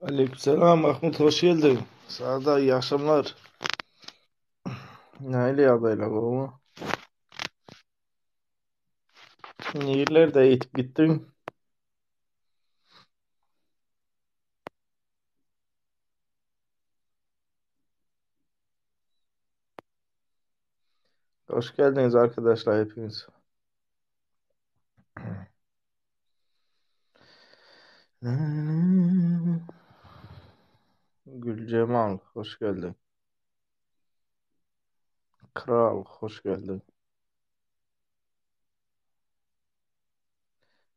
Aleykümselam Mahmut hoş geldin. Sana da iyi akşamlar. Nähili ýagdaýlar gowumy? Nirelerde ýitip gitdiň? Hoş geldiniz arkadaşlar hepiniz. Gülcemal hoş geldin. Kral hoş geldin.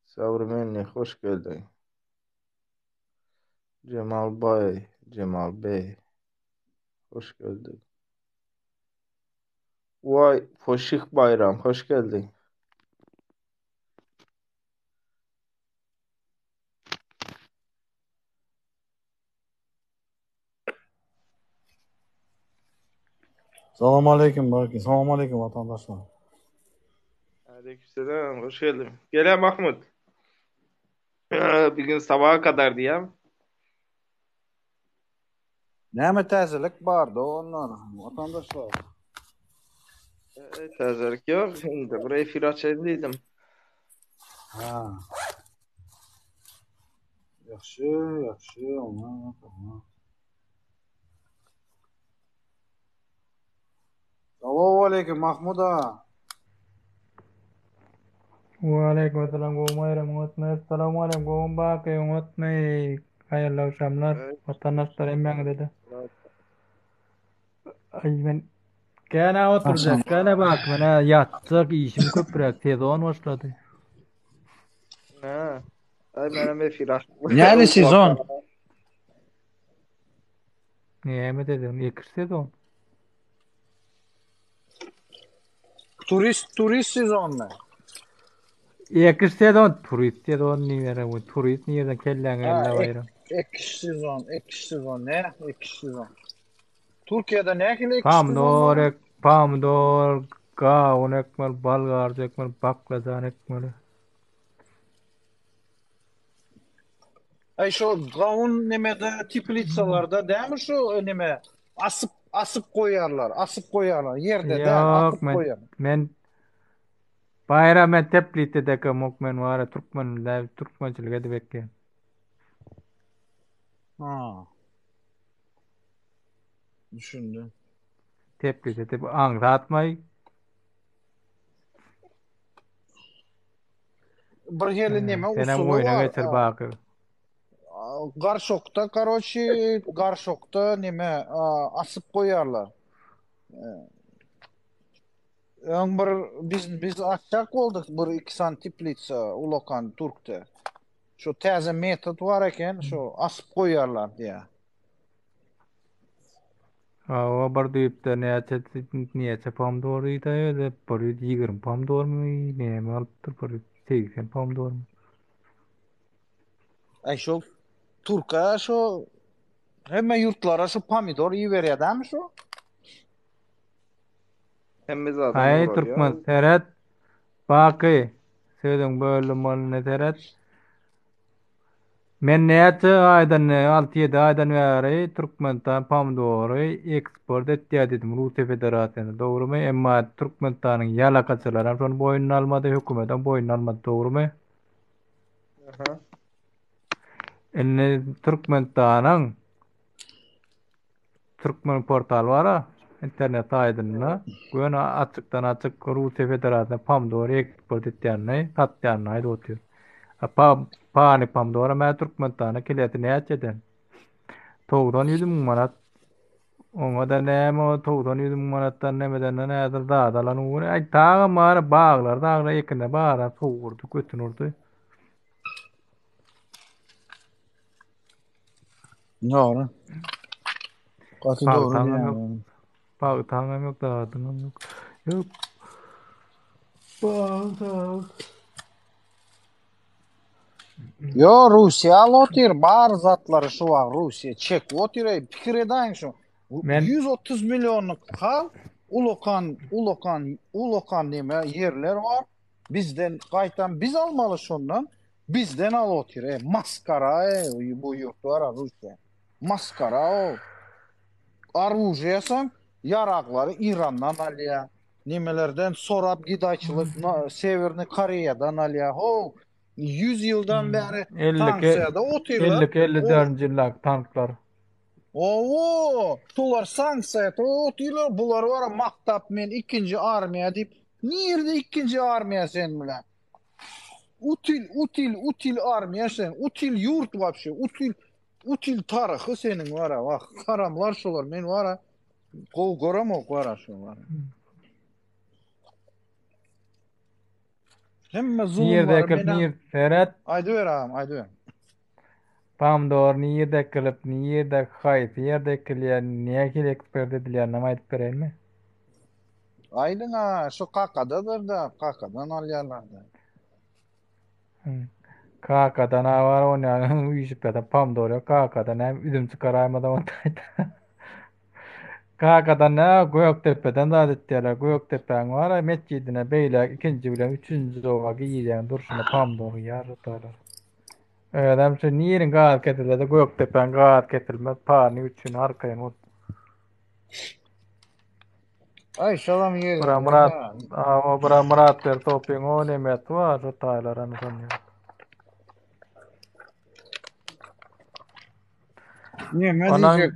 Savremeni hoş geldin. Cemal Bay, Cemal Bey hoş geldin. Vay Foşik Bayram hoş geldin. Salam aleyküm Baki. Salam aleyküm vatandaşlar. Aleykümselam hoş geldin. Gel Mahmut. Bir gün sabaha kadar diyem. Näme täzelik bardy onlar vatandaşlar? E, täzelik ýok. Şimdi bir efir açayım dedim. Ha. Ýagşy, ýagşy, oňat, oňat. Salowaleýkim Mahmud aga. Waleýkim essalam gowy Baýram oňatmy Essalawmaleýkim gowymy Baky oňatmy Haýyrly agşamlar watandaşlar hemmäňizede Aý men känä oturjak känä Baky menä ýatjak işim köpräk sezon başlady. Hä. Aý menem efir açdym. Näli sezon? Näme sezon? Ekiş sezon. Turist turist sezonmy? Ekiş sezon, turist sezon diýere bu. Turist nireden kelläňe Ha, geldi ek, baýram? ekiş sezon, ekiş sezon ne? Ekiş sezon. Türkiýede nähili ekiş sezon Pomidor bar? ek, pomidor, gawun ekmeli, balgarja ekmeli, baklajan ekmeli. Aý şo gawun nemede teplitsalarda dämi şo neme asyp asyp goýarlar, asyp goýarlar ýerde däl, Ýok, asyp men goýarlar. men Baýram men teplitsada ekem men wara türkmen türkmençilik edip ekýän. Ha. Düşündim. Teplitsa edip aňsatmaý. Bir hili neme Senem usuly oýna bar. geçir baky. Garşokda karoçi garşokda neme asyp goýarlar. Öň bir biz biz açjak bolduk bir iki sany teplitsa ulakan türkde. Şu täze metod bar eken, şu asyp goýarlar diýä. Hawa bir düýpde näçe näçe pomidor diýdi özi 120 pomidormy näme alypdyr 180 pomidormy. Aý şo Türkiýä şo hemme ýurtlara şu pomidor iberýär dämi şu? Hemme zadyň Aý ugralýar. türkmen seret Baky sözüň böldüm bolny seret Men näçe aýdan, alty-ýedi aýdan bäri Türkmenistan pomidory eksport etýär diýdim Russiýa Federasiýasyna, dogrumy? Emma Türkmenistanyň ýalakaçylaram şony boýnuna almady, hökümetem boýnuna almady, dogrumy? Aha. Indi Türkmenistanyň Türkmen portal bara internet saýtynda göni açykdan açyk Russiýa Federasiýasyna pomidor eksport etýänini, satýanyny aýdyp otyr. A pa, pany pomidora mä Türkmenistana kilesi näçeden? 90-100 müň manat. Oňa-da näme o 90-100 müň manatdan nemeden häzir zat alan ugur. Aý tagam bar baglar daglar ekine bara sowurdy, götün urdy. Dogry. Gaty dogry Pagtaňam ýok. diýýäň. Pagtaňam ýok, zadyňam ýok. Ýok. Pagta. Yo Russiýa alyp otyr, bar zatlary şu wagt Russiýa çekip otyr, ey pikir edäýiň şu. Men 130 millionlyk halk, ulakan, ulakan, ulakan neme ýerler bar. Bizden gaýtam biz almaly şondan. Bizden alyp otyr, e, maskara, e, bu ýurt bar, Russiýa. Maskara o. Oružýasam ýaraglary Irandan alýar. Nemelerden sorap gidaýçylyk Sewerny Koreýadan alýar. Ho, 100 ýyldan bäri sanksiýada otyrlar. 52-54-nji ýyldaky tanklar. Owo, şular sanksiýada otyrlar, bular bara maktap men ikinji armiýa diýip, nirde ikinji armiýa sen bilen? Util, util, util armiýa sen, util ýurt wapşe, util Util taryhy seniň bara wah haramlar şolar men bara gowy göremok bara şolar. Hemme zulumlary ekilip nir seret. Aýdyber agam aýdyber. Pomidor nirde ekilip nirde haýsy ýerde ekilýär nähili eksport edilýäninem aýdyp bereýinmi? Aýdyň a şu kakadadyr-da kakadan alýarlar-da. Kakadan awar onýan üýşüp ýatan pomidor ýok. Kakadan näme üzüm çykaraýmadan onda aýt. Kakadan nä Gökdepeden zat etýärler. Gökdepäň bar metjidine beýläk ikinji bilen üçünji oba girýän durşuna pomidor ýar tutarlar. Özem şu niriň gaz kesilse-de Gökdepäň gaz kesilmez. Parnik üçin arkaýyn bol. Ay şolam ýeri. Bura Murat, awa bura Murat ber topyň o nemet bar şu taýlar ana şony. Neme diýjek?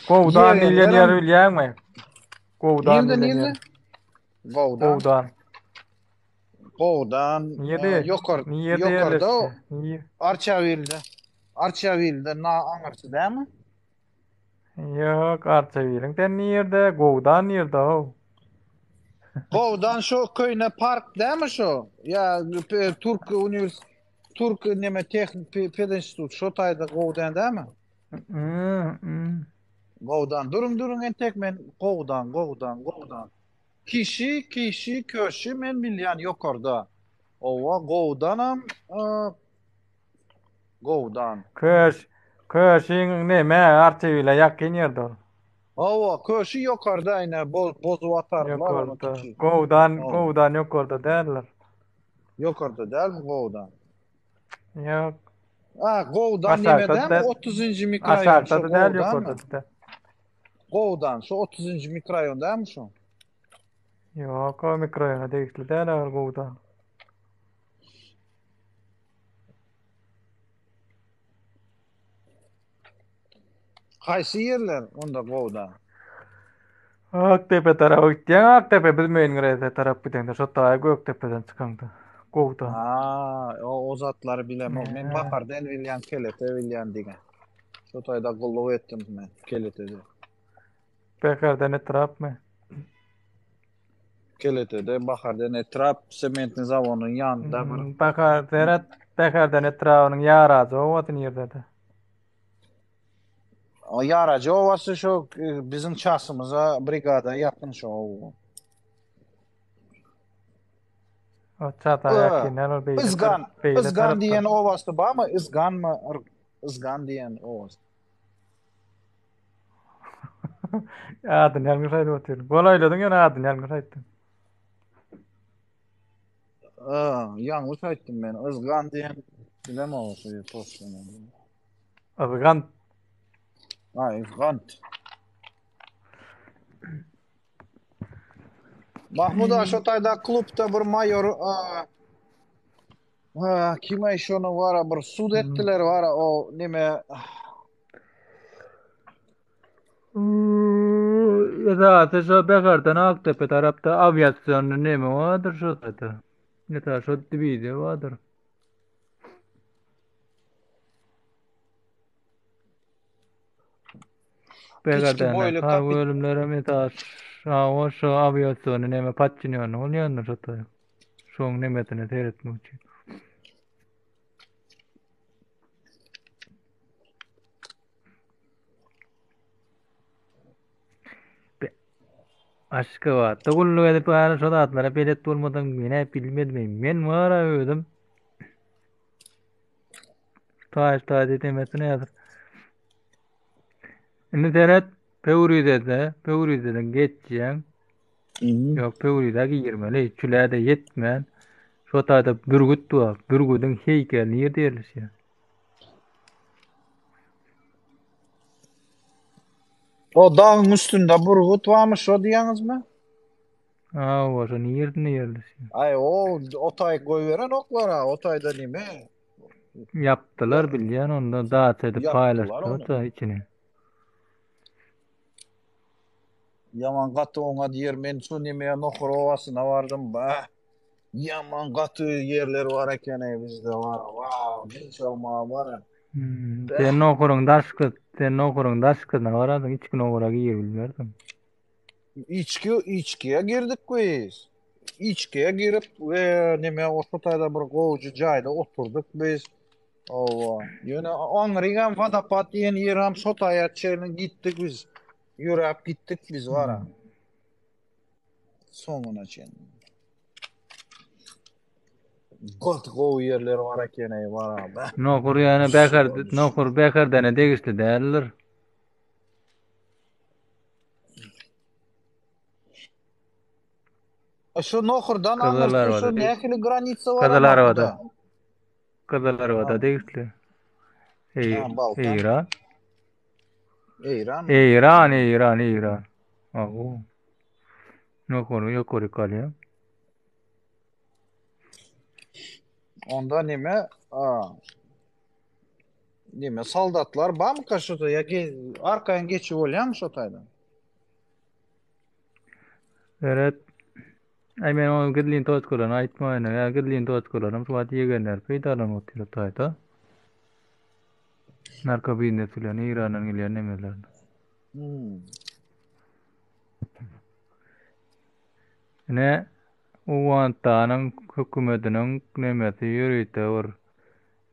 Gowdan diýlen ýeri bilýäňmi? Gowdan diýlen ýer. Gowdan. Gowdan. Gowdan. Nirede? Ýokar, Nirede ýokarda. Arçabilde. Arçabilde na aňyrsy dämi? Ýok, Arçabiliň sen nirde? Gowdan nirde how? Gowdan şo köýne park dämi şo? Ýa Türk univers Türk neme tehnik pedinstitut şo taýda Gowdan dämi? Gowdan duruň duruň entek men Gowdan Gowdan Gowdan. Kişi kişi köşi men bilýän ýokarda. Owa Gowdanam Gowdan. Köş, Köşiň neme Arçabile ýakyn ýerde ol. Hawa, Köşi ýokarda ine bozup atardylar ony Ýokarda. kiçi. Gowdan, Hawa. Gowdan ýokarda däldir. Ýokarda dälmi Gowdan? Ýok. A, Gowdan Aşakda nemedemi däl. 30-njy mikroraýon şo Aşakda da däl, Gowdanmy? ýokarda da däl. Gowdan şo 30-njy mikroraýon dälmi şo? Ýok, o mikroraýona degişli däl ol Gowdan. Haýsy ýerler onda gowda? Akdepe tarapa gitýäň, Akdepe biz Meýilngrese tarap gideňde şo taýy Gökdepeden çykaňda. Gowda. Aa, o, o zatlary bilemok. Men Baharden bilýän, Kelete bilýän diňe. Şo taýda gulluk etdim men Keletede. Baharden etrapmy? Keletede Baharden etrap sementni zawonyň ýanynda bir. Hmm, Bahar, Seret, Baharden etrabynyň Ýarajy obasy nirdede? O Ýarajy obasy şo e, biziň çasymyza brigada ýakyn şo oba. O çata ýakyn, ol beýle Izgan, Izgan diýen obasy barmy? Izganmy? Izgan diýen obasy. Adyny ýalňyş aýdyp otyryn. Golaýladyň ýöne adyny ýalňyş aýtdyň. Ýalňyş aýtdym men. Yzgan diýen bilemok şu toşluny. Yzgan. Ha, Yzgan. Mahmud ağa şo taýda klubda bir maýor kim aý şony bara bir sud etdiler bara o neme Esasy şo Bäherden Akdepe tarapda awiasionny neme bardyr şo taýda. Esasy şo diwiziýa bardyr. Kiçki Bäherden boýly harby kapit bölümlerem esasy şo şo awiasiony neme podçinýony bolýandyr şo taýda. Şoň nemesine seretmek üçin. Aşgabatda gulluk edip bari şo zatlara belet bolmasaň menä bilmezmi. Men bara özüm taý taý diýmesine häzir. Indi seret Pöwrizede, Pöwrizeden geçýäň. Ýok, Pöwrizä girmeli, çülä-de ýetmän. Şo taýda bürgüt bar. Bürgüdiň heýkeli nirde ýerleşýär? O dagyň üstünde bürgüt barmy şo diýýäňizmi? Hawa, şo nirde ýerleşýär? Aý, o o taý goýberenoklar-a, o taýda nime? Ýapdylar bilýän onda daça edip Ýapdylar paýlaşdylar ony. da içini. Ýaman gaty oňat ýer men şu nemeye Nohur obasyna bardym bah ýaman gaty ýerler bar eken-eý bizde bar wow dynç almaga bar Hmm, bah sen Nohuryň daşky, sen Nohuryň daşkyna barardyň, içki Nohura girip bilmerdiň. Içki içkiye girdik biz. Içkiye girip we neme o şu taýda bir gowujy jaýda oturdyk biz. Owa. Ýöne aňrygam Wadapat diýen ýeram şo taýa çenli gitdik biz. Ýöräp gitdik biz bara. Hmm. Soňuna çenli. Gaty gowy ýerler bar eken-eý bara. Bäh. Nohur ýöne Suwa Bäher, düşüp. Nohur Bäherdene degişli däldir. Şu Nohurdan aňyrsy Gyzylarbada şu degişli. nähili granica bar Gyzylarbada. Mahmuda? Gyzylarbada Ha, degişli. Eý, ha Balkan. Eýran. Eýran. Eýran, Eýran, Eýran. Aw. Nohur ýokary galýar. Onda neme? A, neme soldatlar barmyka şu ýa arkaýyn geçip bolýarmy şu taýdan? Seret. Aý men onuň gizlin toçkalaryny aýtmaýyn. Ýa gizlin toçkalaryny şu wagt ýegenler peýdalanyp otyr taýda. Narko biznes bilen Eýrandan gelýän nemeler. Hmm. Ine Owganystanyň hökümetiniň nemesi ýörite bir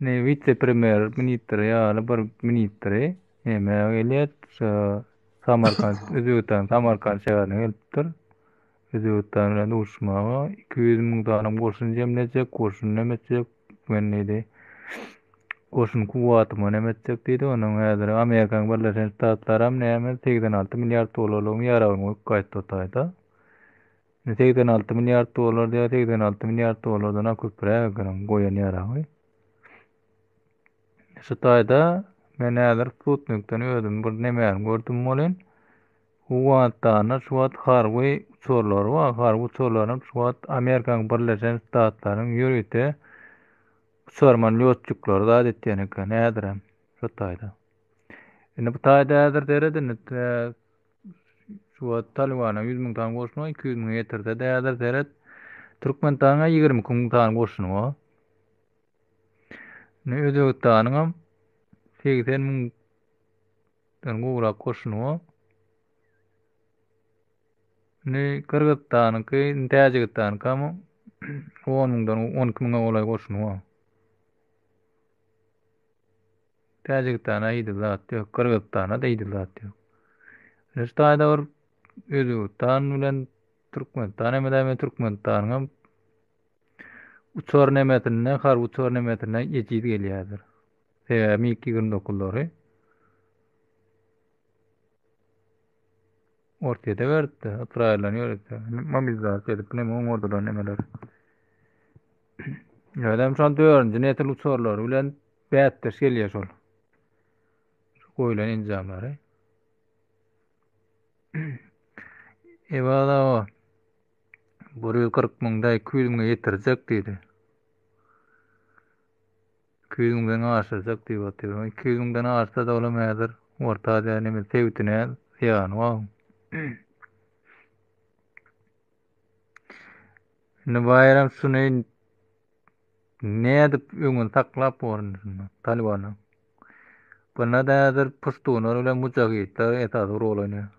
ne wise-premýer ministri ýaly bir ministri neme gelýär şu Samarkant Özbegistanyň Samarkant şäherine gelipdir. Özbegistan bilen duşuşmaga 200 müň sany goşun jemlejek, goşun neme etjek, men diýdi. Goşun kuwwatymy neme etjek diýdi. Onuň häzir Amerikanyň Birleşen Ştatlaram näme 86 milliard dollarlygyň ýaragyny goýup gaýtdy o taýda. Indi 86 milliard dollar diýýär, 86 milliard dollardan-a köpräk eken goýan ýaragy. Şu taýda men häzir Sputnikden özüm bir nemäni gördüm welin, Owganystanda şu wagt harby uçarlary bar. Harby uçarlaryny şu wagt Amerikanyň Birleşen Ştatlarynyň ýörite uçarman lýotçiklary zat etýän eken häzirem şu taýda. Indi bu taýda häzir seret indi şu wagt Talybana 100 müň sany goşuny bar, 200 müňe ýetirse-de häzir seret Türkmenistanyň 22 müň sany goşuny bar. Indi Özbegistanyňam 80 müňden gowrak goşuny bar. Indi Gyrgyzystanyňky, indi Täjigistanyňkam 10 müňden 12 müňe golaý goşuny bar. Täjigistana hiç zat ýok, Gyrgyzystana-da hiç zat ýok. Indi şu taýda bir Özbegistan bilen Türkmenistan hem edäýme Türkmenistanyňam Uçar nemesinde, harby uçar nemesinde ejiz gelýärdir. Sebäbi MiG 29-lary Orsýete beripdi, Ysraýyldan ýörite mobilizasiýa edip neme oňardylar nemeler. Özem şol dördünji nesil uçarlary bilen bäsdeş gelýär şol. Şu goýlan enjamlary. Eyvallah o. 140 müňde 200 müňe ýetirjek diýdi. 200 müňden aşyrjak diýip otyr. 200 müňden aşsa da olam häzir Orta Aziýa neme sebitine zyýany bar. Indi Baýram şuny nädip öňüni saklap bor indi şunda Talybanyň. Bunda da häzir puştunlar bilen mujahidler esasy rol oýnaýar.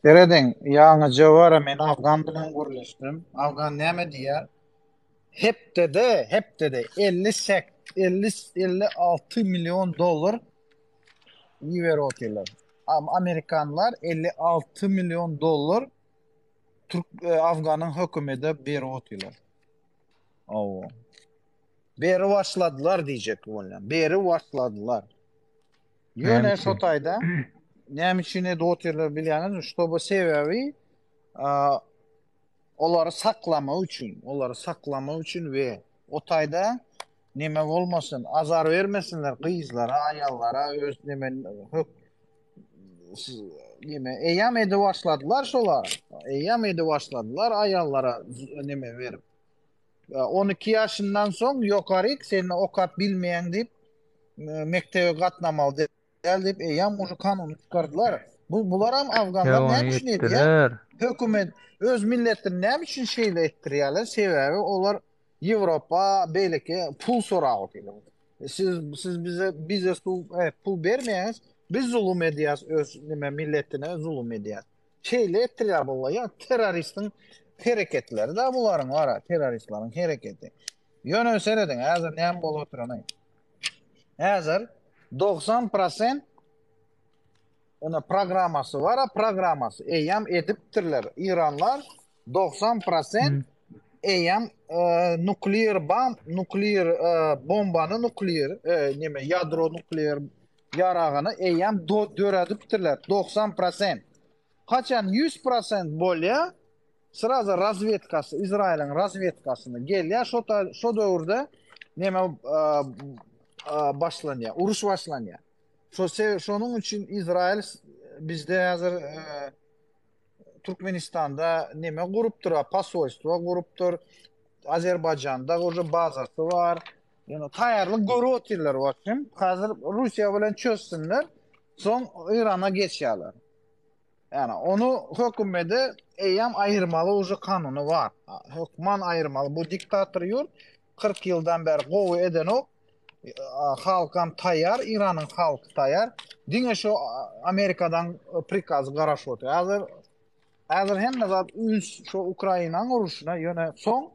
Serediň, ýaňyja bara men Afgan bilen gürleşdim. Afgan näme diýýär? Hepdede, hepdede 50 sek, 50 56 million dollar iberip otyrlar. Amerikanlar 56 million dollar Türk e, Afganyň hökümete berip otyrlar. Awa. Beri başladylar diýjek bolýan. Beri başladylar. Näme Ýöne şo üçin? taýda. Näme üçin edip otyrlar bilýäňizmi? Ştoby sebäbi olary saklamak üçin, olary saklamak üçin we o taýda neme bolmasyn, azar bermesinler gyzlara, aýallara öz neme hök neme eýýäm edip başladylar şolar. Eýýäm edip başladylar aýallara neme berip. 12 ýaşyndan soň ýokaryk sen okap bilmeýäň diýip mekdebe gatnamaly däl diýip eýýäm uje kanuny çykardylar. Bu bularam afganlar näme üçin edýär? Hökümet öz milletini näme üçin şeýle etdirýärler? Sebäbi olar Ýewropa beýleki pul sorap otyrlar. Siz siz bize bize su e, pul bermeýäňiz, biz zulum edýäs öz nime milletine zulum edýäs. Şeýle etdirýär bular. Ýa terroristiň hereketleri da bularyň bar, terroristleriň hereketi. Ýöne serediň, häzir näme bolup oturany. Häzir 90% ona programmasy bar, programmasy eýýäm edipdirler. Iranlar 90% eýýäm e, nuklear bam, nuklear e, bombany nuklear e, neme ýadro nuklear ýaragyny eýýäm döredipdirler. 90%. Haçan 100% bolýar, Sraza razwedkasy, Izraýylyň razwedkasyny gelýär, şo şo döwürde neme başlanýar, uruş başlanýar. Şo şonuň üçin Izraýyl bizde häzir Türkmenistanda neme gurupdyr, posolstwo gurupdyr. Azerbaýjanda uje bazasy bar. Ýöne taýýarlyk görüp otyrlar wagtym. Häzir Russiýa bilen çözsünler, soň Irana geçýärler. Ýani ony hökümede eýýäm aýyrmaly uje kanuny bar. Hökman aýyrmaly. Bu diktator ýurt 40 ýyldan bäri gowy edenok. Halkam taýýar, Iranyň halky taýýar. Diňe şu Amerikadan prikaz garaşyp otyr. Häzir häzir hemme zat üns şu Ukrainanyň uruşyna, ýöne soň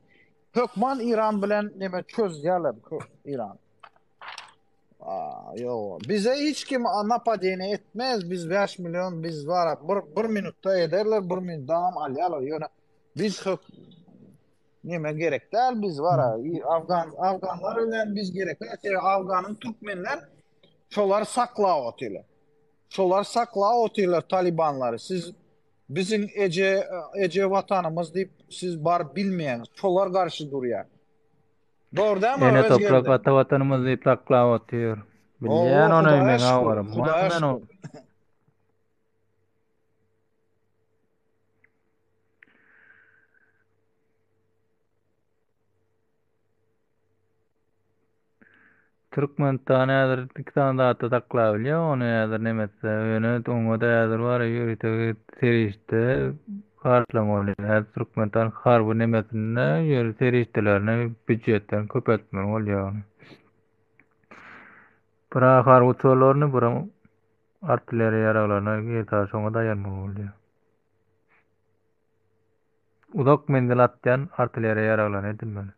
hökman Iran bilen neme çözýärler Iran. Ýok. Bize hiç kim napadeniýe etmez. Biz 5 million biz bar. Bir, bir minutda ederler, bir minutda hem alýarlar. Ýöne biz hök neme gerek däl biz bar. Afgan Afganlar bilen biz gerek däl. Sebäbi Afganyň türkmenler şolar saklap otyrlar. Şolar saklap otyrlar talibanlary. Siz biziň eje eje watanymyz diýip siz bar bilmeýäňiz. Şolar garşy durýar. Dogry dälmi Ene Öwez toprak geldi? ata watanymyz diýip saklap otyr. Owo Bilýän ony Hudaýa meň şükür, habarym bar Hudaýa men ony. şükür. Türkmenistan häzir iki sany zatda saklap bilýär ony häzir neme etse ýöne oňa-da häzir bar ýörite serişde harçlamaly. Häzir Türkmenistan harby nemesinde ýörite serişdelerini býujetden köpeltmeli bolýar ony. Bir harby uçarlaryny bir artilleriýa ýaraglaryny esasy şoňa daýanmaly bolýar. Uzak menzil atýan artilleriýa ýaraglaryny edinmeli.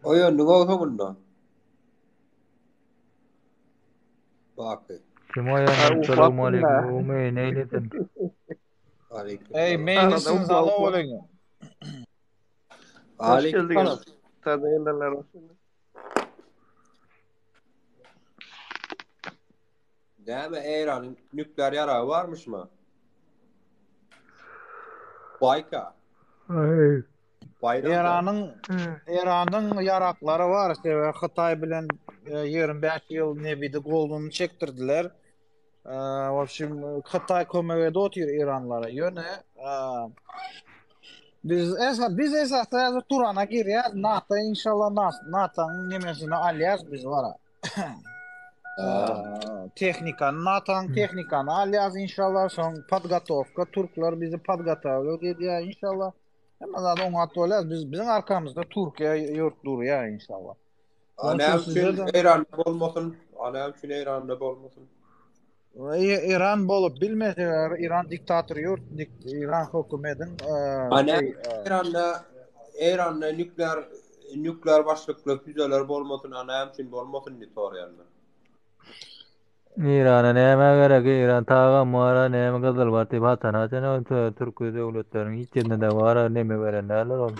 Oýandyň o soňunda. Baky. Kim Ha, oýandy? uklapdym Salowmaleýkim da. gowumy neýlesin? Aleyküm Eý, salam. Arada meýlisin uklap salow uklap. aleýkum. Hoş Aleyküm geldiňiz. salam. Täze gelenler hoş geldiňiz. Näme Eýranyň nükleer ýaragy barmyşmy? Baýka. Aý. Baýram Eýranyň Eýranyň ýaraklary bar, sebäbi Hytaý bilen 25 ýyl nebidi goluny çekdirdiler. W obşim Hytaý kömek edip otyr Eýranlara. Ýöne biz esas biz esasda häzir Turana girýäs, NATO inşallah NATO-nyň nemesini alýas biz bara. Tehnikany, NATO-nyň tehnikany alýas inşallah, soň podgotowka, türkler bizi podgotowlýat edýär inşallah. Hemme zat oňat bolýar. Biz biziň arkamyzda Türkiýe ýurt durýar inşallah. A näme üçin Eýranda bolmasyn? A näme üçin Eýranda bolmasyn? Eýran bolup bilmez, Eýran diktator ýurt, Eýran hökümediň A näme Eýranda Eýranda nuklear nuklear başlykly füzeler bolmasyn, a näme üçin bolmasyn diýip soraýan men. Eýrana näme gerek? Eýran tagam bara näme gyzyl bar diýip haçan haçan türki döwletleriň hiç ýerinde-de bara neme beren däldir ol.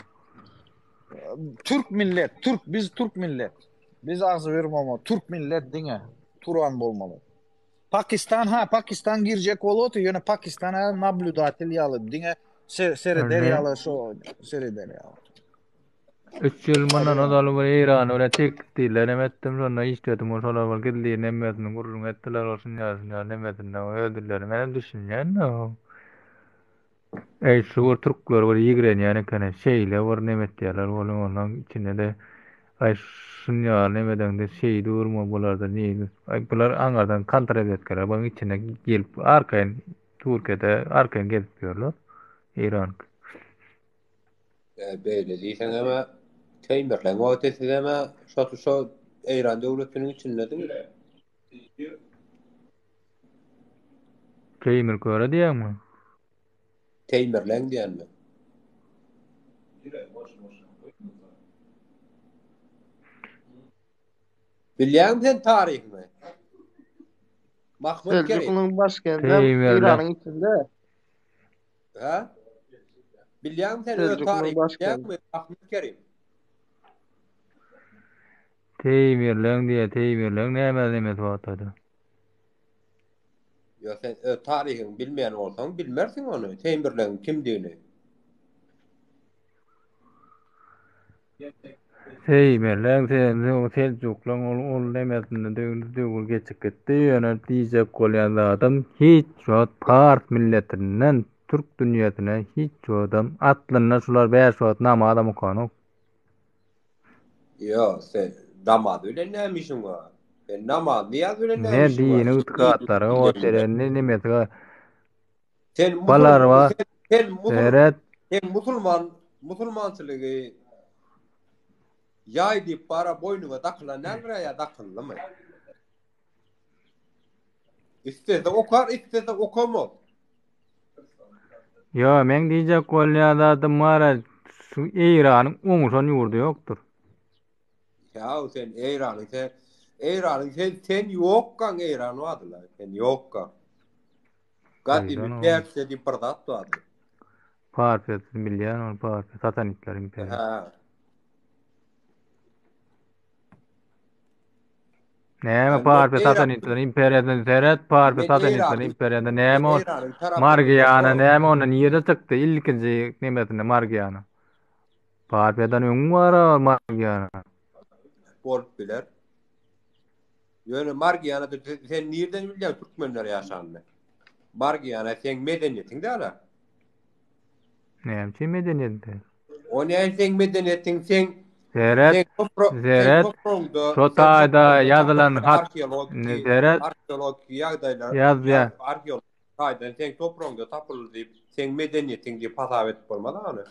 Türk millet, türk, biz türk millet. Biz agzybir bolmaly. Türk millet diňe Turan bolmaly. Pakistan ha, Pakistan girjek bolup otyr, ýöne Pakistan ha nablýudatel ýaly, diňe sereder ýaly şo sereder ýaly. 3 ýyl mundan ozal bir Eýran bilen tekstiller hem etdim, şonda işledim, ol şolar bir gizlin hemmesini gürrüň etdiler, ol şunýa şunýa nemesinde öz dilleri menem düşünýän. Eý şu bir türkler bir ýigrenýän ekeni şeýle bir neme etýärler ol onuň içinde-de aý şunýaly neme edeňde şeý durma bularda neydi aý bular aňardan kontrrazwedkalar buň içine gelip arkaýyn Türkiýede arkaýyn gezip ýörler Eýran. E, beýle diýseňem-ä Teýmirleň wagty sizem-ä şo şo Eýran döwletiniň içindediňiz. Teýmir köre diýýäňmi? Teýmirleň diýen men. Bilýäňmi sen taryhyny? Mahmut Kerim. Seljuklyň başkendem Eýranyň içinde. Ha? Bilýäňmi sen öz taryhyny? Bilýäňmi Mahmut Kerim? Teýmirleň diýýär, Teýmirleň näme nemesi wagtada? Ýok, sen öz taryhyňy bilmeýän bolsaň, bilmersiň ony, Teýmirleňiň kimdigini. Teýmirleň, sen Seljuklaň ol ol nemesinde döwür döwür geçip gitdi. Ýöne diýjek bolýan zadym, hiç wagt pars milletinden türk dünýesine hiç wagtam aslynda şular bäş wagt namazam okanok. Ýok, sen namaz bilen näme işiň bar? Sen namaz, nyýaz bilen näme Ne işiň bar? dini ygtykatlary o sereni nemesi bar. Sen Balar musul bar. sen sen musul Seret. sen musulman musulmançylygy ýaý diýip bara boýnuňa dakylan däldir ýa dakyldymy? Istese okar, istese okamaz. Ýo, meň diýjek bolýan zadym bar, şu Eýranyň oňuşan ýurdy ýokdur. Ýa sen Eýranyň sen Eýranyň sen sen ýokkaň Eýran bardylar. Sen ýokkaň. Gadymy Persiýa diýip bir zat bardy. Parfiýasyny bilýän ol Parfiýa, Sasanitler imperiýasy. Hä. Näme Parfiýa Sasanitler imperiýasyna seret, Parfiýa Sasanitler imperiýasynda näme ol? Margiana näme onda nirede çykdy ilkinji nemesinde Margiana? Parfiýadan öň bar ol Margiana. Bolup biler. Ýöne Margiana sen nirden bilýäň türkmenler ýaşanyny? Margiana seň medeniýetiň däl-ä. Näme üçin medeniýet däl? O näme seň medeniýetiň seň Seret, seň toprak seň seret, topragyňda şo seň taýda topragyňda ýazylan tapylan hat, arheologiki seret, arheologiki ýagdaýlar ýazýa. arheologiki taýdan seň topragyňda tapyldy diýip seň medeniýetiň diýip hasap edip bolmaz ony.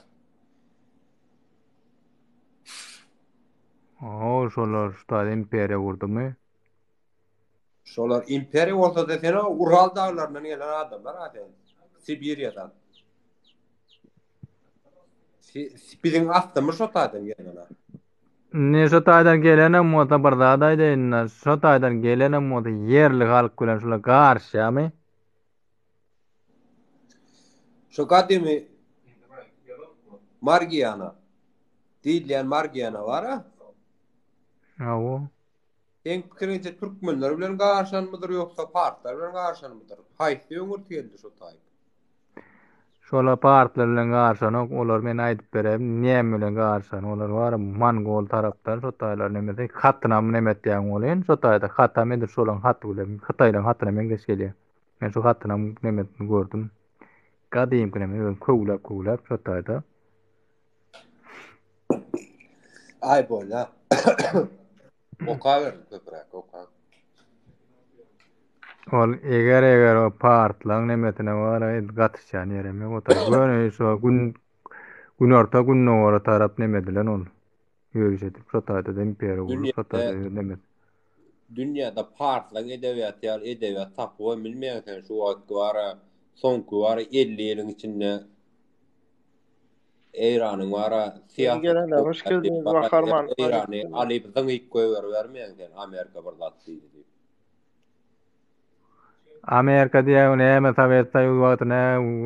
O şolar şu taýda imperiýa gurdumy? Şolar imperiýa bolsa-da sen o Ural daglaryndan gelen adamlar ha sen. Sibiriýadan. Biziň aslymyz şo taýdan gelen. Indi şo taýdan gelenem bolsa bir zat aýdaýyn-da, şo taýdan gelenem bolsa ýerli halk bilen şular garyşýarmy? Şo gadymy Margiana diýilýän Margiana bar-a? Hawa. Seň pikiriňçe türkmenler bilen garyşanmydyr ýogsa parslar bilen garyşanmydyr? Haýsy öňürti geldi şo taýyp? Şolar parslar bilen garyşanok, olar men aýdyp bereýin näme bilen garyşan, olar bar mongol tarapdan şo taýlar nemesi hatynam neme etýän welin şo taýda hatam edil şolaň haty bilen hytaýlaň hatyna meňzeş gelýär. Men şo hatynam nemesini gördüm. Gadymky neme özüm köwläp köwläp şo taýda. Aý bolýa. Okaberin köpräk oka. Ol eger eger o partlaň nemesine bar gatyşýan ýerem ýok otaý. Göni şo gün günorta gündogara tarap neme edilen ol. Ýöriş edip şo taýda da imperiýa gurup şo taýda neme. Dünýäde partlaň edebiýaty ýaly edebiýat tapybam bilmeýäň sen şu wagtky bara soňky bara 50 ýylyň içinde Eýranyň bara syýasy gelenler hoş geldiňiz Waharman. Eýrany alyp zyňyp goýberibermeýäň sen Amerika bir zat diýdi diýip. Amerika diýýär näme Sowet Soýuz wagty nä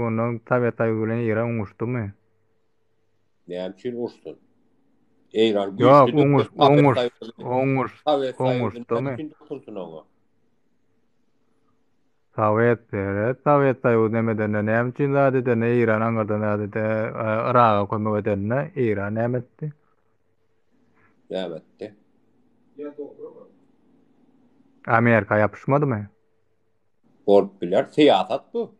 ondan Sowet Soýuz bilen Eýran uruşdymy? Näme üçin uruşsyn? Eýran Ýok, güýçli oňuş, döwlet, Sowet oňuş, Soýuzy, oňuş, Sowet Soýuzy näme oňuşdymy? üçin dokunsun oňa? Sowet, seret, Sowet Soýuzy neme edende, näme üçin zat edende, Eýran aňyrdan zat ede, Yraga kömek edende, Eýran näme etdi? Näme etdi? Amerika ýapyşmadymy? Bolup biler, syýasat bu.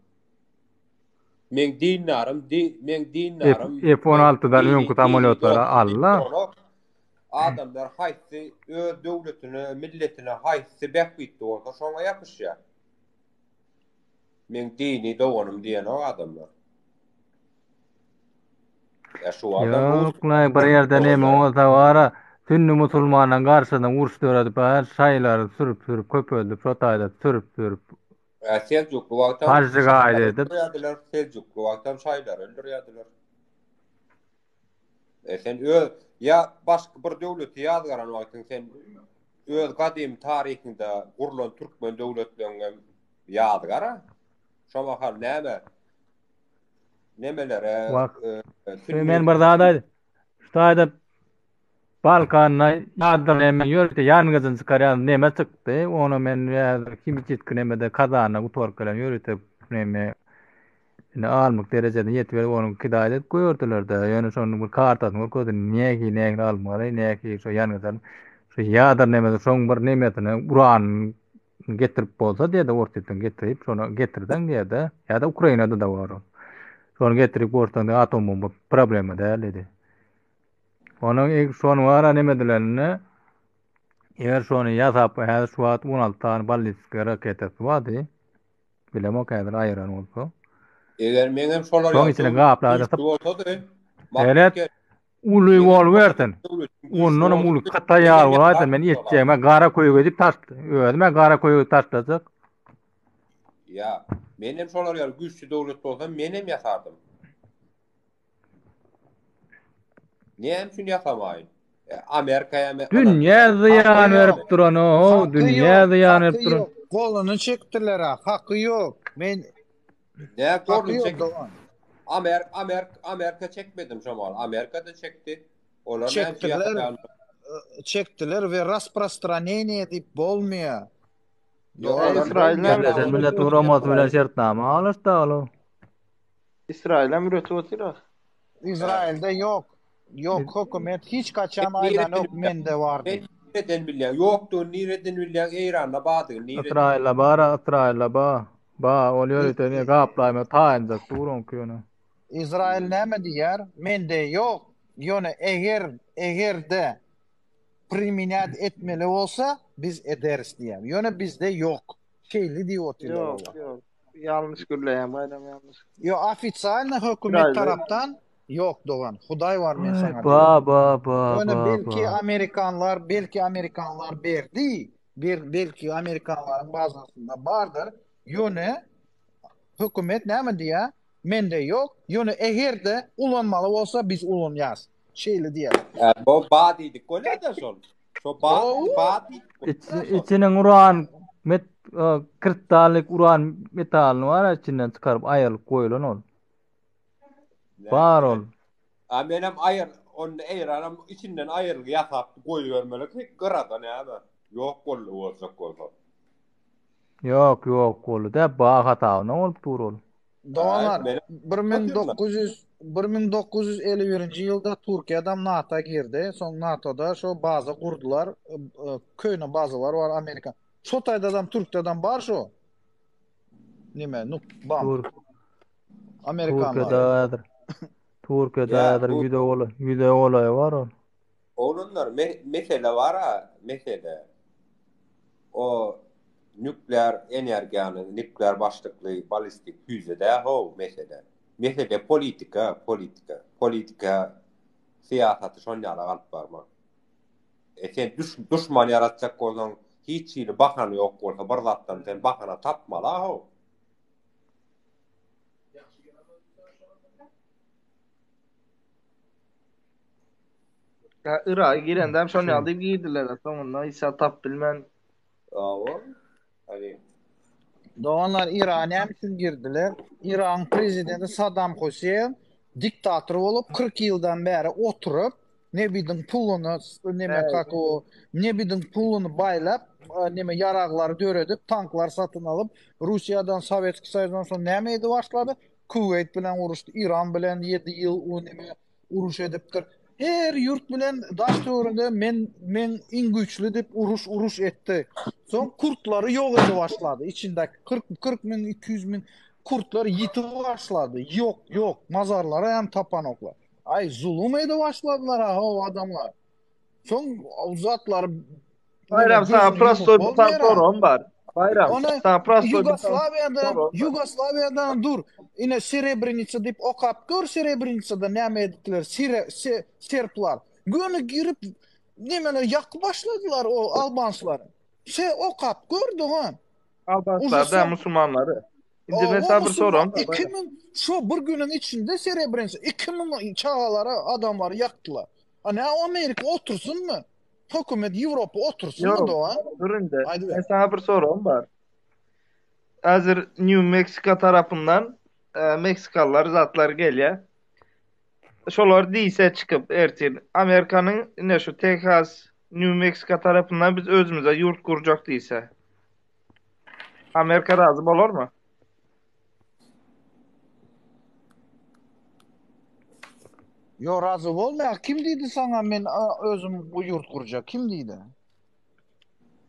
Meň dindarym, di, meň dindarym, F, F-16-dan dini, öňki dini samolýotlary dostum diýip al-la. duranok. Adamlar haýsy öz döwletine, milletine haýsy bähbitli bolsa şoňa ýapyşýar. Meň dini doganym diýenok adamlar. Ýa şu wagtam rus Ýok-laý, bir ýerde neme bolsa bar-a, sünni musulmanlaryň garşysyna uruş döredip, a, şaýlary sürüp-sürüp köpeldip, şo taýda sürüp-sürüp Ä Seljukly wagtam Pajjygaýdy şaýlary edip. öldürýärdiler, Seljukly wagtam şaýlary öldürýärdiler. E sen öz ýa başga bir döwleti ýazgaran wagtyň sen öz gadymy taryhyňda gurlan türkmen döwletleňem ýazgara. Şo mahal näme nemelere Wah. e, Şu men bir zat aýt. Şu taýda Balkanda ýadro neme ýörite ýangyjyny çykarýan neme çykdy. Ony men häzir himiçiski nemede Kazanda gutaryp gelen ýörite neme indi almyk derejesine ýetip gelip ony kidaýt edip goýberdiler-de. Ýöne şonuň bir kartasyny görkezdi. Nähili nähili almaly, nähili şo ýangyjy şu ýadro nemesi şoň bir nemesine uranyny getirip bolsa diýdi Orsýetden getirip şony getirseň diýdi ýa-da Ukrainada-da bar ol. Şony getirip goşsaň diýdi atom bomba problema däl diýdi. Onuň ilk şony bara neme edileninde eger şony ýasap häzir şu wagt 16 sany ballistik raketasy bardy. Bilemok häzir aýyran bolsa. Eger meňem şolar Şoň ýaly içine döwlet gaplady. güýçli bolsady, Evet. Mahmut Uly Meňem bolubersin. döwletiň güýçli Ondanam uly bolsady, Hytaý ýaly menem bolaýsyn. Men ýasardym şolar. etjegime gara köýük edip taş özüme gara köýük taşlajak. Ýa, menem şolar ýaly güýçli döwlet bolsam, menem ýasardym. Näme üçin ýasamaýyn? E, Amerika ýa Dünýä zyýan berip duran o, Haky dünýä ýok, zyýan haky berip duran. ýok. Goluny çekdiler ha, haky ýok. Men Ne haky goluny ýok çek? dogan. Amer Amer Amerika çekmedim şomal. Amerika da çekdi. Olar näme üçin Çekdiler, ýasaýan? e, çekdiler we rasprostraneniýe diýip bolmaýar. Ýok, Dogan. olar Ysraýyl näme Birleşen Milletler Guramasy bilen şertnama baglaşdy ol. Ysraýylam üretip otyr ah. Izrailde ýok. Ýok hökümet hiç kaçan Sen aýdanok nireden bilýäň? mende bar Sen diýip. nireden bilýäň? Ýokdugyny nireden bilýäň? Eýranda bardygyny nireden? Ysraýylda bar, Ysraýylda ba. Ba, ol ýörite ne gaplaýma taýynjak dur oňky ýöne. Izrail näme diýýär? Mende ýok. Ýöne eger eger-de primenýat etmeli bolsa biz ederis diýýär. Ýöne bizde ýok. Şeýle diýip otyrlar Ýok, olar. ýok. Ýalňyş gürleýän Baýram ýalňyş. Ýok, ofitsialny hökümet Ysraýylda tarapdan ýok dogan. Hudaý bar men Aý, saňa ba, diýýän. ba, ba, Ýöne ba, belki ba. amerikanlar, belki amerikanlar berdi. Bir belki amerikanlaryň bazasynda bardyr. Ýöne hökümet näme diýýär? Mende ýok. Ýöne eger-de ulanmaly bolsa biz ulanýas. Şeýle diýýär. Ä, bu ba diýdik bolýa-da şol. Şo ba, ba diýdik Iç, bolýa şol. içiniň uran met, e, kristallik uran metalyny bar içinden çykaryp aýrylyp goýlan ol. Näme? Bar ol. A menem aýyr, onda Eýranam içinden aýyrgy ýasap goýbermeli ki, gyrada näme? Ýok boldy boljak bolsa. Ýok, ýok boldy dä, ba hasabyna bolup dur ol. Doganlar, Menem 1900 1951-nji ýylda Türkiýedem NATO girdi. Soň NATO-da şo baza gurdular. E, e, Köne bazalar bar Amerika. Şo taýdadam Türkdedem bar şo. Nime, nuk, bam. Tur Amerikanlar. Türkiýede häzir. Türkiýede Ýa, häzir bu ýüze golaý, ýüze golaý bar ol. Oglanlar, me mesele bar-a, mesele. O nuklear energiýanyň, nuklear başlykly ballistik füze däl how mesele. Mesele politika, politika. Politika syýasaty şon ýaly alyp barmak. E sen düş duşman ýaratjak bolsaň, hiç hili bahana ýok bolsa bir zatdan sen bahana tapmaly-a how. Ya Irak'a girende hem şony ýaly diýip girdiler. Soňunda hiç zat tapyp bilmän. Hawa. Hani Doganlar Irana näme üçin girdiler? Iragyň prezidenti Saddam Hüseýin diktator bolup 40 ýyldan bäri oturyp, Nebidiň puluny neme kak o nebidiň puluny baýlap neme ýaraglary döredip tanklar satyn alyp Russiýadan Sowetskiý Soýuzdan soň näme edip başlady? Kuweýt bilen uruşdy, Iran bilen 7 ýyl o neme uruş edipdir. Her ýurt bilen daş töwereginde men men iň güýçli diýip uruş uruş etdi. Soň kurtlary ýok edip başlady. Içindäki 40 40 müň 200 müň kurtlar ýitip başlady. Ýok ýok mazarlary hem tapanoklar. Aý zulum edip başladylar ha o adamlar. Soň o zatlary Bayram sana prostoý bir tane sorum bar. Bayram sana prostoý bir Ýugoslawiýada Ýugoslawiýadan dur. Ine Serebrenica diýip okap gör Serebrenicada näme edipdiler sere, se, serplar. Göni girip nemeler ýakyp başladylar o albanslary. Se okap gör dogan. Albanslar da musulmanlary. Indi men sana bir sorum. 2000 şu bir günüň içinde Serebrenica 2000 çagalara adamlary ýakdylar. A ne Amerika otursunmy? Hökümet Ýewropa otursynmy dogan? Dur indi. Men sana bir soragym bar. Häzir New Mexico tarapyndan e, Meksikalylar zatlar gelýär. Şolar diýse çykyp ertir Amerikanyň ine şu Texas, New Mexico tarapyndan biz özümize ýurt gurjak diýse. Amerika razy bolarmy? Yo razy bolmaýar. Kim diýdi saňa men özüm bu ýurt gurjak? Kim diýdi?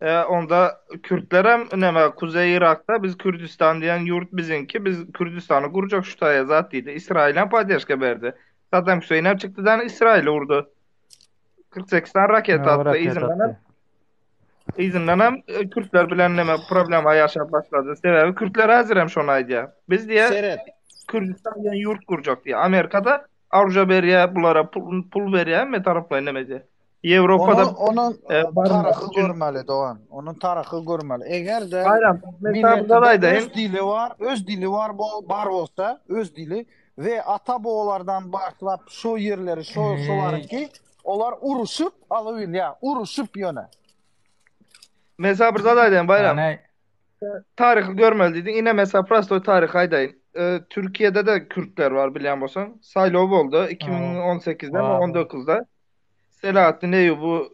E, onda Kürtlerem näme Kuzey Irakda biz Kürdistan diýen ýurt biziňki, biz Kürdistany gurjak şu taýa zat diýdi. Israilem poddeşka berdi. Saddam Hüseýinem çykdy dan Israili urdy. 48 tane raket atdy. Yzyndan Yzyndanam e, Kürtler bilen näme problema ýaşap başlady. Sebäbi Kürtler häzirem şony aýdýar. Biz diýe Seret. Kürdistan diýen ýurt gurjak diýe. Amerikada arja berýär, bulara pul, pul berýär, hemme taraplaýyn näme diýe. Ýewropada Onun e, taryhy görmeli dogan. Onun taryhy görmeli. Eger-de Bayram, milletinde öz dili bar, öz dili bar bol, bar bolsa, öz dili we ata babalardan başlap şu ýerleri, şu şolaryňky Olar uruşyp alybilýär, uruşyp ýöne. Mesela bir zat aýdaýyn Baýram. Taryhy görmeli diýdiň. Ine mesela prostoý taryhy aýdaýyn. E, Türkiýede-de kürtler bar bilýän bolsaň. Saýlaw boldy 2018-de mi 19-da. Selahattin Eýubu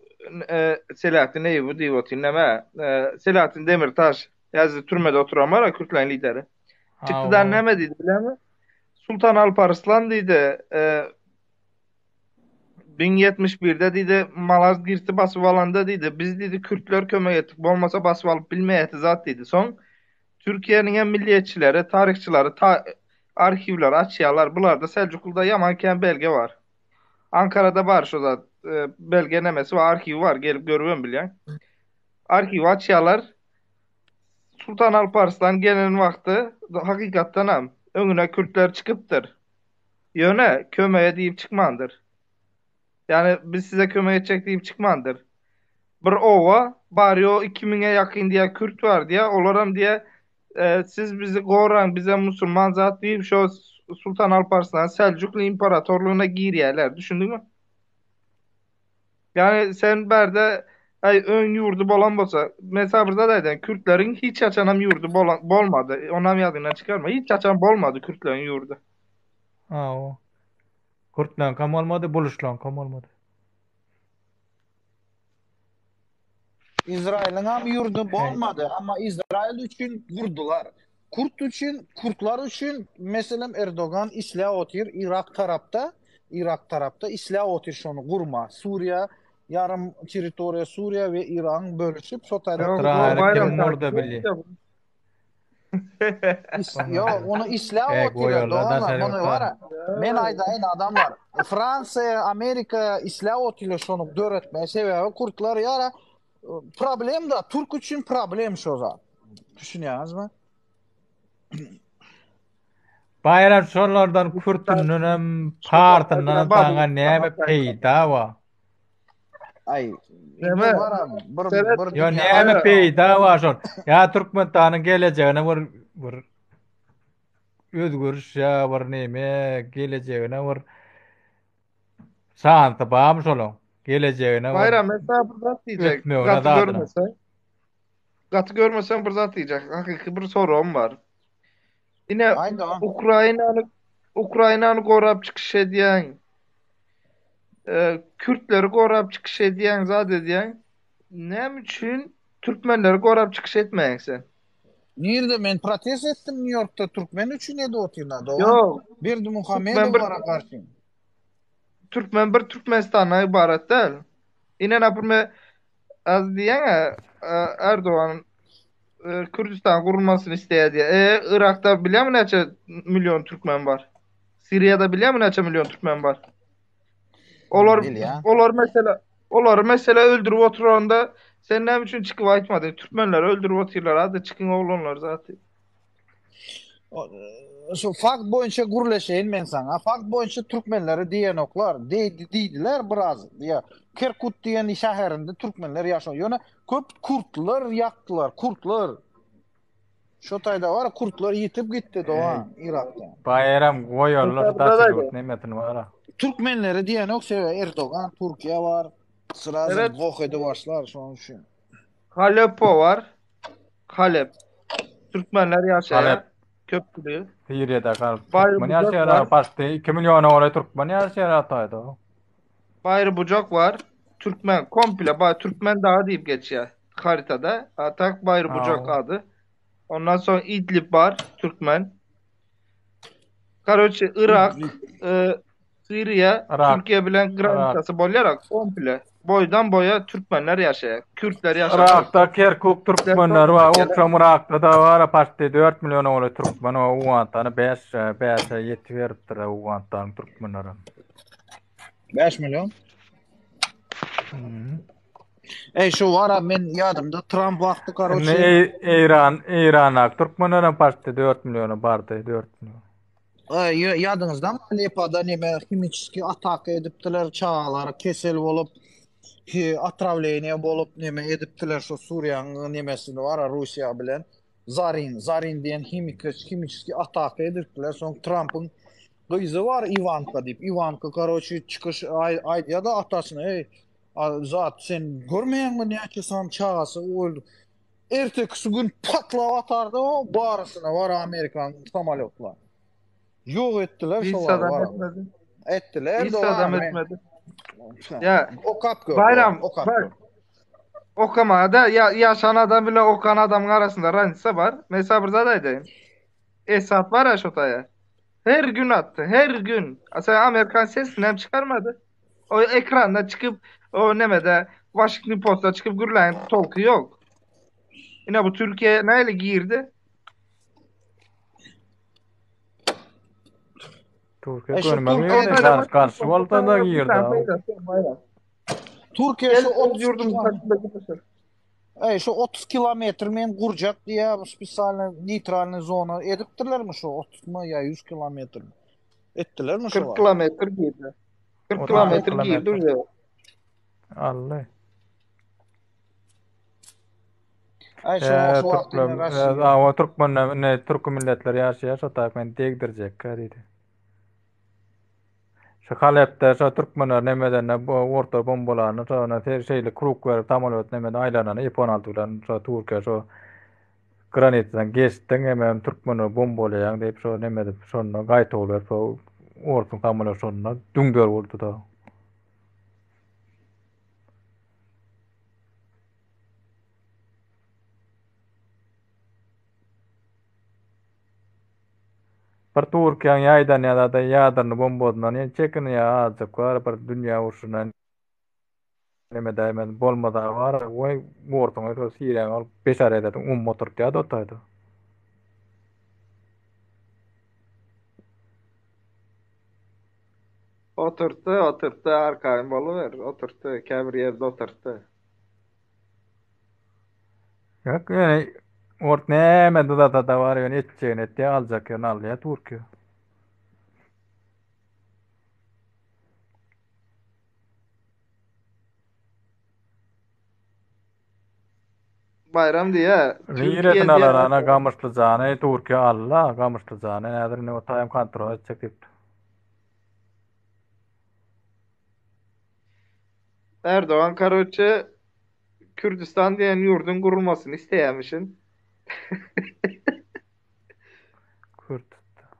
e, Selahattin Eýubu diýip otyryn näme? E, Selahattin Demirtaş häzir türmede oturan bar kürtleň lideri. Çykdy da näme diýdi bilýäňmi? Sultan Alparslan diýdi. E, 1071-de diýdi, Malazgirti basyp alanda diýdi, biz diýdi, kürtler kömek etdik, bolmasa basyp alyp bilmeýäti zat diýdi. Soň Türkiýäniň hem milliýetçileri, taryhçylary ta arhiwleri açýarlar. Bularda Seljuklyda ýaman kän belge bar. Ankarada bar şo zat, e, belge nemesi bar, arhiwi bar, gelip görübem bilýäň. Arhiwi açýarlar. Sultan Alparslan gelen wagty hakykatdanam öňüne kürtler çykypdyr. Ýöne kömege diýip çykmandyr. Ýagny biz size kömek etjek diýip çykmandyr. Bir oba barýo 2000-e ýakyn diýä kürt bar diýä, olaram diýä e, siz bizi goraň, bizem musulman zat diýip şo Sultan Alparslan Seljukly imperatorlygyna girýärler. Düşündiňmi? Ýagny sen bärde aý öň ýurdy bolan bolsa, men saňa bir zat aýdaýyn, kürtleriň hiç haçanam ýurdy bolan bolmady. Onam ýadyňdan çykarma. Hiç haçan bolmady kürtleriň ýurdy. Hawa. Kürtleňkam bolmady, buluşlaňkam bolmady. Izrailiňam ýurdy bolmady, amma Izrail üçin gurdular. Kürt üçin, kürtler üçin meselem Erdogan isläp otyr Yrak tarapda, Yrak tarapda isläp otyr şony gurma. Suriýa ýarym territoriýa Suriýa we Yragyň bölüşip şo taýda Ysraýyly kim gurdy bilýär. Ýok, ony isläp otyr doganlar, muny bara. Men aýdaýyn adamlar, Fransiýa, Amerika isläp otyrlar şony döretmegi. Sebäbi kürtler ýara problem da, türk üçin problem şo zat. Düşünýäňizmi? Baýram şolardan kürtündenem, partyndanam saňa näme peýda bar? Aý, Näme? Bir bir Ýo näme peýda bar şol? Ýa Türkmenistanyň gelejegine bir bir özgeriş ýa bir neme gelejegine bir şansy barmy şolaň? Gelejegine bir Baýram, men sana bir zat diýjek. ösmegine Gaty zadyna. görmeseň. Gaty görmeseň bir zat diýjek. Hakyky bir soragym bar. Ine Aýda. Ukrainany Ukrainany gorap çykyş edýäň. Kürtleri gorap çykyş edýäň, zat edýäň. Näme üçin türkmenleri gorap çykyş etmeýäň sen? Nirde men protest etdim Nýu Ýorkda türkmen üçin edip otyryn dogan. Ýok. Berdimuhamedowlara garşy. Türkmen bir Türkmenistandan ybarat däl. Ine naprimýer az diýýäň-ä Erdogan Kürdistan gurulmasyny isleýär diýýär. E, Yrakda bilýäňmi näçe million türkmen bar? Siriýada bilýäňmi näçe million türkmen bar? Olar Bilýän. olar mesela olary mesela öldürip oturanda sen näme üçin çykyp aýtmadyň? Türkmenleri öldürüp otyrlar, hadi çykyň oglanlar zaty. Şu fakt boýunça gürleşeýin men saňa. Fakt boýunça türkmenleri diýenoklar. Diýdi diýdiler biraz. Ýa Kerkut diýen şäherinde türkmenler ýaşaýar. Ýöne köp kurtlar ýakdylar, kurtlar. Şo taýda bar, kurtlar ýitip gitdi dogan Yrakda. Baýram goýarlar daşary ýurt nemesini bara. Türkmenleri diýenok sebäbi Erdogan Türkiýe bar. Srazy Evet. goh edip başlar şonuň üçin. Haleppo bar. Halep. Türkmenler ýaşaýar. Halep. Köpçüligi. Siriýada galyp Baýry türkmen Bujak ýaşaýar bar. başda 2 milliona golaý türkmen ýaşaýar Hytaýda. Baýry Bujak bar. Türkmen komple ba Türkmen dagy diýip geçýär haritada. A tak Baýry Bujak ady. Ondan soň Idlib bar, Türkmen. Karoçe Irak, e, Siriýa, Irak. Türkiýe bilen granisasy bolýar komple. Boýdan boýa türkmenler ýaşaýar. Kürtler ýaşaýar. Irakda Kerkuk türkmenleri bar. Okşam Irakda da bar. Paşti 4 milliona golaý türkmen bar. Owganystana 5 5-e ýetip beripdir Owganystanyň türkmenleri. 5 million. Ey şu wara men ýadymda Trump wagty Indi karoçe. Eýran Eýrandaky türkmenler hem paşti 4 milliona bardy 4 million. Ýadyňyzdamy Aleppoda neme himiçeski ataka edipdiler çagalar kesel bolup otrawleniýe bolup neme edipdiler şu Suriýanyň nemesini bar Russiýa bilen Zarin Zarin diýen himiki himiçeski ataka edipdiler soň Trumpyň gyzy bar Iwanka diýip Iwanka karoçi çykyş aýdýar-da atasyna eý zat sen görmeýäňmi näçe sany çagasy öldü Ertekisi gün patlap atardy o barysyna bar Amerikan samolýotlar. Ýok etdiler Hiç şolary adam bar. etmedi. Etdiler Hiç dogan. adam men- etmedi. Ya Okap gör. Bayram, dogan, okap bak. gör. Okamada ya yaşan adam bile okan adamın arasında ranitsa var. Mesela bir zat aýdaýyn. Esad var ya şotaya. Her gün attı. Her gün. Sen Amerikan sesini hem çıkarmadı. O ekranda çıkıp o nemede Washington Post'a çıkıp gürleýän tolky yok. Yine bu Türkiye neyle girdi? Türkiye E şu görmem Türkiye- ýok. Garşy garşy bolsa da girdi. Türkiye Gel şu 30 yurdumuz kilo- hakkında konuşalım. Ey şu 30 kilometr men gurjak diýä spesialny neytralny zona edipdirlermi şu 30 mı ya 100 kilometr mi? Etdilermi şu 40 wagt? kilometre girdi. 40 30 kilometre kilometre. girdi oraya. Allah. Ay şu Ee, şu wagt Türkler, ine Russiýa. awa türkmenler, ne türk milletleri ýaşaýar, şo taýp men degdirjek diýdi. Şu Halepde şo türkmenler nemeden bu orta bombalaryny şona şeýle kruk berip samolýot nemeden aýlanany F-16 bilen şo Türkiýe şo granitden geçdiň hemem türkmenleri bombalaýaň diýip şo neme edip şonda gaýtawul berip şo orsuň samolýot şonda düňder boldy da. Bir Türkiýäň ýaýdan ýa-da ýadrny bombasyndan ýa çekinýär azajyk bar bir dünýä urşundan neme däýmez bolmasa bar goý gorsuň şo Siriýany alyp beşar Esediň umma oturtýardy o taýda. Oturtdy, oturtdy, arkaýyn boluber, oturtdy, käbir ýerde oturtdy. Ýok ýöne ort näme dyzasa-da bar ýöne etjegini etýär aljak ýerini alýar Türkiýe. Bayram diýýä. Türkiýe Niresini alar diýýä. ana Gamyşlyjany Türkiýe alla Gamyşlyjany häzir indi o taýam kontrol etjek diýipdir. Erdogan karoçe Kürdistan diýen ýurduň gurulmasyny isleýärmişin. Kürdistan.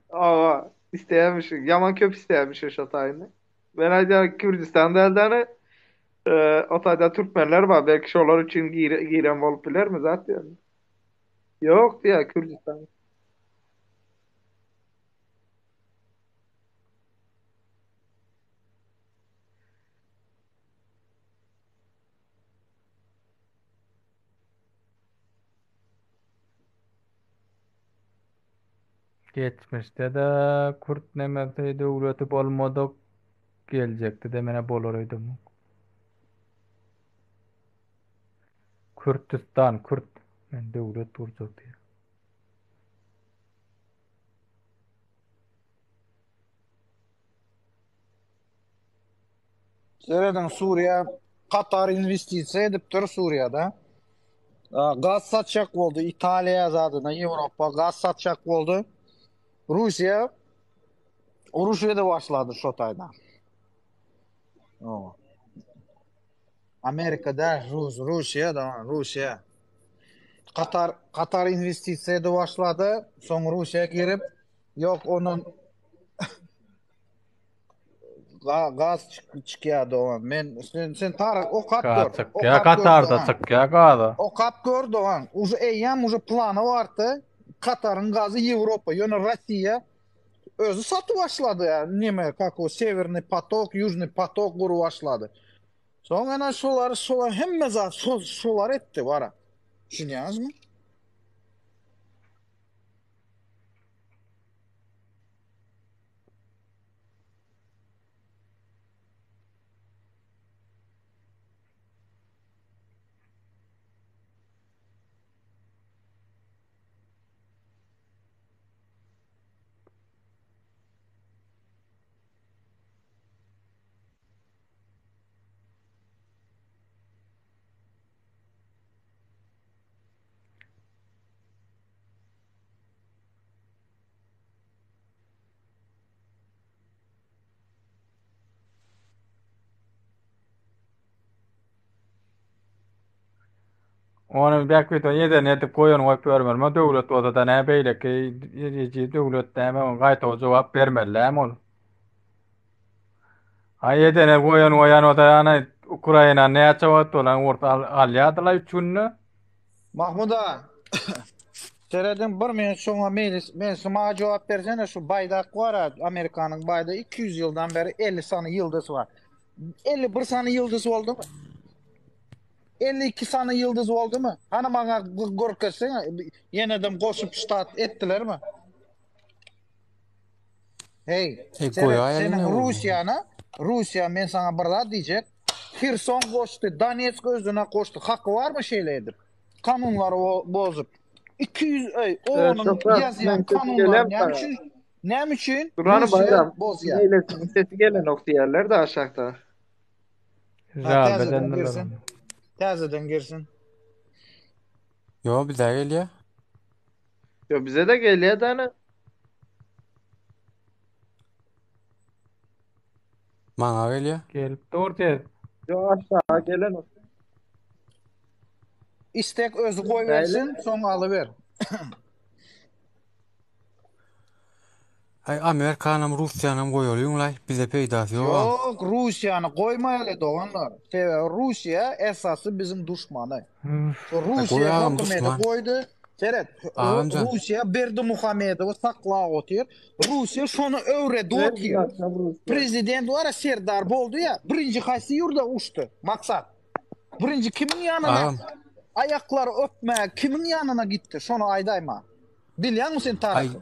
Awa, isleýärmişin. Ýaman köp isleýärmişin şo taýyny. Men aýdýan Kürdistan däl-de, o taýda türkmenler bar, belki şolar üçin giren bolup bilermi zat diýen. Ýok diýýär Kürdistan. Geçmişde-de kürt nemesi döwleti bolmadyk, geljekde-de menä bolar öýdemok. Kürtüstan, kürt. Men döwlet gurjak diýýär. Serediň Suriýa Katar inwestisiýa edipdir Suriýada. Gaz satjak boldy Italiýa zadyna Ýewropa gaz satjak boldy. Russiýa uruş edip başlady şo taýda. Amerika däl, Rus, Russiýa da, Russiýa. Katar Katar inwestisiýa edip başlady, soň Russiýa girip, ýok ondan Gaz çykýar dogan. Men sen sen taryh okap gör. Gaz çykýar, Katarda çykýar gaza. Okap gör dogan. Uje eýýäm uje plany bardy. Kataryň gazy Ýewropa, ýöne Rossiýa özi satyp başlady ýa neme kak o Sewernyý potok, Ýužnyý potok gurup başlady. Soň ene şolar şolar hemme zat şolar etdi bara. Düşünýäňizmi? Ony bähbit ýeden edip goýan goýup ýörmelimi döwlet bolsa-da nä beýleki ejiz döwlet näme oňa gaýtawy jogap bermeli dämi ol. Ha ýedene goýan goýan bolsa ýany Ukraina näçe wagt bolan urt alýardylar 3 günde. Mahmud aga, serediň bir minut şoňa meýlis, men şu maňa jogap bersene şu baýdak bar Amerikanyň baýdagy 200 ýyldan bäri 50 sany ýyldyz bar. 51 sany ýyldyz boldumy? 52 sany ýyldyz boldumy? Hany maňa görkezseňe, ýenedem goşup ştat etdilermi? Hey, Ey, seret, goýaýalyň seniň ne boldy? Russiýany, Russiýa men saňa bir zat diýjek. Herson goşdy, Donetsk özüne goşdy. Haky barmy şeýle edip? Kanunlary bozup. 200 öý, onuň Şöhrat, ýazýan men sesi kanunlary gelem näme saňa. üçin näme üçin Durany Russiýa Baýram, bozýar? meýlesiniň sesi gelenok diýerler-de aşakda. Ha, Žalba täzeden edendirler girsin. ony. Täzeden girsin. Yo bize gelýär. Yo bize-de gelýär-de ene. Maňa gelýär. Gelip dur ses. Yo aşağı gelenok. Istek özi goýbersin, soň alyber. Aý Amerikanam Russiýanam goýalyňlaý bize peýdasy ýogam. Ýok Russiýany goýmaýaly doganlar. Sebäbi Russiýa esasy biziň duşmany. Şu Aý goý Russiýa agam hökümeti duşman. goýdy. Seret Agamjan. Russiýa Berdimuhamedowy saklap otyr. Russiýa şony öwredip otyr. Prezident bar Serdar boldy ýa birinji haýsy ýurda uçdy? Maksat. Birinji kimiň ýanyna Agam. aýaklary öpmäge kimiň ýanyna gitdi? Şony aýdaý maňa. Bilýäňmi sen Aý taryhy?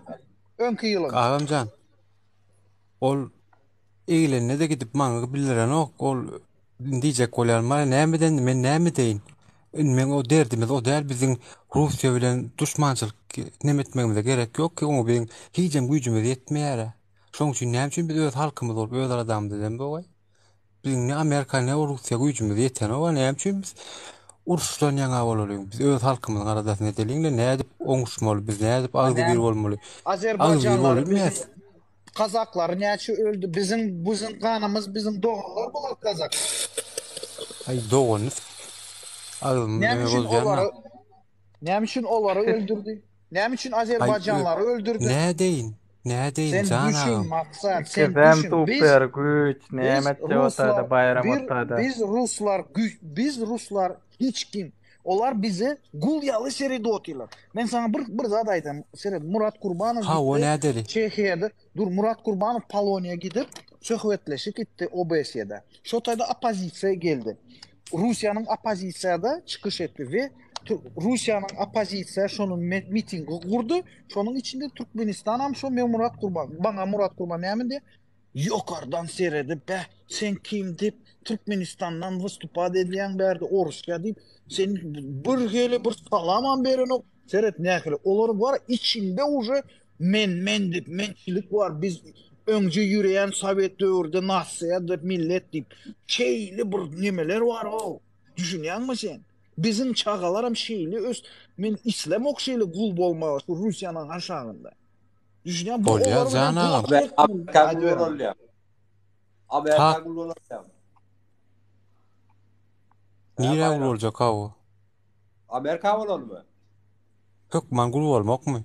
Öňki ýylyň. Agamjan. Ol eglende-de gidip maňa bildirenok. Ol diýjek bolýan maňa näme edendi men näme edeýin? Indi meň o derdimiz o däl biziň Russiýa bilen duşmançylyk neme etmegimize gerek ýok ki oňa biziň hijem güýjümiz ýetmeýär. Şoň üçin näme üçin biz öz halkymyz bolup öz aladamyzy edemzok-aý? Biziň ne Amerika ne Russiýa güýjümiz ýetenok-a näme üçin biz uruşdan ýaňa bolalyň? Biz öz halkymyzyň aladasyny edeliň-le nädip oňuşmaly biz nädip agzybir bolmaly? Agzybir Azerbaýjanlary bolulmaýas. biziň kazaklary näçe öldi biziň biziň ganymyz biziň doganlar bular kazak. Aý doganyny s agzymyň Näme neme üçin bozýan-a. olary näme üçin olary öldürdi? Näme üçin Aý azerbaýjanlary öldürdi? nädeýin? Nädeýin Sen jan düşün agam? Maksat, sen Ikisem düşün. Biz super güýç, biz näme etjek otaýda, ruslar Baýram bir otaýda. biz ruslar güýç biz ruslar hiç kim. Olar bize gul ýaly seredip otyrlar. Men saňa bir bir zat aýdam. Seret Murat Kurbanow Hawa gitdi nädeli? Çehiýada. Dur Murat Kurbanow Poloniýa gidip söhbetleşik etdi OBSE-de. Şo taýda oppozisiýa geldi. Russiýanyň oppozisiýada çykyş etdi we Russiýanyň oppozisiýa şonuň mitingi gurdy. Şonuň içinde Türkmenistanam şo men Murat Gurban, maňa Murat Gurban näme diýýär? Ýokardan seredip, beh, sen kim diýip, Türkmenistandan wystupad edýäň bärde orusça diýip, sen bir hili bir salamam berenok. Seret nähili, olaryň bar içinde uje men men diýip, mençilik bar, biz öňje ýöreýän sowet döwürde nasiýa diýip, millet diýip, şeýle bir nemeler bar-ow. Düşünýäňmi sen? Biziň çagalaram şeýle ös, men islemok şeýle gul bolmagy şu Russiýanyň aşagynda. Düşünýäňmi? Bu Bolýar olar bilen jan agam. gul Amerika etmeli. gul Aýdyberin. bolýar. Amerika Tak gul bolýar. Hä nirä gul Baýram? boljak hawa? Amerika bolalmy? Hökman gul bolmakmy?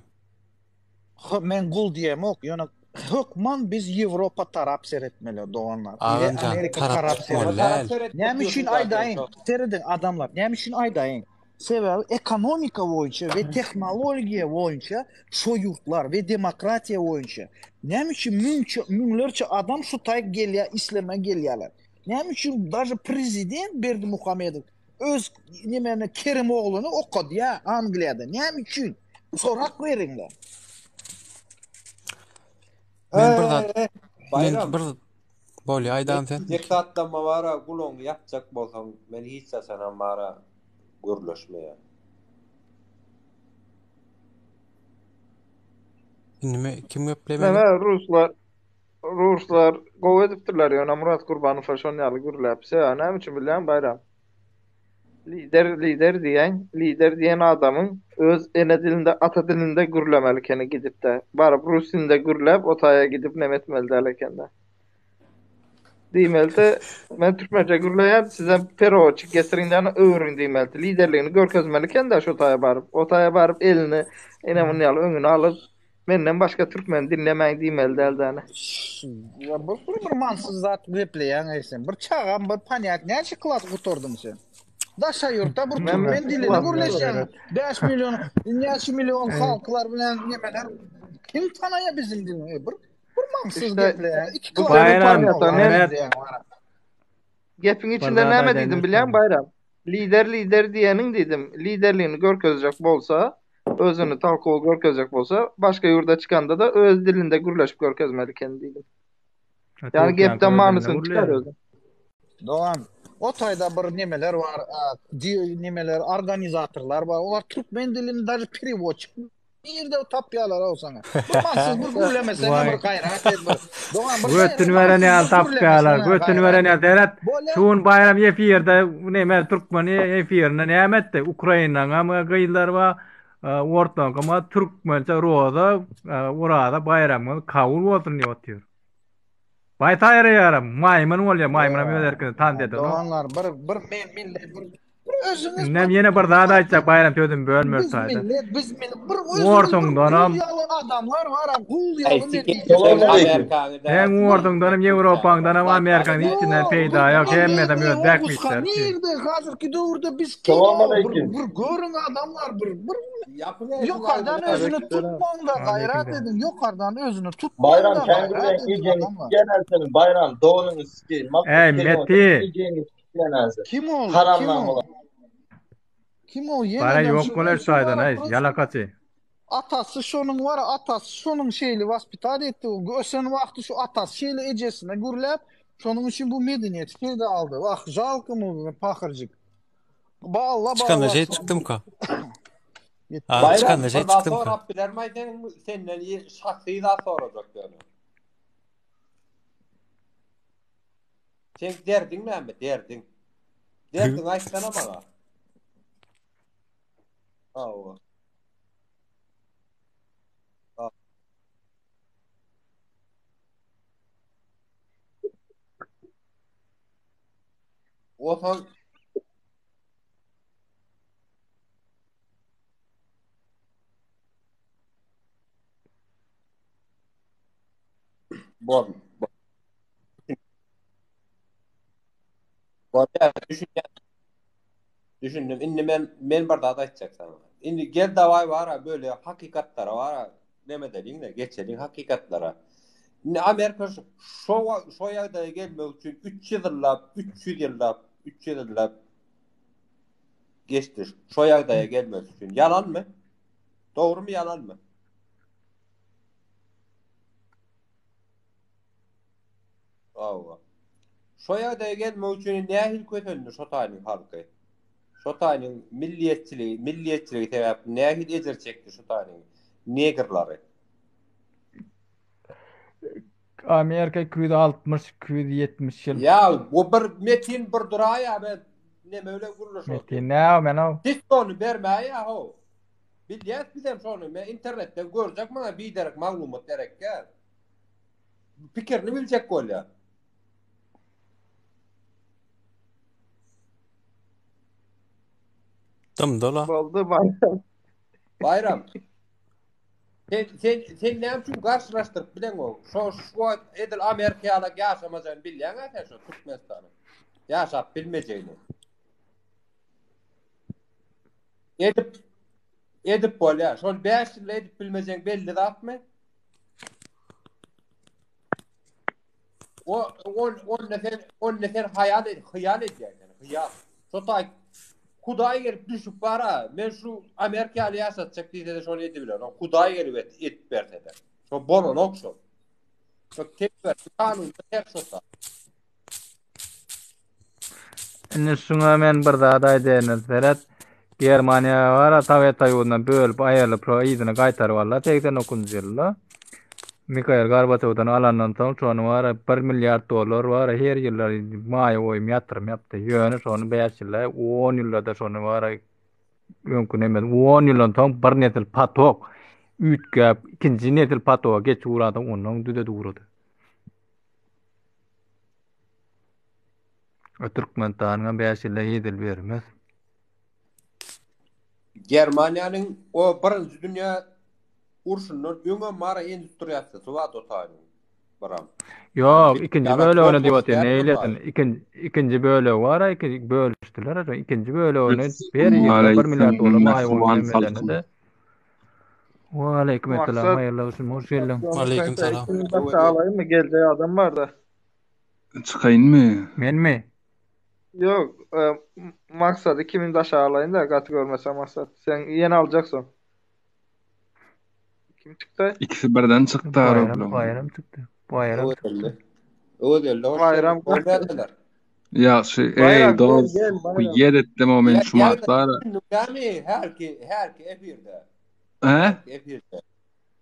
Hö, men gul diýemok, ýöne hökman biz Ýewropa tarap seretmeli doganlar. We Agam jan Amerika tarap tarap çykmaly seretmeli. däl. Tarap seretip Näme üçin otyrsyň zaten aýdaýyn? şo. Serediň adamlar, näme üçin aýdaýyn? Sebäbi ekonomika boýunça we tehnologiýa boýunça şo ýurtlar we demokratiýa boýunça näme üçin müňçe müňlerçe adam şu taýyk gelýär, islemä gelýärler? Näme üçin daže prezident Berdimuhamedow öz nemeni Kerim ogluny okadýar Angliýada? Näme üçin? Sorak beriňler. Men bir zat men Baýram. bir bolýa aýdam Men sen. diýjek zatlamma bara gulagyňy ýapjak bolsaň men hiç haçanam bara gürleşmeýän. Indi me kim geplemeli? Meme ruslar ruslar gowy edipdirler ýöne Murat Gurbanowa şon ýaly gürläp. Sebäbi näme üçin bilýäňmi Baýram? Lider lider diýen, lider diýen adamyň öz ene dilinde ata dilinde gürlemeli ekeni gidipde. Baryp rus dilinde gürläp o taýa gidip neme etmeli däl ekende. Diýmelide men türkmençe gürleýän sizem perewoçik getiriň däne öwrüň diýmelidi. Liderligini görkezmeli ekende şo taýa baryp. O taýa baryp elini ene muny ýaly öňüne alyp Menden başga türkmeni dinlemäň diýmeli däl däne. Ya bu bir, bir mansyz zat gepleýäň ey sen. Bir çagam bir panýat näçe klas gutardyň sen? Daşa ýurtda bir türkmen dilini gürleşýäň. 5 million, näçe million halklar bilen nemeler kim tanaýar bizim dilini? Bir bir mansyz gepleýäň. 2 klas Baýram, Gepiň içinde näme diýdim bilýäňmi Baýram? Lider lider diýeniň diýdim, liderligini görkezjek bolsa, özüni talkowy görkezjek bolsa, başga ýurda çykanda-da öz dilinde gürleşip görkezmeli eken diýdim. Ýagny gepden manysyny çykar özi. Dogan, o taýda bir nemeler bar, nemeler, organizatorlar bar. Olar türkmen dilini daže perewodçik Nirde tapýarlar o saňa. Bu mansyz bir gürlemesene bir gaýrat et bir. Dogan bir Götün veren ýaly tapýarlar. Götün veren ýaly seret. Şu gün Baýram efirde neme türkmen efirinde näme etdi? Ukrainanyňam gyzlary bar, ortaňkam bar. Türkmençe roza, oraza baýramyňyz kabul bolsun diýip otyr. Baý saýraýaram, maýmyn bolýar, maýmynam öz erkini tans edenok. Doganlar bir bir men millet bir bir özüňiz Indem ýene bir zat aýtjak Baýram sözümi bölme biz taýda. millet biz millet bir özümiz bir Ortaňdanam gul ýaly adamlar bar a gul Aý ýaly men sikim diýjek Amerikany da. Hem ortaňdanam Ýewropaňdanam Amerikaň içinden Ýok, peýda bir ýok, bir hemmesem nirde öz o bähbitleri üçin. nirde hazirki döwürde biz kim Salam o bir aleýkum. bir görüň adamlar bir bir Ýapyň Ýokardan özüni tutmaň-da gaýrat ediň, ýokardan özüni Baýram tutmaň-da kän gaýrat gürleýän ediň ejeňi adamlar. sikýän hä seniň Baýram doganyňy sikeýin Maksat Eý seniň Meti. ejeňi sikýän hä sen Kim ol? Kim haramdan ol? bolan. Kim ol? Bara Ýeneden ýok şu bolar şu şaýdan bara eý prosta ýalakaçy. atasy şonuň bar atasy şonuň şeýle waspitat etdi. Ösen wagty şu atasy şeýle ejesine gürläp, şonuň üçin bu medeniýeti şeýle aldy. Wah, žalko mu pahyrjyk. Ba Allah Çykanda şey barabarsyň. çykdymka? Ýetdi. A, Baýram, çykanda şey bir zat çykdymka? sorap bilermi seniň senden şahsy zat sorajak ýöne. Seň derdiň näme, derdiň? Derdiňi aýtsana maňa. Hawa. Otan Bol. Bolýar, düşünýän. Düşündim. Indi men men bir zat aýtjak saňa. Indi gel dawaý bara böyle hakykatlara bara neme edeliň-de, geçeliň hakykatlara. Indi Amerika şo şo ýagdaýa gelmek üçin 300 ýyllap, 300 ýyllap, 300 ýyllap geçdi şo ýagdaýa gelmek üçin. Ýalanmy? Dogrumy, ýalanmy? Hawa. Şo ýagdaýa gelmek üçin nähili kösendi şo taýynyň halky? Şo taýynyň milliýetçiligi, milliýetçiligi sebäpli nähili ejir çekdi şo taýynyň negrlary? Amerika 260, 270 ýyl. Ýa, bu bir Metin bir duraýa men neme bilen gürleşip Metin näme men o? Siz şony bermäýä how. Bilýäs bizem şony. Men internetden görjek maňa biderek maglumat gerekgä. Pikirini biljek bolýar. Dymdy la. Boldy Baýram. Baýram. Sen sen sen näme üçin garşylaşdyryp bileňok? Şo şu wagt edil Amerika ýalak ýaşamajagyny bilýäň-ä sen şo Türkmenistanyň. Ýaşap bilmejegini. Edip edip bolýar. Şol 5 ýylda edip bilmejegiň belli zatmy? O on onda sen onda sen hayal et, hyýal edýän sen, hyýal. Şo taý Hudaý gelip düşüp bara, men şu Amerikaly ýaşatjak diýse-de şony edibiler. O Hudaý gelip et, edip berse-de. Şo bolanok şo. Şo tek bir kanunda ters şo taý. Indi şuňa men bir zat aýdaýyn. Seret, Germaniýa bar, Sowet Soýuzyndan bölüp aýrylyp, şo yzyna gaýtaryp aldy 89-njy ýylda. Mihail Gorbaçewden alandan soň şony bar 1 milliard dollar bar her ýylda maýa goýum ýatyrym ýapdy. Ýöne şony 5 ýylda, 10 ýylda-da şony bar öňki nemes 10 ýyldan soň bir nesil potok üýtgäp, ikinji nesil potoga geçip ugrady, ondan düzedip ugrady. Türkmenistanyňam 5 ýylda hezil bermez. Germaniýanyň o birinji dünýä urşundan öňem mara industriýasy bar o taýynyň biram. Ýok, ikinji bölegini diýip otyr, neýlesin? Ikinji ikinji bölegi bar, iki bölüşdiler, ikinji bölegini her ýylda 1 milliard dollar maýa goýum edende. Waleýkim esselam, haýyrly agşam, hoş geldiň. Waleýkim salam. Alaýynmy geljek adam barda. Çykaýynmy? Menmi? Ýok, e, maksady kimin daşa alaýyn da gaty görmese maksat. Sen ýene aljaksyň. Kim çykdy? İkisi birden çykdy Baýram, arabla. Baýram çykdy. Baýram çykdy. Öwez hoş Baýram. geldin. Ýagşy, eý Baýram gel dost, gel Baýram. ýer etdim o men şu matlara. Ýagdaýlaryny herki herki efirde. He? Herki efirde.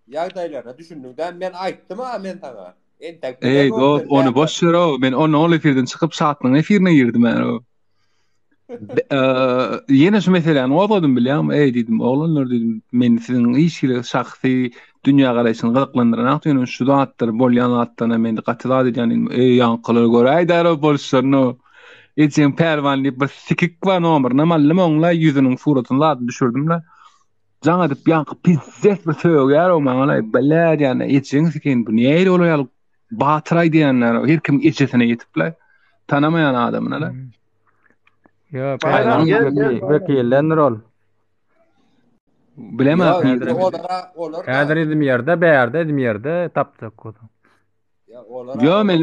Ýagdaýlaryna düşündiň dämi? Men aýtdym ha men saňa. Entek Eý bilemok dost, sen ony bärde. boş ber o. Men onu ol efirden çykyp şatlygyň efirine girdim men o. Be- e, ýene şu meseläni gozgadym bilýäňmi? Eý diýdim, oglanlar diýdim, men siziň hiç hili şahsy dünýä garaýşyňyzy gyzyklandyranok diýdim, şu zatlar bolýan zatlaryna men gaty zat edýän diýdim. Eý ýaňkylar göräýdär o boluşlaryny. o. Ejeň pälwan diýip bir sikik bar nomerinem aldym oňla ýüzüniň suratyny zadyny düşürdim-le. Jaň edip ýaňky pizzet bir sögýär o maňa laý bile diýende ejeň sikin bu nähili olar ýaly batyr aýdýanlar her kim ejesine ýetip-le tanamaýan adamyna la. Ýok, Baýram pälwan gel gel wekil, Baýram. wekildendir ol. Bilemok Ýok, nirden. indi olara olar da Häzir Izmirde, bärde Izmirde tapjak bolsaň. ýa olara Ýo men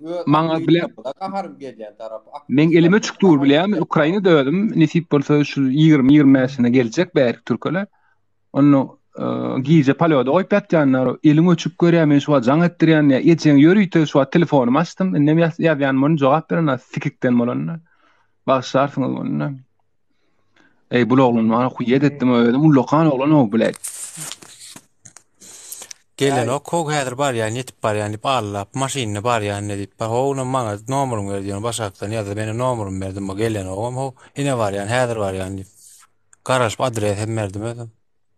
öz maňa bile gaharym gelýän tarapy Men elime çyk dur bilýärmi? Ukrainada özüm nesip bolsa şu 20-25-ine geljek bärik türkele. Onda e, gije polýoda goýup ýatýanlar, eliň öçüp görýär, men şu wagt jaň etdirýän ýa ejeň ýörite şu wagt telefonymy açdym, indem ýazýan muny jogap beren sikikden bolanda. Bagyşlarsyňyz muny. Ey bul oglan bana huýet etdim özüm ullakan oglan o bile. Gelenok how häzir barýan ýetip barýan diýip allap maşynda barýan ne diýip how onam maňa nomeryňy ber diýen başakdan ýazdy menem nomerymy berdim o gelenogam how ine barýan häzir barýan diýip garaşyp adres hem berdim özüm.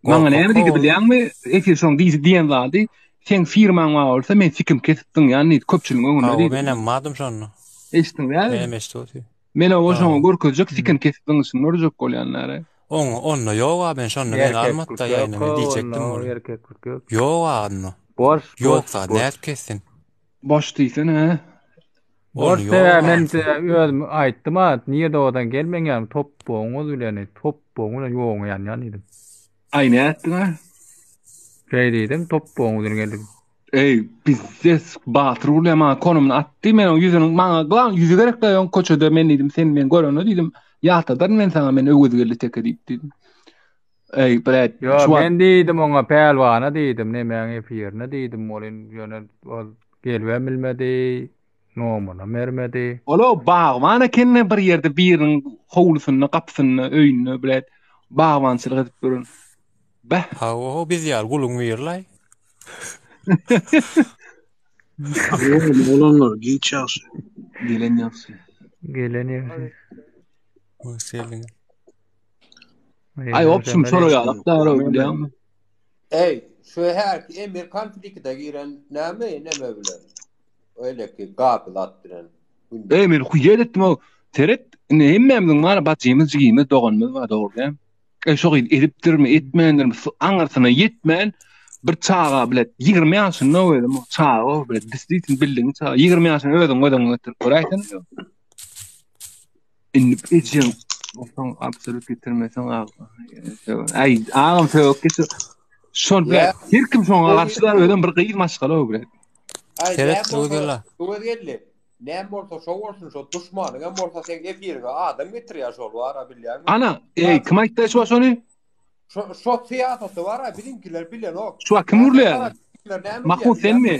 Maňa Gorkak näme diýdi how bilýäňmi? Efir şoň diýdi diýen zady seň firmaň bar bolsa men sikim kesip zyňýan diýdi köpçüligiň öňünde Hawa diýdi. menem bardym şonda. Eşitdiň dälmi? Menem eşidip otyryn. Men oba şoňa Hawa. görkezjek sikin kesip zyňyşyny görjek bolýanlary. Oň onda ýok-a men şonda meni Erkeklik almatda ýok ýaýyna men ho, diýjekdim onda ony. erkeklik ýok. Ýok-a onda. Boş, Ýok boş, zat boş. nädip kessin? Boş diýsene. Boş sebäbi men size özüm aýtdym a, nirde odan gelmeň ýaly topbagyňyz bilen, topbagyň bilen ýoguňy ýanýan diýdim. Aý nätdiň a? Şeý diýdim, topbagyň bilen geldim. Eý, bizdes Batyr gurlaýar maňa konumyny atdy, men oň ýüzüniň maňa glan ýüzi gerek da oň köçede men diýdim, sen men görende diýdim, ýatladaryn men saňa men Öwezgeldi teke diýip diýdim. Eý, brat, Ýo, şu wagt men diýdim oňa pälwana diýdim, nemäň efirine diýdim welin, ýöne ol gelibem bilmedi, nomunam bermedi. Ol-a bagban eken-de bir ýerde biriniň howlusynda, gapysynda, öýünde, brat, bagbançylyk edip ýören. Beh. Hawa, biz ýaly guluň biri-laý. Oglanlar, giç ýagşy. Gelen ýagşy. Gelen ýagşy. Hoş geldiňiz. Aý opşum şolar ýalak da bilýäňmi? Eý, şu herki emir konflikte giren näme neme bilen? Öyleki gapyl at bilen. Eý men huýet etdim o. Seret, indi hemmämiziň bar bajymyz, jigimiz, doganymyz bar, dogry däl. Eý şo gyz edipdirmi, etmändirmi, aňyrsyna ýetmän bir çaga bilet 20 ýaşynda özüm çaga bilet disdiysin bildiň çaga 20 ýaşyny özüň göz öňüňe getirip göräýsene. Indi ejeň bolsaň absolut getirmeseň Aý, agam sögüp geçir. Şol bilen her kim şoňa garşy da özem bir gyz maşgala o bilen. Aý, Seret näme bolsa, Öwezgella. Öwez geldi. Näme bolsa şo bolsun, şo duşmanyň hem bolsa seň efiriňe adam getirýär şol bar-a bilýäňmi? Ana, eý, kim aýtdy şu şony? Şo şo syýasaty bar-a biziňkiler bilenok. Şu kim gürleýär? Mahmut senmi?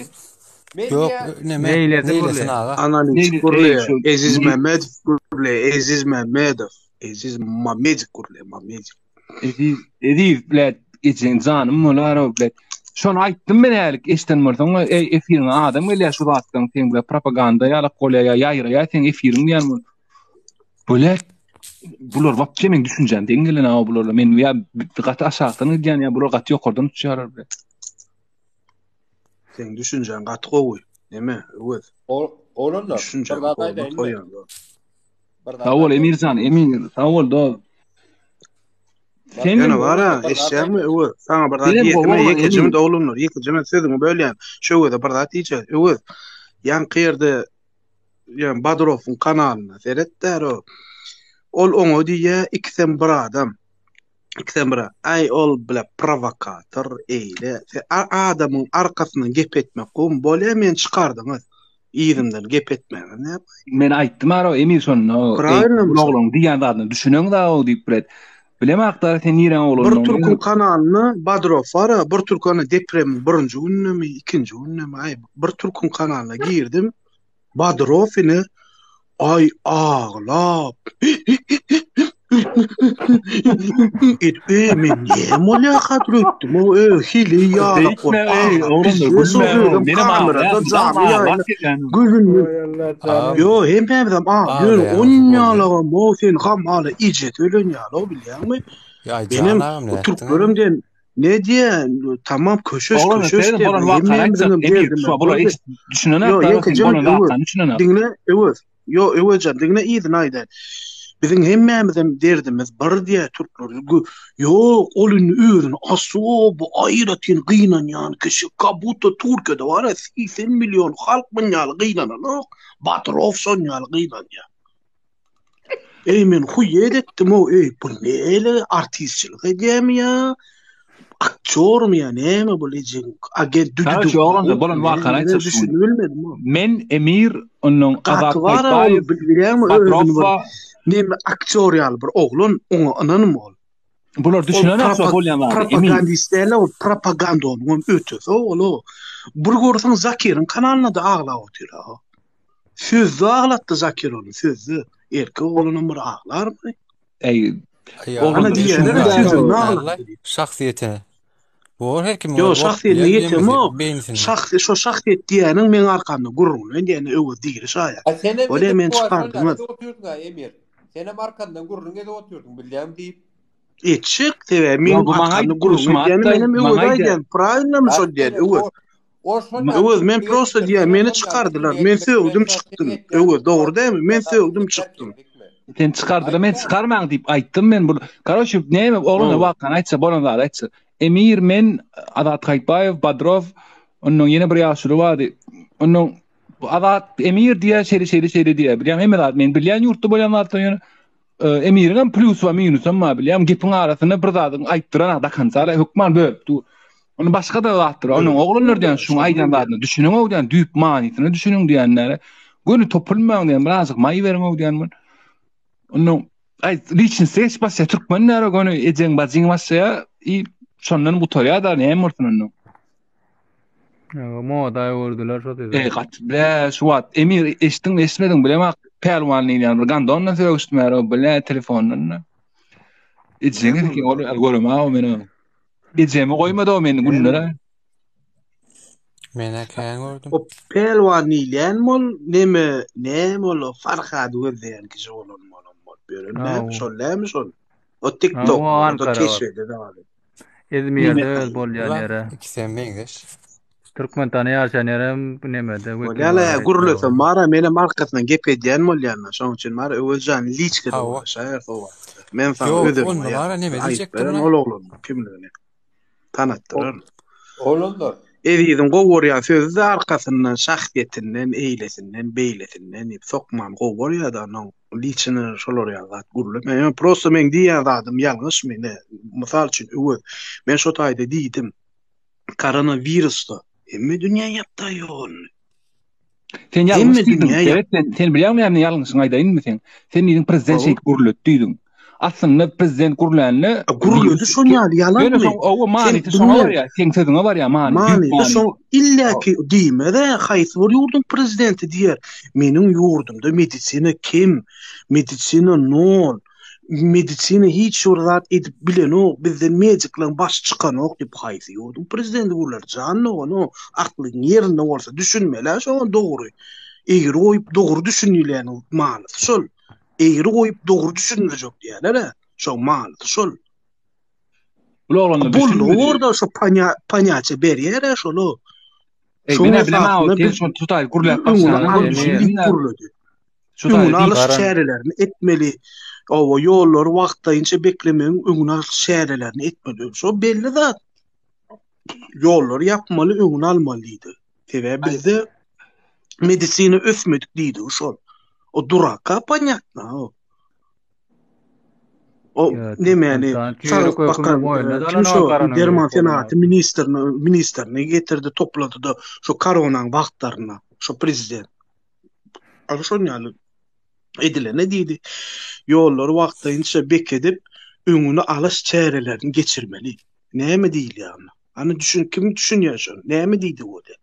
Ýok, neme? Neýlesin Neýlesin gürleýär? aga? Analitik Neýle- gürleýär. eý, şu- Eziz Mehmedow gürleýär. Eziz Mehmedow. Eziz Mamedik gürleýär. Mamedik. Eziz, Eziz, bilet, ejeň janym bolar o bilet. Şony aýtdym men hälik eşden bolsaň, eý, efiriňe adam gelýär şu zatdan, seň bilen propaganda ýalak bolýar, ýa ýaýraýar seň efiriň diýen bol. Bilet, bular wapşe meň düşünjäm deň gelen aw bularla. Men ýa gaty aşakdan gidýän ýa bular gaty ýokardan uçýarlar bilet. Seň düşünjäň gaty gowy. Neme, Öwez? Oglanlar, bir Düşünjäň zat hormat aýdaýynmy? goýýan. Bir zat Sag bol aýdaýyn. Emirjan, Emir, sag bol dost. Sen Ýöne bar-a, eşitýäňmi, Öwez? Saňa bir zat Senem diýesim, gowy oglan, ýekeje Emir. minut oglanlar, ýekeje minut sözüňi bölýän. Şu Öweze bir zat diýjek. Öwez, ýaňky ýerde ýa Badrowyň kanalyna seret däro. Ol oňa diýýär, ikisem bir adam. Ikisem bir Aý ol bile prowokator eýle. Se adamyň arkasyndan gep etmek gowmy? Bolýa meni çykardyňyz. Yzymdan gep etmäňiz näme? Men aýtdym ara Emir şonda. Правильно Bu oglan diýen zadyna düşüneň da o diýip bilet. Bilem akdar sen niräň Bir oglandygyny. türküň kanalyna Badrow bar, bir türk ana depremiň birinji günündemi, ikinji günündemi, aý bir türküň kanalyna girdim. Badrow ine aý aglap edip e men näme bolýarka öýtdüm o e hili ýalak bolup Beýtme eý aglap oglanlar pizdes o gülme özem menem kamerada aglaýan janly ýaýyna gözünden Agam, Ýo hemmämizem ag ýöne aglaýan on bolsa boldy. ýalagam o sen hamala ejesi ölen ýaly o bilýäňmi Ýa menem jan agam bu nätdiň türklerem diýen ne diýen tamam köşeş Oglanlar köşeş seredin diýen bolan wakany aýtjak hemmämiziňem Emir derdimiz şu bular birdi eş düşünen Ýo aklar sen ýekeje bolan Öwez wakany düşünen diňle Öwez Ýo Öwezjan diňle yzyny aýdaýyn. Biziň hemmämizem derdimiz bir diýä türkler. Ýok ol indi özüni osobo aýratyn gynanýan kişi kabutto Türkiýede bar-a 80 million halk munýaly gynananok. Batyrow şonýaly gynanýar. Eý men huýet etdim-ow eý bu näle artistçilik edýämi ýa aktýormy ýa näme bu ejeň agent düdüdük. Karoçe oglanlar bolan wakany aýtjak şu. Düşünip bilmedim o. Men Emir ondan Azat Gaty bar-a ol Gaýbaýew bilýäňmi özüni bir Batyrowa neme aktýor ýaly bir oglan oňa ynanma ol. bular Ol düşünen aksa propa bolýan zady Emir. propagandist däl ol propaganda onuň ötesi ol o. Bir görseň Zakiriň kanalynda-da aglap otyr-a. Sözde aglatdy Zakir ony, sözde. Erkek oglanam bir aglarmy? Eý, Aý, oglan Ana agam, diýýärler düşünýän sözünde däl-laý, aglatdy diýip. şahsyýetine. Bor her kimiň Ýo, öz bolup şahsyýetine bilýän ýetemok. beýnisinde. Şahsy, şo şahsyýet diýýäniň meň arkamda gürrüňini edýäni Öwez diri şaýat. A senem Bolýa edip meni goýsan çykardyňyz. edip otyrdyň-a Emir. Senem arkandan gürrüň edip otyrdyň bilýäň diýip. Etjek, sebäbi Ýa meň bu maňa arkamda aýtdy, gürrüň şumy edýäni atda, menem maňa Öweze aýdýar. aýdýan. Pravilnomy Aý şol diýýän senem Öwez. o o şol ýaly Öwez men gürrüň prosta edipdir. diýýän Senem meni şol ýaly çykardylar. gürrüň Men etmek bilen sögdüm şol seň çykdym. etýän Öwez dogry dälmi? Men zat sögdüm etýän çykdym. dikme. Sen çykardylar, men Aýtýan. çykarmaň diýip aýtdym men bu. Karoçe, näme oglana Hawa. wakany aýtsa, bolan zady aýtsa. Emir men Azat Gaýypbaýew, Badrow, ondan ýene bir ýaşuly bardy. Ondan Azat Emir diýýär, şeýle şeýle şeýle diýýär. Bilýän hemme zat men bilýän ýurtda bolýan zatlar ýöne e, Emiriň hem plýusy bar, minusy hem bar bilýän. Gepiň arasynda bir zadyň aýtdyran da konca hökman bölüp dur. Onu başga da zatdyr. Onuň oglanlar diýen şuň aýdan zadyna düşüniň o diýen düýp manysyna düşüniň diýenlere. Göni topulmaň diýen birazjyk maý beriň o diýen. Onuň Ay liçnisi geç basýa türkmen näre göni ejeň bajyň basýa i şondan gutarýa da näme bolsun ondan. Ýa moda öwürdüler şo sözi. E gaty ble şu wagt Emir eşitdiň eşitmediň bilemok pälwan diýilýän bir gandondan sögüşdim är bile telefondan da. Ejeňi ki ol görem o meni. Ejemi goýmady o meni günlere. Men kän gördüm. O pälwan diýilýän bol, neme, näme ol o Farhady gözleýän kişi bolan bolan bolup ýören näme şol näme şol? O TikTok, o da keşfede zady. İzmir'de öz bolýan ýere. İkisi meňzeş. Türkmenistanda ýaşaýan ýerem bu nemede. Bolýala gürlesem bara menem arkasyndan gep edýän bolýan. Şoň üçin bara Öwezjan liçkede bolýar o wagtda. Men saňa özüm. Onda bara neme diýjekdim. Ol oglan kimligini. Tanatdylar. Oglanlar. Eziziň gowy görýän sözi-de arkasyndan, şahsyýetinden, eýlesinden, beýlesinden diýip sokman gowy görýär-de onuň liçini şolar ýaly zat gürleme. Ýöne prosta meň diýýän zadym ýalňyşmy ine mysal üçin Öwez men şo taýda diýdim koronawirusda hemme dünýä ýapdy ýoluny. Sen ýalňyş diýdiň. Seret sen, sen bilýäňmi näme ýalňyşyňy aýdaýynmy sen? Sen diýdiň prezident şeýdip gürledi diýdiň. Aslynda prezident gürlände gürledi şon ýaly ýalanmy? Ýöne şoň owa manysy şoňa barýar. Seň sözüňe barýar many. Manysy şoň illäki diýmez-ä haýsy bir ýurduň prezidenti diýer. Meniň ýurdumda medisina kem, medisina nol. Medisina hiç bir zat edip bilenok, bizden medikleriň başy çykanok diýip haýsy ýurduň prezidenti gürlär jan dogan o aklyň ýerinde bolsa düşünmeli-ä şoňa dogry. Egri goýup dogry düşün diýilýäniň manysy şol. Egri goýup dogry düşündirjek diýýärler-ä. Şoň manysy şol. Bul oglanlar Boldy düşünmedi. orda şo ponýa ponýatiýa berýär-ä şol-o. Ey, Şoň men bilemä esasynda sen biz şol tutaý gürläp öňüni başlanyň alyş diýip gürledi. Şu Öňüni alyş Garan- çärelerini etmeli. Oba ýollary wagtlaýynça beklemegiň öňüni alyş çärelerini etmeli. Şo belli zat. Ýollary ýapmaly, öňüni almaly diýdi. Sebäbi bizde medisina ösmedik diýdi şol. O duraka ponýatno. O. O nemäni saglyk bakan kim şo derman senagaty ministrini ministrini getirdi toplady da şo koronaň wagtlarynda şo prezident. Ana şon ýaly edilene diýdi. Ýollary wagtlaýynça bekedip öňüni alyş çärelerini geçirmeli. Näme diýilýär onda? Ana düşün kim düşünýär şony? Näme diýdi o de?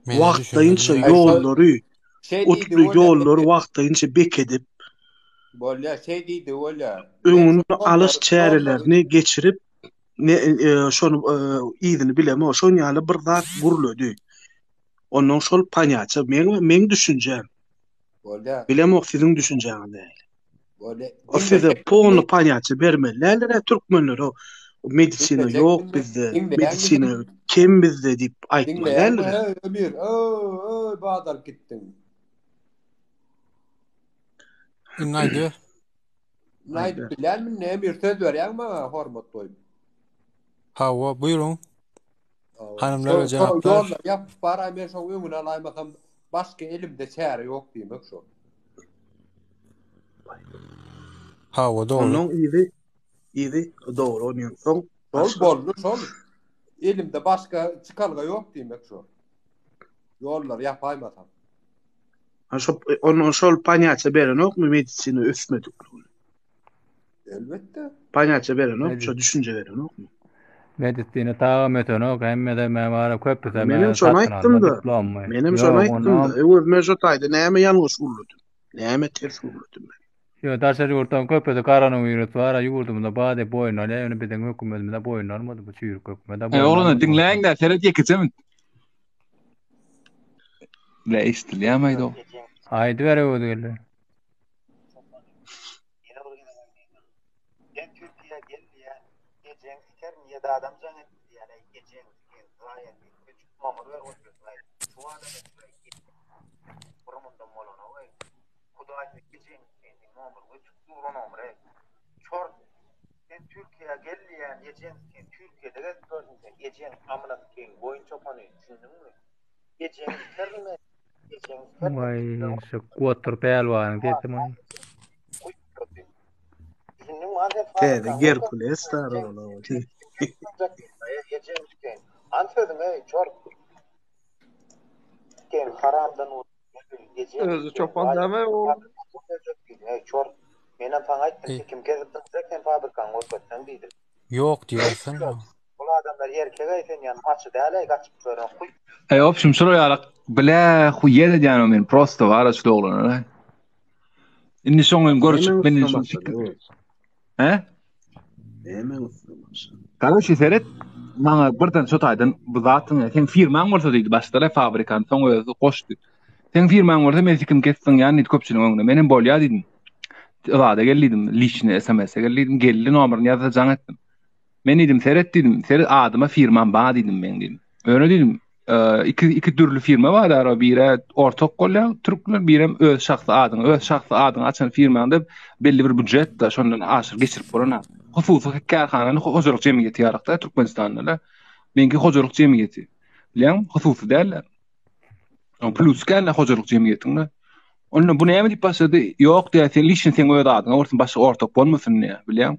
Wagtlaýynça ýollary otly ýollary wagtlaýynça bekedip, Bolýar, şeý diýdi bolýar. Öňüni alyş çärelerini geçirip, ne e, şony e, yzyny bilemok, şon ýaly bir zat gürledi. Ondan şol ponýatiýa meň meň düşünjäm. Bolýar. Bilemok siziň düşünjäňiz nähili. Bolýar. O size polny ponýatiýa bermeli däldir-ä türkmenlere. Medisina ýok bizde, medisina kem bizde diýip aýtmaly däldir. Diňleýäňmi, Emir? Öý, bazaryp gitdiň. Indi aýdyber. Indi aýdyp bilýänmi, Emir söz berýäňmi maňa hormat goýup? Hawa, buýruň. Hanymlar we jenaplar. Ýollar ýapyp baraý men şoň öňüni alaýmasam başga elimde çäre ýok diýmek şo. Hawa dogry. Ondan yzy yzy dogry ondan soň Şol boldy şol. Elimde başga çykalga ýok diýmek şo. Ýollar ýapaýmasam. Ha şo ondan şol ponýatiýa berenokmy medisina ösmedikligini? Elbetde. Ponýatiýa berenok, şo düşünje berenokmy? Medisina tagam ötenok, hemmede men bara köpüse Menem şony aýtdym-da. Menem şony aýtdym-da. Öwez men şo taýda näme ýalňyş gürledim? Näme ters gürledim men? Ýok, daşary ýurtdan köpüsi koronawirus bar, ýurdumyzda bar diýip boýun alýar, ýöne biziň hökümetimiz boýun almady bu çüýrük hökümet. Eý, oglanlar diňläň-dä, seret ýekeje min. Bile eşidilýärmi aýda? Aýdyber Öwez geldi. Ýene bir gezek aýdýan. Sen Türkiýä gel diýýän, ejeň sikerin ýedi adam jaň etdi diýýän, eý ejeň sikeýin zaýa diýip öçük nomer berip otyrsyň aý. Şu adama diýip eý bir mundan bolanok eý. Hudaý ejeň sikeýin seň nomeriň öçük dur o nomer eý. Çort sen Türkiýä gel diýýän, ejeň sikeýin Türkiýede gezip ýörsüň sen ejeň amyna sikeýin goýun çopany düşündiňmi? Ejeňi sikerin men. Ejeňi sikerin. Waý, şu gotur pälwanyň sesi maý. Täze Gerkules dar ola. Ejeňi sikeýin. An sözüňe çor. Sikeýin haramdan Özi çopan dämi o? Çor. Menem saňa aýtdym, sikim kesip dynjak sen fabrikaňy görkezseň diýdim. Ýok diýersen. Bul adamlar erkek-eý sen ýan maçy däl-eý gaçyp ýören huý. Eý opşum şular ýalak bile huýet edýän men prosto bara şu oglanlar. Indi şoň bilen görüşip men indi şoň He? Näme üstüne başlady? Garoşi seret maňa birden şo taýdan bu zatyň seň firmaň bolsa diýdi başda fabrikany soň özi goşdy. Seň firmaň bolsa men sikim kessin ýan diýdi köpçüligiň öňünde. Menem bolýa diýdim. Zada gel diýdim, liçni SMS-e gel diýdim, geldi nomerini ýazdy jaň etdim. Men diýdim, seret diýdim, seret adyma firmam bar diýdim men diýdim. Öne diýdim, iki iki dürli firma bar ara biri ortak bolýar türkler, birem öz şahsy adyňa, öz şahsy adyňa açan firmaňda belli bir býujet da şondan aşyr geçirip bolana. Hususy kärhanany hojalyk jemgyýeti ýalakda Türkmenistanda da. Meňki hojalyk jemgyýeti. Bilýäňmi? Hususy däl. Plus gäl hojalyk jemgyýetiňde. Onda bu näme diýip başlady? Ýok diýär, sen liçni seň öz adyňa bolsun, başga ortak bolmasyn diýär, bilýäň.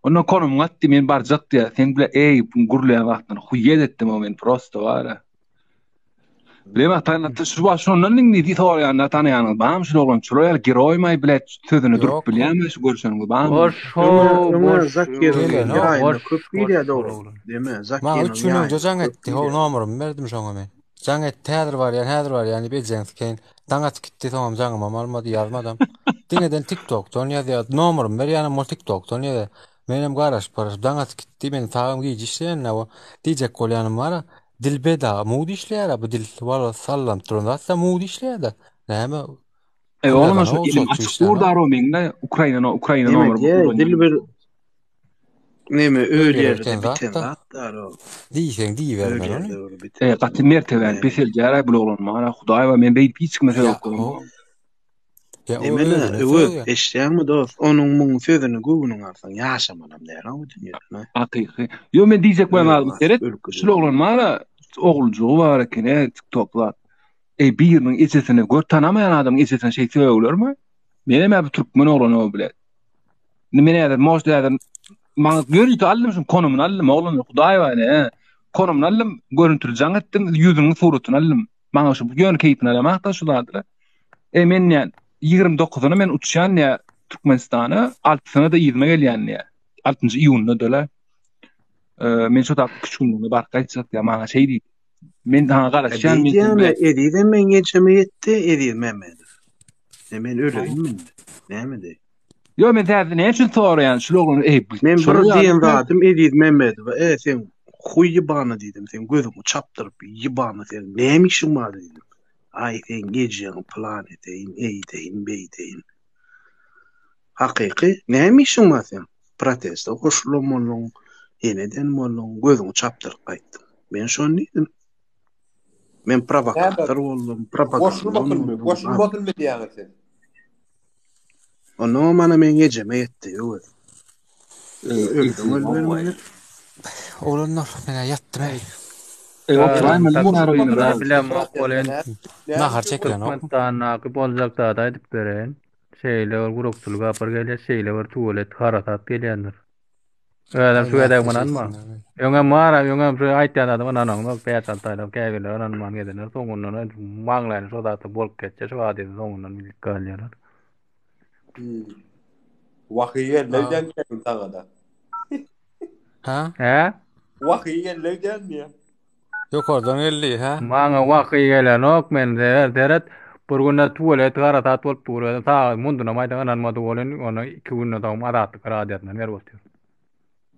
Onda konumyňy at diý, men barjak diýär. Sen bile eý, bu gürleýän wagtynda huýet etdim o men prosto bara. Bilem tanatdy şu wagt şondan indi diý soraýanda tanaýanyňyz barmy şu oglan şular ýaly geroýmaý bile sözüni durup bilýärmi şu görşeniňiz barmy? Boş ho, boş. Boş köp diýýär dogry. Deme, Zakiriniň. Maňa üç gün öňje jaň etdi, ho nomerymy berdim şoňa men. Jaň etdi, häzir barýan, häzir barýan diýip ejeň sikeýin. Daň atyp gitdi, soňam jaňymam almady, ýazmadam. Diňeden TikTokdan ýazýar, nomerymy berýänem ol TikTokdan ýazýar. Menem garaşyp garaşyp daň atyp gitdi, meniň tagam gije işleýän-dä bu. Diýjek bolýanym bar-a, dil beda, mugt işleýär-ä bu dil, walla sallanyp duran zat-da mugt işleýär-de. Näme? E oglum şu elim açyk dur daro meňde Ukraina Ukraina nomer. Dil bir Neme öl ýerde biten zat dar ol. Diýseň diýibermeli ony. E gaty mertebäni peseldýär bul oglan maňa Hudaý bar men beýdip hiç kime söz okadym. Nemene öwez eşýäňmi dost onuň muň sözüni göwnüň alsaň ýaşamalam däl o dünýede. Hakyky. Ýo men diýjek bolýan zadym seret şul oglan maňa oguljygy bar eken e TikTok zat. E biriniň ejesine gör tanamaýan adamyň ejesine şeý sögülermi? Menem bu türkmen oglany o bile. Indi men häzir most häzir maňa görüntü aldym şuň konumyny aldym oglan hudaý bar ine. Konumyny aldym, görüntüli jaň etdim, ýüzüniň suratyny aldym. Maňa şu ýöne keýpini alamakda şu zadylar. E men näme 29-yna men uçýan diýä Türkmenistana, 6-syna da yzyma gelýän diýä. 6-njy iýunda döle. E, men şu tap üç günlüğine baryp gaýtjak diýä maňa şeý diýdi. Men saňa garaşýan men. Diýýän Ezizem meň ejeme ýetdi, Eziz Mehmedow. E men öleýin indi. Näme diý? Ýo men täze näme üçin soraýan şul oglan eý bu. Men bir diýen zadym Eziz Mehmedowa e sen huý ýybana diýdim sen gözüňi çapdyryp ýybana sen näme işiň bar diýdim. Aý sen ejeňi pylan edeýin eýdeýin beýdeýin. Hakyky näme işiň bar seň proteste goşulan bolduň ene eden bolduň gözüňi çapdyryp gaýtdyň. Men şony diýdim. Men prowokator boldum propaganda Goşulmasynmy? Goşulmasynmy diýýäňiz siz? Onnoňam ana meň ejeme ýetdi Öwez. Ölseň ölübermeli. Oglanlar, men-ä ýatdym eý. Bilemok welin, Nahar çekilenokmy? Türkmenistandaky boljak zady aýdyp bereýin. Şeýle bir gurakçylyk apar gelýär, şeýle bir tuwalet harasat gelýändir. Özem şu gezek ynanma. Öňem bar, öňem şu aýtýan zadyma ynanaňok, bäş-alty aýlap käbirleri ynanman gezenler, soňundan maňlaýyna şo zatlar bolup geçýär, şu hadysa soňundan bilip galýarlar. Hmm. Wahyý geldi öýdýän saňa-da. Ha? Hä? Wahyý geldi öýdýän diýýän. Ýokardan geldi, hä? Maňa wahyý gelenok, men seret, seret, bir günde tuwalet harasat bolup dur, özem sagat mundunam aýdan ynanmady welin, ony iki günden soň Azatlyk radiosyndan berip otyr.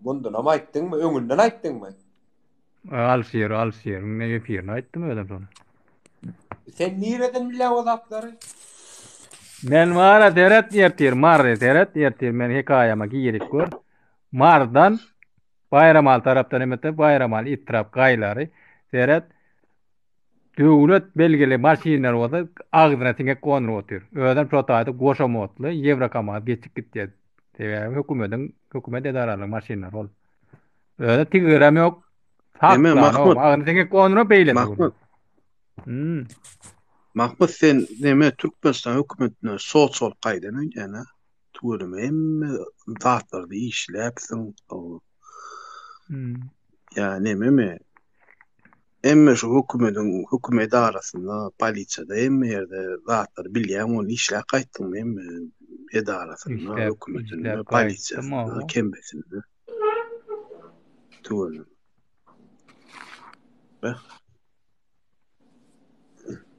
Mundunam aýtdyňmy, öňünden aýtdyňmy? Alşir, Alşiriň ne efirine aýtdym özem şony. Sen nireden bilýäň o zatlary? Men bara seret ertir Mary seret ertir men hekaýama girip gör. Mardan Baýramaly tarapdan emete Baýramaly etrap gaýlary seret döwlet belgili maşynlar bolsa agzyna siňek gonduryp otyr. Özem şo taýda goşa modly ýewro kamaz geçip gitýär. Sebäbi hökümediň hökümet edaralaryň maşynlary ol. Özem tigirem ýok. Eme Saklanok. Mahmut. Agzyna siňek gonduryp beýle. Mahmut. Hmm. Mahmut sen neme Türkmenistan hökümetine soç bolup gaýdan öýdýän ha? Tüweleme hemme zatlarda işläpsiň. Hmm. Ýa nememi? Hemme şu hökümediň höküm edarasynda, polisiýada hemme ýerde zatlary bilýäň ony işläp gaýtdyňmy hemme edarasynda, Işläp, hökümetinde, işläp gaýtdym polisiýasynda, oba. kembesinde. Tüweleme. Beh.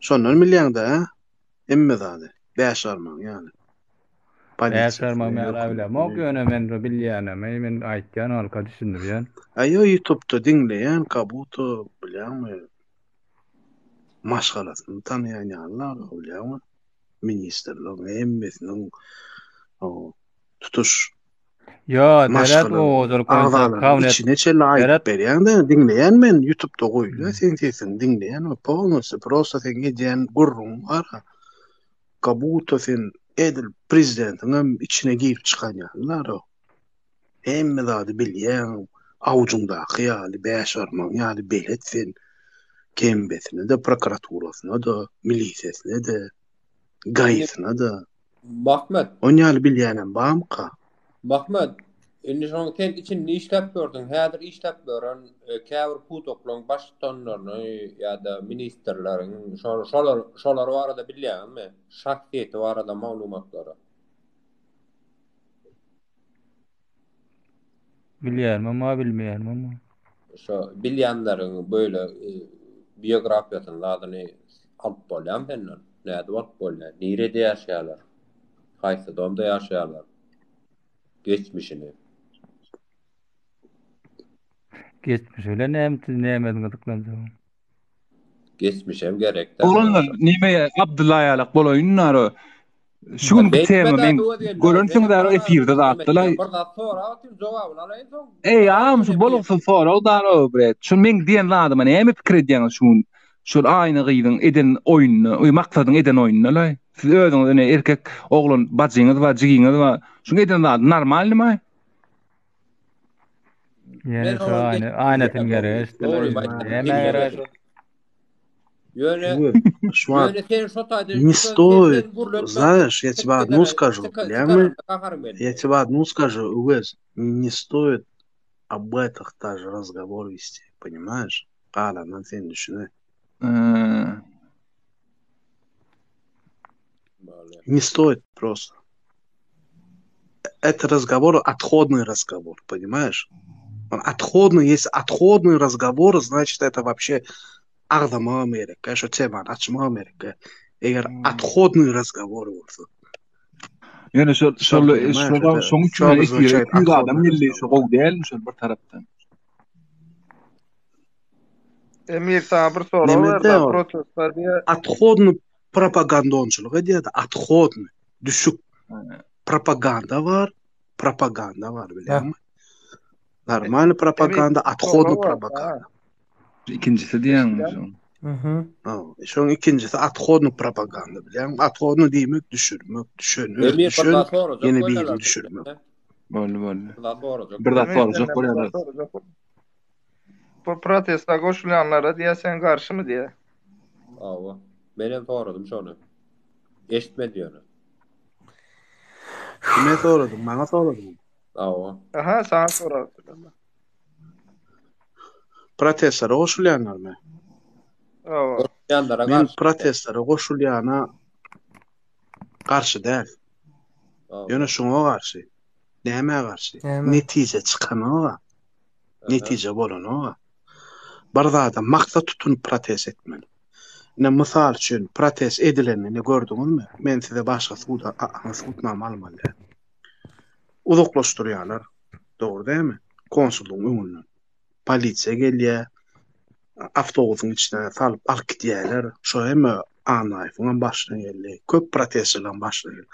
Şondan bilýäň-dä, hä? Hemme zady. Bäş barmagyň ýaly. Bäş barmagyň Polisiýasyny, ýaly bilemok, hökümetini. ýöne men bilýänimi men aýtýan, halka düşündirýän. Aý ýo ýutubda diňleýän kabuto bilýäňmi maşgalasyny tanaýan ýalylar bilýäňmi ministrligiň hemmesiniň tutuş Ýo Seret maşgala owadan boýunça agzalarynyň kabinет içine çenli aýdyp Seret berýäňde diňleýän men ýutubda goýulýar seň sesiňi diňleýän we polnosty prosta seň edýän gürrüňiň bar kabuto sen edil prezidentiňem içine girip çykan ýalylar Hemme zady bilýäň, awjyňdaky ýaly, bäş barmagyň ýaly belet sen. Kembesine-de, prokuraturasyna-da, milisesine-de, GAI-syna-da. Mahmyt. On ýaly bilýänem barmyka? Mahmyt, indi şoň sen içinde işläp gördüň, häzir işläp ýören käbir pudaklaryň baştutanlaryny ýa-da ministrleriň şolar şolar barada bilýäňizmi? Şahsyýeti barada maglumatlary. Bilýärim amma bilmeýärim amma. Şo bilýänleriň böyle e, biografiýasyny zadyny alyp bolýarmy senden? Nädip alyp bolýar? Nirede ýaşaýarlar? Haýsy domda ýaşaýarlar? Geçmişini. Geçmiş bilen näme üçin näme gyzyklanjagyň? Geçmişem gerek däl. Oglanlar neme Abdylla ýalak bolaýyn nara. Şu günki tema men görensiňiz ara efirde zatdyla. Bir zat sorap atayım jogabyny alaýyn soň. Eý agam şu boluksyz sorag dara bre. Şu meň diýen zadyma näme pikir edýäňiz şu gün? Şol Aýna gyzyň eden oýnuny, oý maksadyň eden oýnuny laý. Siz özüňiz ine erkek oglan bajyňyz bar, jigiňiz bar. Şuň eden zady normalnymy? Ýene şu aýna, aýnasyny gerek eşitdiler. Näme gerek? Ýöne Şu wagt ýöne sen şo taýda не стоит, знаешь, я тебе одну скажу, bilýäňmi? Я тебе одну скажу, Öwez, не стоит об этом даже разговор вести, понимаешь? Galandan sen düşüne. Не стоит просто. Это разговор, отходный разговор, понимаешь? Он отходный, если отходный разговор, значит, это вообще agzamagam gerek, şu temany açmagam gerek. Eger othodnyý razgovor bolsa. Ýöne şol şol şol şoň üçin efire 200 adam geldi, şo gowy dälmi şol bir tarapdan. Emir sana bir sorag berdi, protestler diýe. Othodny propagandonçylyk edýärdi, othodny, düşük. Propaganda bar, propaganda bar bilýäňmi? Normalny propaganda, othodny propaganda. Ikinjisi diýýäňmi şoň? Mhm. Şoň ikinjisi othodny propaganda bilýäňmi? Othodny diýmek düşürmek, düşen, öz düşen, ýene birini düşürmek. Boldy, boldy. Bir zat sorajak bolýarlar. Bu protesta goşulýanlara diýä sen garşymy diýä? Hawa. Men hem soradym şony. Eşitmedi ýöne. Kime soradyň? Maňa soradyňmy? Hawa. Aha, saňa sorapdyrlar. Protestlere goşulýanlarmy? Hawa. Goşulýanlara Men garşy. protestlere goşulýana garşy däl. Ýöne şuňa garşy. Nämä garşy? Netije çykanoga. Netije bolanoga. Bir zada maksat tutunyp protest etmeli. Ine mysal üçin protest edilenini gördüňizmi? Men size başga suda subutnama almaly däl. Uzaklaşdyrýarlar. Dogry dälmi? Konsullygyň öňünden. Polisiýa gelýär. Awtobusyň içine salyp alyp gidýärler. Şo hemme Annaýewiň hem başyna geldi. Köp protestçileriň başyna geldi.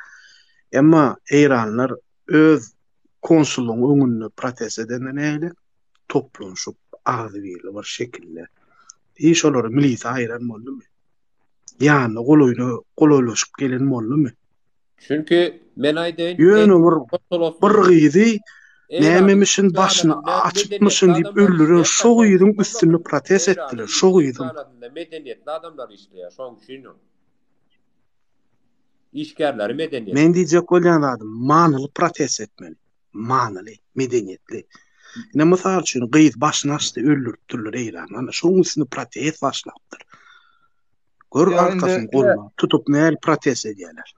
Emma eýranlar öz konsullygyň öňünde protest edende nähili? Toplanyşyp, agzybirli bir şekilde. Hiç olary milisiýa aýyran boldumy? Ýanyna golaýyna golaýlaşyp gelen boldumy? Çünki men aýdaýyn, Ýöne bir bir gyzy. Nämemişin başyny açypmyşyn diýip öldüren şo gyzyň üstünde protest etdiler, şo gyzyň. Medeniýetli adamlar işleýär, şoň üçin işgärleri medeniýetli. Men diýjek bolýan zadym, manyly protest etmeli. Manyly, medeniýetli. Ine mysal üçin gyz başyny açdy, öldüripdirler Eýranda. Ana şoň üstünde protest başlapdyr. Gör arkasyny gollap tutup nähili protest edýärler.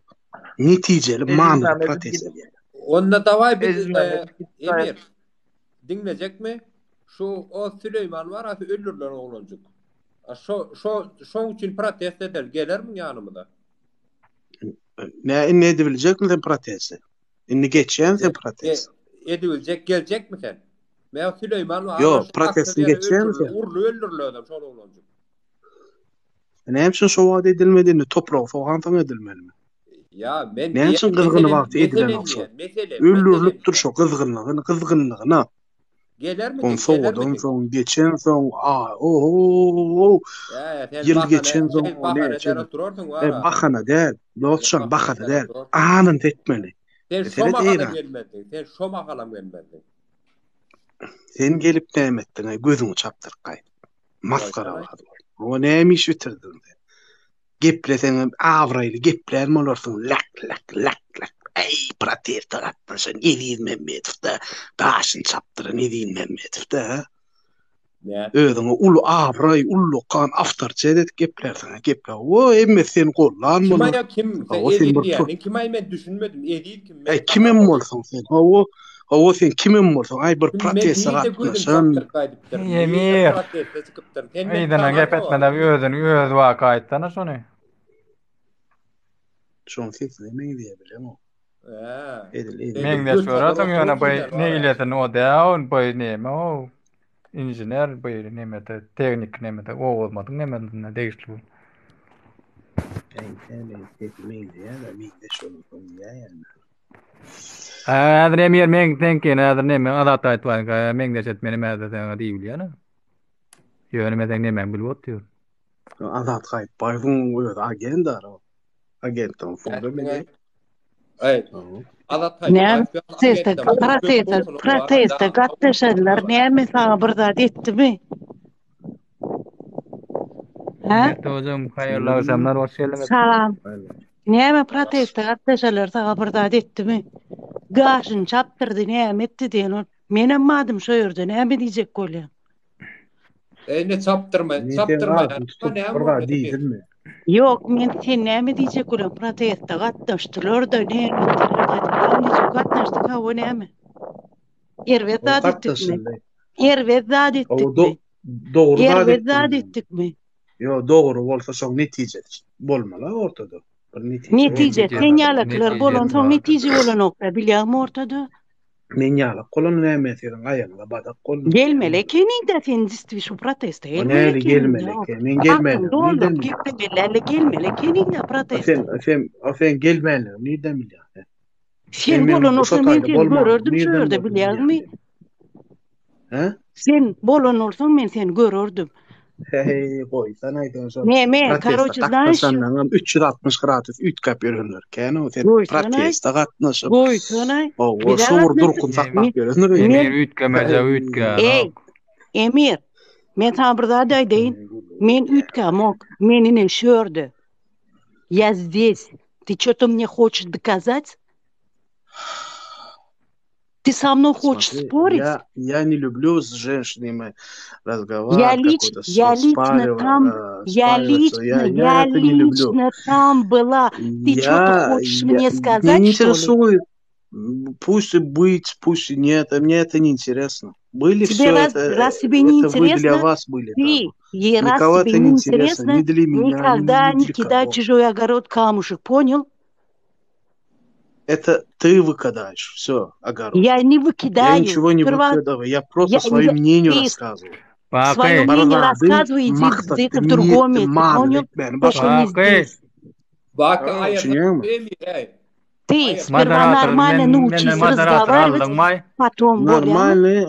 Netijeli manyly protest edýärler. Onda dawaý biz Emir diňlejekmi? Şu o Süleýman bar asy öldürilen oglanjyk. Şo şo şoň üçin protest edeli gelermiň ýanymyza? Nä indi edibiljekmi sen protesti? Indi geçýän sen protest. Edibiljek geljekmi sen? Men Süleýman bar. Ýok, protestini geçýänmi sen? Urly öldürildi adam şol oglanjyk. Näme üçin şo wagt edilmedi indi topragy sogansoň edilmelimi? Ýa men Näme üçin gyzgyn wagty edilenok şo? Öldürilipdir şo gyzgynlygyny gyzgynlygyna. Gelermi? On sowadan soň geçensoň a oho ýyl geçensoň o näçe e bahana däl dostjan bahana däl anynda etmeli. Sen şo mahalam gelmezdiň sen şo mahalam gelmezdiň. Sen gelip näme etdiň gözüňi çapdyryp gaýdyp. Masgara bar. Oňa näme iş bitirdiň sen? Gepleseňem abraýly geplän bolarsyň lak lak lak lak. Äý proteste gatnaşan Eziz Mämmedow-da gaşyny çapdyran Eziz Mämmedow-da. Özüňe uly abraý, ullakan awtoritet edip geplärsiň. Geple. O hemmesi seni gollan bolar. Kim aýa kim? Sen Eziz diýýäniň kim aý men düşünmedim. Eziz kim? Äý kimem bolsaň sen. Hawa, Hawa sen kimem bolsaň aý bir proteste gatnaşan. Emir. Yzyna gep etmeden özüni öz waka aýtsana şony. Şoň sesine meňzeýär bileňok. Edil edil. Meňzeş görersiň ýöne bu neýlesin o däl bu neme o inžener bu nemede tehnik nemede owazmadyň nemesine degişli bu. Eý, sesi meňzeýär-de, meňzeş bolansoň diýýär. Häzir Emir men seňkini häzir neme Azat aýtbaýyňka meňzeş et meni mäzde saňa diýip bilýän. Ýöne men seň nemäňi bilip otyr. Azat Gaýypbaýewiň özi agent ara. Agentden soňra meni. Eý. Azat Näme proteste, proteste, proteste gatnaşanlar näme saňa bir zat etdimi? Hä? Hocam haýyrly agşamlar hoş geldiňiz. Salam. Näme proteste gatnaşanlar saňa bir zat etdimi? Gaşyny çapdyrdy, näme etdi diýen ol. Menem badym şo ýerde, näme diýjek bolýaň? Eý ne çapdyrma, çapdyrma. Bir zat diýdimmi? Ýok, men sen näme diýjek bolýaň? Proteste gatnaşdylar-da, näme etdiler-de, gatnaşdyk, hawa näme? Erbet zat etdikmi? Erbet zat etdikmi? Dogry zat Erbet zat etdikmi? Ýok, dogry bolsa şoň netijesi bolmaly ortada. Bir netije. Netije, sen ýalakylar bolansoň netije bolanok-da, bilýäňmi ortada? Men ýalak bolany näme siziň aýagyňyza badak boldy. Gelmeli ekeniň-dä sen distwi şu proteste gelmeli ekeniň. Näli gelmeli eken? Men gelmeli. Dolduryp geplemeli gelmeli ekeniň-dä proteste. Sen sen sen gelmänligimi nirden bilýäň sen? Sen bolan bolsaň men seni görerdim şu ýerde bilýäňmi? Hä? Sen bolan bolsaň men seni görerdim. Heý, goýsana aýdan şol. Neme, karoçe, znaýyş. Gatnaşanlaryňam 360 gradus üýtgäp ýörenler kän o sen proteste gatnaşyp. Goýsana. Hawa, şo bir durkun saklap ýörenler. Emir üýtgemejek üýtgänok. Eý, Emir, men saňa bir zat aýdaýyn. Men üýtgämok. Men ine şu ýerde. Я здесь. Ты что-то мне хочешь доказать? Ты со мной хочешь Смотри, спорить? Я, я не люблю с женщинами разговаривать. Я, лич, я лично там, э, я лично, я, я, я это не люблю. лично там была. Ты что-то хочешь я, мне сказать, Меня не что ли? интересует. Пусть и быть, пусть и нет, а мне это не интересно. Были Тебе все раз, это, раз тебе не это вы для интересно, вас были ты, там. и раз Никого тебе это не не интересно, интересно, ни для меня, никогда ни не для кидай кого. чужой огород камушек, понял? Это ты выкидаешь, все, огород. Я не Я выкидаю. ничего не Сперва выкидываю, я просто я, свое я, мнение ты рассказываю. свое Baky, мнение Barzady рассказывай, иди maksatly где-то в другом niýetli месте, manyly понял? etmäni Только не başardyň. Baky. здесь. Baky aýyrdan Düşünýäňmi? Emir, eý. Ты Aýyr. сперва Moderator нормально men meni научись moderator разговаривать, aldyňmaý? потом bolýamy? Normalny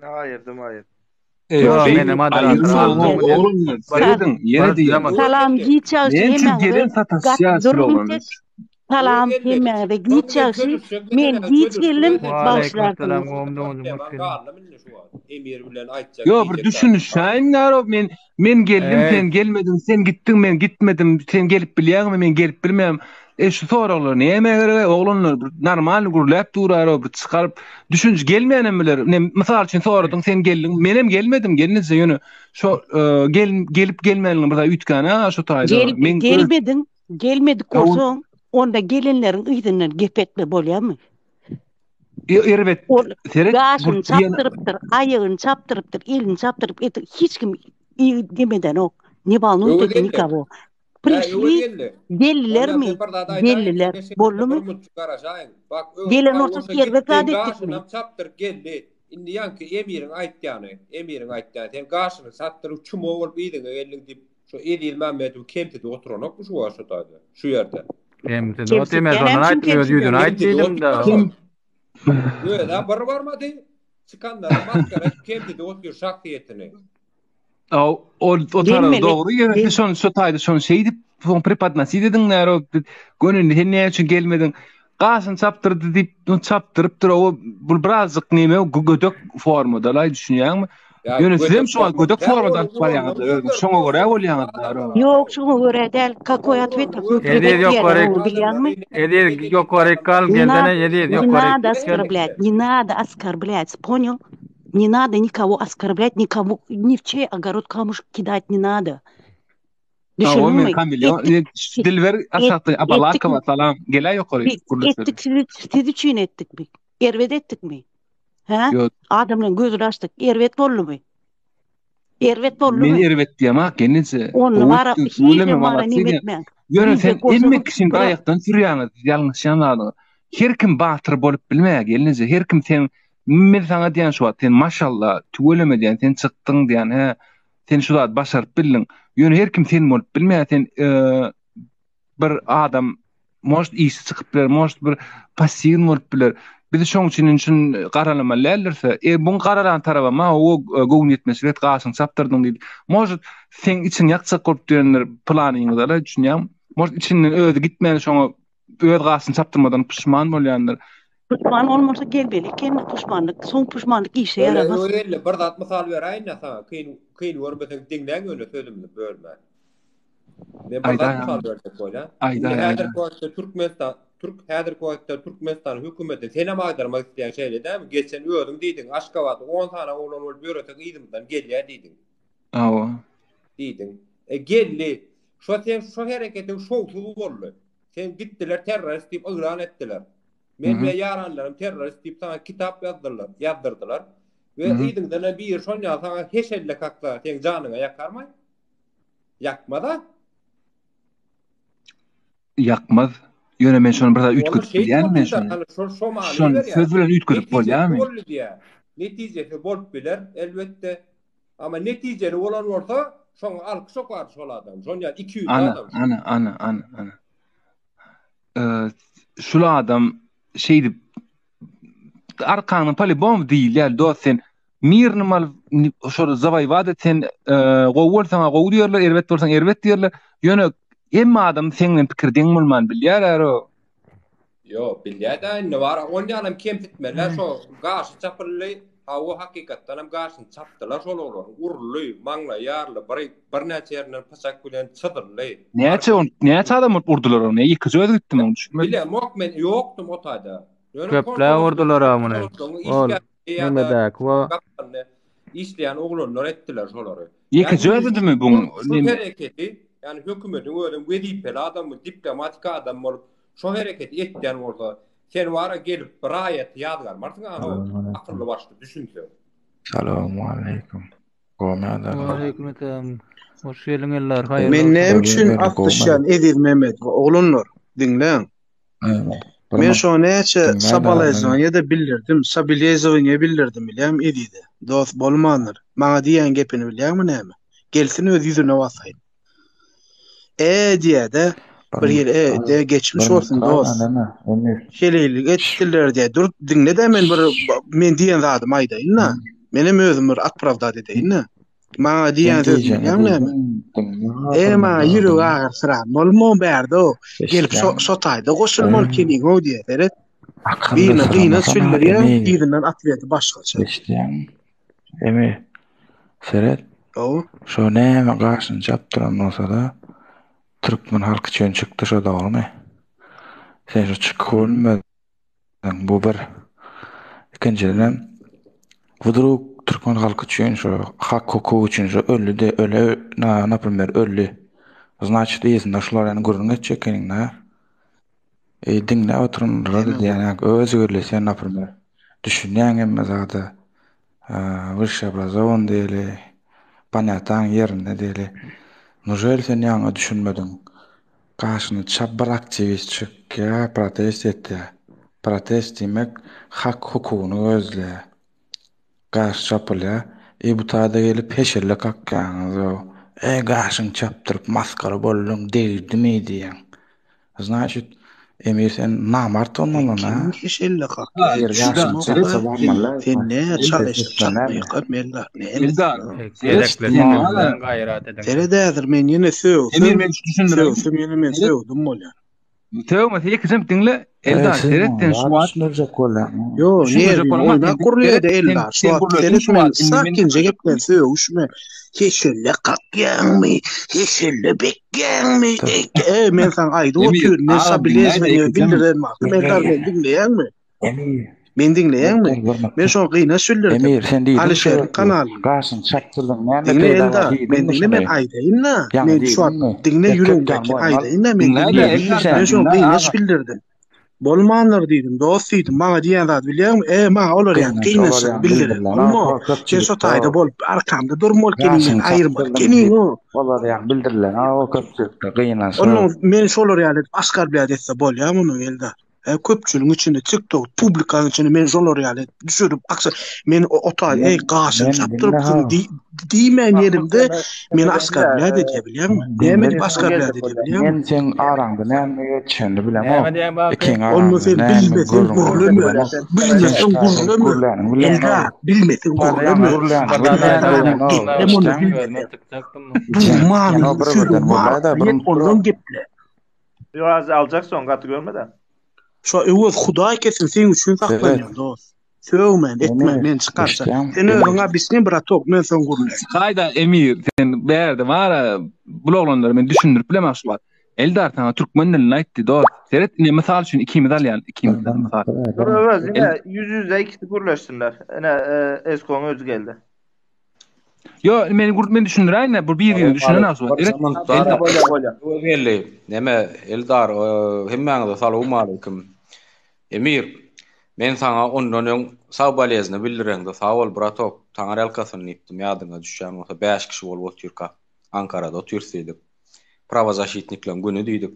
Aýyrdym aýyr. Eý, Ýok, beýdip meni moderator aýyrma aldyňmy diýen. oglanlar, Bir serediň, ýene bir diýýän. zaman Salam giç Näme üçin hemmäňize gelen gat sataşýar durun oglanlar? tek. Salam hemmäňize giç ýagşy men giç geldim bagyşlarsyňyz. Ýok bir düşünişäýin Narow men men geldim sen gelmediň sen gitdiň men gitmedim sen gelip bilýäňmi men gelip bilmeýän e şu soraglar nämä gerek oglanlar bir normal gürläp durarow bir çykaryp düşünj gelmeýänem biler ne mysal üçin soradyň sen geldiň menem gelmedim gelnije ýöne şo gel gelip gelmänligini bir zat üýtgän şu taýda men gelmediň Gelmedik bolsaň, onda gelenleriň yzyndan gep etme bolýarmy? Erbet. Ol seret, gaşyny çapdyrypdyr, aýagyny çapdyrypdyr, elini çapdyryp, et, hiç kim demedenok. Ne walnuyt это nikogo. Prişli, geldilermi? Geldiler. Boldumy? Gelen bolsa erbet zat etdikmi? Çapdyryp geldi. Indi ýaňky Emiriň aýtýany, Emiriň aýtýany, sen gaşyny çapdyryp çumo bolup yzyňa geldiň diýip Şu Eziz Mämmedowy kemsidip oturanokmy şu wagt şu taýda, şu ýerde? Kemsidip otyr, men şondan aýtdym, öz ýüzüne aýt diýdim-de. Öz-ä bir barmady, çykanlara masgara edip kemsidip otyr şahsyýetini. Aw, ol o tarap dogry, ýöne siz şony şu taýda şony şeýdip, soň prepodnosit ediň näro, göni indi sen näme üçin gelmediň? Gaşyny çapdyrdy diýip, çapdyrypdyr, o bu birazjyk neme gödek formada laý düşünýäňmi? Ýöne siz hem şu wagt gödek formada alyp barýaňyz özüňiz. Şoňa görä bolýaňyz. Ýok, şoňa görä däl. Kakoý otwet kakoý Eziz ýokaryk. Bilýäňmi? Eziz ýokaryk gal, gelsene Eziz ýokaryk. Ne nado oskорблять, не надо оскорблять, понял? Не надо никого оскорблять, никому ни в чей огород камушек кидать не надо. Düşündüňmi? Dilber aşakda Abalakowa salam. Gel ýokary. Etdik siz üçin etdikmi? Erbet etdikmi? Hä? Ýok. Adamlaryň gözüni açdyk. Erbet boldumy? Erbet boldumy? Men erbet diýemok, gelneje. Onda bara hiç bara neme etmäň. Ýöne sen hemme kişini daýakdan sürýäňiz, ýalňyşýan zadyňyz. Her kim batyr bolup bilmeýär, gelneje. Her kim sen men saňa diýen şu wagt sen maşallah, tüweleme diýen, sen çykdyň diýen, hä. Sen şu zady başaryp bildiň. Ýöne her kim sen bolup bilmeýär. Sen bir adam может işi çykyp biler, может bir passiw bolup biler. Biz şoň üçin şun garalamaly däldirse, e buň garalan taraba ma o e, göwün ýetmezçilik et gaşyňy çapdyrdyň diýdi. Может seň içiň ýakjak bolup diýendir planyňyza da düşünýäň. Может içinden özi gitmän şoňa öz gaşyny çapdyrmadan puşman bolýandyr. Puşman bolmasa gelmeli eken puşmanlyk, soň puşmanlyk işe ýaramaz. Öyle bir zat mysal beräýin-de saňa, kyn kyn görmeseň diňläň ýöne sözümizi bölmän. Men bir zat mysal berjek bolýan. Indi häzirki wagtda Türkmenistan, Türk häzirki wagtda Türkmenistan hökümeti senem agdarmak isleýän şeýle dälmi? Geçen özüň diýdiň, Aşgabatda 10 sany oglan bolup ýöresek yzymyzdan gelýär diýdiň. Hawa. Diýdiň. E geldi. Şo sen şo hereketiň şowsuz boldy. Sen gitdiler terrorist diýip yglan etdiler. Men we ýaranlarym terrorist diýip saňa kitap ýazdylar, ýazdyrdylar. We yzyňdan hem biri şon ýaly saňa heşelle kaksa, seň janyňa ýakarmy? Ýakmaz-a? Ýakmaz. Ýöne men şony bir zat üýtgedip bilýänmi men şony? Şony söz bilen üýtgedip bolýarmy? Netijesi bolup biler, elbetde. Amma netijeli bolan bolsa, şoňa alkyş okar şol adam. Şon ýaly 200 adam. Ana, ana, ana, ana. Ee, şul adam şeýdip arkaňdan polibom diýilýär dost sen mirny mal şol zawaýwat et sen e, gowy bolsaň gowy diýerler erbet bolsaň erbet diýerler ýöne hemme adam seň bilen pikir deň bolman bilýär aro Ýo, bilýär-dä indi bar. Onýanam kemsitmeliler şo gaşy çapyldy. Hawa hakykatdanam gaşyny çapdylar şol oglan. Uruldy, maňlaýy ýaryldy, bir birnäçe ýerinden pyçak bilen çyzyldy. Näçe on näçe adam bolup urdular ony? Ýekeje özi gitdimi ony düşünmedim. Bilemok men ýokdum o taýda. Ýöne Köpläp urdular-a muny. Ol nemedäki we işleýän oglanlar etdiler şolary. Ýekeje özüdimi buň? Şu hereketi, ýagny hökümetiň özem wezipeli adamy, diplomatik adam bolup şo hereketi etýän bolsa, sen wara gelip bir raýaty ýazgarmarsyň a akylly başly düşünseň. Salowmaleýkim. Gowy adamlar. Waleýkim salam. Hoş geldiň Eldar. Haýyrly Men näme üçin atlyşýan Eziz Memedowa oglanlar diňläň. Men şoňa näçe soboleznowanie-de bildirdim, soboleznowanie bildirdim bilýäňmi Ezize. Dost bolmandyr. Maňa diýýän gepini bilýäňmi näme? Gelsin öz ýüzüne basaýyn. E diýýä-de, bir hili e de geçmiş bolsun dost. Heleýlik etdiler diýýä. Dur diňle-de men bir men diýen zadymy aýdaýyn-da. Menem özüm bir opravdat edeýin-de. Maňa diýen sözüň bilýäňmi näme? E maňa ýürek agyrsyran bolma bärde o. Gelip şo şo taýda goşulmaly keniň o diýe seret. Birine gynanç bildirýär, yzyndan otweti başgaça. Eşidýäňmi? Emi, seret. Hawa. Şo näme gaşyny çapdyran bolsa-da, türkmen halky üçin çykdy şo dogrymy? Sen şo çykyp görünmediň, bu bir. Ikinjidenem, wdrug türkmen halky üçin şo hak-hukuk üçin şo öldi-de, öle, na, naprimer, öldi. Znaçit yzynda şular ýaly gürrüň etjek ekeniň-dä. Eý diňläp oturanlara-da diýýän öz gürle sen naprimer düşünýäň hemme zada wyşşy obrazowan diýeli ponýataň ýerinde diýeli nužel sen ýaňy düşünmediň gaşyny çap bir aktiwist çykýa protest etýä protest diýmek hak hukugyny gözleýä gaşy çapylýa e bu taýda gelip heşelle kakýaňyz e gaşyňy çapdyryp masgara bolduň degdimi diýýäň Znaçit, Emir sen namart bolmaly Kim ha. heşelle kakýar? Eger gaşyňy çapsa barmaly. Sen ne çal eşip çatmaýka Eldar näme? Eldar. Gezekleşen gaýrat ediň. Seret häzir men ýene sögsem. Emir men düşündireýin. Sögsem ýene men sögdüm bolýar. Sögmese ýekejem diňle. Eldar seret sen şu wagt. Düşündirjek bolýan. Ýo, nerwi oýnap gurýar Eldar. Şu wagt seret men sakinje geplen sögüşme. Heşelle kakýaňmy? Heşelle bekýäňmi? Eý, men saňa aýdyp otyryn, men soboleznowanie bildiren wagtym Eldar meni diňleýäňmi? Meni diňleýäňmi? Men şoňa gynanç bildirdim. Emir, sen diýdiň Alişeriň kanalyna. Gaşyny çapdyrdyň, näme Diňle peýda Eldar, diýdiňmi men diňle men şony? aýdaýyn-da. Ýaňy Men şu wagt diýdiňmi? diňle Sen ýüregimdäki köpden boýun al. aýdaýyn-da, men Diňle-de, diňle. Eldar, Men şoňa diňle, gynanç aga. bildirdim. Bolmandyr diýdim, dost diýdim, maňa diýen zady bilýäňmi? E, maňa olar ýaly Gynanç, olar gynançlary ýaly bildiren bildirilen, bolma. o Sen şo köpçülikde taýda o. bolup, arkamda durmaly ekeniň, Gaşyňy meni aýyrmaly çapdyrdyň ekeniň diýip, o. olar ýaly bildirilen, o köpçülikde gynanç o. Onnoň men şolar ýaly edip oskorblýat etse bolýamy muny Eldar? He köpçüligiň içinde TikTok publikanyň içinde men şolar ýaly edip düşürip aksa men o otaý Men eý gaşyny men diňle çapdyrypsyň ha. diý diýmän ýerimde meni Diňle, oskorblýat edýär bilýäňmi? Näme Diňle edip oskorblýat edýär bilýäňmi? Men seň araňda näme geçenini bilemok. Näme diýen bagty? Ikiň Onda araňda sen näme bilmeseň gürrüň boldy gürleme. bilemok. Sen Bilmeseň şu taýda gürleme. gürläniňi bilemok. Eldar, bilmeseň Taýda ýaňy gürleme. gürläniňi Bir zat Akyl bilýän aýdaýyn, adamyň bilemok. gepleme onda Eşitýäňmi? bilmeseň. Özüme çykjakdym. Sen Bu manyly o bir sözüň birden gürläý-de manysyna bir ýet ondan geple. Biraz aljak soň gaty görme-de. Şo Öwez hudaý kesin seň üçin Seret. saklanýan dost. Sögmän etmän Emir, men çykarça. eşitýäňmi? Sen Emir. özüň obýasni bratok men soň gürläýin. Çykaýda Emir sen bärde bara bul oglanlara men düşündirip bilemok şu wagt. Eldar saňa türkmen dilini aýtdy dost. Seret ine mysal üçin ikimiz alýan ikimizden mysal. Dur Öwez ine El ýüz ýüze ikisi gürleşsinler. Ine Eskoň özi geldi. Ýo men gür men düşündiräýin bu bir-birine düşünen şu wagt. Bir Seret zaman Eldar. Bolýar bolýar. Öwez geldi. Neme Eldar hemmäňize salowmaleýkim. Emir, men saňa ondan öň sag bolezny bildireňde sag bol bratok, taňa relkasyn diýipdim ýadyňa düşýän bolsa 5 kişi bolup otyrka Ankarada otyrys diýdik. Prawozaşitniklaň güni diýdik.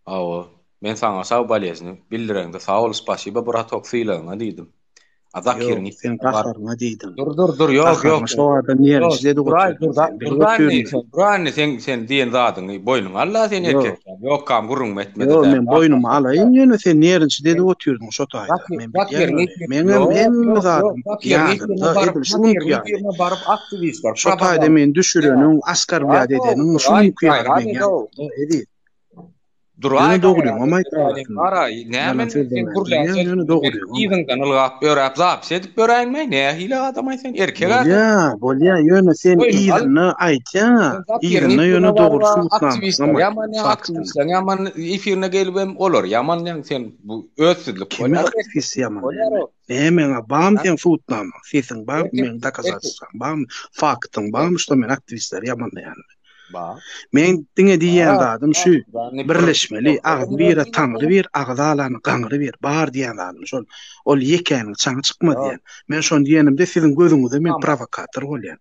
Hawa, men saňa sag bolezny bildireňde sag bol spasiba bratok sylagyňa diýdim. A Zakyryň Ýok, sen ýerine baryp gaharyňa diýdiň. Dur dur dur ýok ýok. Gaharyňa şo adam ýerine Ýok, edip duraý otyrdyň dur sen. Bilip duraý otyryn. sen duraý sen sen diýen zadyňy boýnuňa al-la sen Ýok. erkek. Ýok kam gürrüňimi etmedi Ýok, däl. men boýnuma alaýyn ýöne sen ýerinçi edip otyrdyň şo taýda. Zakir Men bilýän Zakiriň ony. efirine Meňem ýok hemme ýok ýok zadym Zakiriň efirine ýadymda baryp edil şu Zakiriň günki ýaly. efirine baryp aktiwistler Şo taýda propaganda meni düşüreniň, oskorblýat Duraý edeniň şu duraý günki ýaly gaýrat meň ed-ow. ýadymda eziz. Duraý Ýöne dogryňam gaýrat et aýtmaly duraý aslynda. Gara näme Ýalan sen sözlemän gürlän bilýän, söz ýöne men dogryňam aýt. yzyňdan ylgap ýöräp zapis edip ýöräýinmi? Nähili adamaý sen erkek adam. Bolýa, bolýa, ýöne sen Boýnuňa al. yzynda aýtýaň-a, Sen Zakiriň yzynda ýöne efirine dogry baryp subutnamasyňam aktiwistler aýt, ýaman ýa faktyny. aktiwistler ýaman efirine gelip hem olar ýaman ýa sen bu özsüzlik Kimi bolýar aktiwist ýaman bolýar näme? o. Näme bamy Ha? seň subutnamaň, sesiň bamy, Erkek meň erkek dokazatelstwaň bamy, faktyň bamy, şo men aktiwistleri ýamanlaýan. Ba. Men diňe diýýän Ba. zadym şu, Yani bir birleşmeli, agzy bire taňry bir, agzy alany gaňry bir, bar diýýän zadym şol. Ol ýekäniň çaňy çykmaz diýýän. Men şony diýenimde siziň gözüňizde men prowokator bolýan.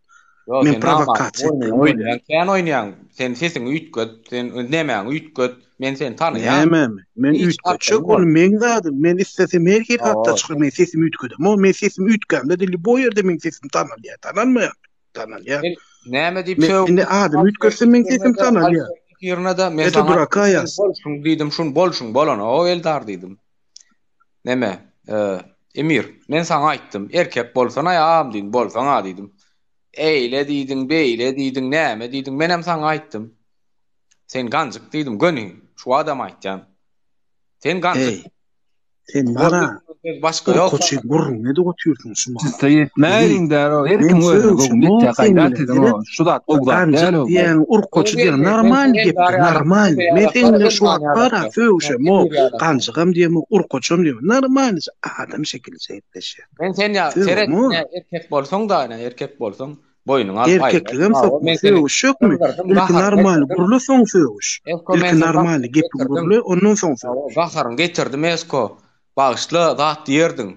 Ýok, Men sen prowokasiýa oýun etýän bolýan. oýnaýaň, kän oýnaýaň. Sen sesiňi üýtget, sen nemäňi üýtget. Men seni tanaýan. Nämemi? Men Hiç üýtgetjek, arkaýyn ol bol. meň zadym. Men islesem her hili hatda Hawa. çykyp men sesimi üýtgedemok. Men sesimi üýtgämde de lýuboý ýerde meň sesim tanalýar, tanalmaýarmy? Tanalýar. Sen näme diýip Men sögdüň? indi adymy üýtgetsem meň sesim tanalýar. Ýerine-de men Это saňa duraka sen ýaz. bolşuň diýdim, şun bolşuň bolana, Eldar diýdim. Neme, e, Emir, men saňa aýtdym, erkek bolsana ýa diýdim, bolsaňa diýdim. Eýle diýdiň, beýle diýdiň, näme diýdiň, menem saňa aýtdym. Sen ganjyk diýdim, göni, şu adam aýtýan. Sen ganjyk. Eý, sen bara başga ýok. Urkaçy gürrüň edip otyrsyň şu mahal. Çysta ýetmäýin däl o, her kim özüne göwün ýetýär, gaýrat ediň o, şu zat gowy zat Ganjyk däl o. diýýäň, urkaçy diýýäň, normal gep, normal. Men seň bilen şu wagt bara sögüşemok, ganjygam diýemok, urkaçam diýemok. Normalnyja adam şekilje gepleşýän. Men sen ýa seret ine erkek bolsaň da ine erkek bolsaň boýnuňa alyp Erkekligem sokma sögüşjekmi? Ilki normal gürle soň sögüş. Ilki normal gepi gürle ondan soň sögüş. Gaharyňy getirdim Esko. Bagyşla zat diýerdiň.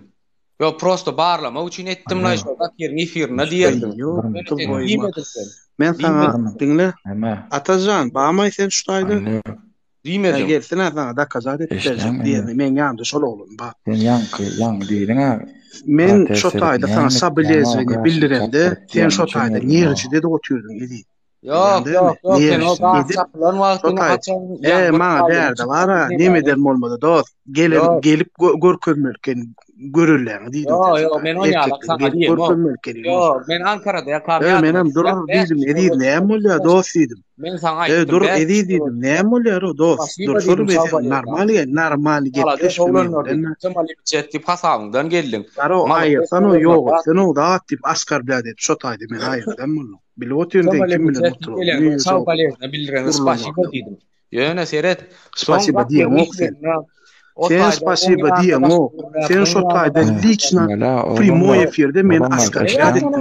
Ýok prosto barlamak üçin etdim laý şo Zakiriň efirinde diýerdiň. Ýok Men saňa diňle. Atajan bamaý sen şu taýda. Diýmediň. Gelsin-ä saňa dokazat edip berjek diýeni. Meň ýanymda şol oglan bar. Sen ýaňky, ýaňy diýdiň-ä. Men şo taýda saňa sobolezowaniýe bildiremde, sen şo taýda nerwçi edip otyrdyň eziz. Ýok, ýok, ýok, sen o gaz çapylan wagtyň haçan E, maňa bärde bar-a, nemeden bolmady dost. Gelen, gelip görkezmeli eken, görelläňi diýdim. Ýok, ýok, men ony ýalak saňa diýemok. Ýok, men Ankarada ýakam ýadyma. Menem dur diýdim, eziz näme bolýar dost diýdim. Men saňa aýtdym. Ey dur Eziz diýdim. Näme bolýar o dost? Dur dur sen normal gel, normal gepleş bilen. Chet diýip hasabyňdan geldiň. Garo aýyrsan o ýok, sen o zat diýip askarblýat edip şo taýda men aýyrsam boldy. Bilip otyryn sen kim bilen oturyp. Sag bolezne bildiren spasibo diýdim. Ýöne seret, spasibo diýeňok sen. Sen spasibo diýeňok. Sen şo taýda liçno primoý efirde men askarblýat etdim.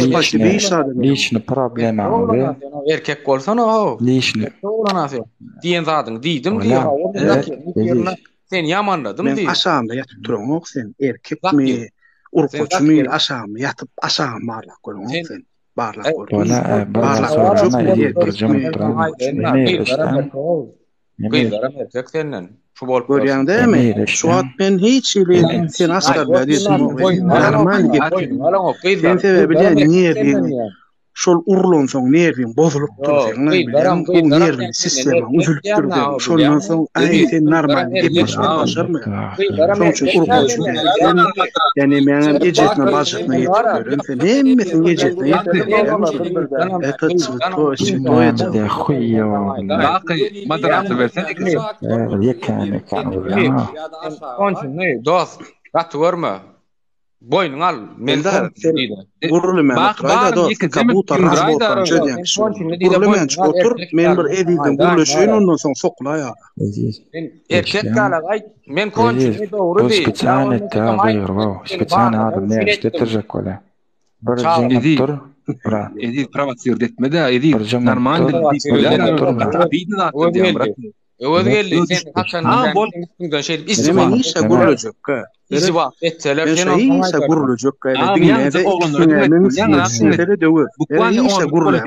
Spasibo hiç zada. Liçni problemaňyzy. Erkek bolsana o. Liçni. Diýen zadyňy diýdim diýip. Sen ýamanladym diýip. Men aşagymda ýatyp duraňok sen erkekmi, urkaçymy aşagymda ýatyp aşagymy barlap göreňok sen. Barlap gör. Barlap gör. Gyzlaram erkek senden. Şu bolup Görýäň dämi? Şu wagt men hiç hili seni asgarbla diýdim. Normal gep. Sen sebäbi diýen nerwiň şol urlansoň nerwiň bozulypdyr seň. Bilýän bu nerwiň sistemaň üzülipdir seň. Şondan soň aý sen normal gepleşip başarmaýaň. Şoň üçin urguçy sen ýani meňem ejesine bajysyna ýetip ýören sen hemmesiniň ejesine ýetip ýören. Это святой святой Baky moderator bersen ikisi. Konçunly dost, gaty görme. Boýnuňa al. Men Eldar, sen gürlemen otur-aýda dost, kabuta razbotan çözýän kişi bol. Gürlemen otur, men bir Ezizden gürleşeýin ondan soň sokulaý ara. Eziz. Men erkek ýalak aýt, men konçunly dogry diý. Spesial etdi ha gygyryp o. Spesial adam näme işletdirjek bolýa. Bir jyňyp dur. Brat. Eziz prowosird etme-de, Eziz normal dil diýip bolýar. Brat. Öwez geldi, sen haçan üstüňden şeýdip iziba. Men işe gürlejekkä. Iziba etseler sen ondan işe gürlejekkä. Diňle-de ikisiňe döwür. Işe gürlejek.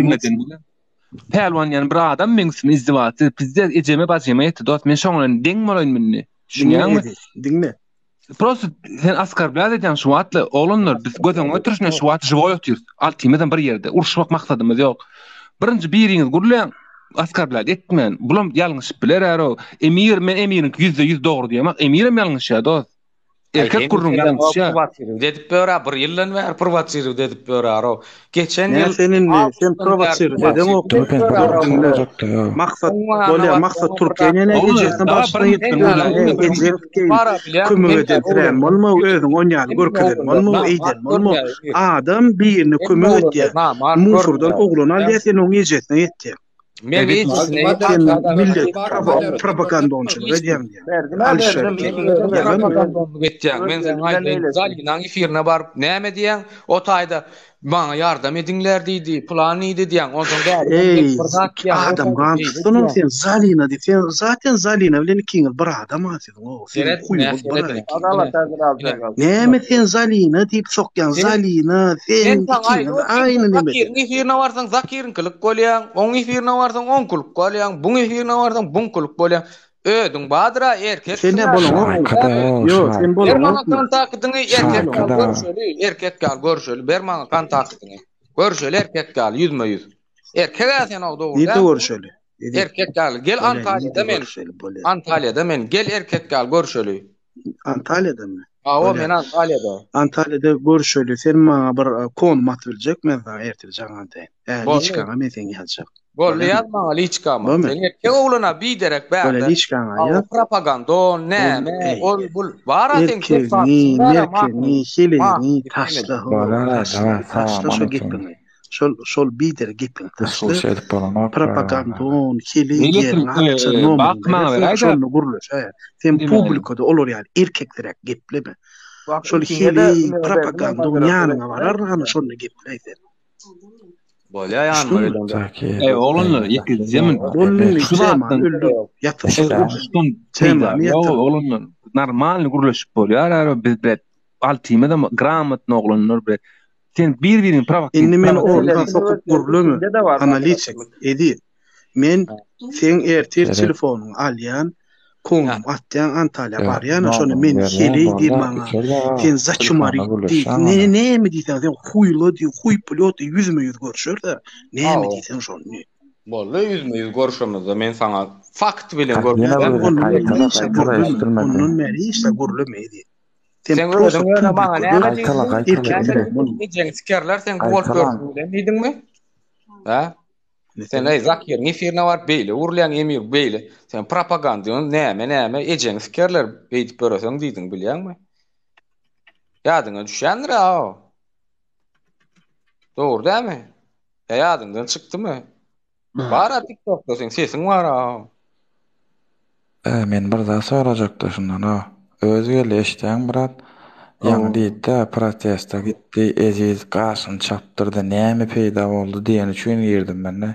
Pälwan ýaly bir adam meň üstüme izdiwa etdi. Pizde ejeme bajyma ýetdi dost. Men şoň bilen deň bolaýyn indi. Düşünýäňmi? Diňle. Prosto sen oskarblyat edýäň şu wagtla oglanlar biz göz öňüne getirişine şu wagt žiwoý otyrys. Altymyzam bir ýerde. Uruşmak maksadymyz ýok. Birinji biriňiz gürläň oskarblyat etmän. Bulam ýalňyşyp biler äro. Emir men Emiriňki 100% dogry diýemok. Emirem ýalňyşýar dost. Erkek gürrüň ýalňyşýar. Prowosirowat edip ýör-ä, bir ýyldan bäri prowosirowat edip ýör-ä. Geçen ýyl sen indi sen prowosirowat edeňok. Maksat bolýar, Maksat Türkiýäni ejesine başyna ýetsin. Ejeň kömek eden sirän bolma, özüň on ýaly görkezen bolma, eýden bolma. Adam birine kömek etýär. Musurdan oglan alýar, sen oň ejesine ýetýäň. Men ejesine Sen millet propagandonçylyk edýäň diýýär. Alişer propagandonlyk etýäň. Men saňa aýdaýyn, Zalinaň efirine baryp näme diýýäň? O taýda maňa ýardam ediňler diýdi, pylan diýdi diýýäň. Onsoň Eý, adam gan tutsun sen Zalina diýip. Sen zaten Zalina bilen ikiňiz bir adam a siziň. O, siziň huýuňyz bir Näme sen Zalina diýip sokýaň, Zalina, sen ikiňiz aýny neme. Zakiriň efirine barsaň Zakiriňkilik bolýaň, oň efirine barsaň oňkulyk bolýaň, buň efirine barsaň buňkulyk bolýaň. Özüň badyr-a erkek. Sen ne bolaňok? Ýok, sen bolaňok. Ber maňa kontaktyňy, erkek ýaly görüşeli, erkek ýaly görüşeli. Ber maňa kontaktyňy. Görüşeli erkek ýaly ýüzme-ýüz. Erkek-ä sen o dogry. Nirde görüşeli? Erkek ýaly. Gel Antalýada men. Antalýada men. Gel erkek ýaly görüşeli. Antalýadamy? Hawa, men Antalýada. Antalýada görüşeli. Sen maňa bir e, konum atyp biljek, men saňa ertir jaň adaýyn. Ä, liçkaňa men seň ýazjak. Boldy ýaz maňa liçkama. Sen erkek oglana biderek bärde. Bolýa liçkaňa ýaz. Propagandon, näme, ol bul. Bar-a seň Erkegini, merkegini, heleýini taşla, taşla, taşla şo gepiňi. Şol şol biderek gepiňi taşla. Propagandon, heleý diýeniň atça nomerini şonda gürleşäý. Sen publikada olar ýaly erkeksiräk gepleme. Şol heleý, propagandon ýanyňa barar, ana şonda gepläý sen. Bolýa ýanyma gelende. Ey oglanlar ýeke zemin. Boldy Şu zatdan öldür. Ýatyr. Uruşdan peýda. Ýok oglanlar normalny gürleşip bolýar ara biz bile altymyzam gramotny oglanlar bile. Sen bir-birini prowokator. Indi meni orta sokup gürleme. Analitik Eziz. Men seň ertir telefonyňy alýan, konum atýaň Antalýa barýan, şonda men heleý diý maňa, sen zaçumarit diý, ne näme diýseň sen huýla diý, huý plýot diý, ýüzme ýüz görüşeris-ä, näme diýseň şony diý. Boldy, ýüzme ýüz görüşemizde men saňa fakt bilen görkezýän. Ondan bäri hiç zat gürleme, ondan bäri hiç zat gürleme diý. Sen özüň ýöne maňa näme diýdiň? Ejeňi sikerler sen bu bolup ýörsüň bilen diýdiňmi? Hä? Sen ey Zakiriň efirine baryp beýle urulýaň Emir beýle. Sen propagandyň näme näme ejeňi sikerler beýdip ýöreseň diýdiň bilýäňmi? Ýadyňa düşýändir a o. Dogry dämi? Ýa ýadyňdan çykdymy? Bar-a TikTokda seň sesiň bar-a. E, men bir zat sorajakda şundan o. Özi geldi eşitýäň brat. Ýaňy diýdi-de protesta gitdi Eziz gaşyny çapdyrdy näme peýda boldy diýeni üçin girdim men-de.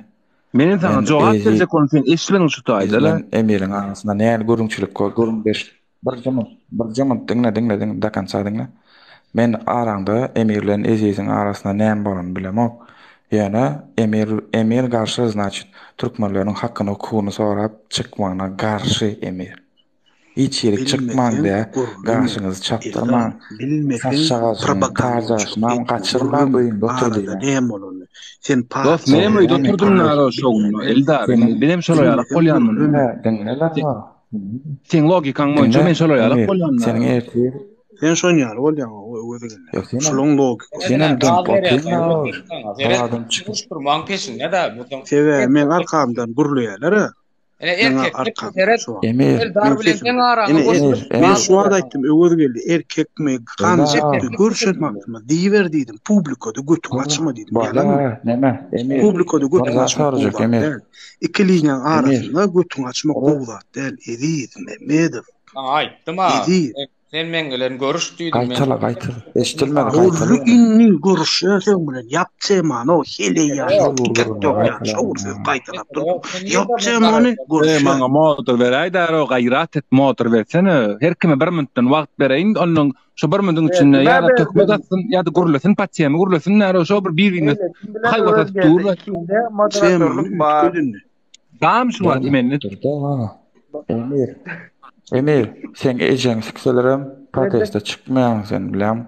Menem saňa Men jogap Eziz berjek boldum sen eşitmediň şu taýda-la. bilen Emiriň arasynda nähili gürrüňçilik boldy gürrüňdeş Birje minut, birje minut diňle, diňle, diňle, do konca diňle. Men araňda Emir bilen Eziziň arasynda näme bolanyny bilemok. Ýöne Emir, Emir garşy, znaçit, türkmenleriň hakyny, hukugyny sorap çykmagyna garşy Emir. Hiç ýerik çykmaň Bilmeseň diýä, gürleme gaşyňyzy çapdyrmaň, Eldar, bilmeseň saçjagazyňy, propagandaçylyk tarjagaşynam etme, gaçyrmaň, gürleme öýüňde otur arada diýýän. näme bolanyny. Sen Dost menem partiýa öýde näme oturdym parlaşyp naro şo gün bilýän däl. Eldar Seniň indi bizem şolar ýalak Bilmeseň bolýan muny. gürleme. Diňle, diňle-le. Seň logikaň boýunça Diňle, men şolar ýalak Emir, bolýan seniň naro. ertir Sen şon ýaly bolýaň o öwez gelýän. Ýok, senem Şolaň logikasy. senem Gaz dymyp berýär, otyrma öwez bir saňa. Seret, adam çykyp. uruşdyrmagyň peşinde-de bu soň. Sebäbi meň arkamdan gürleýärler-ä. Ene Meň erkeklik arkamdan seret. şu wagt. Emir, Eldar Meň bilen sesim. seň araňy Ene, goşup Emir, men gaz şu wagt berýär saňa. aýtdym Öwezgeldi erkekmi, ganjykmy Eldar. görşen wagtymyz diýiber diýdim. Publikada götüňi açma diýdim. Ýalanmy? Bolýa, neme, Emir, Publikada bir götüňi zat açmak gowy sorajak, zat Emir. däl. Iki liniýaň Emir. arasynda götüňi açmak gowy zat däl, Eziz Mehmedow. Saňa aýtdym-a. Eziz. Sen, sen meň bilen görüş diýdim. Men Gaýtala, gaýtala. Eşidilmedi, gaýtala Boldy ýene. indi görüşýän seň bilen. Ýap temany o heleý ýaly Ýok. ýok Dur, dur, TikTok ýaly gaýtala. şowur söz gaýtalap Mesele dur. ýok. Sen Ýap nirde temany bunlara? Eý görüşýän. maňa motor beräý däro gaýrat et motor bersene her kime bir minutdan wagt bereýin ondan şo bir minutyň içinde Berdim-ä ýa-da töhmet berdim. atsyn ýa-da gürlesin patyýamy gürlesin däro şo bir bir-birine Eýle kim bilen haýbat Öwez atyp geldi. durlar. Ikinde Temany moderatörlük bar. üýtget indi. Dam şu wagt Dur, mende. dur-da. Emir, Emir, seň ejeňi sikselerem proteste çykmaýaň sen bilýäňmi?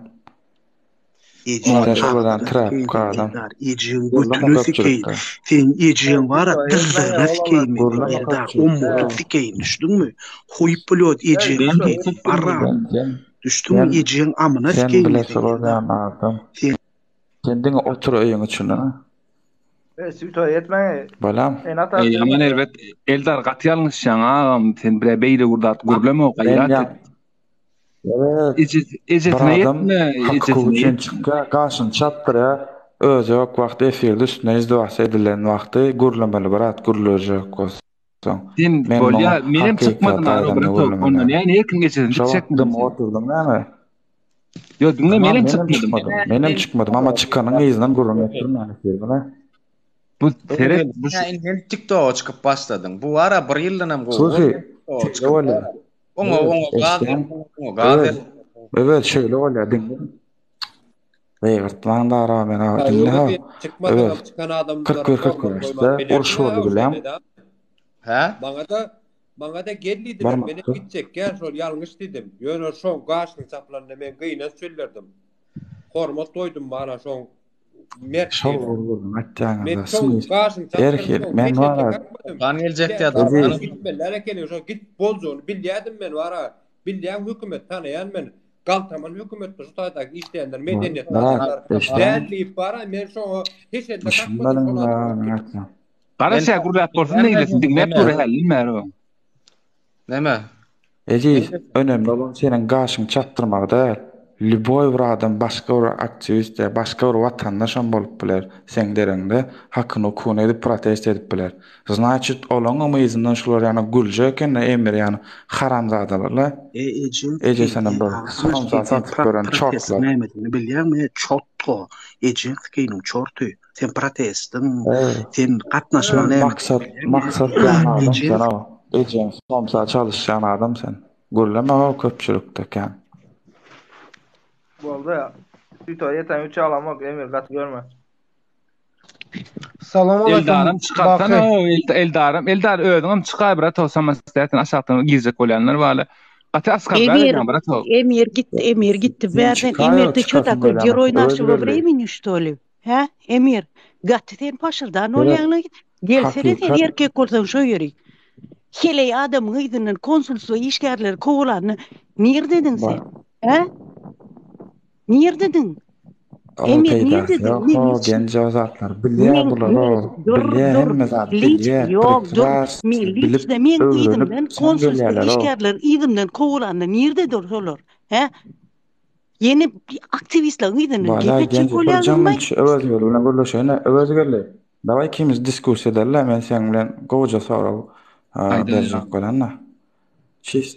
Ejeň Sen şol birden agzyna trapka sikeýin adam. Eldar, ejeň Gürleme götüne sikeýin. köpçülikde. Seň ejeň bara dyzlaryna sikeýin men seň Gürleme Eldar, köpçülikde. omurdyp sikeýin düşdüňmi? Huý plýot ejeňi Ben sikeýin sen barram. Sen, sen, Düşdüňmi sen, ejeň amyna sen sikeýin men bilesi seň Eldar. bolýan adam. Sen Sen diňe otur öýüň içinde. E, süýtoý etmäň. Balam. Ene-ata Eý ýaman erbet Eldar gaty ýalňyşýaň agam sen bire beýle bir zat gürleme Men gaýrat ýa et. Evet. Ejesi, Bir ejesine adam ýetme, hak ejesine hukugy üçin ýetme. çykýar, gaşyny çapdyrýar. Özi ýok wagty efirde üstüne izdiwas edilen wagty gürlemeli brat gürlejek bolsaň. Sen Men bolýa, muňa menem hakykat çykmadym ara aýdanda bratok. gürlemeli. Onda näme her kim ejesini Şo wagt dikjekmi dymyp sen? oturdyň näme? Ýo, diňle Tamam menem menem çykmadym. çykmadym. Menem çykmadym ama çykanyň yzyndan gürrüň etdirmän efirde. Bu seret bu Sen indi TikToka çykyp başladyň. Bu ara bir ýyldanam gowy. Sufi, TikToka şeýle çykyp. bolýar. Oňa oňa gaz Eşitýäň? oňa gaz Evet. Evet şeýle bolýar diňle. Gygyrtmaň dara men ha diňle ha. Çykmasaňam Evet. çykan adamlara 41 hormat 45 goýman de uruş boldy bilýäň. Hä? Maňa-da maňa-da gel diýdiler, Barmak menem gitjekgä şol ýalňyş diýdim. Ýöne şoň gaşyny çapylanda men gynanç bildirdim. Hormat goýdum bana şoň mert Şol diýdim. gürrüň Men aýtýaňyzda şoň smys. gaşyny Erkek çapdyrym, men hiç bara erkek kakmadym. Dan geljek Bilýän, diýýär. Eziz. Gitmeliler ekeni, şo git boljagyny bilýädim men bara. Bilýän hökümet tanaýan men. Galtaman hökümetde şu taýdaky işleýänler medeniýetli adamlar däl diýip bara men şoňa hiç elde kakmadym şol adamy. Garaşýa gürläp bolsun neýlesin diňläp dur hälden bäri o. Näme? Eziz, önemli bolan seniň gaşyňy çatdyrmagy däl. Lýuboý bir adam başga bir aktiwist ýa başga bir watandaşam bolup biler, seň deregiňde hakyny hukugyny edip protest edip biler. Znaçit olaňam yzyndan şular ýaly güljek ekende emir ýaly haramzadalarla E ejeň ejesine sikeýin bir sen somsa satyp ýören protestiň çortlar. nämedigini bilýäňmi çotga ejeň sikeýiniň çorty sen protestiň sen gatnaşmagyň Sen nämedigini maksat bilýäňmi maksat ýan adam ejeň sen o ejeň somsa çalyşýan adam sen. Gürleme o köpçülikde kän. Boldy. Süýt ýeten üç alamok Emir gaty görme. Salam aleyküm. Eldaram çykarsana Baky. o Eldaram. Eldar özüňem çykaý brat o samosdäten aşakdan girjek bolýanlar barla. Gaty asgardar Emir, edýän brat o. Emir gitdi, Emir gitdi. Sen Bärden çykaý Emir o ты чё çykasyň такой gelýän герой öz нашего geldi. времени что ли? Hä? Emir, gaty sen paşyrdan Seret bolýaňla. Gelsene sen hakykat erkek bolsaň şo ýeri. Heleý adamyň yzyndan konsulstwa işgärleri kowalanda nirdediň bar. sen? Hä? Nirdediň? Oň Emir peýdasy nirdediň? ýok Men ho hiç genje o zatlary bilýär Men bular o men dur bilýär dur hemme zady liç bilýär ýok dur prekrasny men bilip liçde meň öwrenip yzymdan soň konsulstwa gelýärler o. işgärler yzymdan kowalanda nirde dur şolar hä ýene aktiwistleriň yzyndan gep Bala etjek genje bir bolýarlarmy jam Öwezgeldi bilen gürleşeýin Öwezgeldi daway ikimiz diskussiýa edeli men seň bilen gowja sorag Aýdaý berjek bolanda çist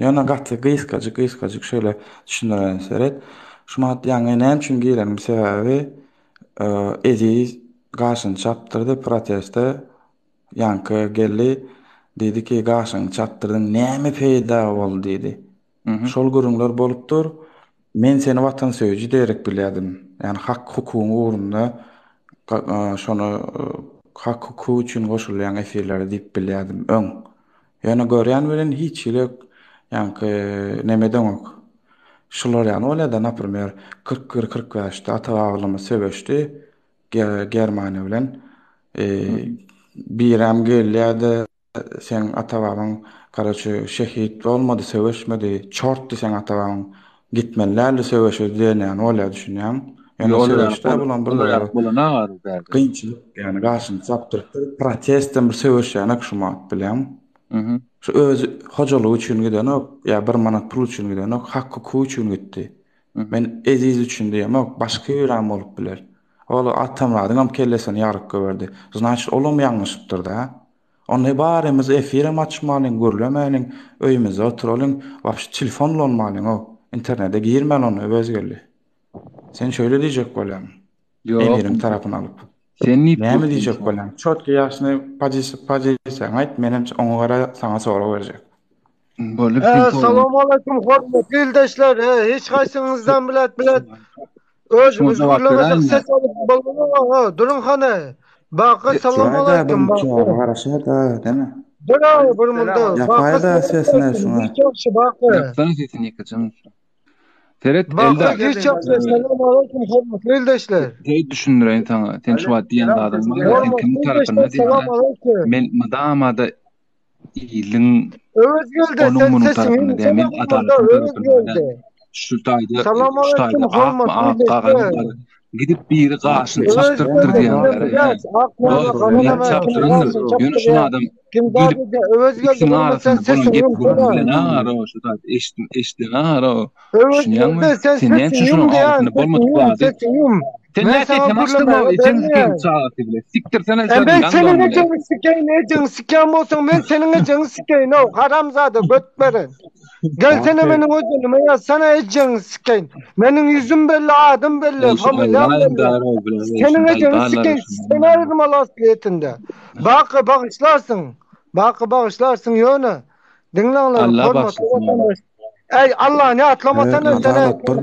Ýöne gaty gysgajyk gysgajyk şeýle düşündireýin seret. Şu wagt ýaňy näme üçin gireniň sebäbi Eziz gaşyny çapdyrdy proteste ýaňky geldi diýdi ki gaşyňy çapdyrdyň näme peýda boldy diýdi. Şol gürrüňler bolup dur. Men seni watansöýüji diýerek bilýärdim. Ýagny hak hukugyň ugrunda şony hak hukuk üçin goşulýan efirlere diýip bilýärdim öň. Ýöne görýän welin hiç hili ýaňky neme edeňok. Şular ýaly bolýada naprimer 41 45 de ata babalarymyz söweşdi Germaniýa bilen. Birem gelýäde seň ata babaň karoçe şehit bolmady söweşmedi çortdy seň ata babaň gitmeli däldi söweşe diýen ýaly bolýa düşünýäňmi? Ýöne söweşde bulan bir kynçylyk ýagny garşyny çapdyrypdyr protestden bir söweşýänek şu wagt bilýäňmi? Şu özi hojalygy üçin gidenok ýa bir manat pul üçin gidenok hak hukugy üçin gitdi. Men Eziz üçin diýemok başga birem bolup biler. Ol Atamyradyňam kellesini ýaryp goýberdi. Znaçit olam ýalňyşypdyr-da. Onda barymyz efirem açmalyň, gürlemäliň, öýümizde oturalyň, wapşe telefon ulanmalyň-ow, internete girmäli onda Öwezgeldi. Sen şeýle diýjek bolýaň. Ýok. Emiriň tarapyny alyp. Sen diýip Näme dursuň diýjek şo. bolýaň? Çotki ýaşyny pozisiýaňy aýt, menem oňa görä saňa sorag berjek. Boldy Ee, sen sorag. salam aleyküm hormatly ildeşler. Ee, hiç haýsyňyzdan bilet bilet Şuňa özümiz jogap gürlemesek beräýme. ses alyp bolmaz. Ha, durun hany. Baky salam Ýa-da bir aleyküm baky. jogaba garaşaýda, deme. Dur abi bir munda. Baky Ýapaýda salam sesine aleyküm. şuňa. Hiç ýagşy baky. Ýapsana sesini ýekeje. Seret Baky Eldar. hiç ýagşy salam aleyküm hormatly ildeşler. Hey düşündireýin saňa. Sen şu wagt diýen zadyň bar. Sen Hormatly kimiň tarapynda ildeşler salam diýen? aleyküm. Men mydama-da iliň Öwezgeldi onuň sen munuň sesiňi tarapynda diýen. Men ýumşadak adalatyň bolda tarapynda diýen. Öwezgeldi. Şu taýda Salam şu aleyküm taýda akmy hormatly ak gagany ildeşler. gidip biri gaşyny çapdyrypdyr Öwezgeldi diýenler. sen biraz ak nana Dost, gana men nana kim çapdyrandym. gaşyny Ýöne şuny çapdyrýar adam kim gelip zat edýär Öwezgeldi ikisiniň bolmasa sen arasynda bolan sesiňi gep gürrüň ýumşada. bilen ara şu zat eşitdim eşitden ara düşünýäňmi? Öwezgeldi sen Sen näme üçin sesiňi şunuň ýum diýýän arasynda bolmadyk sesiňi ýum zady sesiňi ýum Sen men näme saňa sesem açdyň gürlemäge ejeň sikeýin bermeýän. çagasy bile. Sikdirsene E şony men ýaňdan seniň bile. ejeňi sikeýin ejeňi sikýän bolsaň men seniň ejeňi sikeýin ow haramzada göt beren. Gelsene meniň özenime ýazsana ejeňi sikeýin. Meniň ýüzüm belli adym belli familiýam belli. Seniň ejeňi sikeýin sen aýyrmaly aslyýetinde. Baky bagyşlarsyň. Baky bagyşlarsyň ýöne diňläňler Allah hormatly bagşlasyn. watandaş. Eý Allahny ýatlamasana sen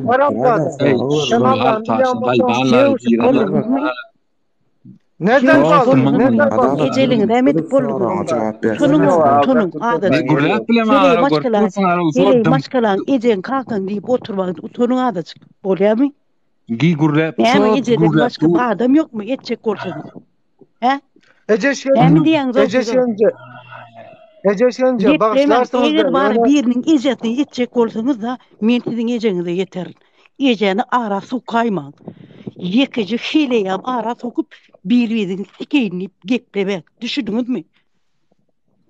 haramzada. Eý Sen Allahny bilýän bolsaň Nerden Dostum, baldın? Nerden baldın? Ejeliňi näme edip boldy Şonuň utanyň azajyk. Gürläp bilemän Heleý ara görüp maşgalaň, dursuň ara heleý dym. maşgalaň ejeň kakaň diýip oturmagyň utanyň azajyk. Bolýarmy? Gi gürläp Näme şo ejeden gürläp başga dur. adam ýokmy etjek bolsaňyz? Hä? Eje Näme diýýäňiz Eje siz? şenje. Eje şenje Geplemäň, bagyşlarsyňyzda eger bar ýöne biriniň ejesine ýetjek bolsaňyz-da, men siziň ejeňize ýeterin. Ejeni ara sokaýmaň. Ýekeje heleýem ara sokup, bir-biriňi sikeýin diýip geplemäň. Düşündiňizmi?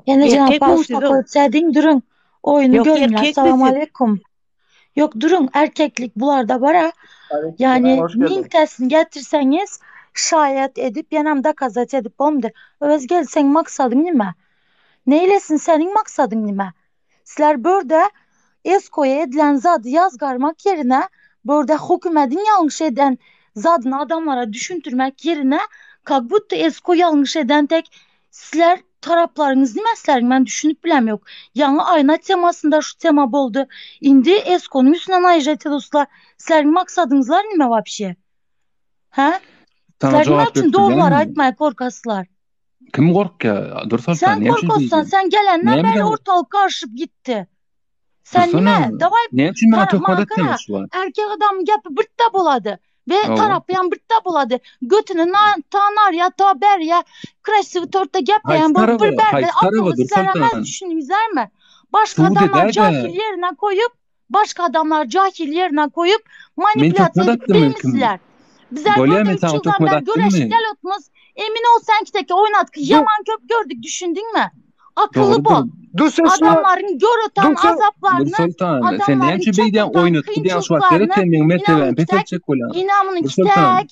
Ene jan Erkekmi pauza siz? koyup sädiň duruň. Oýuny Ýok, görünler. erkekmi Salam siz? aleýkum. Ýok duruň erkeklik bularda bara. Aleyküm Yani hoş geldin. mintesini getirseňiz şayet edip ýenem dokazat edip bolmady. Öz gel seň maksadyň nime? Neýlesin seniň maksadyň nime? Sizler börde Eskoýa edilen zady ýazgarmak ýerine börde hökümediň ýalňyş eden zadyny adamlara düşündirmek ýerine kak budto Esko ýalňyş eden tek sizler taraplaryňyz nime sizleriň men düşünip bilemok. Ýaňy aýna temasynda şu tema boldy. Indi Eskonyň üstüne naýžat eduslar. Sizleriň maksadyňyzlar nime wapşe? Hä? Saňa Sizler nime jogap üçin berip dogrulary bilýänmi? aýtmaýa korkaslar? Kim gorkýar? Dursoltan, Sen näme üçin korkassan, beýdýäň? sen gelenden bäri Nämeden ortalyk garyşyp gitdi. Sen Dursana. nime? Daway Näme üçin maňa tara töhmet maňa atýaň gara. şu wagt? Erkek adamyň gepi birtde bolady. We Hawa. tarapy hem birtde bolady. Götüni na ta narýa ta berýä krasiwy tortda gepleýän Haýsy bolup taraba? bir bärde Haýsy taraba akylly sizler emez Dursoltan? düşündiňizlermi? Başga Sud adamlar edäý-de. jahil ýerine koýup başga adamlar jahil ýerine koýup Men manipulýasiýa töhmet edip atdymmy kim? bilmisizler. Bizler Bolýa burada men 3 saňa ýyldan töhmet bäri atdymmy? göreşip gelotmyz. Emin ol sen kiteki oýnatky Du ýaman köp gördük düşündiňmi? Akylly Dogrudyr. bol. Dusuşma Adamlaryň göröten Dusa azaplaryny, Dursoltan, sen näme adamlaryň üçin beýdýäň çekirten oýnatgy diýýäň şu wagt seret kynçylyklaryny sen meň mertebämi inamyň kitek, peseltjek bolýaň. inamynyň Dursoltan, kitek,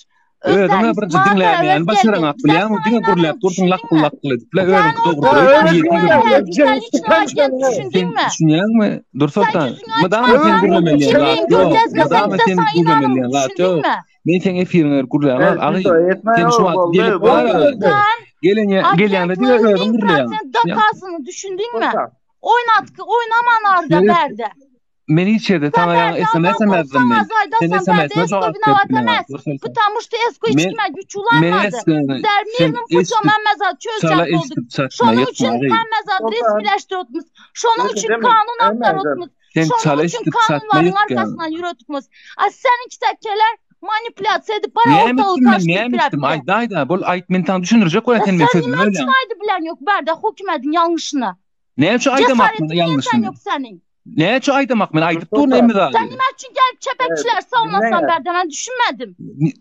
özüňe özleriniz birinji maňa gara diňläýmeýäni öz geldi. başaraňak Bizler bilýäňmi? saňa Diňe gürläp inanmadyk dursuň lakgyl düşündiňmi? lakgyl edip le Sen özüňki ortalyk dogrudyr Öwez öýtme ýetiň geldi. gürläp. Sen Ejeňi içine siken aýdýan seniň. Sen düşündiňmi? düşünýäňmi? Sen Dursoltan, ýüzüňi mydama sen açmazsan, gürlemelýän kimligiň zat ýok. görkezmeseň Mydama bize sen saňa inanmadyk gürlemelýän zat ýok. düşündiňmi? Men seň efiriňe gürlämok. Ey, Agy, Zito, etme sen şu yo, wagt boldy, gelip boldy. bar. Sultan, Gelenýä gelýäňde diňe agentligiň özüň gürleýäň. 1000% Düşünýäňmi? dokazyny düşündiňmi? Sultan. Oýnatgy oýnaman arda Seret, bärde. men hiç ýerde Sen saňa ýaňy bärde SMS adam hem ýazdym bolsaň men. Sen azaýdasan bärde SMS-ime Esko jogap berip winawat bileňok. emes. Dursoltan. Потому что Esko hiç Men kime güç men ulanmady. Eskony Bizler sen mirnym putom eşidip hemme zat çala çözjek bolduk. eşidip çatma Şonuň ýykma üçin agy. hemme zat Sultan. resmileşdirotmyz. Şonuň Ýeke üçin demin, kanun Emel aktarotmyz. Sen Şonuň çala üçin eşidip çatma kanunlaryň ýykýaň. arkasyndan ýüretmyz. A seniňki tekeler manipulýasiýa edip bara Näme ortalygy etdim men? karışdyryp Näme etdim? ýörüpdi. Aýt aýda, bol aýt men saňa düşündirjek bolýan Ya sen men sen sözümi nime bölýäň. üçin aýdy bilen ýok bärde hökümediň ýalňyşyny. Näme üçin aýdamak men Cesaretin niýe sen ýalňyşyny? ýok seniň? Näme üçin aýdamak men aýdyp durun Sultan. hemme zady. Sen nime üçin gelip Evet, çepekçiler savunmasan dinleňä. bärde men düşünmedim.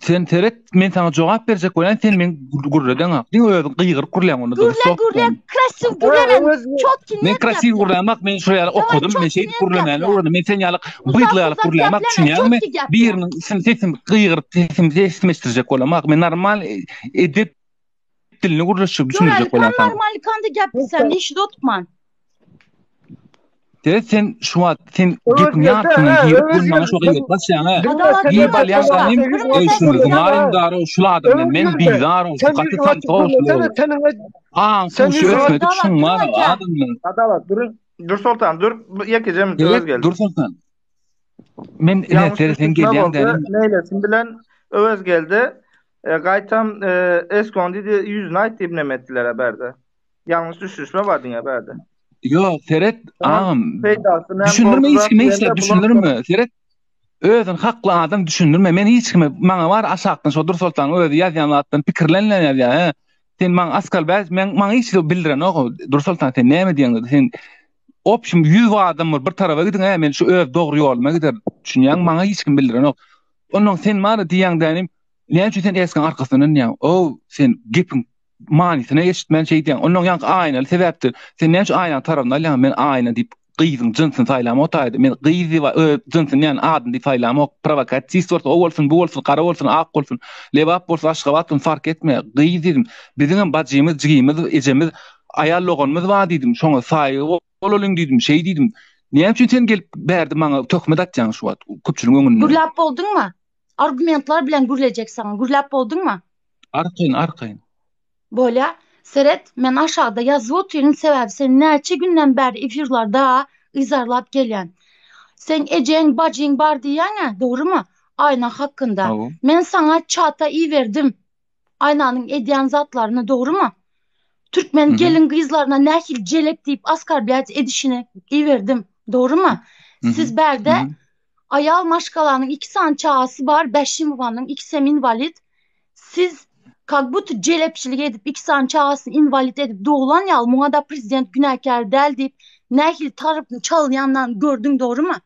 Sen seret men saňa jogap berjek bolýan sen men gürledeňak. Diňe özüň gygyryp gürleýäň onda Gürle dursa. gürle krasiw Ö, gürlemen Öwez çotki Men net krasiw geple. gürlämak men şo ýaly Daway okadym men çotki şeýdip net gürlemäni geple. öwrendim. Men sen ýaly Uzak byýdly ýaly uzak gürlämak gepleme düşünýäňmi? çotki geple. Biriniň isim sesim gygyryp sesim sesim eşitdirjek bolamak. Men normal e, edep dilini gürleşip düşündirjek Göreli bolýan kan saňa. normal kanda geplesem işde otman. Seret sen şu wagt sen Öwez gepiň geldi, ýarpysyna he, girip Öwez dur maňa geldi. şu gygyryp başlaýaň he. Diňle Adalat sen Girip durma alýaň başla. ganym, Durma eý sen şuny gürle. zyňaýyn daro şul adam men, Öwez men geldi. bizar ol, Sen gaty ýüzüňi samsyk açyp ol şul gürlesene ol. seniň Aň sen huşy ýüzüňi ösmedik Adalat şuň durma bar aka. adam men. Adalat dur. Dur Sultan dur. Ýekeje minut öz Seret geldi. dur Sultan. Men ine Ýalňyş seret sen düşünme gelýäň boldy. dänim. Neýlesin bilen Öwez geldi. E, gaýtam e, Eskon diýdi ýüzüni aýt diýip neme etdiler bärde. Ýalňyş düşünme bar diňe bärde. Ýok seret Onuň agam peýdasy näme düşündirme boldy hiç zat kime hiç diýende zat bular düşündirme seret özün hakly adam düşündirme men hiç kime maňa bar aşakdan şo Dursoltanyň özi ýazýan zatdan pikirlenlen ýazýar he sen maňa askalbäş men maňa hiç zat bildirenok Dursoltan sen näme diýeňde sen opşum 100 adam bor bir taraba gidiň he men şu öz dogry ýoluma giderin düşünýäň maňa hiç kim bildirenok ondan sen bar diýýäň dänim näme üçin sen eskin arkasyndan diýýäň o sen gepiň manysyna eşitmän şeý diýýäň. Ondan ýaňky aýnaly sebäpdir. Sen näme üçin aýnanyň tarabyny alýaň? Men aýna diýip gyzyň jynsyny saýlamok taýda. Men gyz diýip öz jynsyny ýagny adyny diýip saýlamok. Provokatist bolsa o bolsun, bu bolsun, gara bolsun, ak bolsun, Lebap bolsun, Aşgabat bolsun fark etmeýär. Gyz diýdim. Biziňem bajymyz, jigimiz, ejemiz, aýal doganymyz bar diýdim. Şoňa saýgy bolalyň diýdim. Şeý diýdim. Näme üçin sen gelip bärde maňa töhmet atýaň şu wagt köpçüligiň öňünde? Gürläp bolduňmy? Argumentlar bilen gürlejek saňa. Gürläp bolduňmy? Arkaýyn, arkaýyn. Bolýa. Seret, men aşagda ýazyp otyryn, sebäbi seni näçe günden bäri efirlarda yzarlap gelýän. Seň ejeň, bajyň bar diýýäň-ä, dogrymy? Aýna hakynda. Hawa. Men saňa çata iberdim. Aýnanyň edýän zatlaryny, dogrymy? Türkmen Mhm. gelin gyzlaryna nähili jelep diýip oskorblýat edişini iberdim, dogrymy? Mhm. Siz bärde Mhm. Aýal maşgalanyň iki sany çagasy bar, Bäşimowanyň ikisem inwalid. Siz. Kak budto jelepçilik edip iki sany çagasyny inwalid edip doglan ýaly muňada prezident günäkär däl diýip nähili tarypyny çalynýanyny gördüň dogrymy?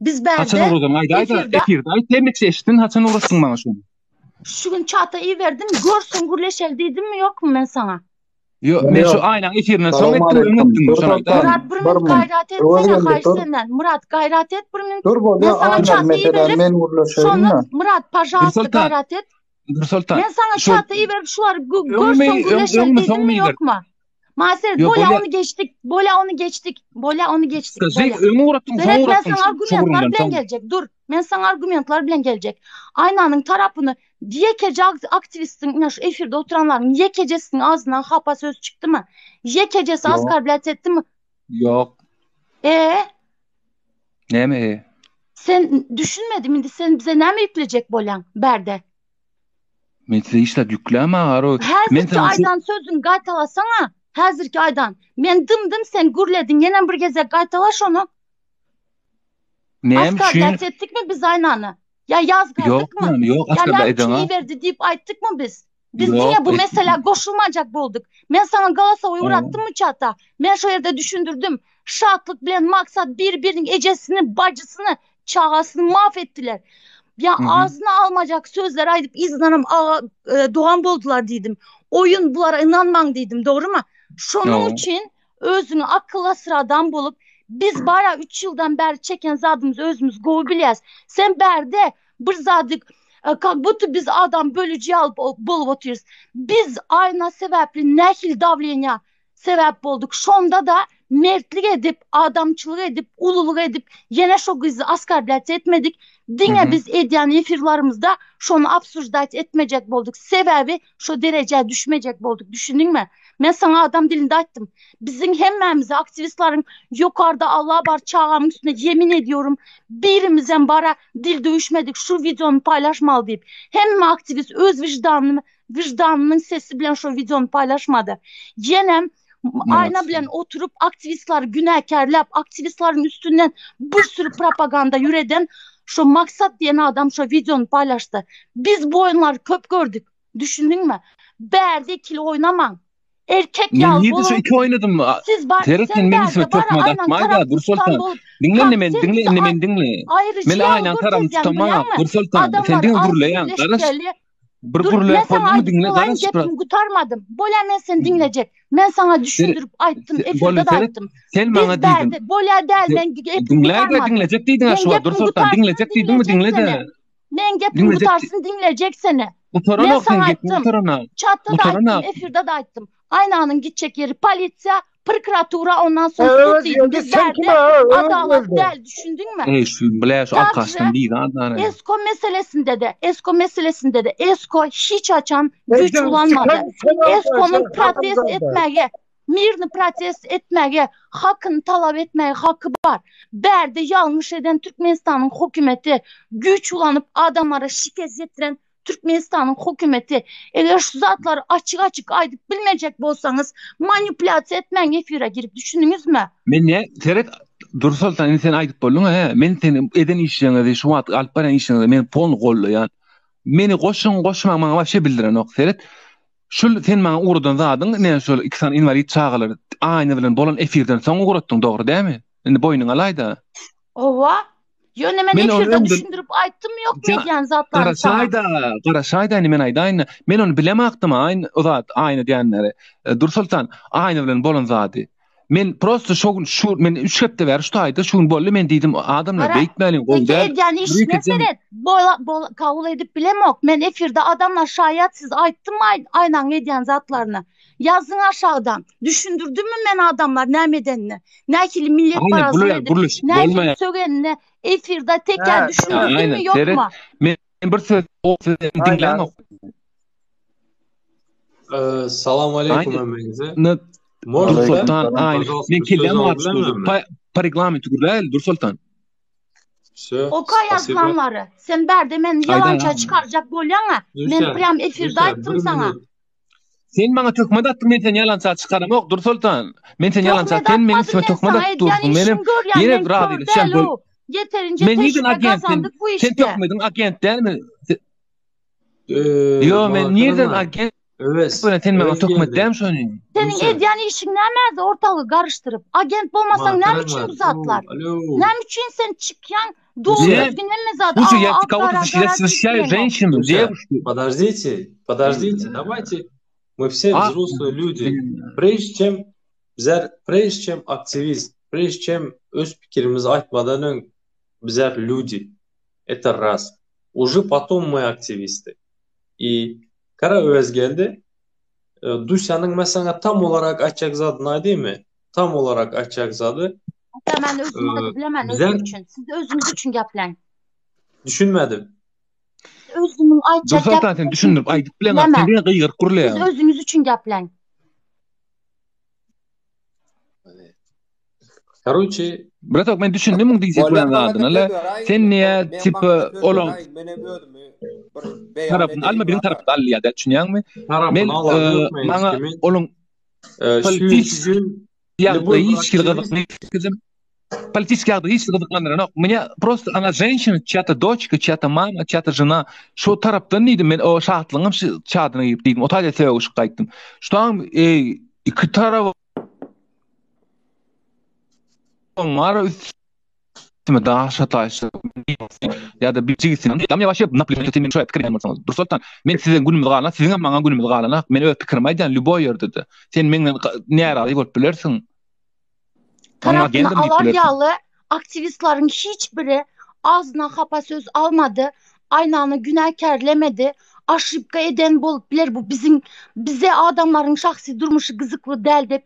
Biz Haçan bärde ugradyň aýdaýda efirde efirde aýt hemmesi eşitsin haçan ugratdyň maňa şony. Şu gün çata iberdim görseň gürleşeli diýdimmi ýokmy men saňa? Ýok men şu Aýnaň efirinden soň etdim öň etdiňmi şony aýdaý. Myrat bir minut gaýrat etsene haýyş senden Myrat gaýrat et bir minut Dur men bolýa saňa Aýna çata meselem iberip men şonda gürleşeýin-de. Myrat pažalsta Dürsoltan gaýrat et Dürsoltan Men saňa şu çata iberip şulary öňmi görseň öň gürleşeli öňmi diýdimmi soňmy iber. ýokmy? Maňa seret Ýok bolýa bolýa ony geçdik bolýa ony geçdik bolýa ony geçdik Skaži bolýa. öň ugratdyň soň Seret men ugratdyň saňa şu şu argumentlar gürrüňden bilen soň. geljek dur men saňa argumentlar bilen geljek. Aýnanyň tarapyny ýekeje aktiwistiň ine şu efirde oturanlaryň ýekejesiniň agzyndan hapa söz çykdymy? Ýekejesi Ýok. oskorblýat etdimi? Ýok. E? Näme e? Sen düşünmedim indi sen bize näme ýüklejek bolýaň bärde? Men size hiç zat ýüklämä garo. Men Häzirki saňa şu aýdan sözüňi gaýtalasaňa. Häzirki aýdan. Men dymdym sen gürlediň ýenem bir gezek gaýtala şony. Näme üçin? Oskorblýat etdikmi biz Aýnany? Ýa Ýok, ýazgardykmy? näme, ýok, Ýa asla näme üçin edeňa. iberdi diýip aýtdykmy biz? Biz Ýok, diňe bu et. meselä goşulmajak bolduk. Men saňa golosowy Aa. ugratdymmy çata? Men şo ýerde düşündirdim. Şatlyk bilen Maksat bir-biriniň ejesini, bajysyny, çagasyny maf etdiler. Ýa Mhm. agzyna almajak sözler aýdyp yzyndanam aga e, dogan boldular diýdim. Oýun bulara ynanmaň diýdim, dogrymy? Şonuň Ýok. üçin Özüňi akylly syradan bolup, biz bara üç ýyldan bäri çeken zadymyzy özümiz gowy bilýäs. Sen bärde bir zady kak budto biz adam bölüji ýaly bolup otyrys. Biz aýna sebäpli nähili dawleniýa sebäp bolduk. Şonda-da mertlik edip, adamçylyk edip, ululyk edip ýene şo gyzy oskorblýat etmedik. Diňe biz edýän efirlerimizde şony obsuždat etmejek bolduk. Sebäbi şo derejä düşmejek bolduk. Düşündiňmi? Men saňa adam dilinde aýtdym. Biziň hemmämize aktiwistleriň ýokarda Allah bar çagamyň üstüne ýemin ediyorum birimizem bara dil döwüşmedik şu wideony paýlaşmaly diýip. Hemme aktiwist öz wyždanyny wyždanynyň sesi bilen şo wideony paýlaşmady. Ýenem aýna bilen oturyp aktiwistleri günäkärläp aktiwistleriň üstünden bir sürü propaganda ýüreden şo Maksat diýen adam şo wideony paýlaşdy. Biz bu oýunlary köp gördük. Düşündiňmi? Bärde ikili oýnamaň. Erkek Men ýaly nirde şu boluň. iki oýnadym? Siz bar, Seret sen sen meniň bärde üstüme bara töhmet aýnaň atmaýda tarapyny tutan Dursoltan. bolup, Diňle kak indi meni, sen diňle bizi indi aý meni diňle. aýryjy Men ýaly aýnaň tarapyny görkezýäň tutamok, bilýäňmi? Dursoltan. Sen Adamlary diňe agzy gürleýäň, garaş. birleşdireli. Bir Dur, men gürläp saňa boldumy aýdyp diňle, bolaýyn, garaş biraz. gepimi gutarmadym. Bolýa men seni diňlejek. Men saňa Seret, düşündirip aýtdym, se- boldy efirde-de seret. aýtdym. Sen Biz maňa diýdiň. bärde, bolýa däl, Se- men gepimi Diňläý-de gutarmadym. diňlejek diýdiň-ä Men şu wagt gepimi Dursoltan. gutarsyn, Diňlejek diýdiňmi diňlejek diňle-de. seni. Men gepim Diňlejek gutarsyn diňlejek seni. Men Gutaranok sen saňa gepiň aýtdym. gutaranok. Çatda da aýtdym, Gutaranok. efirde de aýtdym. Aýnanyň gitjek ýeri polisiýa, prokuratura, ondan soň sud Öwez diýdim. geldi, Biz sen bärde kime Öwez adalat geldi. däl, düşündiňmi? Eý şu bile şu Także alkaşdan bir adary. Esko meselesinde-de, Esko meselesinde-de Esko hiç haçan güýç Ejeň ulanmady. siken sen Eskonyň alkaşa protest haramzada. etmäge, mirny protest etmäge, hakyny talap etmäge haky bar. Bärde ýalňyş eden Türkmenistanyň hökümeti, güýç ulanyp adamlara şikes ýetiren Türkmenistanyň hökümeti. Eger şu zatlary açyk-açyk aýdyp bilmejek bolsaňyz, manipulýasiýa etmäň efire girip, düşündiňizmi? Men ne, seret, Dursoltan indi sen aýdyp bolduň he, men seni eden işleriňizi, şu wagt alyp barýan işleriňizi men polny gollaýan. Meni goşuň, goşmaň maňa waşe bildirenok. Seret, Şul sen maňa ugradan zadyň ine şol iki sany inwalid çagalar Aýna bilen bolan efirden soň ugratdyň dogry dämi? Indi boýnuňa alaýda. Howwa. Ýöne men Men ony efirde öňden düşündirip aýtdym ýokmy Sen edýän zatlarymy saňa? garaşaýda, garaşaýda indi men aýdaýyn. Men ony bilemakdym Aýna o zat Aýna diýenleri. Dursoltan Aýna bilen bolan zady. Men prosto şo gün şu men 3 hepde bäri şu taýda şu gün boldy men diýdim adamlar Gara, beýtmäliň gowy peki däl. edýän işine Ýörite seret. Bola, bola, kabul edip bilemok. Men efirde adamlar şaýat siz aýtdym aý, Aýnaň edýän zatlaryny. Ýazyň aşagdan. Düşündirdimmi men adamlar näme edenini? Nähili Aýna milletparazlyk bular edip, gürleşip nähili bolmaýar. sögenini efirde teker Hä, düşündirdimmi Aýna seret ýokmy? men bir söz o söz Aýna. diňläňok. Ee, Salam aleýkum Aýna hemmäňize. ne Можно, да? Dursoltan Aýna Пожалуйста, men bir söz kelläm alyp agyryp durdy. bilemem Pa, men? pa reglamenti gürläýeli Dursoltan. Все, Oka спасибо. ýazylanlary. Sen bärde meni Aýdaý ýalança aýna. çykarjak bolýaňa. Men Düşä, prýam efirde Düşä, aýtdym bir saňa. minut. Sen maňa töhmet atdyň men seni ýalança çykaramok Dursoltan. Men seni ýalança Töhmet sen meniň atmadym üstüme men töhmet saňa atyp edýän dursuň. Menem işiňi görýän ýene men kör razylaşýan däl bol. o. Ýeterinje Men nirden tejribe agent sen gazandyk bu sen işde. töhmediň agent dälmi? Ee, Ýo men nirden Malakanlar. agent? Öwez. Bilen sen maňa Öwez töhmet geldi. dämi şony? Seniň Dusya. edýän işiň nämädi ortalygy garyşdyryp? Agent bolmasaň näme Matarama. üçin bu zatlar? Alo. Näme üçin sen çykýaň dogry Где? düzgün hemme zady Слушай, awa я alyp кого-то gara защищаю, gara diýip защищаю bileňok. женщину, Дуся, девушку. подождите, подождите, давайте. Мы все А, взрослые люди. Прежде чем bizler, прежде чем aktiwist, прежде чем öz pikirimizi aýtmadan öň bizler люди. Это раз. Уже потом мы aktiwisty. I Gara Öwezgeldi, Dusýanyň men saňa tam olarak aýtjak zadyny aýdaýynmy? Tam olarak aýtjak zady. Ata men özüm aýdyp bilemen özüm üçin. Siz özüňiz üçin gepläň. Düşünmedim. Özümiň aýtjak Dürsoltan sen düşündirip aýdyp bileňok. Sen diňe gygyryp gürleýäň. Siz özüňiz üçin gepläň. Karoçi, Bratok men düşündim muň diýjek Bolýa bolan maňa zadyny söz le. beräý. Sen niýe Men tipa maňa söz olaň beräý. Menem özümi bir beýan tarapyny alma edeýin biziň waka. tarapymyzy al diýýär düşünýäňmi? Men tarapyny alan e, ýok men hiç maňa kimin. olaň E, şu politiski gün любой ýagdaýy bir hiç hili aktiwist gyzykly Politiski ýagdaýy hiç hili gyzyklandyranok. Mne prosto ona ženşina, çýa-to doçka, çýa-to mama, çýa-to žena. Şo tarapdan diýdim men o şatlygyňam şu çadyna girip diýdim. O taýda sögüşip gaýtdym. Şoň eý iki taraba Bar üstüme daş ataýsa ýa-da bir jigisini ýa waşe naplýat men şoý pikir bolsaňyz. Dursoltan men siziň günümiz galana, siziň hem maňa günümiz galana. Men öz pikirimi aýdýan lýuboý ýerde-de. Sen menden närazy bolup bilersiň. Maňa Tarapyny geldim diýip alar bilersiň. ýaly aktiwistleriň hiç biri agzyna hapa söz almady, Aýnany günäkärlemedi, aşibka eden bolup biler bu biziň bize adamlaryň şahsy durmuşy gyzykly däl dep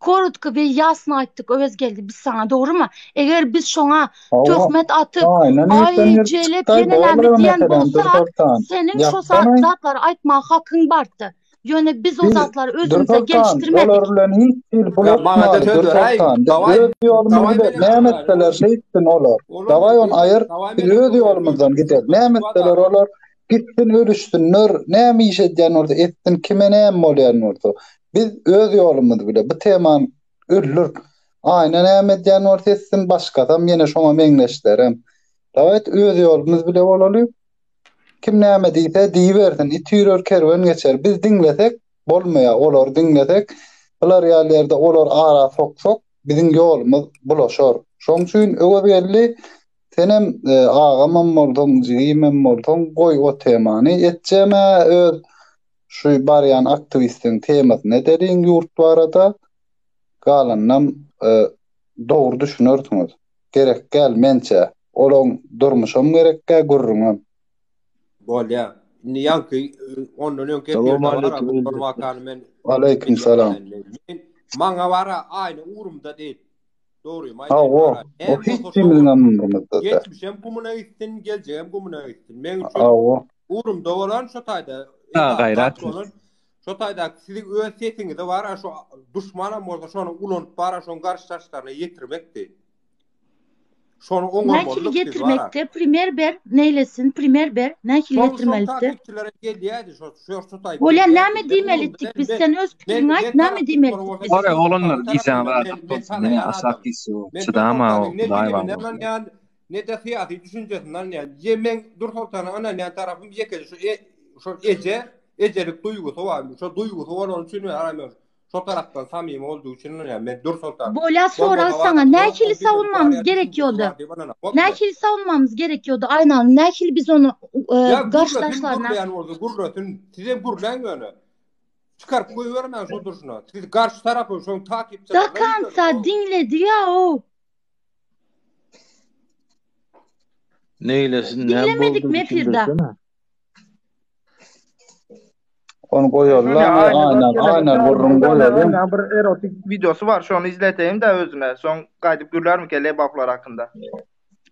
korotko we ýasno aýtdyk Öwezgeldi biz saňa dogrymy? Eger biz şoňa Hawa, töhmet atyp Aýna aý nirden gelip jelep çykdaý ýene näme bolmaýar diýen meselem bolsak Dürsoltan. seniň şo Ýapsanaý. zatlary aýtmaga hakyň bardy. Ýöne biz o Biz zatlary özümize Dürsoltan, gelişdirmedik. olar bilen hiç hili Ya maňa da bulaşmaly söz beräý. Dürsoltan. Biz Daway, öz ýolumyzy daway bileris. menem Näme söz etseler şeýtsin olar. Olar Daway ony aýyr, daway biz menem öz söz ýolumyzdan gideris. Näme etseler olar gitsin ölüşsinler, näme iş edýän bolsa etsin, kime näme bolýan bolsa. Biz öz ýolumyzy bile. Bu temany öldür. Aýna näme edýän bolsa etsin, başgasam ýene şoňa meňzeşlerem. Dawayt öz ýolumyz bile bolaly. Kim näme diýse diýibersin, it üýrer kerwen geçer. Biz diňlesek bolmaýar, olary diňlesek, bular ýaly ýerde olary ara soksak, biziň ýolumyz bulaşar. Şoň üçin Öwezgeldi, senem agamam bolsaň, jigimem bolsaň, goý o temany. Etjegem-ä öz şu barýan aktiwistiň temasyny edeliň ýurt barada. Galanynam dogry düşünersiňiz. Gerek däl mençe. Olaň durmuşam gerekgä gürrüňem. Bolýa. Indi ýaňky ondan öňki efirde bara bu wakany men Aleýkim salam. Men maňa bara aýna ugrumda diýip. Dogrymy aýdaýyn. Hawa, o hiç kimiziň umrumyzda däl. Geçmişem gumuna gitsin, geljegem gumuna gitsin. Meň üçin Hawa. ugrumda bolan şo taýda Ha, gaýrat. bolan şo taýdaky siziň öz sesiňizi bara şo duşmanam bolsa şony ulanyp bara şoň garşydaşlaryna ýetirmekdi. Şony Nähili oňarmalydyk biz bara. getirmekde primer ber, neýlesin, primer ber, nähili Şol şol getirmelidi? taktikçilere gelýärdi şo şo şo taý Bolýa gelýärdi. näme Men diýmelitdik ugrumda biz? men Sen öz men pikiriňi men aýt, näme tarapym diýmelitdik bolsa biz? Ora oglanlar Soltanyň gijäň tarapynda rahat men men bolsun. Meni tanaýan aşak adam. gitsin. Men Dür Çydama o Soltanyň ne Hudaý bar bilimine bolsun. ynanýan, ne-de syýasy düşünjesine ynanýan. Ýe meň Dür Soltana ynanýan tarapym ýekeje şu e şo eje, ejelik duýgusy bar. Şo duýgusy bolany üçin men aramok. Şo tarapdan samimi olduğu üçin ynanýan men Dür Soltan. Bolýa sorag Bolmasa saňa bar, nähili bilimi bar sawunmamyz ýa düşünjesi gerekiýody? bar diýip ynanamok men. Nähili sawunmamyz gerekiýody Aýnany nähili biz ony e, Ýa gürlesin garşydaşlaryna gürleýän bolsa gürlesin. Sizem gürläň ýöne. Çykaryp goýbermäň şo durşuna. Siz garşy tarapy şoň Do takipçilerine konca ýüzleniň. diňledi ýa o. Neýlesin näme boldy Diňlemedikmi efirde? düşündirsene. Ony goýaly Şöyle lan, aynadan aýnan, gelen aýnan gürrüň goýaly. Ayna bir erotik videosu var. Şonu izleteyim de özüne. Soň gaýdyp gürlärmikä lebaplar hakynda.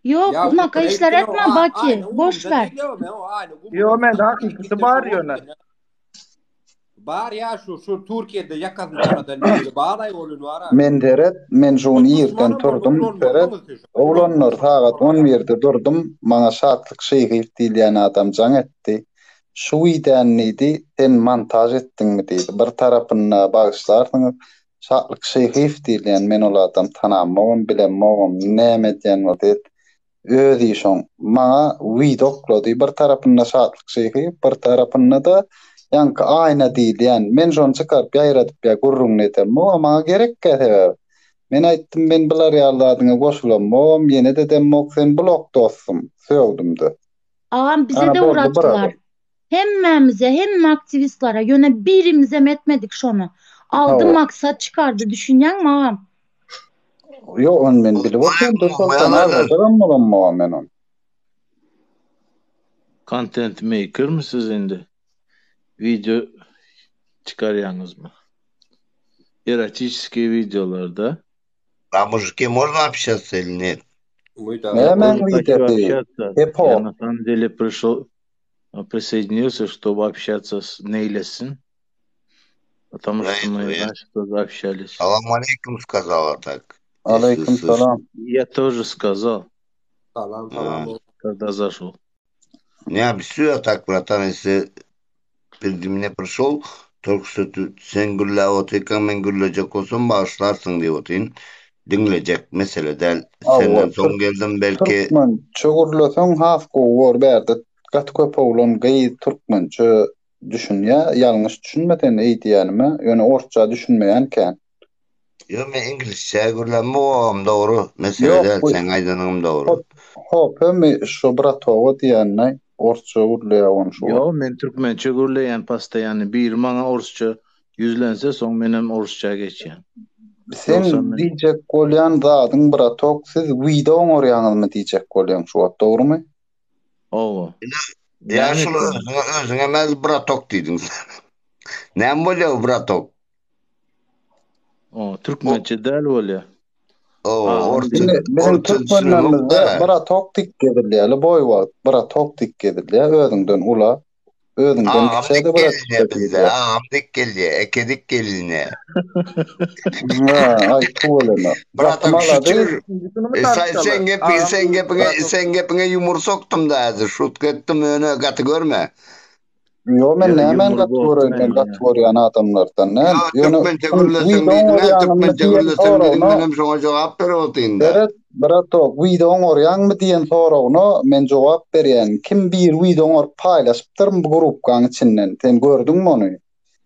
Ýok, Ýa unaka işler gürleýipdir o etme a Baki, aýna boş ugrunda ver. diýil ýa men o aýna gumuna Yo men gitsin de hakykysy bar ýöne. Bar ýa şu şu Türkiýede ýakasyny tanadan biri baraý ol ün bara. Men seret, men şu gün Şo irden duşmanam bolsa turdum, seret, ulanmalydyňyz siz şo. oglanlar Ulanmaly sagat şo on ýa. birde durdum, maňa Şatlyk Şyhyýew diýilýän adam jaň etdi. Şu widäni diýdi, sen montaž etdiňmi diýdi. Bir tarapynda bagyşlarsyňyz, Şatlyk Şyhyýew diýilýän, men ol adamy tanamogam, bilemogam, näme edýän bolsa et, Özi şoň maňa wideo oklady. Bir tarapynda Şatlyk Şyhy, bir tarapynda-da. Ýaňky aýna diýilýän, men şony çykaryp ýaýradyp ýa gürrüňini edemok, maňa gerekkä sebäbi. Men aýtdym, men bular ýaly zadyňa goşulamogam, ýene-de edemok, sen blok dostum, sögdüm-de. Agam Ana bize-de boldy bir uratdylar. adam. Hemmämize, hemme aktiwistlara, ýöne birimizem etmedik şony. Aldy Hawa. maksat çykardy, düşünýäňmi agam? Ýok, ony men bilip otyryn, Dürsoltan agzajagam bolamogam men ony. Content maker mi siz indi? Video çykarýaňyzmy? Erotiçeskiý wideolarda. A mужики можно общаться или нет? Nämäň Я хочу wideosy? общаться. Epo. Я на самом деле пришел, присоединился, чтобы общаться с Нейлесин, потому Да, что мы я- раньше тоже общались. Салам алейкум сказала так. Если Aleýkum слышно. salam. Я тоже сказал, Salam А. salam. когда зашел. Не объясню я так, братан, если перед мне пришел, только что tu- sen gürläp otyrkaň men gürlejek bolsam bagyşlarsyň diýip otyryn. Diňlejek mesele däl. Hawa, Senden soň türk geldim belki türkmençe gürleseň has gowy bor bärde gaty köp oglan gyz türkmençe düşünýä ýalňyş düşünme sen eý diýýänime ýöne orsça düşünmeýän kän. Ýok men iňlisçe gürlämok ogam dogry mesele Ýok däl bu seň aýdanyňam dogry. hop hopemi şo bratowa diýýänine orsça gürleýä ony şu wagt. Ýok, men türkmençe gürleýän postoýanny. Biri maňa orsça ýüzlense, soň menem orsça geçýän. Sen Ýogsam men diýjek bolýan zadyň bratok siz wideo oňarýaňyzmy diýjek bolýaň şu wagt dogrymy? Hawa. Ýa Näme şul etdim? özüňe özüňe mäz bratok diýdiň sen. Näme bolýa bu bratok? O, türkmençe däl bolýa. O, Agam orsça Indi biziň orsça düşünemok türkmenlerimizde da. bratok diýip gezilýär, lýuboý wagt bratok diýip gezilýär, özüňden ula, özüňden Agam kiçä-de dik bratik gelinýär bizde, diýilýär. agam dik gelýär, eke dik gelinýär. Hä, aý tüweleme. Gaty Bratok malades. şükür. Ikinjisini mi E, sen, tartışaly? sen gepi Agam sen gepiňe bratok. sen gepiňe ýumur sokdum da häzir şutka etdim ýöne gaty görme. Ýo men Ýa nämäni ýumur gaty göreýin men bokmaýyn gaty ýa. görýän adamlardan näme? Ýa Ýöne türkmençe sen gürleseň wideo diýdiň, hä oňarýaňmy türkmençe diýen gürleseň diýdiň soragyna menem şoňa jogap berip otyryn-da. Seret bratok wideo oňarýaňmy diýen soragyna men jogap berýän. Kim biri wideo oňaryp paýlaşypdyrmy bu grupkaň içinden? Sen gördüňmi ony?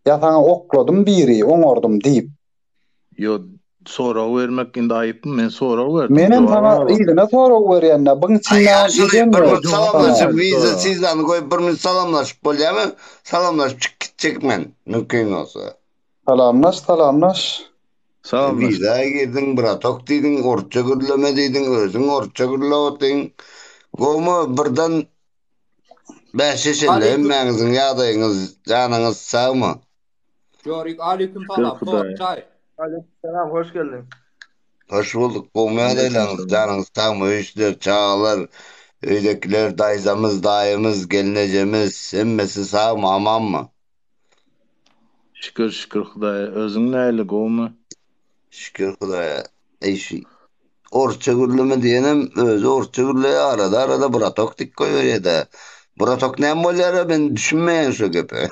Ýa saňa okladym biri oňardym diýip. Ýo, sorag bermek indi aýypmy? Men sorag berdim, Menem jogabam saňa alamok. yzyna sorag berýän-dä, byň Aý içinde ýaşuly eden bir ýok minut saňa. salamlaşyp wiza Sorag. sizany goýup bir minut salamlaşyp bolýamy? Salamlaşyp çykyp gitjek men mümkin bolsa. Salamlaş, salamlaş. Salamlaş. Wiza girdiň bratok diýdiň orsça gürleme diýdiň özüň orsça gürläp otyrň. Gowmy birden bäşeş elde Aleyküm. hemmäňiziň ýagdaýyňyz janyňyz sagmy? Jorik aleyküm Şükür salam. Hudaýa. Çay. Aleyküm hoş geldiň. Hoş bulduk. Gowmy Aleyküm ýagdaýlaryňyz, salam. janyňyz sagmy? Öý işler, çagalar, öýdekiler, daýzamyz, daýymyz, gelnejemiz hemmesi sagmy, amanmy? Şükür şükür Hudaýa. Özüň nähili gowmy? Şükür Hudaýa. Eý şu orsça gürleme diýenem özi orsça gürleýär arada arada bratok dik goýberýär-de. Bratok näme bolýar-a men düşünmeýän şo gepe.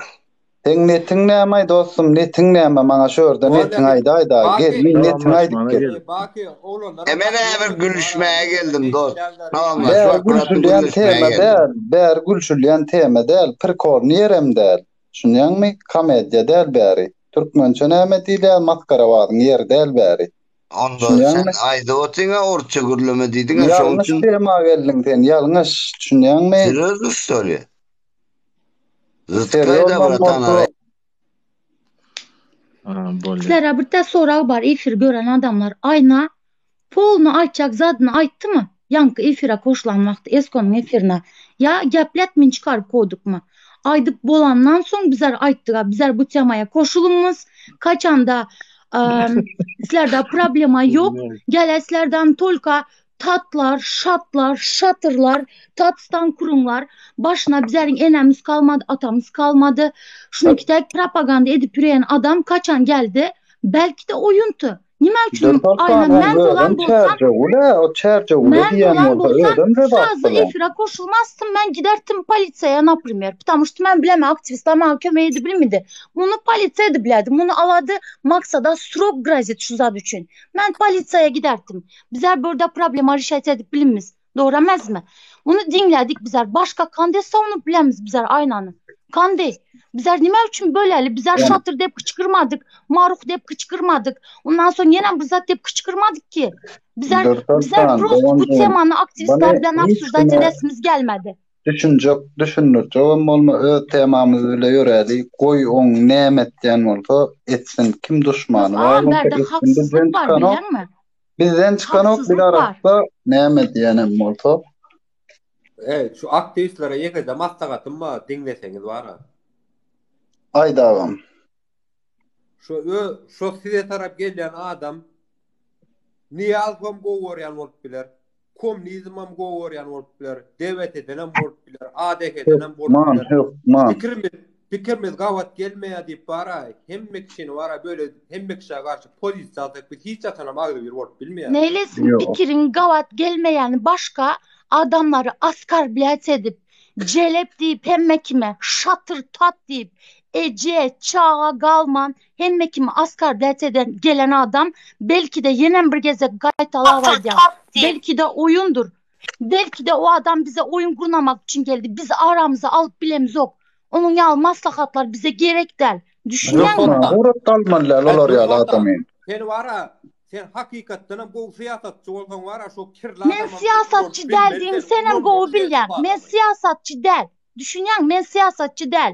Seň netiň nämaý dostum netiň näme maňa şu ýerde netiňi aýdaýda gel men netiňi aýdyp Salamlaşmana gel. gelipdim. Baky oglanlar E men häzir gülüşmäge geldim dost. Bäri Salamlaşmak bratym gülşülýän gülüşmäge tema geldim. däl bäri gülşülýän tema däl prikolny ýerem däl düşünýäňmi komediýa däl bäri türkmençe näme diýilýär masgarabazyň ýeri däl bäri Onda sen düşünýäňmi aýdyp otyňa orsça gürleme diýdiňä şoň ýalňyş üçin tema geldiň sen ýalňyş düşünýäňmi Serýozno što li? Zytkaýda serýoznom bratan bolsa ara. Ha, bolýar. Sizlere bir de sorag bar efir gören adamlar Aýna polny aýtjak zadyny aýtdymy? Ýaňky efire goşulan wagty Eskonyň efirine ýa gepletmin çykaryp koýdukmy? Aýdyp bolandan soň bizler aýtdyga bizler bu temaya goşulymyz kaçanda sizlerde problema ýok gele sizlerden tolka tatlar, şatlar, şatyrlar, tatsdan kurumlar. Başyna bizleriň enemiz kalmady, atamyz kalmady. Şuny kitäk propaganda edip ýören adam kaçan geldi? Belki de oýunty. Nime üçin Dürsoltan aýna oň men bolan özem bolsam, çärjewule, o çärjewule men diýen bolan bolsa bolsam özem jebap sразу bilen. efire goşulmaztym, men gidertim polisiýa, naprimer. Потому что men bilemän aktiwistler maňa kömek edip bilmedi. Muny polisiýa edip bilerdi. Muny alady maksada srok grozit şu zat üçin. Men polisiýa gidertim. Bizler burada problema rişat edip bilimiz. Dogry emesmi? Muny diňledik bizler. Başga kande savunup bilemiz bizler Aýnany. Kande. Bizler nime üçin böleli? Bizler şatyr dep kyçkyrmadyk, maruh dep kyçkyrmadyk. Ondan soň ýene bir zat dep kyçkyrmadyk ki. Bizler bizler prosto bu temany aktiwistler bilen obsujdat edesimiz gelmedi. Düşünjek, düşündirjegem bolma öz temamyz bile ýöräli. Goý oň näme etýän bolsa etsin. Kim duşmany bar bolsa etsin. Bizden çykanok. Bizden çykanok biz arassa näme diýenem bolsa. Eý, şu aktiwistlere ýekeje maslahatym bar, diňleseňiz bara. Aýt agam. Şu ö şo size tarap gelýän adam Nyýazowam gowy görýän bolup biler, kommunizmem gowy görýän bolup biler, DWT-denem bolup biler, ADH-denem bolup Hökman, biler. hökman. Pikirimiz pikirimiz gabat gelmeýär diýip bara, hemme kişini bara böyle hemme kişä garşy pozisiýa alsak biz hiç haçanam agzybir bolup bilmeýäris. Neýlesin Ýok. pikiriň gabat gelmeýäni başga adamlary oskorblýat edip, jelep diýip hemme kime, şatyr tat diýip, eje, çaga galman hemme kimi oskorblýat eden gelen adam belki-de ýenem bir gezek gaýtalap aýdýan, belki-de oýundyr, belki-de o adam bize oýun gurnamak üçin geldi, biz aramyza alyp bilemzok, onuň ýaly maslahatlar bize gerek däl, düşünýäňmi? Hökman surat almaly däl olar ýaly adamy. Sen wara Sen hakykatdanam gowy syýasatçy bolsaň wara şo kirli Men adamam syýasatçy däl diýiň senem gowy bilýäň. Men syýasatçy däl. Düşünýäňmi men syýasatçy däl.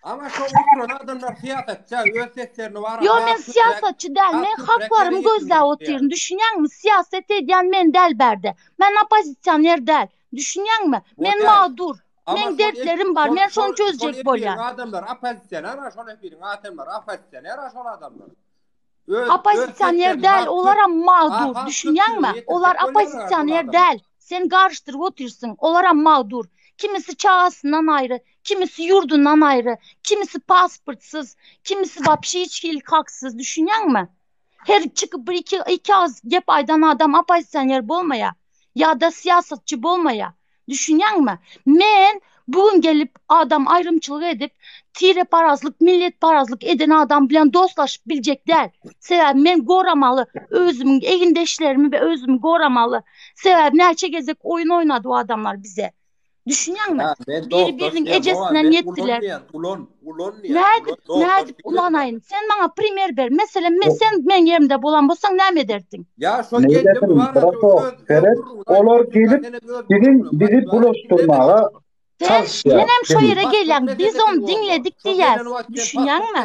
Ama şo oturan adamlar syýasatça öz seslerini wara Ýo men syýasatçy däl. Men haklarymy gözläp otyryn. Düşünýäňmi syýasat edýän men däl bärde. Men oppozisioner däl. Düşünýäňmi? Men magdur. Meň dertlerim bar. Men şony çözjek bolýan. Adamlar oppozisioner şol efiriň adamlary oppozisioner şol adamlar. Oppozisioner däl, olaram magdur, düşünýäňmi? Olar oppozisioner däl. Sen garyşdyryp otyrsyň. Olaram magdur. Kimisi çagasyndan aýry, kimisi ýurdundan aýry, kimisi pasportsyz, kimisi wapşe hiç hili haksyz, düşünýäňmi? Her çykyp bir iki, iki agyz gep aýdan adam oppozisioner bolmaýar ýa-da syýasatçy bolmaýar. Düşünýäňmi? Men bu gün gelip adam aýrymçylyk edip, tireparazlyk, milletparazlyk eden adam bilen dostlaşyp biljek däl. Sebäbi men goramaly özümiň egindeşlerimi we özümi goramaly. Sebäbi näçe gezek oýun oýnady o adamlar bize. Düşünýäňmi? Biri biriniň ejesinden ýetdiler. Ulan, ulan diýýän. Nädip, nädip ulanaýyn? Sen maňa primer ber. Meselem, men sen meň ýerimde bolan bolsaň näme ederdiň? Ýa şo geldim bar, seret, olar gelip biziň bizi bulaşdyrmaga Sen ýenem şo ýere gelýäň. Biz ony diňledik diýýäs. Düşünýäňmi?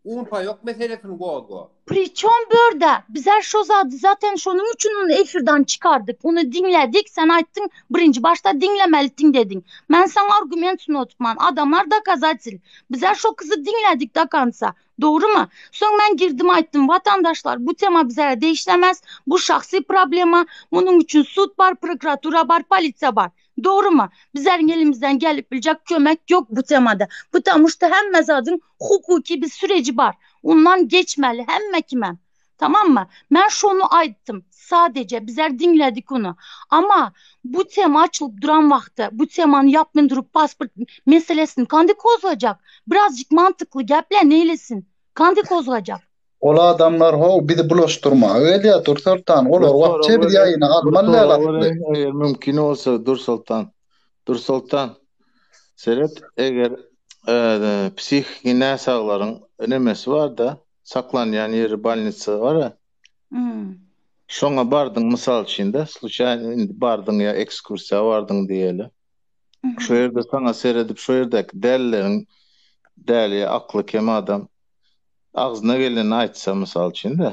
Un paýok meselesini gozga. Priçom börde? Bizler şo zady zaten şonuň üçin ony efirden çykardyk. Ony diňledik. Sen aýtdyň, birinji başda diňlemelidiň dediň. Men saňa argument sunutman. Adamlar dokazatel. Bizler şo kyzy diňledik do konca. Dogrymy? Soň men girdim aýtdym, watandaşlar bu tema bizlere degişlemez. Bu şahsy problema. Munuň üçin sud bar, prokuratura bar, polisiýa bar. Dogrymy? Bizleriň elimizden gelip biljek kömek ýok bu temada. Потому что hemme zadyň hukuky bir süreji bar. Ondan geçmeli hemme kimem. Tamammy? Men şony aýtdym. Sadece bizler diňledik ony. Ama bu tema açylyp duran wagty, bu temany ýapmyn durup pasport meselesini kandi kozlajak? Birazjyk mantykly geple neýlesin? Kandi kozlajak? Ol adamlar how bizi bulaşdyrmaga gelýär Dursoltan. Bir Olar sorag wapçe biz bereýin, ýaýyna bir almaly däl sorag asly. bereýin eger mümkin bolsa Dursoltan. Dursoltan seret eger psihiki näsaglaryň nemesi barda saklanýan ýeri bolnitsa bar-a. Şoňa bardyň mysal üçin-de sluçaýno indi bardyň ýa ekskursiýa bardyň diýeli. Şo ýerde saňa seredip şo ýerdäki dälileriň däli ýa akly kem adam agzyna gelenini aýtsa mysal üçin-de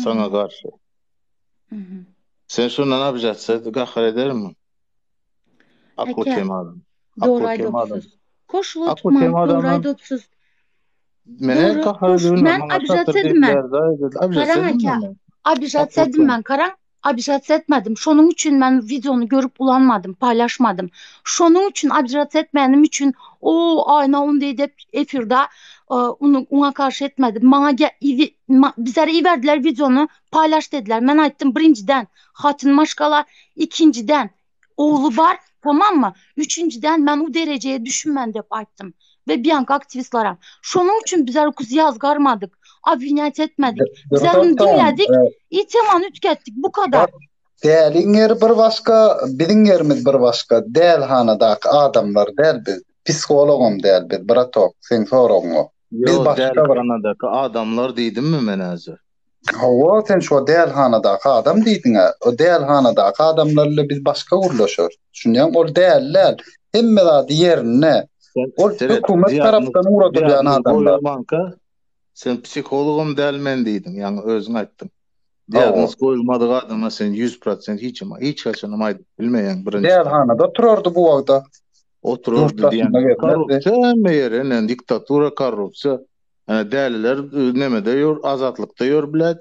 saňa garşy. Sen şondan obžatsa gahar edermiň? Akly Eke, kem adam. dogry Akly kem adam. aýdypsyz. Koşulyp Akly tutman, kem dogry adamdan aýdypsyz. Mene Dogry, gahar koş, edilme, men maňa obžat şatyr diýip edinmen. bärde aýdyldy. Obžat Garaň edinme eke, men. obžat Akly kem. edinmen, garaň, obžat etmedim. Şonuň üçin men wideony görüp ulanmadym, paýlaşmadym. Şonuň üçin obžat etmänim üçin o aýna ony edip efirde ony oňa garşy etmedim. Maňa ge, iwi, ma, bizlere iberdiler wideony, paýlaş dediler. Men aýtdym, birinjiden, hatyn maşgala, ikinjiden, ogly bar, tamammy? Üçünjiden, men o derejeye düşünmen diýip aýtdym. We Bianka aktiwistlerem. Şonuň üçin bizler o kyzy ýazgarmadyk, obwinýat etmedik. Bizler ony diňledik, i temany üýtgetdik. Bu kadar. Bak, däliň ýeri bir başga, biziň ýerimiz bir başga. Dälhanadaky adamlar däl biz. Psihologam däl biz, bratok, seň soragyňa. Biz Ýo, başga bir. dälihanadaky adamlar diýdimmi men häzir? Hawa, sen şo dälihanadaky adam diýdiň-ä. O dälihanadaky adamlar bilen biz başga gürleşeris. Düşünýäňmi? Ol däli däl. Hemme zady ýerinde. Sen Ol seret, hökümet diagnoz tarapdan ugradylýan diagnoz adamlar. goýulmanka sen psihologam däl men diýdiň, ýaňy özüň aýtdyň. Hawa. Diagnoz goýulmadyk adama sen 100% hiç hiç haçanam aýdyp bilmeýäň birinjiden. Dälihanada oturardy bu wagta. Ýurt Oturardy daşynda diýen. gezmezdi. Korrupsiýa hemme ýere, ine diktatura, korrupsiýa. Ene däliler nemede ýör, azatlykda ýör blät.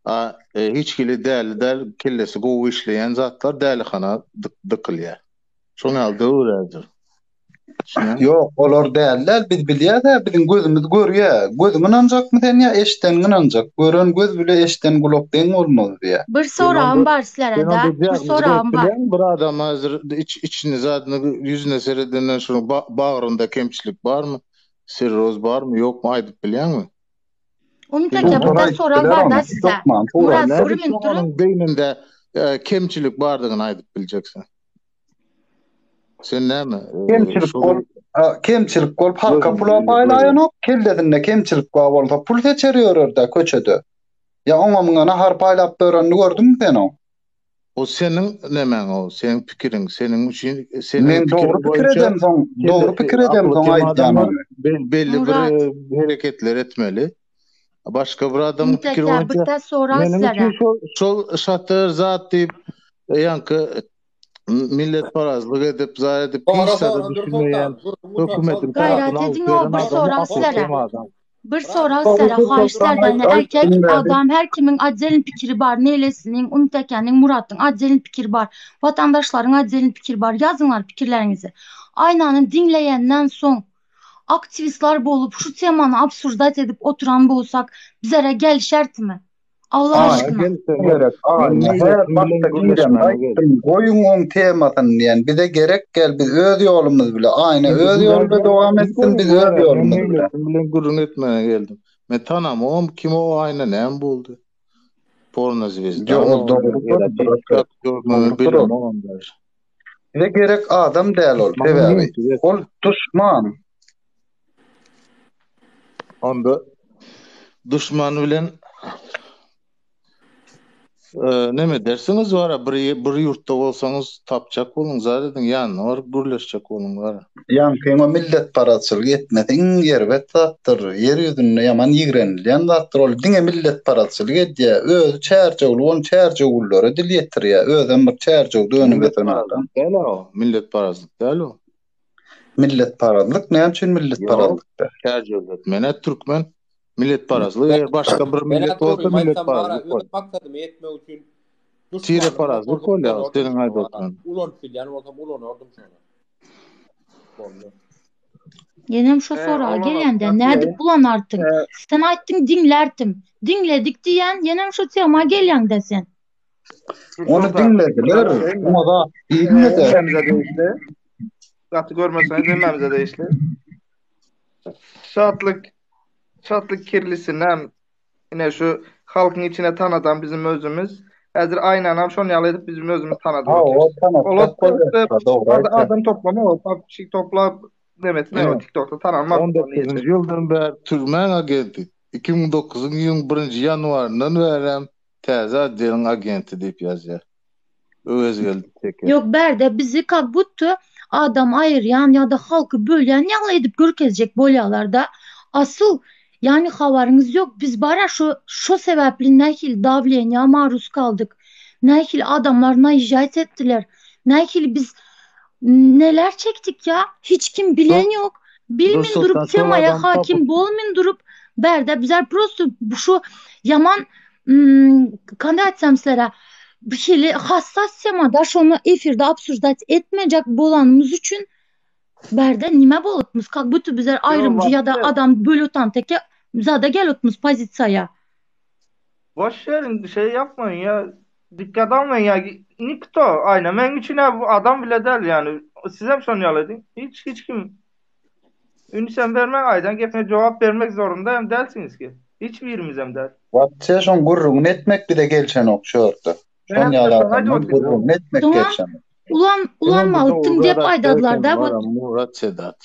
A hiç hili däli däl, kellesi gowy işleýän zatlar dälihana dykylýar. Şoň ýaly döwür häzir. Düşünýäňmi? Ýok, olar däli däl, biz bilýäs-ä, biziň gözümiz görýä. Gözüň ynanjakmy sen ýa eşdeniň ynanjak? Gören göz bile eşden gulak deň bolmaz diýýä. Bir Sen soragym onda bar sen sizlere-de, onda bir diagnoz goýup soragym bar. bilýäňmi bir adama häzir iç içini zadyny ýüzüne seredenden şunuň bagrynda kemçilik barmy, sirroz barmy, ýokmy aýdyp bilýäňmi? Umyt aka Doktor bir aýdyp sorag biler bar ony. da size. Hökman sorag. Murat bir Nädip minut duruň. onuň beýninde kemçilik bardygyny aýdyp biljeksin? Sen näme? Kemçilik bolup, kemçilik bolup halka pula paýlaýanok, kellesinde kemçilik bar bolsa pul seçer ýörer-dä köçede. Ýa oňa muňa nahar paýlap ýörenini gördüňmi sen oň? O seniň nemäň o, seniň pikiriň, seniň üçin, seniň Men dogry pikiriň pikir boýunça edemsoň, dogry kellesi pikir akly edemsoň kem aýdýan adamlar ony. belli bir Murat. hereketler etmeli. Başga bir adamyň Umyt pikiri aka boýunça bir sorag meniň sizlere. üçin şol şol şatyr zat diýip ýaňky milletparazlyk edip, zat edip Sonra hiç zada sonra dur düşünmeýän Soltan, gürrüň gutar hökümetiň Soltan. Gaýrat tarapyny alyp ediň o beren bir adamy sorag akly sizlere. kem adam. Bir sorag Dogry sizlere Soltan haýyş aýt sizlerden aýt erkek diňläli. adam her kimiň otdelny pikiri bar Neýlesiniň, Umyt akanyň, Muratyň otdelny pikiri bar. Watandaşlaryň otdelny pikiri bar. Ýazyňlar pikirleriňizi. Aýnany diňleýänden soň aktiwistler bolup şu temany obsujdat edip oturan bolsak bizlere gelişertimi? Allah Aýna aşkyna. gerek aýna her başda giremde aýtdym goýuň oň temasyny diýen bize gerek gel biz öz ýolumyz bile aýna öz ýoly bile dowam etsin biz öz ýolumyz bile. Men bilen gürrüň etmäne geldim. Men tanamogam kim o aýna näme boldy? Porno zvezda. Ýok ol dogry Bilemogam daže. Bize gerek adam däl ol sebäbi ol duşman. Onda duşman bilen e, neme dersiňiz bara bir bir ýurtda bolsaňyz tapjak boluň zat ediň ýanyna baryp gürleşjek boluň bara. Ýaňkyňa milletparazçylyk etmesi iň erbet zatdyr. Ýer ýüzünde ýaman ýigrenilýän zatdyr. Ol diňe milletparazçylyk edýär. Özi çärjewli bolan çärjewlilere dil ýetirýär. Özem bir çärjewde önüp ösen adam. Milletparazlyk däl o. Milletparazlyk däl o. Milletparazlyk näme üçin milletparazlyk däl? Çärjewli. Menä türkmen milletparazlyk eger başga bir millet bolsa milletparazlyk Öz maksadyma ýetmek üçin Tireparazlyk bolýar seniň aýdyp oturan. Ulanyp bilýän bolsam ulanardym şony. Boldy. Ýenem şo soraga gelýände nädip ulanardyň? Sen aýtdyň diňlärdim. Diňledik diýýän, ýenem şo tema gelýäňdä sen. Ony diňlediler. Oňa zat diýilmedi. Hemmämize degişli. Gaty görmeseňiz hemmämize degişli. Şatlyk Şatlyk kirlisinem ine şu halkyň içine tanadan bizim özümiz. Häzir Aýnanam şon ýaly edip bizim özümiz tanadyp Hawa, otyrys. tanatjak bolýar. Dogry aýtýaň. Adam toplama o podpisçik toplap demesine o TikTokda tanalmak. 19-njy ýyldan bäri türmäň agenti. 2009-njy ýylyň birinji ýanwaryndan bärem täze otdeliň agenti diýip ýazýar. Öwezgeldi Teke. Ýok bärde bizi kak budto adam aýyrýan ýa-da halky bölýän ýaly edip görkezjek bolýalarda asyl ýani habaryňyz ýok biz bara şo şo sebäpli nähili dawleniýa maruz kaldyk nähili adamlar naýežžat etdiler nähili biz neler çekdik ýa hiç kim bilen ýok bilmin durup temaýa hakim bolmin durup bärde bizler prosto şu ýaman Kanda aýtsam sizlere, bir hili hassas temada şony efirde obsujdat etmejek bolanymyz üçin bärde nime bolupmyz, kak butu bizler aýrymjy ýa-da adam bölütan teke zada gelipmiz pozisiýa. Boş verin şey yapmayın ya dikkat almayın ya nikto ayna men üçin bu adam bile däl yani sizem şony ýaly ediň hiç hiç kim Ünsem bermäň aýdan gepine jogap bermek zorunda hem dälsiňiz ki. Hiç birimizem däl. Wapşe şoň gürrüňini etmek bize gelşenok şu ýerde. Şon ýaly adamlaň gürrüňini etmek gelşenok. Ulan ulanmalypdyň diýip aýdadylarda bu. Murat Sedat.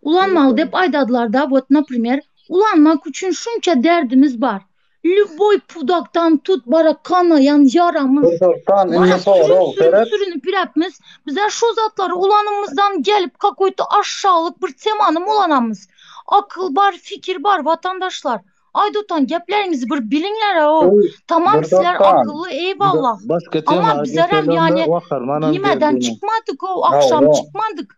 Ulanmaly dep aýdadylarda wot naprimer ulanmak üçin şunça derdimiz bar. Lýuboý pudakdan tut bara kanaýan ýaramyz. Gürsoltan indi Bara sürün sorag sürün seret. sürünip ýüräpmiz. Bizler şo zatlary ulanymyzdan gelip kakoýto aşşalyk bir temany ulanamyz. Akyl bar fikir bar watandaşlar. Aýdotan gepleriňizi bir biliňler-ow. Eý, Tamam sizler Gürsoltan. akylly eýwallah. Başga Amma tema bizlerem geçelim-de ýani Waharmanam nimeden geldi. çykmadyk-ow akşam Hawa. çykmadyk.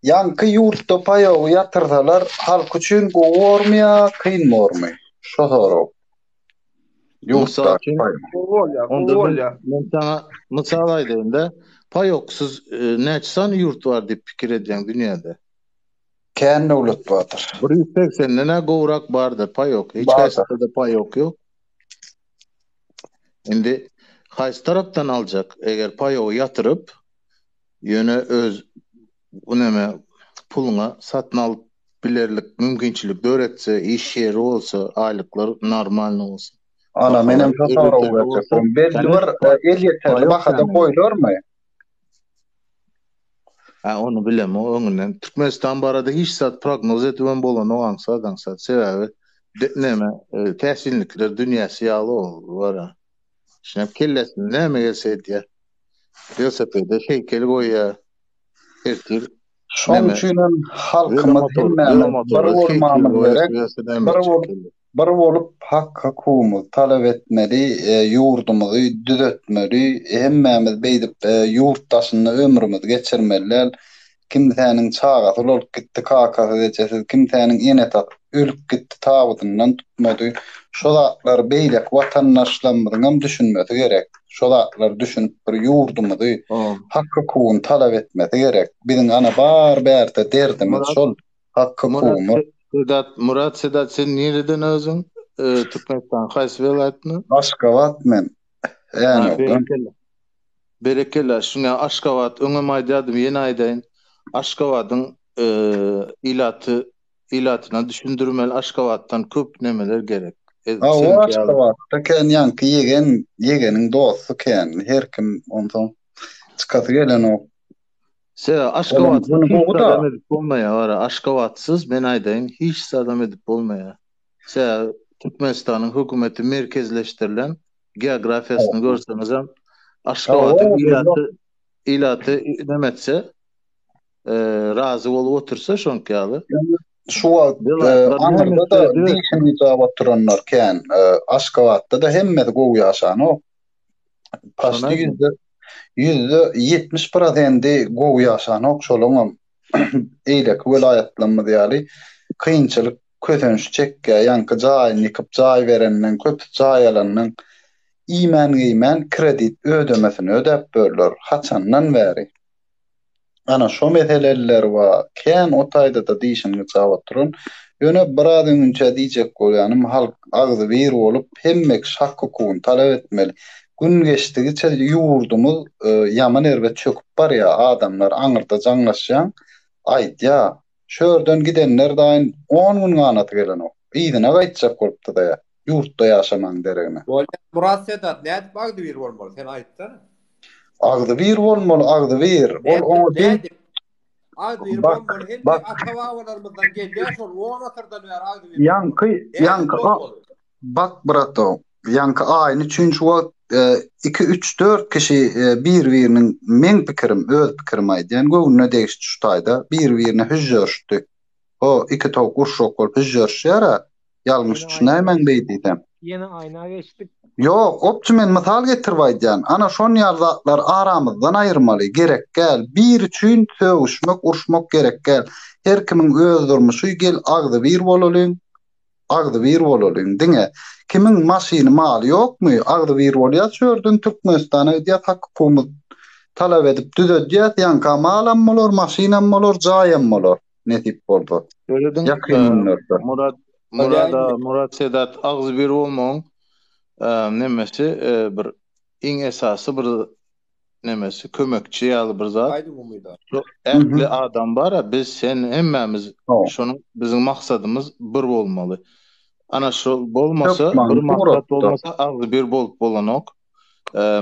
Ýaňky ýurtda paýogy ýatyrsalar halk üçin gowy bormy ýa kyn bormy? Şo sorag. Mysal Ýurtdaky üçin, paýok. Gowy bolýar, gowy onda men, bolýar. men saňa mysal aýdaýyn-da, paýoksyz e, näçe sany ýurt bar diýip pikir edýäň dünýäde? Kän döwlet bardyr. 180-den-ä gowrak bardyr paýok. Hiç Bardyr. haýsynda-da paýok ýok. Indi haýsy tarapdan aljak? Eger paýogy ýatyryp, Ýöne öz bu neme puluňa satyn alyp bilerlik mümkinçilik döretse, iş ýeri bolsa, aýlyklar normalny bolsa. Ana menem Bahalar şo soragy elýeterli berjek bolsa, boldum. Belli bir kanyş elýeterli paýok bahada näme? goýlarmy? Ha ony bilemok öňünden. Türkmenistan barada hiç zat prognoz edibem bolanok aňsat aňsat. Sebäbi neme täsinlikler dünýäsi ýaly ol bara. Şinäp kellesine näme gelse edýär. Welosipede heýkel goýýar. Ertir Şoň näme üçin hem halkymyz welomotor, hemmämiz bir welomotora heýkel bolmamyz goýar, gerek. welosipede näme Bir etjek bolup, kelle. bir bolup hak-hukugymyzy talap etmeli, e, ýurdumyzy düzetmeli. Hemmämiz beýdip e, ýurt daşynda ömrümizi geçirmeli däl. Kimsäniň çagasy ulalyp gitdi kakasyz, ejesiz, kimsäniň enesi ölüp gitdi tabydyndan tutmady. Şo zatlary beýleki watandaşlarymyzyňam düşünmesi gerek. Şo zatlary düşünip bir ýurdumyzy, hak-hukugyny talap etmesi gerek. Biziň ana bar bärde derdimiz Murat şol, Murat hak-hukugymyz. Sedat Murat Sedat sen nireden özüň? Türkmenistanyň haýsy welaýatyndan? Aşgabat men. Ha Änewden. berekella. Berekella, şuňa Aşgabat öňem aýdýardym, ýene aýdaýyn. Aşgabadyň ilaty ilatyna düşündirmeli Aşgabatdan köp nemeler gerek. Hawa Aşgabatda kän ýaňky ýegen ýegeniň dosty kän her kim onsoň çykasy gelenok. Sebäbi Aşgabatsyz hiç zadam edip bolmaýar wara Aşgabatsyz men aýdaýyn hiç zadam edip bolmaýar. Sebäbi Türkmenistanyň hökümeti merkezleşdirilen geografiýasyny görseňizem Aşgabadyň ilaty ilaty neme etse razy bolup otursa şoňki ýaly. Şu wagt aňyrda-da dişini gyjap oturanlar kän. Aşgabatda-da hemmesi gowy ýaşanok. Paşti ýüzde 70 prosendi gowy ýaşanok, şolaňam eýleki welaýatlarymyz ýaly kynçylyk kösenç çekýär. Ýaňky jaýyny ýykyp jaý berenden, köpüsi jaý alandan iýmän-geýmän kredit ödemesini ödäp börler haçandan bäri. Ana şo meseleler bar. Kän o taýda-da dişini gyjap oturan. Ýöne biraz öňünçä diýjek bolýanym halk agzybir bolup hemme kişi hak-hukugyny talap etmeli. Gün geçdigiçe ýurdumyz ýaman erbet çöküp barýar. Adamlar aňyrda jaňlaşýaň aýdýar. Şu ýerden gidenler daýyn on gün ganaty gelenok. Yzyna gaýtjak bolup dyzaýar. Ýurtda ýaşamagyň deregine. Bolýar Myrat Sedat nädip agzybir bolmaly sen aýtsana. Agzybir bolmaly agzybir. Ol oňa Nädip? Agzybir Bak, bolmaly hemme bak. ata babalarymyzdan gelýär şol on asyrdan bäri agzybir Ýaňky, ýaňky bak brato. Ýaňky aýyny üçin şu wagt iki üç dört kişi bir biriniň meň pikirim öz pikirim aýdýan göwnüne degişdi şu taýda bir birine hüžžerişdi. O iki towuk urşak bolup hüžžerişýär-ä. Ýalňyş düşünäýmäň beý diýsem. Ýene aýna geçdik. Ýok, opçy men mysal getirip aýdýan. Ana şon ýaly zatlary aramyzdan aýyrmaly. Gerek däl. Bir üçin sögüşmek, uruşmak gerek däl. Her kimiň öz durmuşy, gel agzybir bolalyň. Agzybir bolalyň diňe. Kimiň maşyny maly ýokmy, agzybir bolýas şu ýerden Türkmenistana gidýäs hak hukugymyzy talap edip düzedýäs, ýaňka malam bolar, maşynam bolar, jaýam bolar. Nesip bolsa. Görediň, Ýakyn günlerde. Murat Murat aga, Murat Sedat agzybir bolmagyň nemesi bir iň esasy bir nemesi kömekçi ýaly bir zat. Aýdyň umyda. Şu ähli adam bar-a biz sen hemmämiz şonuň biziň maksadymyz bir bolmaly. Ana şol bolmasa bir maksat bolmasa agzybir bolup bolanok.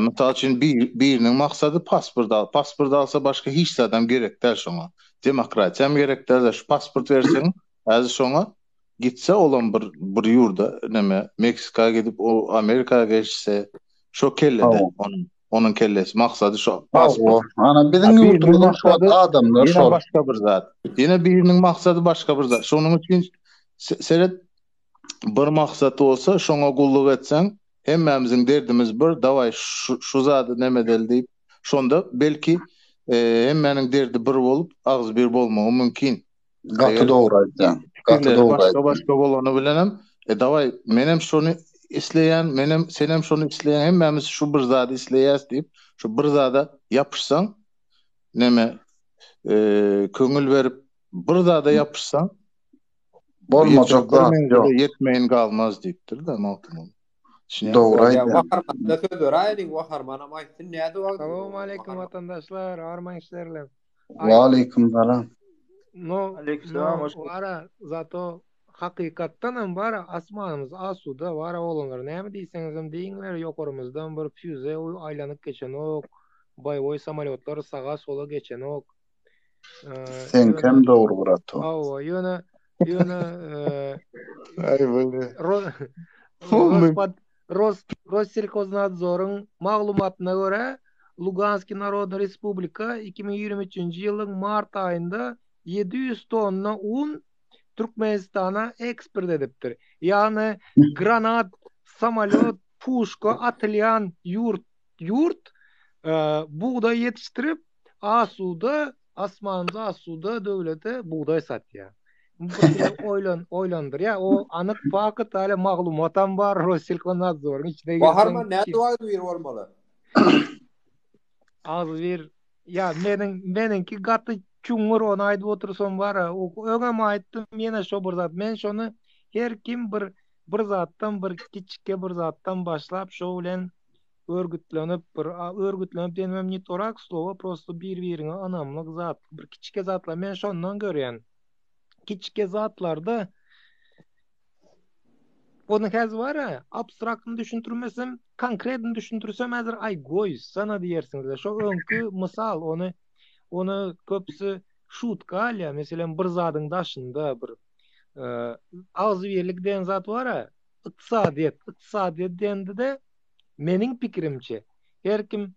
Mysal üçin biriniň maksady pasport al. Pasport alsa başga hiç zadam gerek däl şoňa. Demokratiýam gerek däl, şu pasport berseň, häzir şoňa gitse olam bir bir ýurda neme Meksika gidip o Amerika geçse şo kellede onuň onuň kellesi maksady şo pasport. Ana biziň ýurdumyzyň şu wagt adamlar şol. Başga bir zat. Ýene biriniň maksady başga bir zat. Şonuň üçin seret bir maksat bolsa şoňa gulluk etseň hemmämiziň derdimiz bir dawaý şu zady neme edeli diýip şonda belki hemmäniň derdi bir bolup agzybir bolmagy mümkin. Gaty dogry aýdýaň. Gaty dogry aýdýaň. Başga başga bolany bilenem e dawaý menem şony isleýän menem senem şony isleýäň hemmämiz şu bir zady isleýäs diýip şu bir zada ýapyşsaň neme köňül berip bir zada ýapyşsaň Bolmajak zat ýok. Ýetmeýin galmaz diýipdir-de Magtymguly. Dogry aýdýaň. Waharmana söz beräýeliň, Waharmanam aýtsyn nädip agzy. Salowmaleýkim watandaşlar, arman işlerle. Waleýkim salam. No, no, wara, zato hakykatdanam bara asmanymyz asuda, wara oglanlar näme diýseňizem diýiňler, ýokarymyzdan bir füze aýlanyp geçenok, boýewoý samolýotlar saga sola geçenok. Seňkem dogry brato. Hawa, ýöne ýöne Aý boldy. Ros Rosselhoznadzoryň maglumatyna görä, Luganskiý Narodnyý Respublika 2023-nji ýylyň mart aýynda 700 tonna un Türkmenistana eksport edipdir. Ýagny granat, samolýot, puşka atylýan ýurt ýurt bugdaý ýetişdirip, Asuda asmanymyz asuda döwlete bugdaý satýar. Bu bir oýlan oýlandyrýar. O anyk fakt hali maglumatam bar Rosselhoznadzoryň içine girseň. Waharman nädip agzybir bolmaly? Agzybir ýa meniň meniňki gaty çuňňur ony aýdyp otursam bara öňem aýtdym ýene şo bir zat men şony her kim bir bir zatdan bir kiçike bir zatdan başlap şo bilen örgütlenip bir örgütlenip diýenimem ne torak slowo prosto bir biriňe ynamlyk zat bir kiçike zatlar men şondan görýän kiçike zatlarda ony häzir bar-a abstraktny düşündirmesem konkretny düşündirsem häzir aý goýsana diýersiňizler şo öňki mysal ony ony köpüsi şutka alýar meselem bir zadyň daşynda bir agzybirlik diýen zat bar-a ykdysadyýet ykdysadyýet diýende-de Meniň pikirimçe, her kim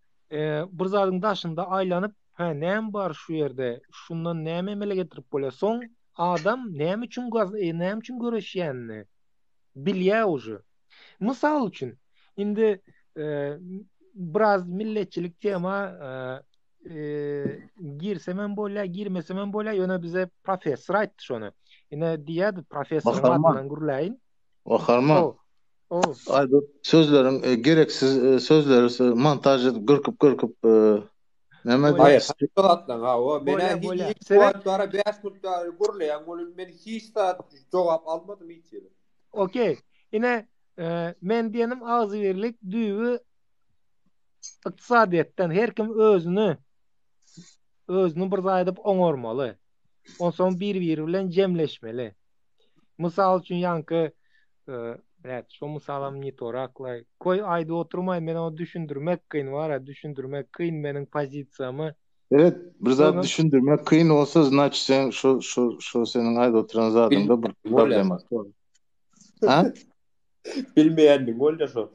bir zadyň daşynda aýlanyp, hä, näme bar şu ýerde, şundan näme emele getirip bolýar? Soň adam näme üçin näme üçin göreşýänini bilýär uje. Mysal üçin, indi biraz milletçilik tema girsemem bolýar, girmesemem bolýar, ýöne bize professor aýtdy şony. Ine diýýärdi, professoryň adyndan gürläýin. Waharman. Aý bu sözleriň e, gereksiz e, sözleri montaž edip gyrkyp gyrkyp e, näme diýip zatlaň ha o men hiç wagt bara 5 minut bäri gürleýän bolun men hiç zat jogap almadym hiç ýere. Okey. Ine men diýenim agzybirlik düýbi ykdysadyýetden her kim özüni özüni bir zat edip oňarmaly. Onsoň bir-biri bilen jemleşmeli. Mysal üçin ýaňky Brat, şo mysalam ne toraklaý. Koý aýdyp oturmaý, men ony düşündirmek kyn bara, düşündirmek kyn meniň pozisiýamy. Evet, bir zat düşündirmek kyn bolsa, значит sen şu şu şu seniň aýdyp oturan zadyňda bir problema bar. Ha? Bilmeýändigiň bolýar şo.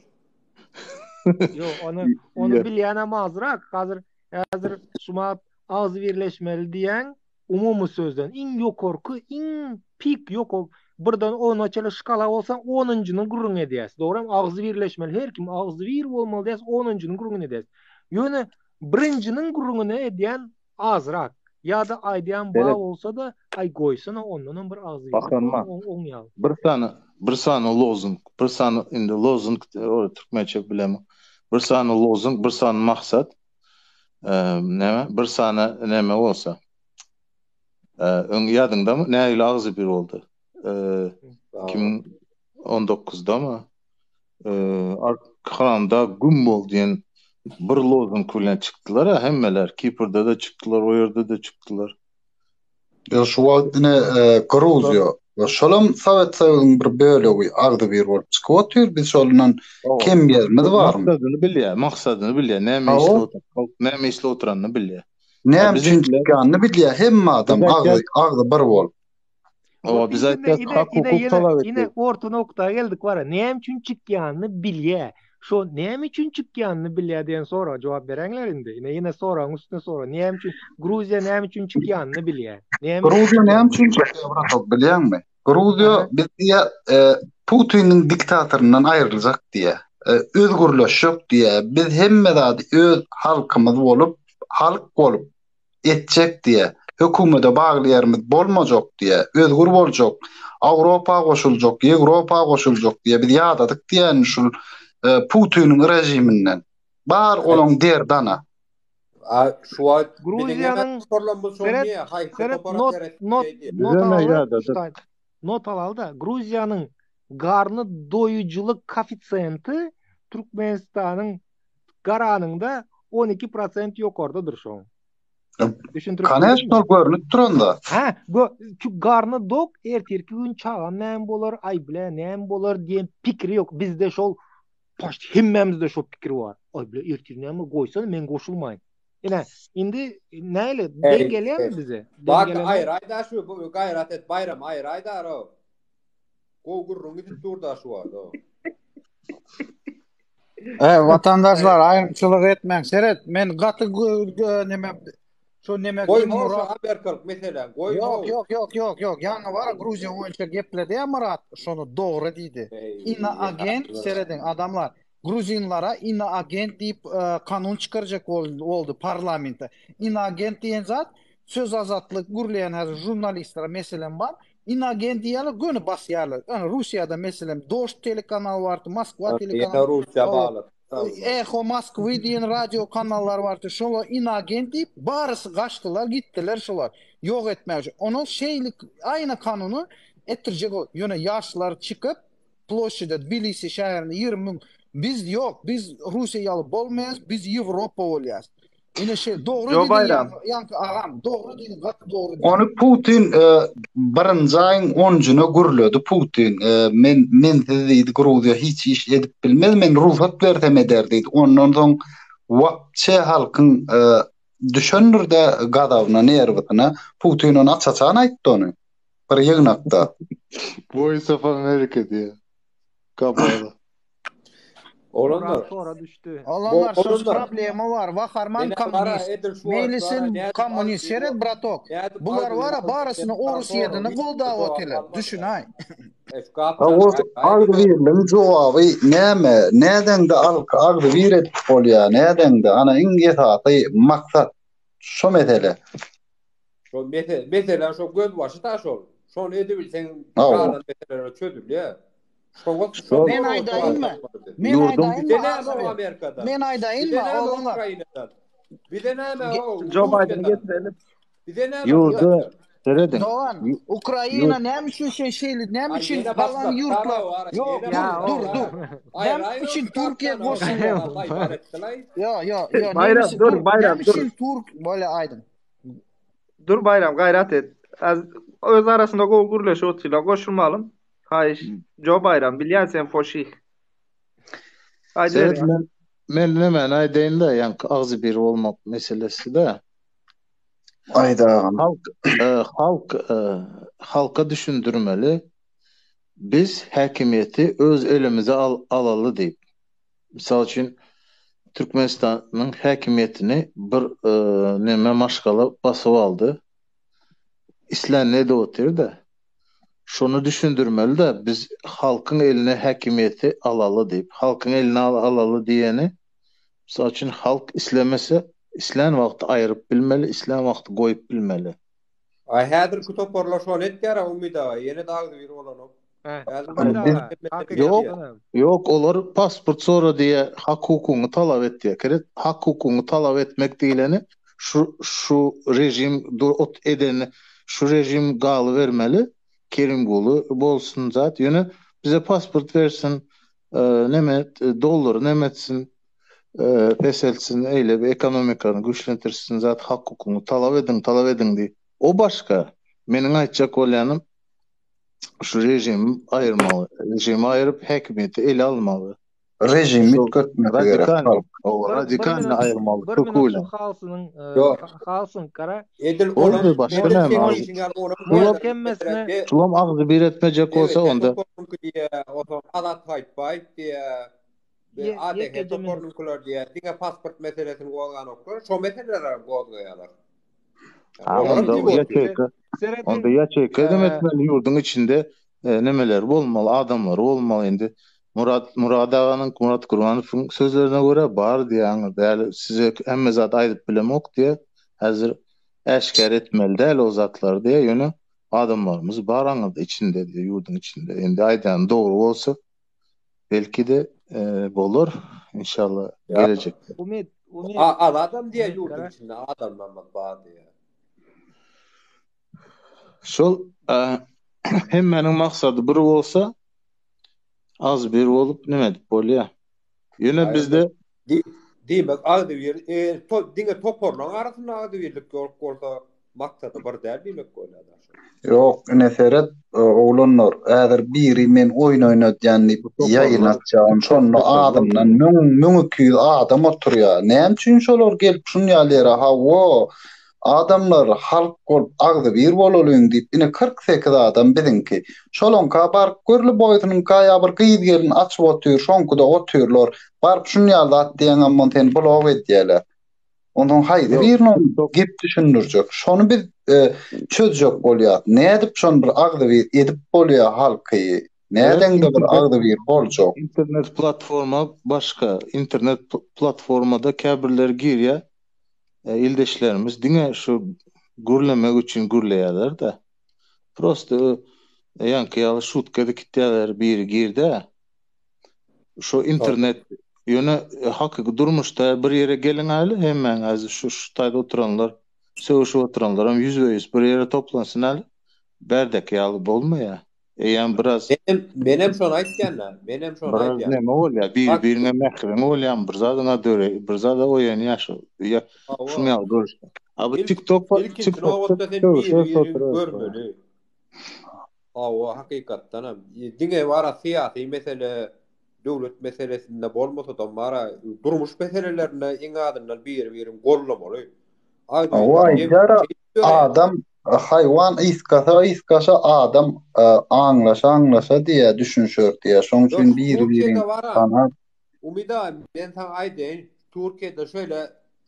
Ýok, ony ony bilýänem azrak. Hazir häzir şumat agzybirleşmeli diýýäň, Umumy sözden iň ýokarky, iň pik ýokar birden ona çenli şkala bolsa onunjyny gürrüň edýäs. Dogrymy? Agzybirleşmeli her kim agzybir bolmaly diýýäs, onunjyny gürrüňini edýäs. Ýöne birinjiniň gürrüňini edýän azrak. Ýa-da aýdýan bar bolsa-da, aý goýsana ondanam bir agzybirlik Bakanma. Oň ýaly. Bir sany, bir sany lozung, bir sany indi lozung türkmençe bilemok. Bir sany lozung, bir sany maksat. Näme bir sany näme bolsa. Öň ýadyňdamy nähili agzybir boldy? 2019-damy? Arkamda güm bol diýen bir lozung bilen çykdylar hemmeler. Kiprde-de çykdylar, o ýerde-de çykdylar. Ýa şu wagt ine Gruziýa, şolam Sowet Soýuzynyň bir bölegi agzybir bolup çykyp otyr, biz şolundan kem ýerimiz barmy? Maksadyny bilýär, maksadyny bilýär, näme işle oturan, näme işle oturanyny bilýär. Näme üçin çykýanyny bilýär hemme adam agzy agzy bir bolup. Owa biz aýtýas hak hukuk talap etdik. Ine orta nokta geldik bara. Näme üçin çykýanyny bilýär. Şo näme üçin çykýanyny bilýär diýen soraga jogap beräňler indi. Ine ýene soragyň üstüne sorag. Näme üçin Gruziýa näme üçin çykýanyny bilýär. Näme Gruziýa näme üçin çykýar bratok bilýäňmi? Gruziýa biz diýýär e, Putiniň diktatoryndan aýryljak diýýär. E, özgürleşjek diýýär. Biz hemme zady öz halkymyz bolup, halk bolup etjek diýýär. Hökümete bagly ýerimiz bolmajak diýýär. Özgür boljak. Awropa goşuljak, Ýewropa goşuljak diýýär. Biz ýadadyk diýýär indi şul e, Putiniň režiminden. Bar olaň derdi ana. A şu wagt Gruziýanyň seret seret not not not alaly not alaly-da Gruziýanyň garny doýujylyk koeffisiýenti Türkmenistanyň garanyňda 12 prosent ýokardadyr şoň. Düşündirip Koneçno görnüp duranda. Ha, bu şu garny dok ertirki gün çagam näme bolar, aý bile näme bolar diýen pikiri ýok. Bizde şol Paşt hemmämizde şo pikir bar. Aý bile ertir näme goýsana men goşulmaýyn. Ine indi näle deň gelýärmi bize? Bak aýry aýda şu bu gaýrat et Baýram aýry aýdar o. Gowy gürrüň gidip dur da şu wagt o. E, watandaşlar aýrymçylyk etmäň. Seret, men gaty neme Şo neme Goý ho şo Amerikalyk meseläni goý ho. Ýok ýok ýok ýok ýok ýaňy bar Gruziýa boýunça gepledi ýa Myrat şony dogry diýdi. Ina agent serediň adamlar gruzinlara ina agent diýip kanun çykarjak boldy parlamentde. Ina agent diýen zat söz azatlyk gürleýän häzir žurnalistlere meselem bar. Ina agent diýýärler göni basýarlar. Ýani Russiýada meselem Dožd telekanaly bardy Moskwa telekanal. Russiýa bagly. Eho Moskwy diýen radio kanallar bardy. Şolar inagent diýip, barysy gaçdylar, gitdiler şolar. Ýok etmek üçin. Onuň şeýle aýna kanuny etdirjek ol. Ýöne ýaşlar çykyp, ploşçide Tbilisi şäherinde 20 müň biz ýok, biz Russiýa ýaly bolmaýas, biz Ýewropa bolýas. Ine şeý dogry Joe diýdiň Baýram. ýaňky agam, dogry diýdiň, gaty dogry diýdiň. Ony Putin e, birinji aýyň onjuna gürledi Putin. E, men mensiz diýdi Gruziýa hiç iş edip bilmez, men rugsat bersem eder diýdi. Ondan soň wapçe halkyň e, düşendir-de gazabyna, nerwisyna. Putin ony aç-açan aýtdy ony. Bir ýygnakda. Voice of America diýýär. Kabala. Oglanlar. Tora düşdi. Oglanlar şo problema bar. Waharman kommunist. Meýlisin kommunist. Seret bratok. Bular bara barysyny orus ýedini goldap otylar. Düşünaý. Agzybirligiň jogaby näme? Nädeňde alky agzybir edip bolýar? Nädeňde? Ana iň esasy maksat şo mesele. Şol mesele, mesele şo gözbaşy da şol. Şony edebilseň galan meseleler çözülýär. Şoňa şo Men aýdaýynmy? Men aýdaýynmy? Men aýdaýynmy? Oglanlar. Bize näme o? Joe Biden'i getirelim. Bize näme? Ýurda serediň. Dogan, Ukraina näme üçin şeý şeýle, näme üçin galan ýurtlar? Ýok, dur, dur, dur. Näme üçin Türkiýe goşulýar? Ýo, ýo, ýo. Baýram, dur, Baýram, dur. Näme üçin Türk, bolýa aýdyň. Dur Baýram, gaýrat et. Az öz arasynda gowy gürleşip otyrlar, goşulmalym. Haýyş. Jo Baýram, bilýän sen foşih. Seret men men nämäni aýdaýyn-da, ýaňky agzybir bolmak meselesi-de. Aýt agam. Halk, e, halk, e, halka düşündirmeli. Biz häkimiýeti öz elimize al, alaly diýip. Mysal üçin, Türkmenistanyň häkimiýetini bir e, neme maşgala basyp aldy. Islänini edip otyr-da. Şony düşündirmeli-de, biz halkyň eline häkimiýeti alaly diýip. Halkyň eline alaly diýeni, mysal üçin, halk islemese, islän wagty aýryp bilmeli, islän wagty goýup bilmeli. A häzirki toparlar şony etýär-ä Umyt aga, ýene-de agzybir bolanok. Ýok, ýok, olar pasport sora diýýär, hak-hukugyňy talap et diýýär. Keret, hak-hukugyňy talap etmek diýleni şu şu režim dur ot edeni şu režim galybermeli, Kerimguly bolsun zat, ýöne bize pasport bersin, neme dollary neme etsin, peseltsin, eýle bir ekonomikany güýçlentirsin zat hak-hukugyňy talap ediň, talap ediň diýip. O başga. Meniň aýtjak bolýanym şu režimi aýyrmaly. Režimi aýyryp häkimiýeti ele almaly. Režim üýtgetmesi gerek halk. Radikalny aýyrmaly Bir minut şu Halsynyň Halsyň gara. Edil olam başga näme? Hemmesine Şulam agzy bir etmejek bolsa onda. Azat Haýtbaýew diýä. ADH toparynyňkylar diýä. Diňe pasport meselesini gozganoklar, şo meseleleri gozgaýarlar. Onda ýaçeýka. Onda ýaçeýka hem etmeli ýurduň içinde e, nemeler bolmaly, adamlar bolmaly indi. Murat Murad aganyň, Murat Gurbanowyň sözlerine görä bar diýýäňiz. Däl, size hemme zat aýdyp bilemok diýýär. Häzir äşgär etmeli däl o zatlary diýýär. Ýöne adamlarymyz bar aňyrda içinde diýýär, ýurduň içinde. Indi aýdýany dogry bolsa, belki-de e, bolar inşallah gelejekde. Umyt, Umyt. Azadam diýýär ýurduň içinde adamlarymyz bar diýýär. Şol e, hemmäniň maksady bir bolsa, az bir bolup nime edip bolýar. Ýöne bizde diýmek agzybir e, to, diňe toparlaryň arasynda agzybirlik ýok bolsa maksady bir däl diýmek bolýar. Ýok, ine seret, oglanlar, häzir biri men oýun oýnadýan diýip ýaýyn açýar, şonda azyndan 1000, 1200 adam oturýar. Näme üçin şolar gelip şun ýaly ýere, hawa, Adamlar halk bolup agzybir bolalyň diýip ine 48 adam biziňki. Şolaňka baryp görli boýsunyňka ýa bir gyz gelin açyp otyr şoňkyda otyrlar. Baryp şun ýaly zat diýeňem on seni blok edýäler. Onsoň haýsy birini ony gep düşündirjek. Şony biz çözjek bolýas. Nädip şony bir agzybir edip bolýa halky. Nädeňde bir agzybir boljak. Internet platforma başga. Internet platformada käbirleri girýä. Ildeşlerimiz diňe şu gürlemek üçin gürleýärler-de. Prosto ýaňky ýaly şutka edip gitýärler, biri girde. Şu internet ýöne hakyky durmuşda bir ýere geliň äli hemmäňiz şu şu taýda oturanlar, sögüşip oturanlaram ýüzbe-ýüz bir ýere toplansyn äli. Bärdeki ýaly bolmaýar. Eýýäm biraz Menem menem şony aýtýan-da. Menem şony biraz aýdýan. neme bolýar, bir-biriňe mähriň bolýarmy, bir zadyňa döre, bir zada oýanýar şu. Ýa Hawa. şuň ýaly görüşde. A bu İlk, TikTok bar, ilkinji TikTokda nobatda sen sögüşer biri-birini oturar. görmeli. Hawa, hakykatdanam. Diňe bara syýasy mesele, döwlet meselesinde bolmasa-da, bara durmuş meselelerinde iň azyndan biri-birini goldamaly. Hawa, aýdýar adam haýwan ysgasa ysgaşa adam aňlaşa aňlaşa diýýär, düşünişer diýýär. Şoň üçin biri-birini tanap. Umyda men saňa aýdaýyn, Türkiýede şeýle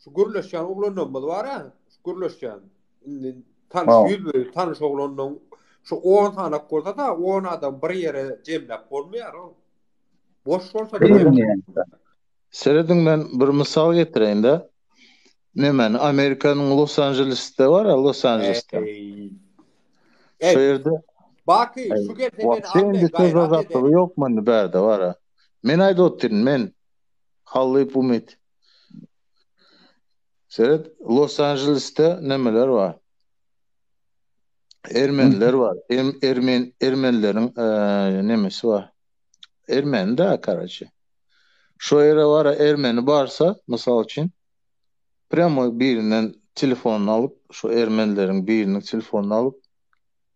şu gürleşýän oglanlarymyz bar-a, şu gürleşýän. Indi tanyş ýüzbe-ýüz tanyş oglanlaryň şu 10 sanak bolsa-da, 10 adam bir ýere jemläp bolmaýar. Boş bolsa-da. Serediň men bir mysal getireýin-de. Nemeni Amerikanyň Los Anjelesde bar ya Los Anjelesde. Şu ýerde Baky şu gelse men almaý Indi söz azatlygy ýok mende bärde bar ya. Men aýdyp otyryn men. Hallyp Umyt. Seret Los Anjelesde nemeler bar. Ermeniler bar. Ermen ermenileriň nemesi bar. Ermeni da karaçe. Şo ýere bara ermeni barsa, mysal üçin, prýamoý birinden telefonyny alyp, şo ermenileriň biriniň telefonyny alyp,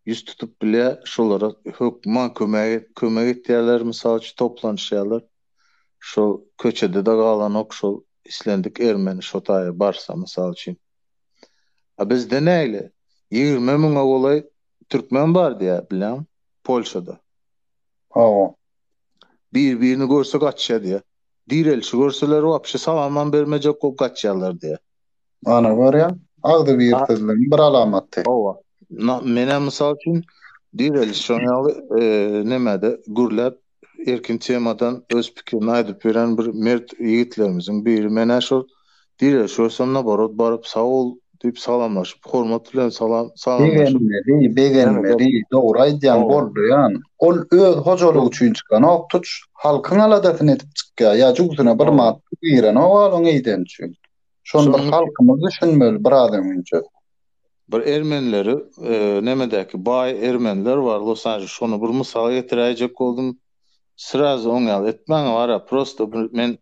ýüz tutup bilýär, şolara hökman kömek kömek etýärler, mysal üçin, toplanyşýarlar. Şol köçede-de galanok şol islendik ermeni şo taýa barsa, mysal üçin. A bizde näle? 20 müňe golaý türkmen bar diýýär, bilýäňmi, Polşada. Hawa. Bir-birini görse gaçýar diýýär. Direlişi görseler wapşe salamam bermejek bolup gaçýarlar diýýär. Ana görýäň, agzybirtsizligiň bir alamaty. Hawa. Menem mysal üçin direliş şoň ýaly nemede gürläp erkin temadan öz pikirini aýdyp ýören bir mert ýigitlerimiziň biri. Menä şol Direliş görsem naborot baryp sag bol diýip salamlaşyp hormat bilen salam salamlaşyp Begenmeli, begenmeli, dogry aýdýaň goldaýan. Ol öz hojalygy üçin çykanok tuç, halkyň aladasyny edip çykýar, ýa jübüsine bir manat pul girenok al oň eýdeni üçin. Şony bir halkymyz düşünmeli biraz öňünçe. Bir ermenileri nemedäki baý ermeniler bar Los Anjeles şony bir mysal getiräýjek boldum srazu oň ýaly etmäň bara prosto bir men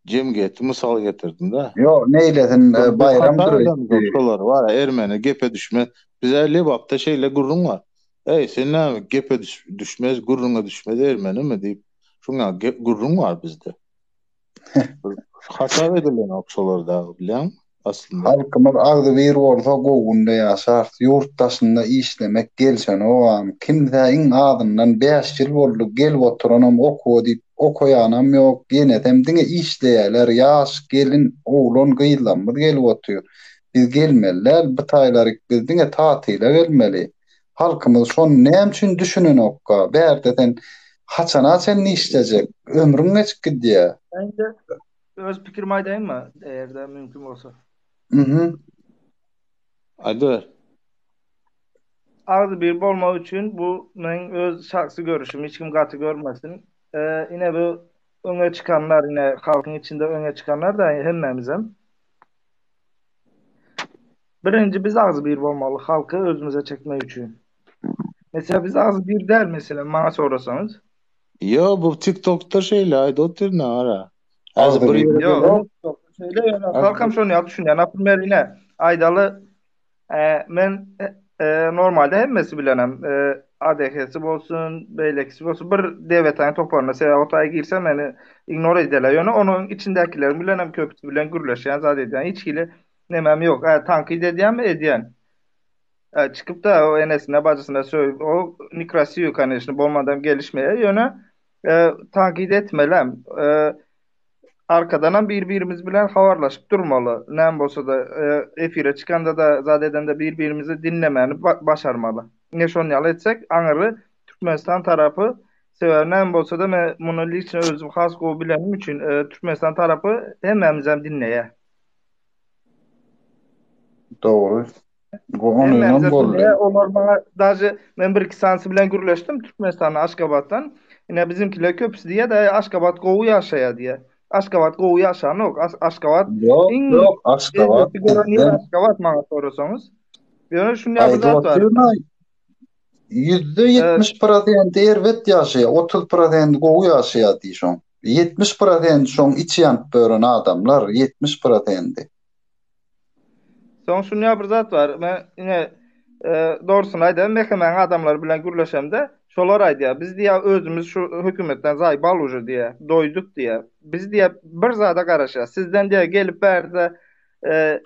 jemgyýeti mysal getirdim-de. Ýok, neýlesin Baýram döretdi. Şolar bar, ermeni gepe düşmez. Bize Lebapda şeýle gürrüň bar. Eý, sen näme gepe düşmez, gürrüňe düşmez ermenimi diýip, şuňa gürrüň bar bizde. Hasap edilenok şolar dagy bilýäňmi aslynda. Halkymyz agzybir bolsa gowy günde ýaşarys. Ýurt daşynda işlemek gelşenogam. Kimsä iň azyndan bäş ýyl boldy gelip oturanam okuwa diýip okaýanam ýok ýenesem diňe işleýäler ýaş gelin oglan gyzlamyz gelip otyr. Biz gelmeli däl bu taýlaryk biz diňe tatyla gelmeli. Halkymyz şony näme üçin düşünenokka? Bärde sen haçana çenli işlejek? Ömrüň geçip gidýä. Men indi öz pikirimi aýdaýynmy, eger-de mümkin bolsa. Mhm. Aýdyber. Agzybir bolmak üçin bu meň öz şahsy görüşim, hiç kim gaty görmesin. Ine bu öňe çykanlar, ine halkyň içinde öňe çykanlar da hemmämizem. Birinji biz agzybir bolmaly halky özümize çekmek üçin. Mesela biz agzybir däl mesela maňa sorasaňyz. Ýo bu TikTokda şeýle aýdyp otyr ne ara. Häzir bir ýere Ýo, şeýle ýöne halkam şony ýaly düşünýär. Naprimер ine aýdaly e, men e, e, normalde hemmesi bilenem e, ADH'si bolsun, beýlekisi bolsun bir DVT-niň toparyna sebäbi o taýa girsem meni ignore ederler. Ýöne onuň içindäkileriň bilenem köpüsi bilen gürleşýän, zat edýän. Hiç hili Nemem ýok. Ä, tankyt edýänmi? Edýän. Ä, çykyp-da o enesine, bajysyna sögüp, o nekrasiwo, koneçno, bolmadam gelişmeýär. Ýöne e, tankyt etmelem. E, arkadanam bir-birimiz bilen habarlaşyp durmaly. Näme bolsa-da, e, efire çykanda-da, zat edende bir-birimizi diňlemäni başarmaly. Ine şony ýaly etsek, aňyry Türkmenistan tarapy, sebäbi näme bolsa-da men muny liçno özüm has gowy bilenim üçin, e, Türkmenistan tarapy hemmämizem diňleýär. Dogry. Onunam boldy. Olar maňa daže men bir iki sanysy bilen gürleşdim Türkmenistandan Aşgabatdan. Ine bizimkiler köpüsi diýýär da Aşgabat gowy ýaşaýar diýýär. Aşgabat gowy ýaşanok. Aşgabat Ýok, iň ýok, Aşgabat gören ýer Aşgabat maňa sorasaňyz. Ýöne şuny ýaly zat bar. %70 prosenti erbet ýaşaýar, 30 prosenti gowy ýaşaýar diý şoň. 70 prosenti şoň içi ýanyp ýören adamlar, 70 prosenti. Soň şunýa bir zat bar. Men ine e, dogrusyny aýdaýyn, MHM-niň adamlary bilen gürleşemde, şolar aýdýar. Biz diýýär özümiz şu hökümetden zaýbal uje diýýär. Doýduk diýýär. Biz diýýär bir zada garaşýas. Sizden diýýär gelip bärde e,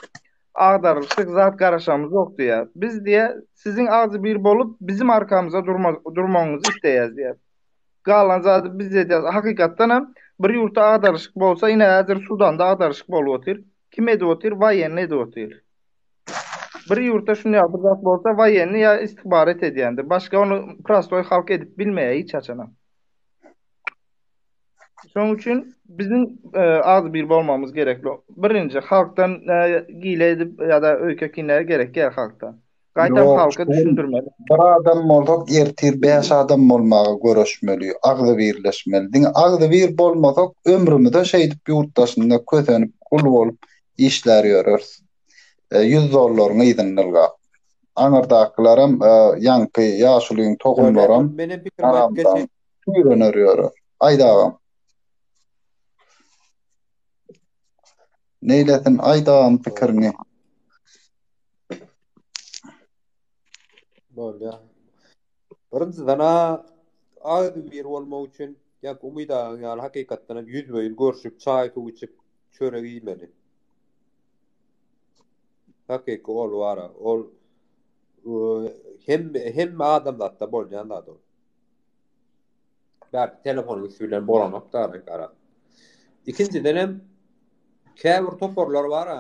agdarylyşyk zat garaşamyzok diýýär. Biz diýýär, siziň agzy bir bolup, bizim arkamyza durma, durmagyňyzy isleýäs diýýär. Galan zady biz edýäs. Hakykatdan hem bir ýurtda agdarylyşyk bolsa, ine häzir Sudanda agdarylyşyk bolup otyr. Kim edip otyr? Waýenni edip otyr. Bir ýurtda şuny ýaly bir zat bolsa, waýenni ýa istihbarat edýändir. Başga ony prostoý halk edip bilmeýär hiç haçanam. Şonuň üçin biziň e, agzybir bolmamyz gerekli. Birinji halkdan e, gile edip ýa-da öýke kine gerek ýer halkdan. Gaýtam Ýok, halka şu gün düşündirmeli. bir adam bolsak, ertir bäş adam bolmaga göreşmeli, agzybirleşmeli. Diňe agzybir bolmasak, ömrümize şeýdip ýurt daşynda kösenip, gul bolup işlär ýöreris. E, 100 dollaryň yzynda ylgap. Aňyrdakylaram, e, ýaňky ýaşulyň Ýöne tohumlaram menem pikirimi aýdyp haramdan geçeýin. süýrener ýörer. Aýt agam. Neýlesin, aýt agam pikiriňi. Bolýar. Birinjiden agzybir bolmak üçin ýa Umyt agaň ýaly hakykatdan hem ýüzbe-ýüz görşüp, çaý-suw içip, çörek iýmeli. Hakyky ol bar-a. Ol hemme hemme adamzatda bolýan zat ol. Bärde telefonyň üsti bilen bolanok da garaz. Ikinjiden hem käbir toparlar bar-a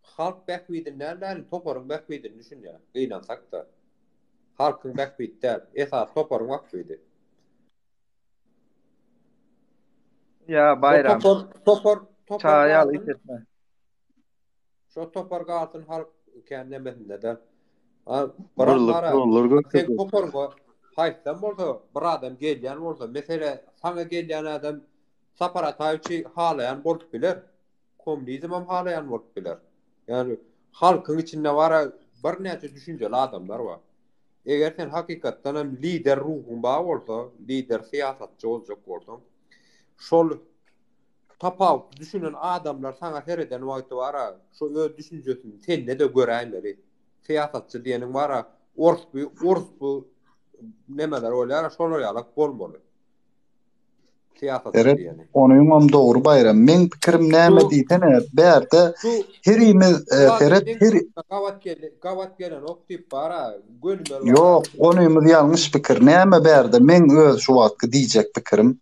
halk bähbidini däl däl toparyň bähbidini düşünýär. Gynansak-da. Halkyň bähbidi däl, esasy toparyň bähbidi. Ýa Baýram. Topar topar topar Çaý ýaly iş etme. Şo topar galsyn halk kän nemesinde-de. Birlik ýollar görkezdi. Toparga haýsam bolsa bir adam gelýän bolsa, mesele saňa gelýän adam Sapar Ataýewiçi halaýan bolup biler. Kommunizmem halaýan bolup biler. Ýani halkyň içinde bar birnäçe düşünjeli adamlar bar. Eger sen hakykatdan hem lider ruhuň bar bolsa, lider syýasatçy boljak bolsaň, şol Tapawutly düşünen adamlar saňa sereden wagty bara şo öz düşünjesini sende-de göräýmeli. Syýasatçy diýeniň bara ors bu ors bu nemeler bolýar şolar ýalak bolmaly. Syýasatçy Seret, diýeni. onyňam dogry Baýram. Meň pikirim näme Şu diýsene, bärde şu herimiz e, şu adam seret meň her pikrime gabat gel gabat gelenok diýip bara gönümel bara. Ýok, onymyz ýalňyş pikir. Näme bärde meň öz şu wagtky diýjek pikirim.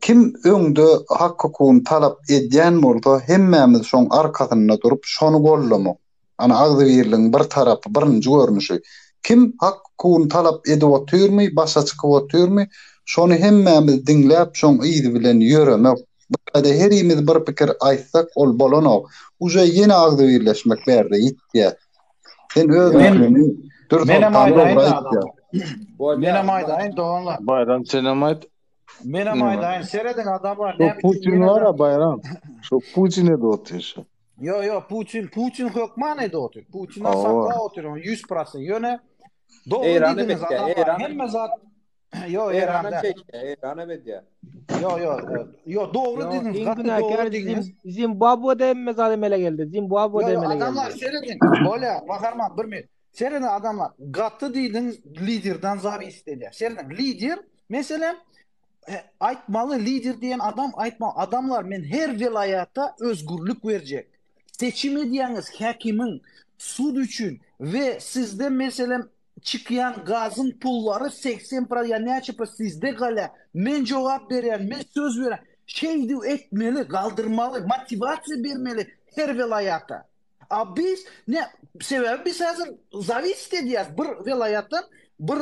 Kim öňde hak-hukugyny talap edýän bolsa, hemmämiz şoň arkasynda durup, şony gollamak. Ana agzybirligiň bir tarapy, birinji görnüşi. Kim hak-hukugyny talap edip otyrmy, başa çykyp otyrmy, şony hemmämiz diňläp, şoň yzy bilen ýöremek. Bu taýda herimiz bir pikir aýtsak, ol bolanok. Uje ýene agzybirleşmek bärde ýitýär. Sen öz Men pikiriňi menem Dürsoltan dogry aýdaýyn-da aýtýar. adamlar. Bolýar. Menem aýdaýyn doganlar. Baýram senem aýt. Menem Neme? aýdaýyn. Serediň adamlar Şu näme üçin Putin ýene-de bar-a Baýram. Şu Putin edip otyr şu. Ýo ýo Putin Putin hökman edip otyr. Putina Hawa. saklap otyr ony 100%. Ýöne dogry Eýranam diýdiňiz etýär, adamlar Eýranam hemme zat ýo Eýranam Eýranda. çekýär, Eýranam edýär. Ýo ýo ýo dogry Ýo, diýdiňiz iň gaty günäkär dogry Zim diýdiňiz. Zimbabwede hemme zat emele geldi. Ýo Zimbabwede ýo emele adamlar geldi. serediň. Bolýa Waharman bir minut. Serediň adamlar gaty diýdiňiz liderden zawist edýär. Serediň lider meselem Aýtmaly lider diýen adam aýtmaly adamlar men her welaýata özgürlik berjek. Seçim edýäňiz häkimiň sud üçin we sizde meselem çykýan gazyň pullary 80 pro ýa näçe pro sizde galýar. Men jogap berýän men söz berýän. Şeýdip etmeli galdyrmaly motiwasiýa bermeli her welaýata. A biz ne sebäbi biz häzir zawisit edýäs bir welaýatdan bir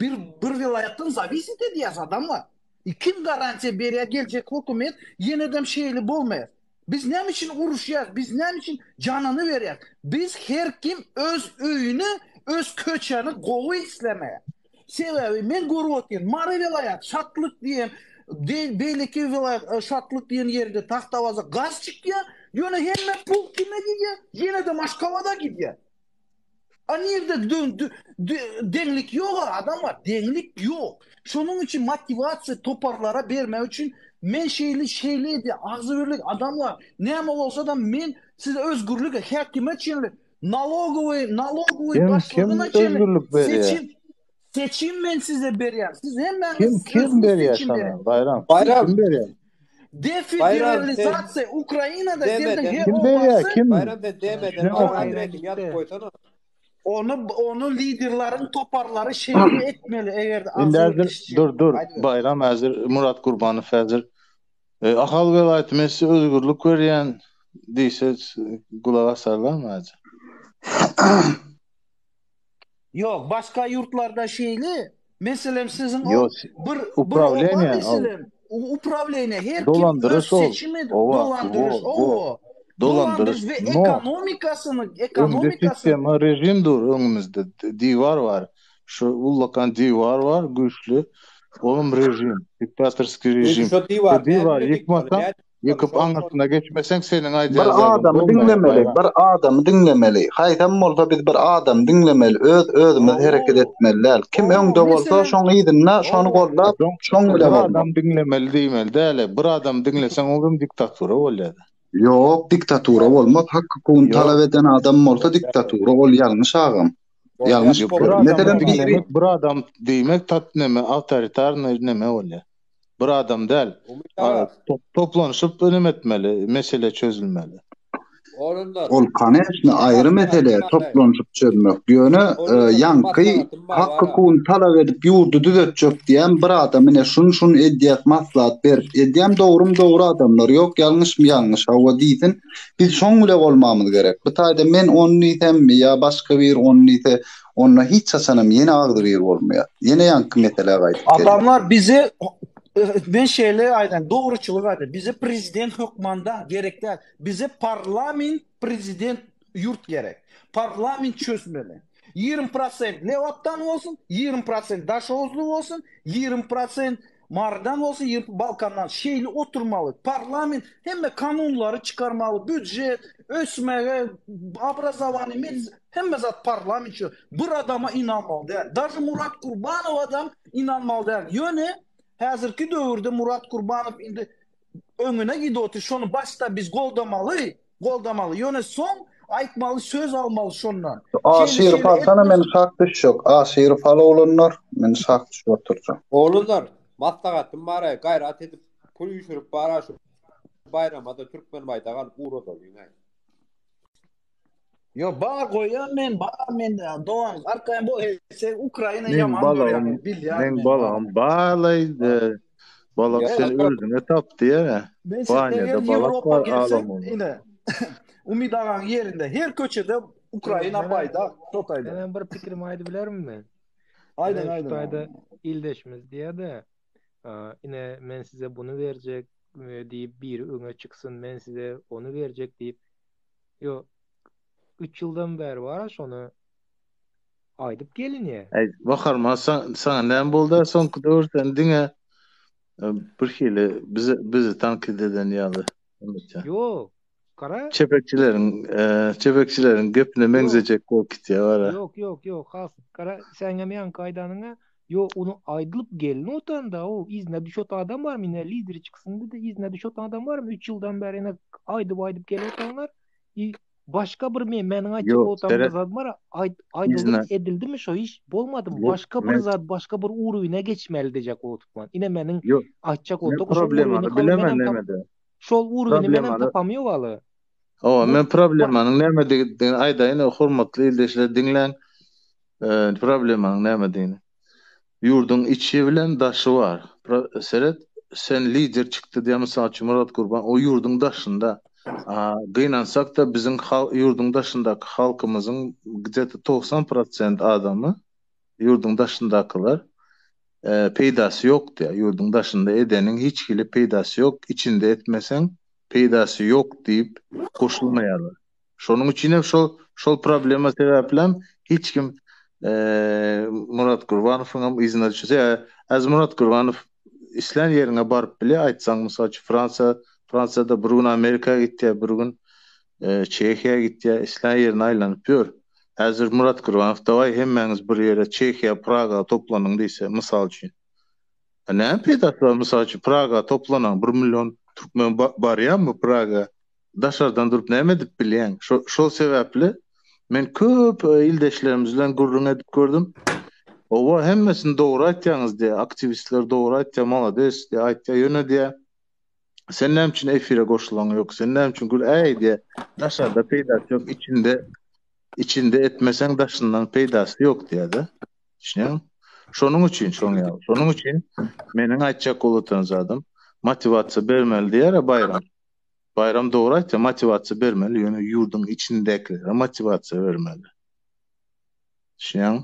bir bir welaýatdan zawisit edýäs adamlar. E, kim garantiýa berýär geljek hökümet ýenedem şeýle bolmaýar. Biz näme üçin uruşýas? Biz näme üçin janyny berýäs? Biz her kim öz öýüni, öz köçäni gowy islemeýär. Sebäbi men görüp otyryn, Mary welaýat, Şatlyk diýen, beýleki welaýat, e, Şatlyk diýen ýerde Tagtabaza gaz çykýar, ýöne hemme pul kime gidýär? Ýene-de Maşgabada gidýär. A nirde deňlik ýok adamlar, deňlik ýok. Şonuň üçin motiwasiýa toparlara bermek üçin men şeýle şeýle edýän, agzybirlik adamlar, näme bolsa-da men size özgürlik häkime çenli Nalogowy, nalogowy Kim kim başlygyna çenli özgürlik berýär? seçim seçim men size berýän. Siz Kim hemmäňiz kim özüňiz berýär seçim sana berýän. Baýram? Baýram, Kim berýär? Baýram sen Defederalizasiýa Ukrainada deme senden dem her Kim berýär? obasy Kim? Baýram sen demeden Kim bir ok? adresini ýazyp goýsana. ony ony liderleriň toparlary şeýle etmeli eger Indi agzybir häzir işçi. dur dur Aýdyber. Baýram häzir Murat Gurbanow häzir e, Ahal welaýaty men size özgürlik berýän diýse gulak asarlarmy häzir? Ýok, başga ýurtlarda şeýle. Meselem siziň ol Ýok, bir bir oba uprawleniýe ol. meselem uprawleniýe her kim öz Dolandyryş ol. seçimi Owa, dolandyryş wo, wo. owa. Dolandyryş. Dolandyryş we No. ekonomikasyny Öňde ekonomikasyny sistema režim dur öňümizde. Diwar bar. Şu ullakan diwar bar, güýçli. Olam režim, diktatorskiý Indi režim. şo Şu diwary diwary nädip ýykmaly, ýykmasaň, nädip ýykmaly, ýykyp şo şol aňyrsyna geçmeseň seniň Bir aýdýan zadyň adamy bolmaýar, diňlemeli, Baýram. bir adamy diňlemeli. Haýsam bolsa biz bir adamy diňlemeli, öz özümiz hereket Owo, etmeli däl. Kim owo, öňde bolsa meselem, şoň yzynda şony owo. goldap, Soň şoň bir bile bolmaly. adam diňlemeli diýmeli däl-e. Bir adam diňleseň ol hem diktatura bolýar. Ýok, diktatura bolmaz. Hak-hukugyny Ýok. talap eden adam bolsa diktatura, ol ýalňyş agam. Ýalňyş Ýok, bir pikir. adamy Meselem biri diňlemek, bir adam diýmek tat neme awtoritarnyý neme bolýar. Bir adam däl. Umyt A, aga, top, toplanyşyp neme etmeli, mesele çözülmeli. oglanlar, Ol koneçne bir aýry mesele maslahatym bar-da. toplanyşyp çözmek. Ýöne e, Oglanlar, bir ýaňky maslahatym bar hak bara. hukugyny talap edip ýurdy düzetjek diýen bir adam ine şuny şuny edýäs maslahat berip edýän dogrymy dogry adamlar ýok ýalňyşmy ýalňyş hawa diýsin biz şoň bile bolmamyz gerek. Bu taýda men ony diýsem ýa başga biri ony diýse onda hiç haçanam ýene agzybir bolmaýar. Ýene ýaňky meselä gaýdyp gelýär. Adamlar bize men şeýle aýdaýyn, dogruçylyk aýdaýyn. Bize prezident hökmanda gerek däl. Bize parlament prezident ýurt gerek. Parlament çözmeli. 20 prosent Lebapdan bolsun, 20 prosent Daşoguzly bolsun, 20 prosent Marydan bolsun, 20 Balkandan şeýle oturmaly. Parlament hemme kanunlary çykarmaly, býujet, ösmege, obrazowaniýe, medis hemme zat parlament çö. Bir adama ynanmaly däl. Daže Murat Kurbanowadam ynanmaly däl. Ýöne häzirki döwürde Murat Kurbanow indi öňüne gidip otyr. Şony başda biz goldamaly, goldamaly. Ýöne soň aýtmaly, söz almaly şondan. Şeýle Aşyrow şeýle alsana men etmeseň. şak düşjek. Aşyrow al oglanlar, men şak düşüp oturjak. Oglanlar, maslahatym bar-aý, gaýrat edip. Pul üýşürip bara şu baýrama-da türkmen baýdak alyp ugradalyň-aý. Ýok bar goýýan men bar mende dogan arkaýyn bol sen Ukraina Meň ýaman görýäň balagym, men bilýän meň men balagym balaý balak Ýa- sen özüňe tap diýä. Men sen Banýada eger balak Ýewropa bar gelseň alam ony. ine Umyt agaň ýerinde her köçede Ukraina Menem- baýdak şo taýda. Menem bir pikrimi aýdyp bilermi? Aýdyň Ine, şu aýdyň. taýda ildeşimiz diýýär-de, ine men size buny berjek diýip biri öňe çyksyn, men size ony berjek diýip. Ýo, üç ýyldan bäri bar-a şony aýdyp gelinýär. Äý, Baharman saňa näme boldy soňky döwür sen diňe e, bir hili bizi bizi tankyt eden ýaly. Ýok, gara. Çepekçileriň e, çepekçileriň gepine meňzejek bolup gitýär bara. Ýok, ýok, ýok, has gara seňem ýaňky aýdanyňa Ýok, ony aýdylyp gelin otanda, o yzyna düşet adam barmy, ine lideri çyksyn diýdi, yzyna düşet adam barmy, üç ýyldan bäri ine aýdyp-aýdyp gelip otanlar, i başga bir men, meniň aýtjak Ýok, otam bir seret, zat bar, aýt, aýdyldymy, yzyna, edildimi şo iş, bolmadymy, ýok, başga bir men, zat, başga bir uruwine geçmeli diýjek otupman. Ine meniň ýok, aýtjak men otak şo problemany uruwini haly bilemen menem tap, nemede. şol uruwini menem Problemany, tapamýok haly. Hawa, Bu men ba, problemanyň nämedigini aýdaýyn, hormatly ildeşler diňläň. Problemanyň nämedigini. Ýurduň içi bilen daşy bar. Seret, sen lider çykdy diýýär, mysal üçin Myrat Gurban, o ýurduň daşynda. Gynansak-da biziň ýurduň daşyndaky halkymyzyň gde-to 90 prosent adamy ýurduň daşyndakylar peýdasy ýok diýýär. Ýurduň daşynda edeniň hiç hili peýdasy ýok, içinde etmeseň peýdasy ýok diýip goşulmaýarlar. Şonuň üçin hem şol şol problema sebäplem hiç kim Murat Gurbanowyň hem yzyna düşse, az Murat Gurbanow islän ýeriňe baryp bilýär, aýtsaň mysal üçin Fransiýa, Fransiýada bir gün Amerika gitýär, bir gün Çehiýa gitýär, islän ýerine aýlanyp ýör. Häzir Murat Gurbanow dawaý hemmäňiz bir ýere Çehiýa, Praga toplanyň diýse, mysal üçin. Näme peýdasy bar mysal üçin Praga toplanan bir million türkmen barýarmy Praga? Daşardan durup näme edip bilýäň? Şo şol sebäpli men köp ildeşlerimiz bilen gürrüň edip gördüm. Owa hemmesini dogry aýtýaňyz diýýär, aktiwistler dogry aýtýar, malades diýýär, aýtýar, ýöne diýýär, sen näme üçin efire goşulaň ýok, sen näme üçin gül äý diýýär, daşarda peýdasy ýok, içinde içinde etmeseň daşyndan peýdasy ýok diýýär-de. Düşünýäňmi? Şonuň üçin şoň ýaly. Şonuň üçin meniň aýtjak bolup zadym motiwasiýa bermeli diýýär-ä Baýram. Baýram dogry aýtýar, motiwasiýa bermeli, ýöne ýurduň içindäkilere motiwasiýa bermeli. Düşünýäňmi?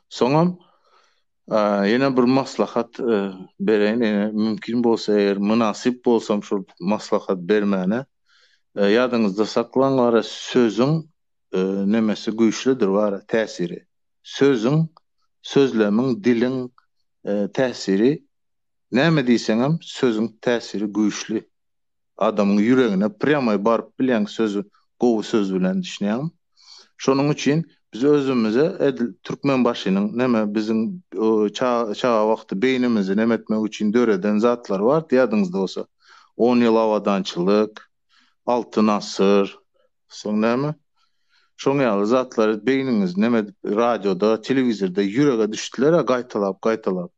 Soňam ýene bir maslahat bereýin, ene mümkin bolsa eger mynasyp bolsam şol maslahat bermäne. Ýadyňyzda saklaň bara sözüň nemesi güýçlüdir bara täsiri. Sözüň, sözlemiň, diliň täsiri Näme diýseňem sözüň täsiri güýçli. Adamyň ýüregine prýamoý baryp bilýäň sözi gowy söz bilen düşünýäňmi? Şonuň üçin biz özümize edil Türkmenbaşynyň neme biziň çaga wagty beýnimizi neme etmek üçin döreden zatlary bardy ýadyňyzda bolsa. On ýyl abadançylyk, Altyn asyr, soň näme? Şoň ýaly zatlary beýniňizi neme edip radioda, telewizorda ýürege düşdüler-ä gaýtalap gaýtalap.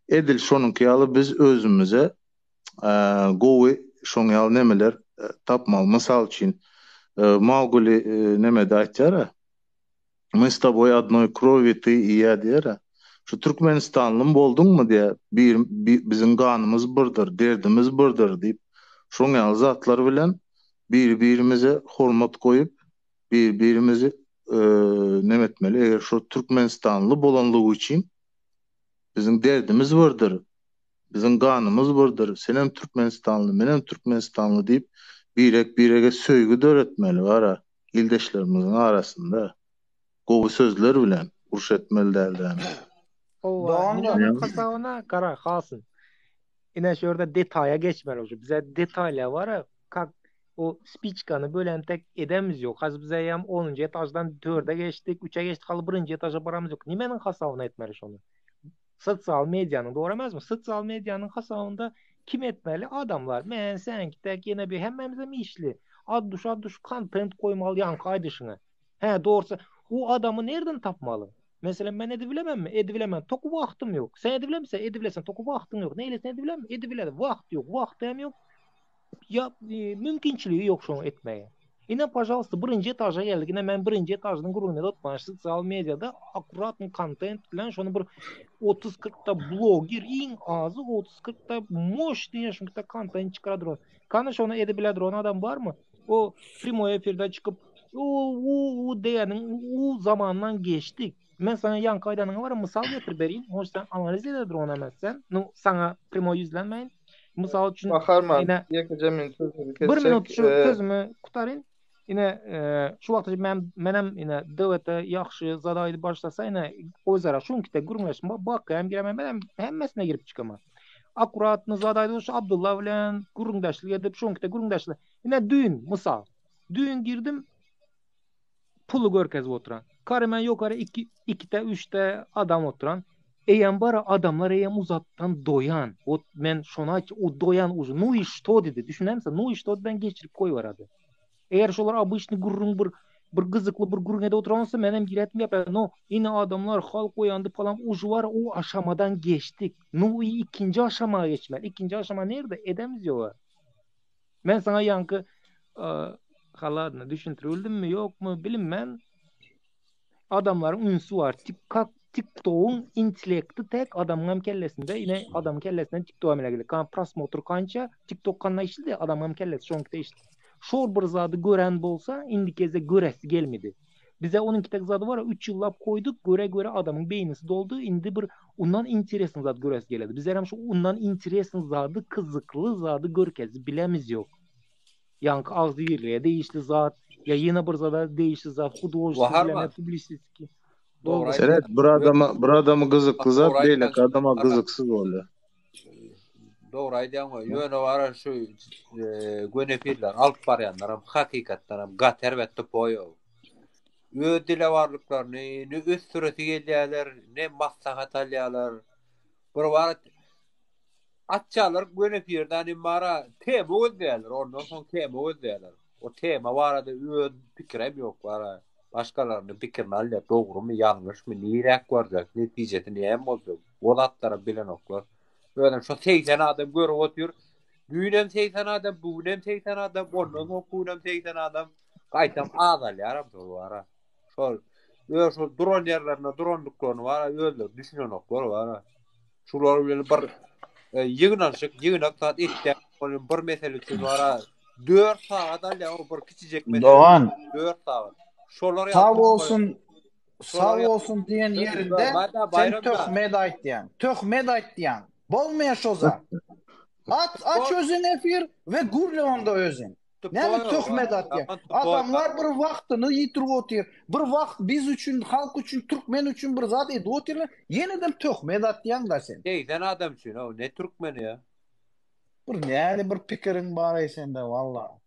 Edil şonuňky ýaly biz özümize gowy şoň ýaly nemeler tapmaly. Mysal üçin, Mawguli nemede aýtýar-a, Мы s toboý odnoý krowi ty i ýa diýer-ä. Şu türkmenistanlym bolduňmy diýer, bir biziň ganymyz birdir, derdimiz birdir diýip, şoň ýaly zatlar bilen biri-birimize hormat goýup, bir-birimizi neme etmeli. Eger şo türkmenistanly bolanlygy üçin Biziň derdimiz birdir, biziň ganymyz birdir, senem türkmenistanly, menem türkmenistanly diýip, birek-birege söýgi döretmeli bara ildeşlerimiziň arasynda. Gowy sözler bilen uruş etmeli däl dämi? Howwa, nimaniň hasabyna gara hasyn. Ine şu ýerde detaýa geçmeli uje. Bize detalýa bara kak o spiçkany bölen tek edemiz ýok. Hazy bize ýam onunjy etaždan dörde geçdik, üçe geçdik, haly birinji etaža baramyz ýok. Nimeniň hasabyna etmeli şony? Sosial medianyň dogry emesmi? Sosial medianyň hasabynda kim etmeli? Adamlar. Men, sen, tek ýene bir hemmämizem işli. Ad duş, ad duş kontent goýmaly ýaňky aýdyşyňa. Hä, dogrusy, o adamy nerden tapmaly? Meselem men edibilemenmi? Edibilemen. Toky wagtym ýok. Sen edibilemsen? Edibilesin. Toky wagtyň ýok. Neýlesin edibilem? Edibiledi. Wagt ýok. Wagty hem ýok. Ýa e, mümkinçiligi ýok şoňa etmäge. Ine, pažalsta, birinji etaža geldik. Ine, men birinji etaždan gürrüň edip otman. Sosial mediada akkuratny kontent bilen şony bir 30-40 ta bloger iň azy 30-40 ta moşny şuňka kontent çykaradyr. Kany şony edibiledir on adam barmy? O primoý efirde çykyp u u u diýeniň u zamandan geçdik. Men saňa ýaňky aýdanyňa bir mysal getirip berýin. Hoş sen analiz ededir ony emes sen. Nu saňa primoý ýüzlenmeýin. Mysal üçin Baharman, ine ýekeje minut sözüňi bir kesjek. minut şu Ee, sözümi gutaryn. Ine e, şu wagta men menem ine DWT ýagşy zat aýdyp başlasa ine özara şuňkide gürrüňleşme bakýan giremen menem hemmesine girip çykaman. Akkuratny zat aýdyp şu Abdulla bilen gürrüňdeşlik edip şuňkide gürrüňdeşlik. Ine düýn mysal. Düýn girdim puly görkezip oturan. Karymen ýokary iki, ikide, üçde adam oturan. Eýem bar adamlar eýem uzatdan doýan. Ot men şony aýt, o doýan uje. Nu i şto diýdi. Düşünämse, nu i şto diýen geçirip goýberdi. Eger şolar obyçny gürrüň bir bir gyzykly bir gürrüň edip oturan bolsa menem giretdim gepä. No, ine adamlar halk oýandy falan uje bar o aşamadan geçdik. Nu i ikinji aşama geçmeli. Ikinji aşama nirde? Edemiz ýok. Men saňa ýaňky haladny düşündirildimmi ýokmy bilinmän adamlaryň ünsi bar. TikTok TikTogyň intellekti tek adamyň hem kellesinde, ine adamyň kellesinden TikTok emele geldi. Kan prosmotr kança, TikTok kanna işledi, adamyň hem kellesi şoňky işledi. Şol bir zady gören bolsa, indi geze göresi gelmedi. Bize onuň tek zady bar, 3 ýyllap koýduk, göre-göre adamyň beýnisi doldy, indi bir undan interesny zat göresi geledi. Bizler hem şu undan interesny zady, kyzykly zady görkezip bilemiz ýok. Ýaňky agzybirliğe degişli zat, ýa ýene bir zada degişli zat, hudožestweniý bilen, publisistiki. Dogry Seret, bir adama bir adama gyzykly zat, beýleki adama gyzyksyz bolýar. Dogry aýdýaň, ýöne bara şu göni efirleri alyp barýanlar hem hakykatdan hem gaty erbet tupoý. Öz dilewarlyklaryny ne ösdüresi gelýärler, ne maslahat alýarlar. Bir wagt Açýarlar göni efirden hem bara tema gözleýärler. Ondan soň tema gözleýärler. O tema barada öz pikirem ýok bara. Başgalarynyň pikirini alýar. Dogrumy, ýalňyşmy, niräk barjak, netijesi näme boljak. O zatlary bilenoklar. Özem şo 80 adam görüp otyr. Düýnem 80 adam, bu günem 80 adam, ondan soňky günem 80 adam. Gaýtam azalýaram şol bara. Şol öz şol duran ýerlerinde durandyklaryny bara özleri düşünenoklar bara. Şular bilen bir e, ýygnanyşyk, ýygnak zat etýär. Onuň bir mesele üçin bara 4 sagat alýar, o bir kiçijek mesele. Dogan. 4 sagat. Şolar Sag bolsun, sag bolsun diýen ýerinde sen töhmet aýtýaň. Töhmet aýtýaň. Bolmaýar şo zat. Aç, aç özüň efir we gürle onda özüň. Näme töhmet atýaň? Adamlar bir wagtyny ýitirip otyr. Bir wagt biz üçin, halk üçin, türkmen üçin bir zat edip otyrlar. Ýenedem töhmet atýaň-da sen. 80 adam üçin, o ne türkmeni ýa? Bir näli bir pikiriň bar-eý sende walla.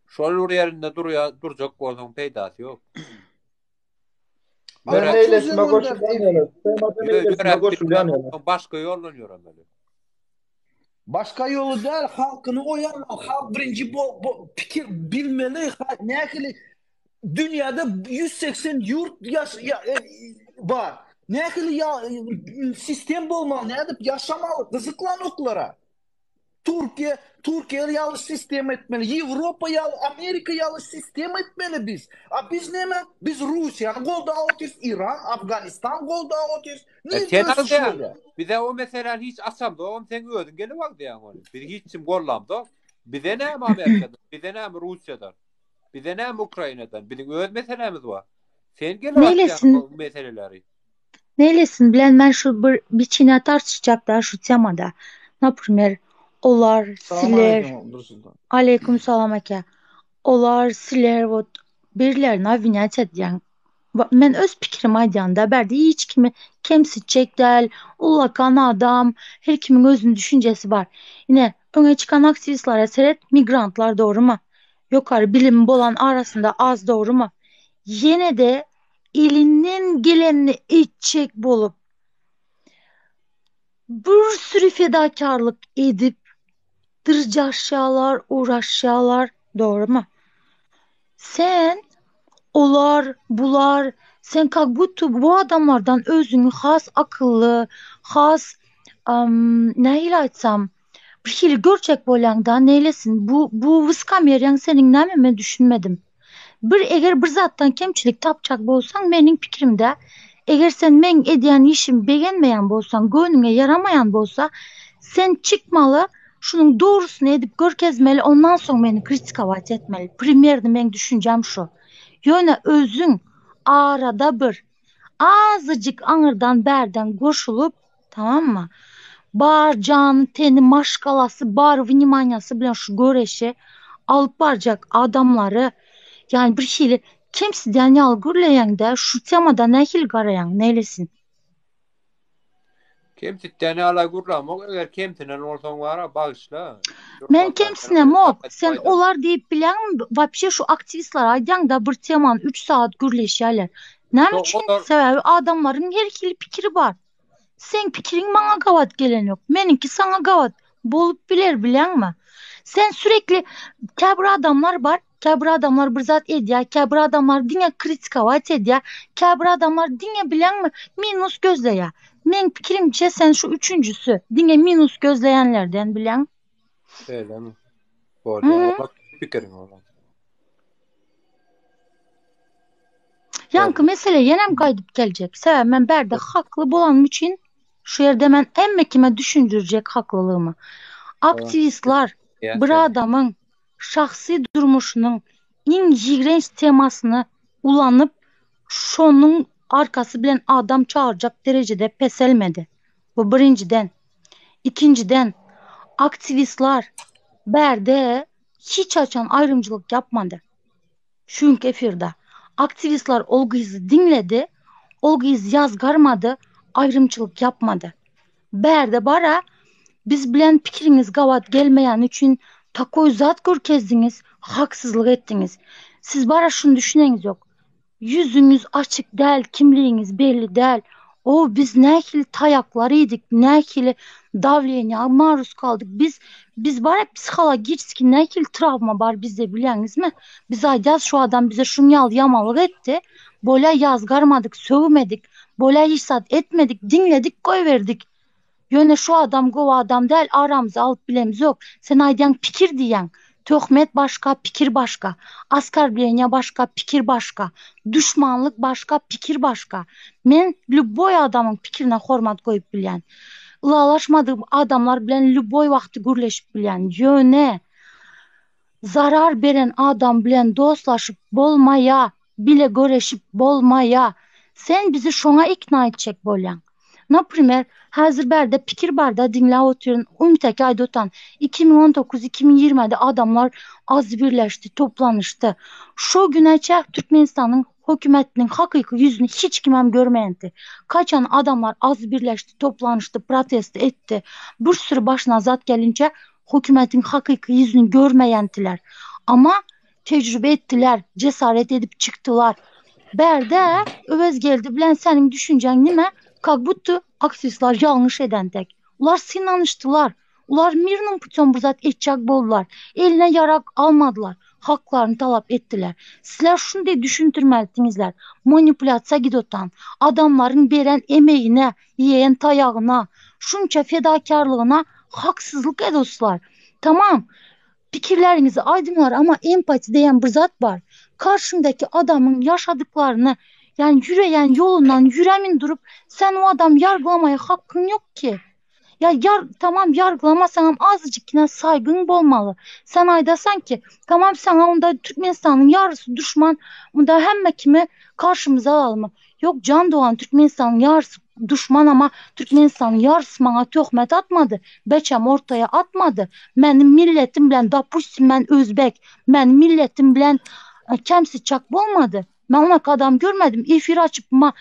Şol bir ýerinde durýa, durjak bolsaň peýdasy ýok. Men meýleşime goşulýan ýöne. Temada meýleşime goşulýan ýöne. Başga ýoldan ýöremeli. Başga ýoly däl, halkyny oýarmaly, halk birinji bo, bo, pikir bilmeli, nähili dünýäde 180 ýurt ýaş, ýa, e, bar. Nähili ýa, sistem bolmaly, nädip ýaşamaly, gyzyklanoklara. Türkiýe, Türkiýe ýaly sistem etmeli, Ýewropa ýaly, Amerika ýaly sistem etmeli biz. A biz näme? Biz Russiýany goldap otyrys, Iran, Afganistan goldap otyrys. E, Nirde sen ösüş agzaýaň. bolýar? Bize o meseläni hiç açamzogam, sen özüň gelip agzaýaň ony. Biz hiç kim gollamzok. Bize näme Amerikadan, bize näme Russiýadan, bize näme Ukrainadan? Biziň öz meselämiz bar. Sen gelip açýaň Neýlesin? bu meseleleri. Neýlesin bilen men şu bir biçine tartyşjak da şu temada. Naprimer, olar, Salam siler, aleýkum Dursunjan. Aleýkum salam aka. Olar, siler wot birlerini obwinýat edýäň. Men öz pikrimi aýdýanda bärde hiç kimi kemsitjek däl, ullakan adam, her kimiň özüniň düşünjesi bar. Ine, öňe çykan aktiwistlere seret, migrantlar dogrymy? Ýokary bilimi bolan arasynda az dogrymy? Ýene-de elinden gelenini etjek bolup, bir süri fedakarlyk edip dyrjaşýarlar, uğraşýarlar, dogrymy? Sen, olar, bular. Sen kak budto bu adamlardan özüňi has akylly, has nähili aýtsam, bir hili görjek bolýaňda neýlesin bu bu wyskamerýaň seniň näme men düşünmedim. Bir eger bir zatdan kemçilik tapjak bolsaň meniň pikirimde eger sen meň edýän işimi begenmeýän bolsaň göwnüňe ýaramaýan bolsa sen çykmaly şunuň dogrusyny edip görkezmeli ondan soň meni kritikować etmeli primerny meň düşünjäm şu. Ýöne özüň arada bir azajyk aňyrdan bärden goşulyp tamammy bar jany teni maşgalasy bar wnimanýasy bilen şu göreşi alyp barjak adamlary ýani bir hili kemsidýän ýaly gürleýäňdä şu temada nähili garaýaň neýlesin. Kemsitýän ýala gürlämok, eger kemsinen bolsaň bara bagyşla. Men kemsinemok. Sen olar diýip bilýäňmi wapşe şu aktiwistler aýdýaňda bir temany 3 sagat gürleşýärler. Näme üçin? Sebäbi adamlaryň her hili pikiri bar. Seň pikiriň maňa gabat gelenok. Meniňki saňa gabat bolup biler bilýäňmi? Sen sürekli käbir adamlar bar Käbir adamlar bir zat edýär, käbir adamlar diňe kritikować edýär, käbir adamlar diňe bileňmi minus gözleýär. Meň pikirimçe sen şu üçünjisi, diňe minus gözleýänlerden bileň. Şeýlemi? Bolýar. Ola pikiriň ola. Ýaňky mesele ýenem gaýdyp geljek. Sebäbi men bärde hakly bolanym üçin şu ýerde men hemme kime düşündirjek haklylygymy. Aktiwistler bir adamyň şahsy durmuşynyň iň ýigrenç temasyny ulanyp, şonuň arkasy bilen adam çagyrjak derejede peselmedi. Bu birinjiden. Ikinjiden, aktiwistler bärde hiç haçan aýrymçylyk ýapmady. Şu günki efirde. Aktiwistler ol gyzy diňledi, ol gyz ýazgarmady, aýrymçylyk ýapmady. Bärde bara biz bilen pikiriňiz gabat gelmeýäni üçin takoý zat görkezdiňiz, haksyzlyk etdiňiz. Siz bara şuny düşüneňizok. Ýüzüňiz açyk däl, kimligiňiz belli däl. O biz nähili taýaklar iýdik, nähili dawleniýa maruz galdyk. Biz biz bara psihologiçeskiý nähili trawma bar bizde bilýäňizmi? Biz aýdýas şu adam bize şuny ýaly ýamanlyk etdi. Bolýa ýazgarmadyk, sögmedik. Bolýa hiç zat etmedik, diňledik goýberdik. Ýöne şu adam gowy adam däl aramyza alyp bilemizok. Sen aýdýaň pikir diýýäň. Töhmet başga, pikir başga. Oskorbleniýa başga, pikir başga. Duşmanlyk başga, pikir başga. Men lýuboý adamyň pikirine hormat goýup bilýän. Ylalaşmadygym adamlar bilen lýuboý wagty gürleşip bilýän. Ýöne Zarar beren adam bilen dostlaşyp bolmaýa, bile göreşip bolmaýa. Sen bizi şoňa ikna etjek bolýaň. Naprimer, häzir bärde pikir barda diňläp otyryn, Ümteki aýdotan, 2019, 2020-de adamlar az birleşdi, toplanyşdy. Şo güne çä Türkmenistanyň hökümetiniň hakyky ýüzüni hiç kimem görmeýänti. Kaçan adamlar az birleşdi, toplanyşdy, protest etdi, bir sürü başyna zat gelinçä Hökümetiň hakyky ýüzüni görmeýändiler. Amma tejrübe etdiler, cesaret edip çykdylar. Bärde Öwezgeldi bilen seniň düşünjäň nime, kak budto aktiwistler ýalňyş eden dek. Ular synanyşdylar. Ular mirnym putýom bir zat etjek boldular. Eline ýarag almadylar. Haklaryny talap etdiler. Sizler şundeý düşündirmelidiňizler. Manipulýasiýa gidotan, adamlaryň beren emegine, iýen taýagyna, şunça fedakarlygyna haksyzlyk edoslar. Tamam, pikirleriňizi aýdyňlar, amma empati diýen bir zat bar. Karşyňdaky adamyň ýaşadyklaryny, ýani ýüreýän ýolundan ýüremin durup, sen o adamy ýargylamaýa hakkyň ýok ki. Ýa ýar, tamam ýargylamasaňam azajykkina saýgyň bolmaly. Sen aýdasaň ki, tamam saňa onda Türkmenistanyň ýarysy duşman, onda hemme kimi karşymyza alalymy? Ýok jan dogan Türkmenistanyň ýarysy duşman ama Türkmenistanyň ýarysy maňa töhmet atmady, beçem ortaýa atmady. Meni milletim bilen dopustim men özbek, meni milletim bilen kemsitjek bolmady. Men onaka adam görmedim. Efir açyp ma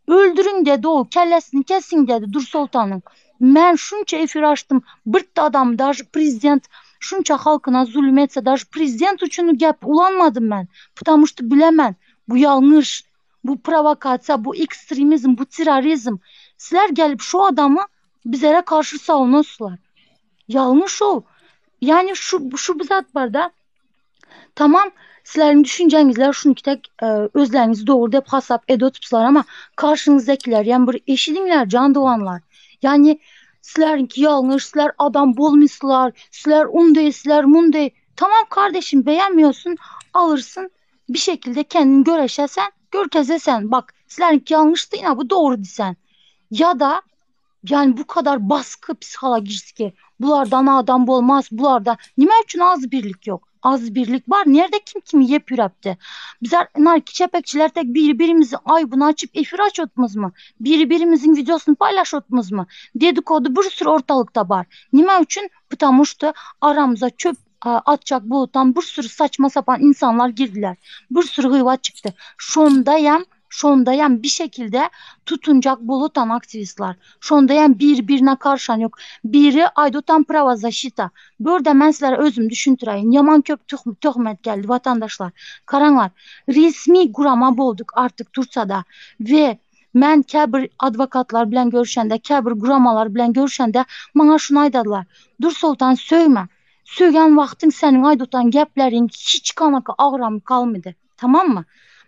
öldüriň dedi o kellesini kesiň dedi Dursoltanyň. Men şunça efir açdym birde adam daže prezident şunça halkyna zulüm etse daže prezident üçin gep ulanmadym men. Потому что bilemen bu ýalňyş. Bu prowokasiýa, bu ekstremizm, bu terrorizm. Sizler gelip şu adamy bizlere karşy savunurslar. Ýalňyş ol. Ýani şu şu bir zat barda. Tamam. Sizleriň düşünjeňizler şunki tek e, özleriňizi dogry dep hasap edotupslar ama karşyňyzdakiler ýa bir eşidiňler jan doganlar. Yani sizleriňki ýalňyş, sizler adam bolmyslar, sizler undeý, sizler mundeý. Tamam kardeşim beğenmiyorsun alırsın bir şekilde kendin göreşesen, görkezesen. Bak sizlerinki yanlıştı yine bu doğru disen. Ya da yani bu kadar baskı psikolojik bulardan adam olmaz bularda. Nime üçün az birlik yok? Az birlik var. Nerede kim kimi yep yürepti? Bizler narki çepekçiler tek birbirimizin aybını açıp efir açıyordunuz mu? Birbirimizin videosunu paylaşıyordunuz mu? Dedikodu bir sürü ortalıkta var. Nime üçün? Потому что aramıza çöp atacak bulutan bir sürü saçma sapan insanlar girdiler. Bir sürü gıyvat çıktı. Şondayam şondayam bir şekilde tutunacak bulutan aktivistler. Şondayam birbirine karşan yok. Biri aydotan prava защита. Burada ben sizlere özüm düşündüreyim. Yaman köp töhmet geldi vatandaşlar. Karanlar. Resmi gurama bolduk artık Tursa'da. Ve men käbir advokatlar bilen görüşende, käbir guramalar bilen görüşende bana şunu aydadılar. Dur Sultan sögme. Sögen vaktin senin aydotan geplerin hiç kanaka ağram kalmadı. Tamam mı?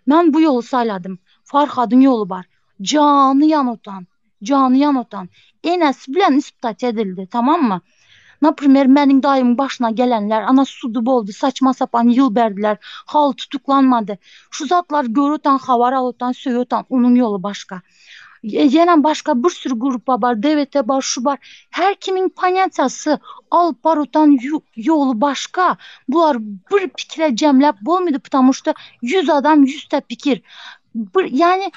Ben bu yolu sayladım. Farhadın yolu var. Canı yanotan. Canı yanotan. Enes bilen ispat edildi. Tamam mı? Например, mənim dayımın başına gelenler, ana sudu boldu, saçma sapan yıl verdiler, hal tutuklanmadı. Şu zatlar görütan, havar alıtan, söğütan, onun yolu başka. Yenə başka bir sürü grupa var, DVT var, şu var. Her kimin panyatası, al barutan yolu başka. Bunlar bir fikre cemlep bolmadı, потому что 100 adam 100 te fikir. Bir, yani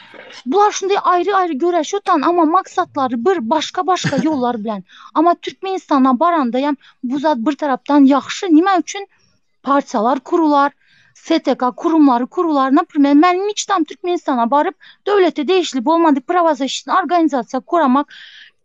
bular şunday ayrı ayrı göreşiyotan ama maksatları bir başka başka yollar bilen. Ama Türkmenistan'a baranda yam bu zat bir taraftan yaxşı nime üçün partiyalar kurular, STK kurumları kurular. Например, mənim hiç tam Türkmenistan'a barıp dövlete değişli olmadık pravazlaşın organizasiya kuramak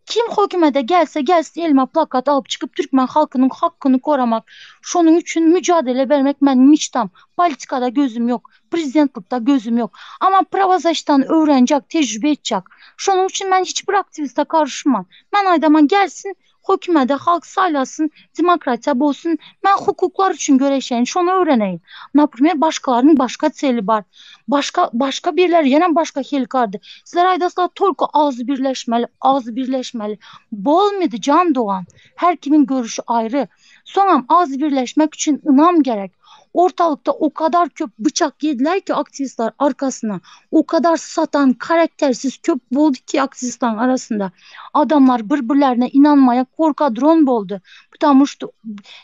kim hökumete gelse gelsin elime plakat alıp çıkıp Türkmen halkının hakkını korumak. Şunun için mücadele vermek benim hiç tam. Politikada gözüm yok. Prezidentlikte gözüm yok. Ama pravazlaştan öğrenecek, tecrübe edecek. Şunun için ben hiçbir aktiviste karışmam. Ben aydaman gelsin hökumete halk saylasın, demokratiya bolsun. Ben hukuklar için göreşeyim, şunu öğreneyim. Например, başkalarının başka celi var. Başka başka birileri yenə başka helikardı. Sizler aydaslar tolko ağzı birleşmeli, ağzı birleşmeli. Bolmadı can doğan. Her kimin görüşü ayrı. Sonra ağzı birleşmek için ınam gerek. Ortalıkta o kadar köp bıçak yediler ki aktivistler arkasına. O kadar satan, karaktersiz köp boldu ki aktivistlerin arasında. Adamlar birbirlerine inanmaya korka drone boldu. Потому что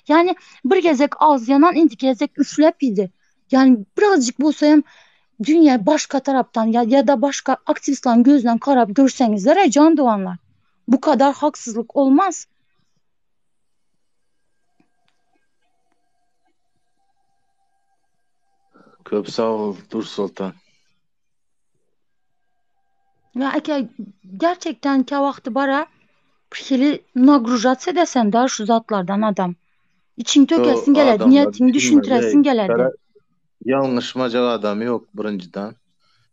yani bir gezek ağız yanan indi gezek üflep idi. Yani birazcık bolsa hem dünya başka taraftan ya, ya da başka aktivistlerin gözünden karab görsenizler can doğanlar. Bu kadar haksızlık olmaz. Köp sag bol Dursoltan. Ya eke gerçekten ki vakti bara bir nagrujatsa desen daha şu zatlardan adam. İçin tökesin Yo geledi, adamlar niyetini düşünmez düşüntüresin ey. geledi. Kara ýalňyşmajak adam ýok birinjiden.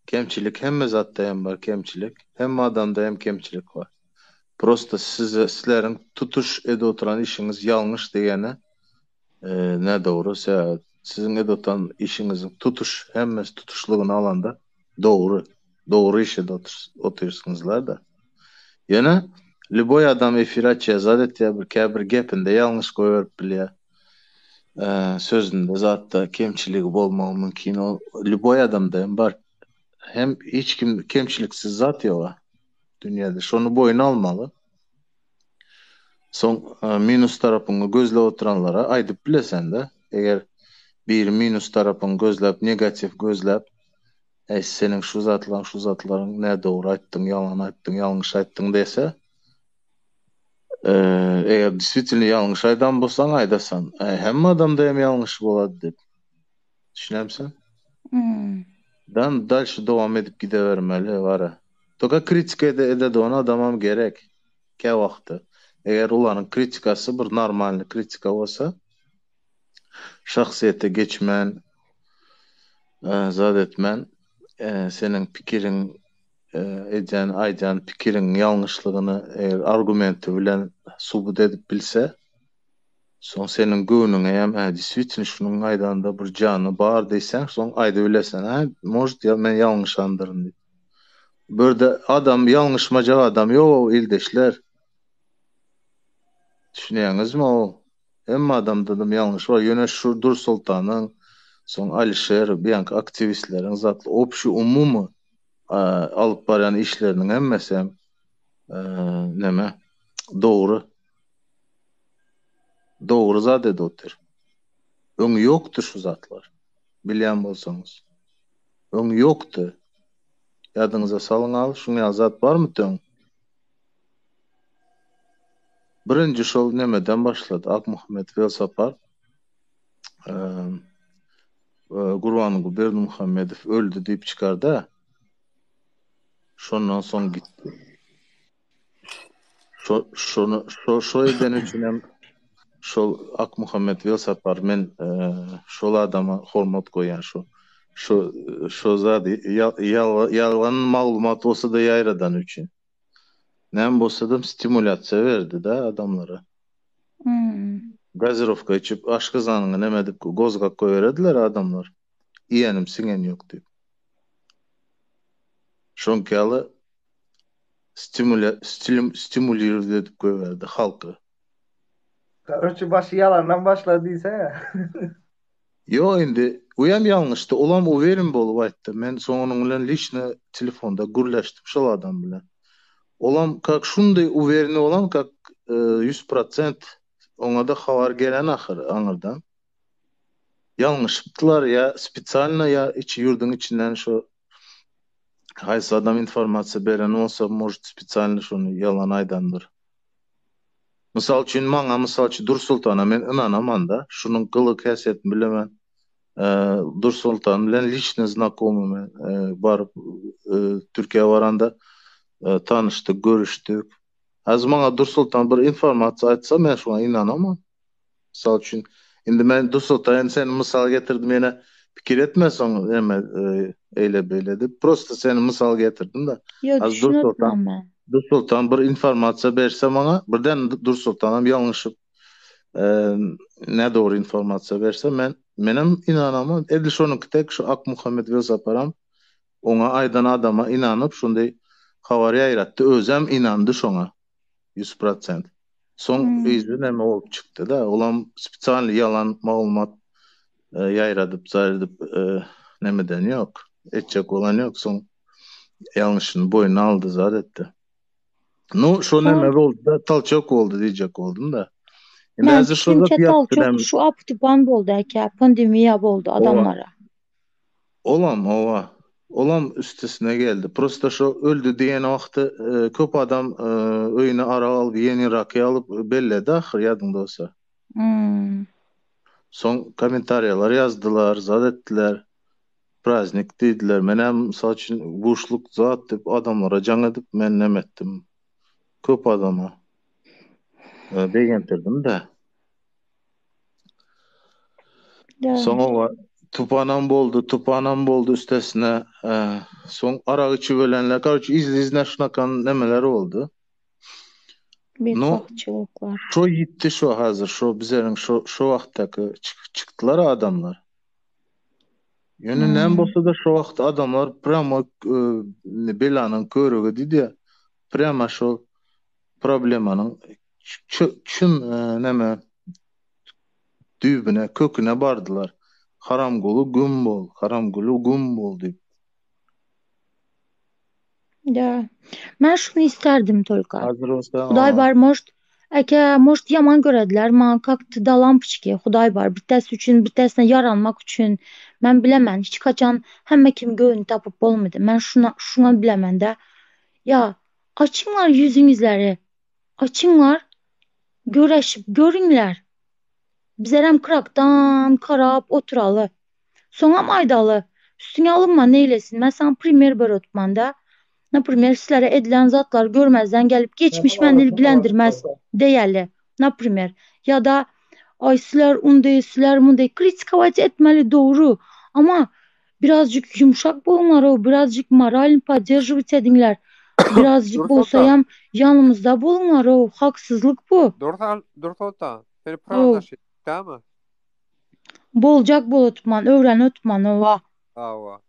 Kemçilik hemme zatda hem bar kemçilik. Hemme adamda hem kemçilik bar. Prosta size sizleriň tutuş edip oturan işiňiz ýalňyş diýeni e, ne dogry sebäbi siziň edip oturan işiňiziň tutuş hemmesi tutuşlygyny alanda dogry. Dogry iş edip otyrsyňyzlar da. Ýöne lüboý adam efir açýar, zat etýär, bir käbir gepinde ýalňyş goýberip bilýär. E, sözünde zatda kemçiligi bolmagy mümkin. O lüboý adamda hem bar. Hem hiç kim kemçiliksiz zat ýok dünýäde. Şonu boýun almaly. Soň e, minus tarapyňy gözläp oturanlara aýdyp bilesen de. Eger bir minus tarapyňy gözläp, negatif gözläp, Ey seniň şu zatlaryň, şu zatlaryň ne dogry aýtdyň, ýalan aýtdyň, ýalňyş aýtdyň dese, e, eger действительно ýalňyş aýdan bolsaň aýdasan, e, hemme adamda hem ýalňyş bolady diýip. Düşünemsen? Hmm. Dan дальше dowam edip gidebermeli bara. Toka kritika ede ede ona adamam gerek. Kä wagty. Eger ularyň kritikasy bir normalny kritika bolsa, şahsyýete geçmän, e, zat etmän, e, seniň pikiriň e, edýän, aýdýan pikiriň ýalňyşlygyny eger argumenti bilen subut edip bilse, Soň seniň göwnüňe hem hä diswitn şunuň aýdanda bir jany bar diýseň soň aýdybilesen hä может ýa men ýalňyşandyryn diýip. Bürde adam ýalňyşmajak adam ýok ildeşler. Düşünýäňizmi o hemme adamdadam ýalňyş bar ýöne şu Dursoltanyň soň Alişer biýanky aktiwistleriň zatly obşi umumy alyp barýan işleriniň hemmesem neme dogry. Dogry zat edip otyr. Öň ýokdy şu zatlar. Bilýän bolsaňyz. Öň ýokdy. Ýadyňyza salyň al, şuň ýaly zat barmydy öň? Birinji şol nemeden başlady. Akmuhammet Welsapar Gurbanguly Berdimuhamedow öldi diýip çykarda. Şondan soň gitdi. Şo şony şo şo edeni üçin hem şol Akmuhammet Welsapar men şol adama hormat goýýan şo şo şo zady ýalgan maglumat bolsa-da ýaýradany üçin. Näme bolsa-da stimulýasiýa berdi-de adamlara. Gazirowka içip aşgazanyňy neme edip gozgap goýberediler adamlar. Iýenim siňen ýok diýip. Şoňky ýaly stimulirowat edip goýberdi halky. Karoçe başy ýalandan başlady diýsene. Ýok indi uýam ýalňyşdy olam uwerin bolup aýtdy men soň onuň bilen liçno telefonda gürleşdim şol adam bilen olam kak şunday uwerini bolan kak ýüz prosent oňada habar gelen ahyry aňyrdan ýalňyşypdylar ýa spesialno ýa içi ýurduň içinden şo haýsy adam informasiýa beren bolsa может spesialno şony ýalan aýdandyr. Mysal üçin maňa mysal üçin Dursultana men ynanamanda şunuň gylyk häsiýetini bilemen Dursultan bilen liçno znakomy men baryp Türkiýä baranda tanyşdyk görüşdik. Häzir maňa Dursultan bir informasiýa aýtsa men şoňa ynanaman. Mysal üçin, indi men Dursultan indi seni mysal getirdim ýene pikir etme soň näme eýle beýle diýip. Prosta seni mysal getirdim da. Ýok, Az Dursultan düşünipman. Dursultan bir informasiýa berse maňa, birden Dursultanam ýalňyşyp nädogry informasiýa berse men menem ynanaman. Edil şonuňky tek şu Akmuhammet Welsaparam oňa aýdan adama ynanyp şunday habar ýaýratdy. Özem ynandy şoňa. 100%. Soň Hmm. yzy näme bolup çykdy-da, olam spesialny ýalan maglumat e, ýaýradyp, zaýradyp e, nämeden ýok. Etjek bolan ýok. Soň ýalňyşyny boýnuna aldy, zat etdi. Nu, şo Soň näme boldy-da, tolçok boldy diýjek boldum-da. Indi men häzir şo zat pikirimçe ýatdy tolçok näme? şu aptuban boldy eke, pandemiýa boldy Owa. adamlara. Olam owa. Olam üstesine geldi. Prosta şo öldi diýen wagty köp adam öýüne arak alyp ýeni raky alyp belledi ahyr ýadyňda bolsa. Hmm. Soň kommentariýalar ýazdylar, zat etdiler. Praznik diýdiler. Menem mysal üçin buşluk zat diýip adamlara jaň edip men neme etdim. Köp adama begentirdim-de. Soň oba tupanam boldy, tupanam boldy üstesine. Soň arak içip ölenler, karoçe izli-izine şunakan nemeler boldy. Nu, Betbagtçylyklar. şo ýitdi şo hazir, şo bizleriň şo şo wagtdaky çykdylar adamlar. Ýöne näme Hmm. bolsa-da şo wagt adamlar prýamo belanyň körügi diýdi-ýa, prýamo şo problemanyň çyn näme düýbüne, köküne bardylar. Haramguly güm bol, Haramguly güm bol diýip. Da. Men şuny isterdim tolka. Hazır bolsa, Hudaý bar, может, eke, может ýaman görediler, maňa как-то da lampoçki, Hudaý bar, bitesi üçin, bitesine ýaranmak üçin. Men bilemen, hiç haçan hemme kim göwün tapyp bolmady. Men şuna, şuňa bilemen de. Ýa, açyňlar ýüzüňizleri. Açyňlar, göreşip görüňler. Bizlerem krakdan karap oturaly. Soňam aýdaly, üstüňe alynma neýlesin, men saňa primer berip otman-da. Naprimer, sizlere edilen zatlary görmezden gelip, geçmiş meni ilgilendirmez diýeli. Naprimer, ýa-da aý sizler undeý, sizler mundeý kritikować etmeli dogry. Amma Birazjyk ýumşak boluňlar-ow, birazjyk moralny podderžiwać ediňler. Birazjyk Dursoltan. bolsaýam ýanymyzda boluňlar-ow, haksyzlyk bu. Dursoltan. Seni Ow. prawdaşitdamy? Boljak bolutman, öwrenutman owa. Hawa.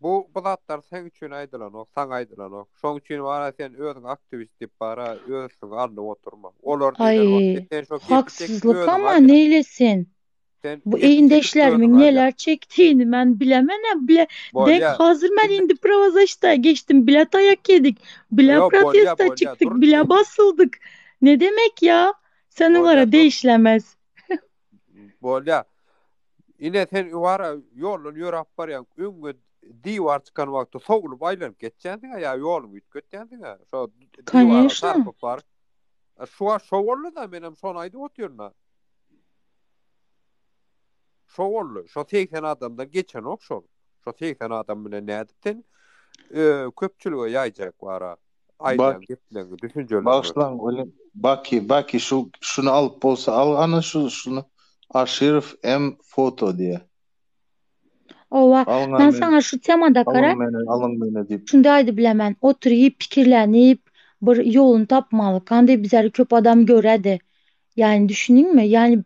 Bu bu zatlar seň üçin aýdylanok, saňa aýdylanok. Şoň üçin bara sen özüňi aktiwist diýip bara öz üstüňe alnyp oturma. Olar diýlen Aý, wagty sen şo gepi çekip haksyzlyk özüňi ama alýaň. neýlesin. Sen Bu gepi çekip egindeşlerimiň özüňi alýaň. neler çekdiğini men bilemenem bile dek Bolýa. hazır men Indi indi prowazajda geçtim bile tayak yedik bile Ýo bolýa protesta bolýa çykdyk dur bile basyldyk. Ne demek ya? Sen Bolýa olara dur. değişlemez. Bolýa. Ine sen wara ýoldan ýöräp barýaň, öňüňe diwar çykan wagty sowlup aýlanyp geçýänsiň-ä ýa ýoluňy üýtgetýänsiň-ä. Şo diwara Koneşno. çarpyp baryp. Şu wagt şo boldy-da, menem şony aýdyp otyryn-a. Şo boldy. Şo 80 adamdan geçenok şol. Şo 80 adam bilen nädip sen köpçülige ýaýjak wara aýdýan gepleriňi, düşünjeleriňi. Bagyşlaň welin Baki Baki şu şuny alyp bolsa al ana şu şuny Aşyrow M foto diýä. Owa, Alyň men meni. saňa şu temada Alyň gara meni, alyň meni diýip. şunda aýdyp bilemen, oturyp pikirlenip bir ýoluny tapmaly. Kandy bizleri köp adam göredi. Ýani düşündiňmi? Ýani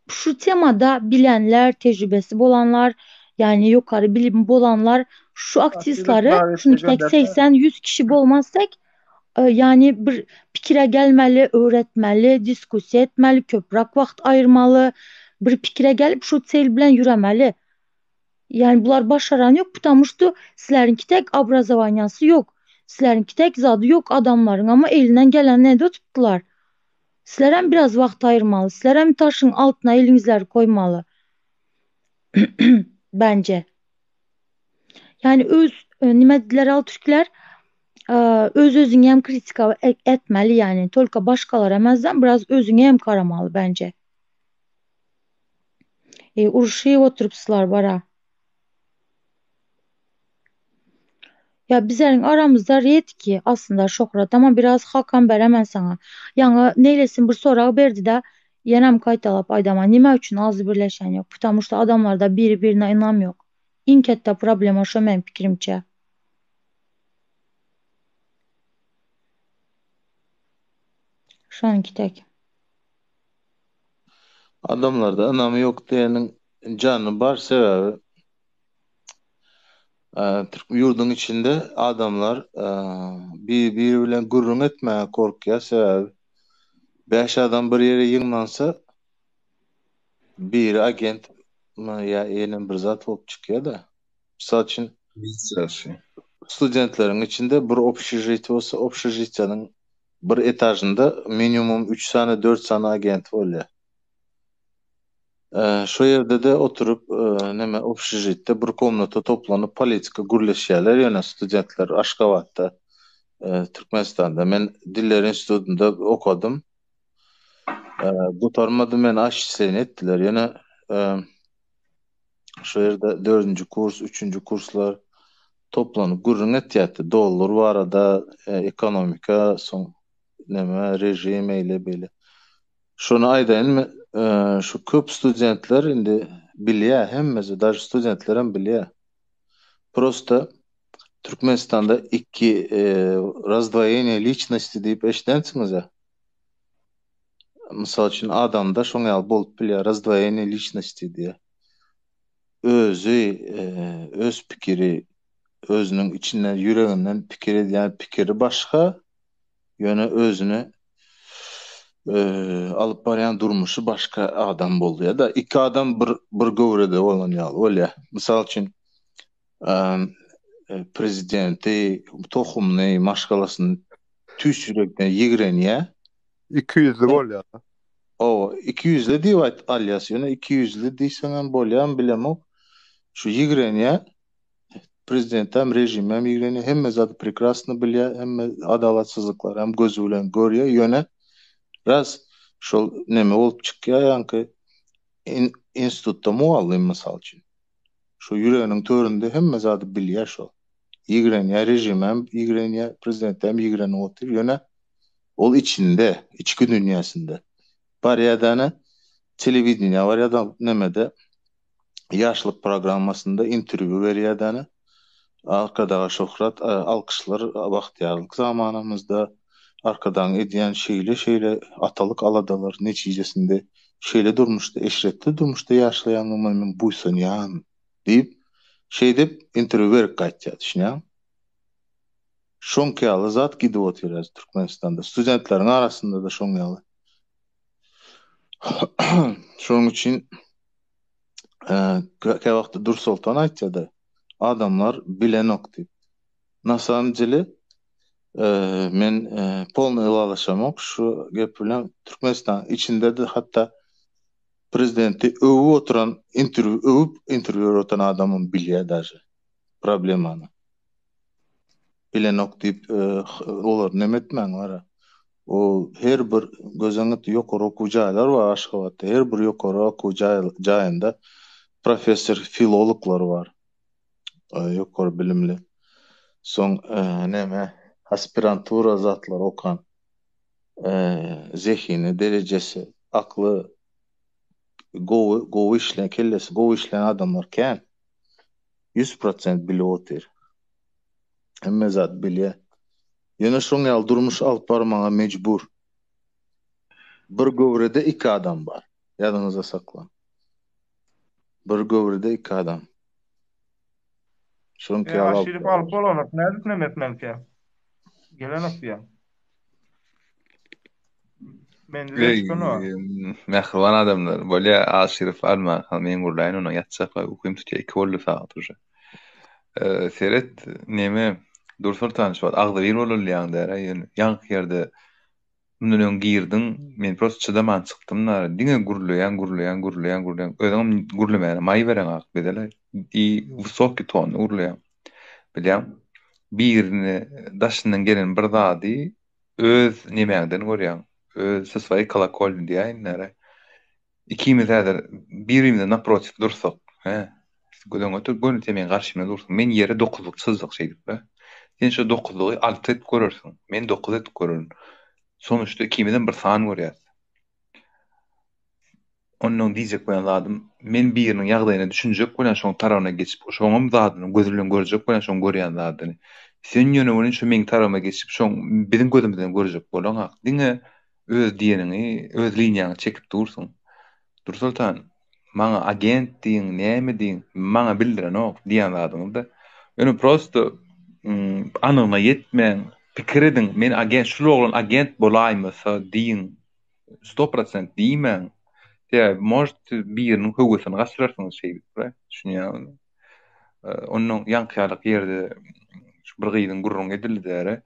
şu temada bilenler, tejribesi bolanlar, ýani ýokary bilimi bolanlar şu aktiwistlary şunuki tek 80-100 kişi bolmazsak, ýani bir pikire gelmeli, öwretmeli, diskussiýa etmeli, köpräk wagt aýyrmaly, bir pikire gelip şu sel bilen ýüremeli. Ýani bular başaran ýok, потому что sizleriňki tek obrazowaniýasy ýok. Sizleriňki tek zady ýok adamlaryň, amma elinden gelenini edip oturupdylar. Sizlerem biraz wagt aýyrmaly. Sizlerem taşyň altyna eliňizleri koýmaly. Bence. Yani öz e, nime diýdiler al türkler e, öz özüňi hem kritika e, etmeli yani. Tolka başgalara emezden biraz özüňe hem garamaly bence. E, uruşyp oturypsylar bara. Ya bizleriň aramyzda redki aslynda Şöhrat ama biraz hakam beremen saňa. Ýaňy neýlesin bir sorag berdi-de ýenem gaýtalap aýdaman nime üçin agzy birleşen ýok потому что adamlarda biri birine ynam ýok. Iň ketde problema şo meň pikirimçe. Şonuňki tek. Adamlarda ynam ýok diýeniň jany bar sebäbi Türk ýurduň içinde adamlar bir biri bilen gürrüň etmäge korkýar sebäbi 5 adam bir ýere ýygnansa biri agent ýa ýene bir zat bolup çykýar-da. Mysal üçin studentleriň içinde bir obşežitiýe bolsa obşežitiýanyň bir etažynda minimum 3 sany 4 sany agent bolýar. Şo ýerde-de oturyp, neme, obşežitde bir komnata toplanyp politika gürleşýärler ýöne studentler Aşgabatda, Türkmenistanda. Men Diller institutynda okadym. Gutarmadym meni otçisleniýe etdiler. Ýöne şo ýerde dördünji kurs, üçünji kurslar toplanyp gürrüň etýärdi. Dollar barada, ekonomika, soň neme, režim eýle-beýle. Şony aýdaýynmy, şu köp studentler indi bilýär, hemmesi, daže studentlerem bilýär. Prosta Türkmenistanda iki razdvoýeniýe liçnosti diýip eşidensiňiz-ä. Mysal üçin, adamda şoň ýaly bolup bilýär, razdvoýeniýe liçnosti diýýär. Özi, öz pikiri, özüniň içinden, ýüreginden pikir edýän pikiri başga, Ýöne özüni alyp barýan durmuşy başga adam bolýar-da. Iki adam bir bir göwrede bolan ýaly bolýar. Mysal üçin, prezidenti, tohumyny, maşgalasyny tüýs ýürekden ýigrenýär. Ikiýüzli bolýar. Hawa, ikiýüzli diýip aýt alýas. Ýöne ikiýüzli diýseňem bolýarmy bilemok. Şu ýigrenýär. Prezidentem, režimem ýigrenýär, hemme zady prekrasno bilýär, hemme adalatsyzlyklaram gözi bilen görýär, ýöne raz şol neme bolup çykýar ýaňky institutda mugallym mysal üçin. Şu ýüreginiň töründe hemme zady bilýär şol. Ýigrenýär, režimem ýigrenýär, prezidentem ýigrenip otyr, ýöne ol içinde, içki dünýäsinde. Barýar-da telewideniýä barýar-da nemede Ýaşlyk programmasynda interwýu berýär däne. Arkadaga şöhrat, alkyşlar bagtyýarlyk zamanamyzda. Arkadagyň edýän şeýle-şeýle atalyk aladalary netijesinde şeýle durmuşda, eşretli durmuşda ýaşlaýandygyma men buýsanýan diýip, şeýdip interwýu berip gaýtýar, düşünýäňmi? Şoňky ýaly zat gidip otyr häzir Türkmenistanda. Studentleriň arasynda-da şoň ýaly. Şonuň üçin käwagtda Dursoltan aýtýar-da, adamlar bilenok diýip. Na samom dele men polny ylalaşamok şu gep bilen. Türkmenistanyň içinde-de hatda prezidenti öwüp oturan, interwýu öwüp interwýu berip oturan adamam bilýär daže problemany. Bilenok diýip olary neme etmäň wara. O her bir gözeňit ýokary okuw jaýlar bar Aşgabatda. Her bir ýokary okuw jaýynda professor filologlar bar. Ýokary bilimli. Soň neme aspirantura zatlar okan. Zehini, derejesi, akly gowy, gowy işleýän, kellesi gowy işleýän adamlar kän. 100% bilip otyr. Hemme zat bilýär. Ýöne şoň ýaly durmuş alyp barmaga mejbur. Bir göwrede iki adam bar. Ýadyňyzda saklaň. Bir göwrede iki adam. Şoňky E, ýaly alyp aşyryp alyp bolanok. Nädip neme etmelikä? Gelenok diýýän. Mende-de Eý, çykanok. mähriban adamlar, bolýa Aşyrow almaňka men gürläýin ondan ýatjaklar ukym tutýa iki boldy sagat uje. Seret neme Dursoltan şu wagt agzybir bolulýaň dälä ýöne ýaňky ýerde mundan öň girdiň men prosta çydaman çykdym nara diňe gürleýäň gürleýäň gürleýäň gürleýäň özüňem gürlemäne maý bereňak bizele i wysokiý tonda gürleýäň bilýäň birine daşyndan gelen bir zady öz nemäňden görýäň. Öz со своей kolokolni diýäýin näre. Ikimiz häzir bir-birimize naprotiw dursak, hä? Göz öňüne getir, göni sen meň garşymda dursuň. Men ýere dokuzlyk çyzjak şeýdip-le. Sen şo dokuzlygy alty edip görersiň. Men dokuz edip görerin. Sonuçda ikimizem bir san görýäs. Onnoň diýjek bolýan zadym, men biriniň ýagdaýyna düşünjek bolýan şoň tarabyna geçip, şoňam zadyny gözi bilen görjek bolýan şoň görýän zadyny. Sen ýöne welin şo meň tarabyma geçip şoň biziň gözümizden görjek bolaňak. Diňe öz diýeniňi, öz liniýaňy çekip dursuň. Dursoltan, maňa agent diýiň, näme diýiň, maňa bildirenok diýen zadyňyzda. Ýöne prosto anygyna ýetmäň, pikir ediň, men agent, şul oglan agent bolaýmasa diýiň. Sto prosent diýmäň. Sebäbi может siz biriniň höwesini gaçyrarsyňyz şeýdip, düşünýäňizmi? Onnoň ýaňky ýalyk ýerde şu bir gyzyň gürrüňi edildi däre.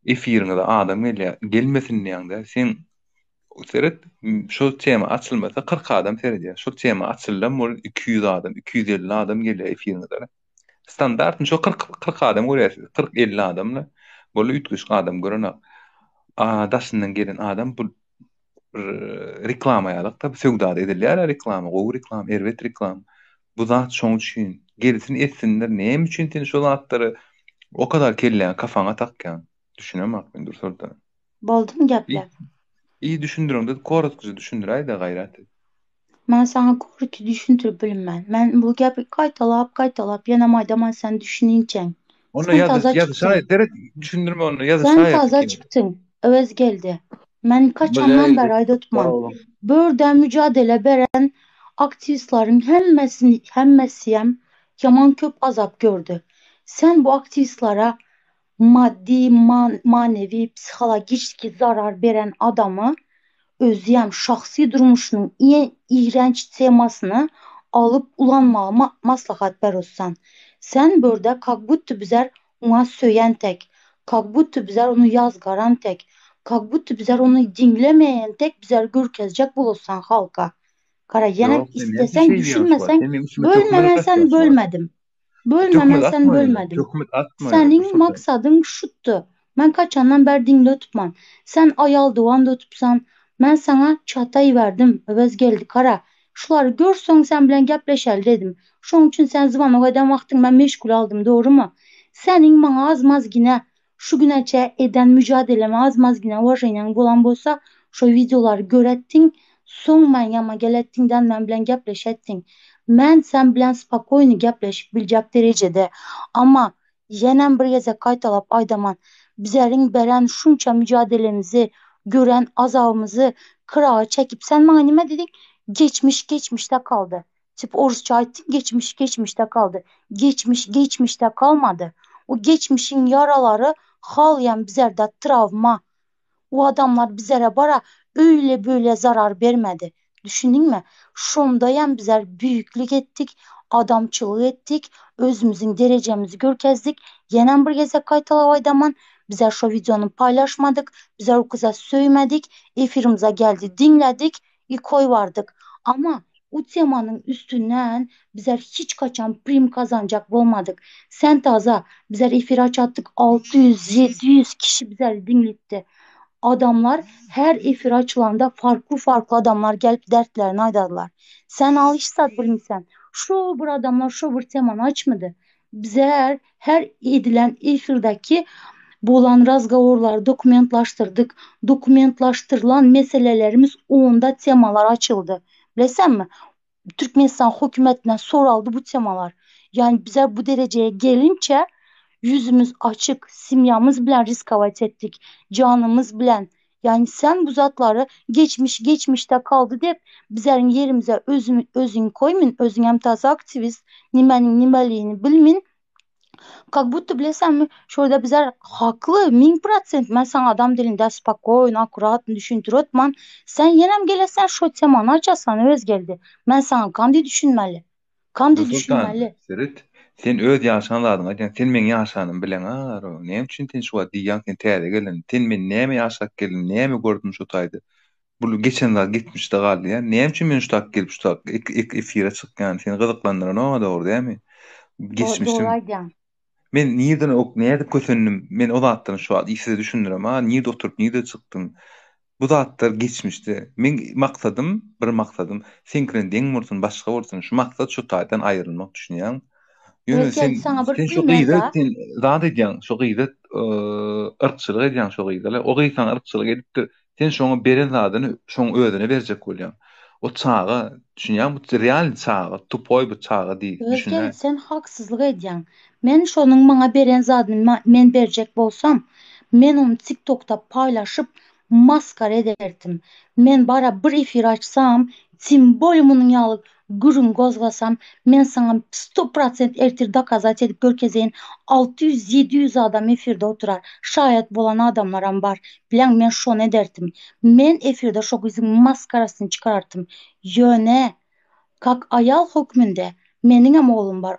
Efiriňize adam gelýär, gelmesin diýäňdä. Sen seret, şol tema açylmasa 40 adam seredýär. Şol tema açyldam bol 200 adam, 250 adam gelýär efiriňize. Standartny şo 40 40 adam görýärsiz. 40-50 adamla. Boldy üýtgeşik adam görenok. A daşyndan gelen adam bu bir reklama ýalyk-da, bu söwdada edilýär reklama, gowy reklama, erbet reklama. Bu zat şoň üçin. Gelsin etsinler, näme üçin sen şo zatlary o kadar kelläňe, kafaňa takýaň? Düşünemok men Dursoltan. Boldumy gepläp? I düşündiriňde korotkyja düşündiräý-de gaýrat et. Men saňa korotki düşündirip bilmen. Men bu gepi gaýtalap gaýtalap ýenem aýdaman sen düşüninçäň. Onda Sen ýazyş taza ýazyşaý çykdyň. seret düşündirme onda Sen ýazyşaý taza pikir. çykdyň. Öwez geldi. Men kaçandan bäri aýdatman. Börde mücadele beren aktiwistleriň hemmesini hemmesiyem ýaman köp azap gördü. Sen bu aktiwistlere maddi, manewi, psihologiçki zarar beren adamy özüem şahsy durmuşynyň iň iğrenç temasyny alyp ulanmagy maslahat berossan. Sen börde kak budto bizler oňa söýen tek, kak budto bizler ony ýazgaran tek, kak budto bizler ony diňlemeýän tek bizleri görkezjek bolossan halka. Gara ýenem Ýok, sen näme isleseň şeý diýýäň şu wagt? düşünmeseň Sen meň üstüme töhmet bölme men atýaň seni şu wagt. bölmedim. Bölme Töhmet men seni atma ýöne, bölmedim. töhmet atma ýöne, Seniň Dursoltan. maksadyň şutdy. Men kaçandan bäri diňle otupman. Sen aýal dogan-da otupsan. Men saňa çata iberdim, Öwezgeldi kara. Şulary görseň sen bilen gepleşeli dedim. Şoň üçin sen zwanok eden wagtyň men meşgul aldym, dogrymy? Seniň maňa az-maz gine şu güneçe eden mücadeleme az-maz gine uwaženiýaň bolan bolsa, şo wideolary göretdiň, soň men ýama geletdiňden men bilen gepleşetdiň. Men sen bilen spokoýny gepleşip biljek derejede. Amma. Ýenem bir gezek gaýtalap aýdaman, bizeriň beren şunça mücadelemizi, gören azabymyzy kyraga çekip sen maňa nime didiň? Geçmiş geçmişde kaldy. Tip orusça aýtdyň geçmiş geçmişde kaldy. Geçmiş geçmişde kalmady. O geçmişiň ýaralary halýam bizerde trawma. O adamlar bizere bara öýle böyle zarar bermedi. Düşündiňmi? Şondaýam bizler büýüklik etdik, adamçylyk etdik, özümiziň derejemizi görkezdik. Ýenem bir gezek gaýtalap aýdaman, bizler şo wideony paýlaşmadyk, bizler o gyza söýmedik, efirimize geldi diňledik i koýbardyk. Ama u temanyň üstünden bizler hiç kaçan prim kazanjak bolmadyk. Sen taza, bizler efir açatdyk 600, 700 kişi bizleri diňlipdi. Adamlar her efir açylanda farkly farkly adamlar gelip dertlerini aýdarlar. Sen al hiç zat bilmisen. Şo bir adamlar şo bir temany açmady. Bizler her edilen efirdeki bolan razgovorlary dokumentlaşdyrdyk. Dokumentlaşdyrylan meselelerimiz onda temalar açyldy. Bilesenmi? Türkmenistan hökümetinden soraldy bu temalar. Yani bizler bu dereceye gelinçe yüzümüz açık, simyamız bilen riskavat ettik, canımız bilen. Yani sen bu zatlary geçmiş geçmişde kaldy dep bizleriň ýerimize özüm özüňi koýmyn, özüňem taze aktiwist, nimäniň nimeligini bilmin. Kak budto bilesenmi, şurada bizler hakly 1000% men saňa adam dilinde spokoýno, akkuratno düşündirip otman, sen ýenem gelesen şo temany açasan Öwezgeldi. Men saňa kandy düşünmeli? Kandy Nursoltan, düşünmeli? seret, sen öz ýaşan zadyňy aýdýaň, sen meň ýaşanymy bileňa, näme üçin sen şu wagt diýýäň sen täze gelen, sen men näme ýaşap geldim, näme gördüm şo taýda. Bu geçen zat geçmişde galdy ýa. Näme üçin men şu tak gelip şu tak efire çykýan, seni gyzyklandyranok dogry dälmi? Dogry Geçmişim. aýdýaň. Men nirden ok nädip kösendim, men o zatlaryny şu wagt size düşündirem a, nirde oturyp nirde çykdym. Bu zatlar geçmişde. Meň maksadym, bir maksadym, seňkiden deň bolsun, başga bolsun, şu maksat şu taýdan aýrylmak düşünýäňmi? Ýöne Öwez sen geldi saňa bir sen şu primer gyza da. sen zat edýäň, şu gyza yrkçylyk edýäň şu gyza. O gyz saňa yrkçylyk edipdir. Sen şoňa beren zadyny şoň özüne berjek bolýaň. O çaga, düşünýäňmi? Bu realny çaga, tupoý bu çaga diý, Öwez düşünä. geldi sen haksyzlyk edýäň. Men şonuň maňa beren zadyny men berjek bolsam, men ony tiktokda paýlaşyp maskara ederdim. Men bara bir efir açsam, tim bolýa munuň ýaly gürrüň gozgasam, men saňa sto prosent ertir dokazat edip görkezeýin, 600, 700 adam efirde oturar, şaýat bolan adamlaram bar, bileň men şony ederdim. Men efirde şo gyzyň maskarasyny çykarardym. Ýöne, kak aýal hökmünde, meniňem oglum bar.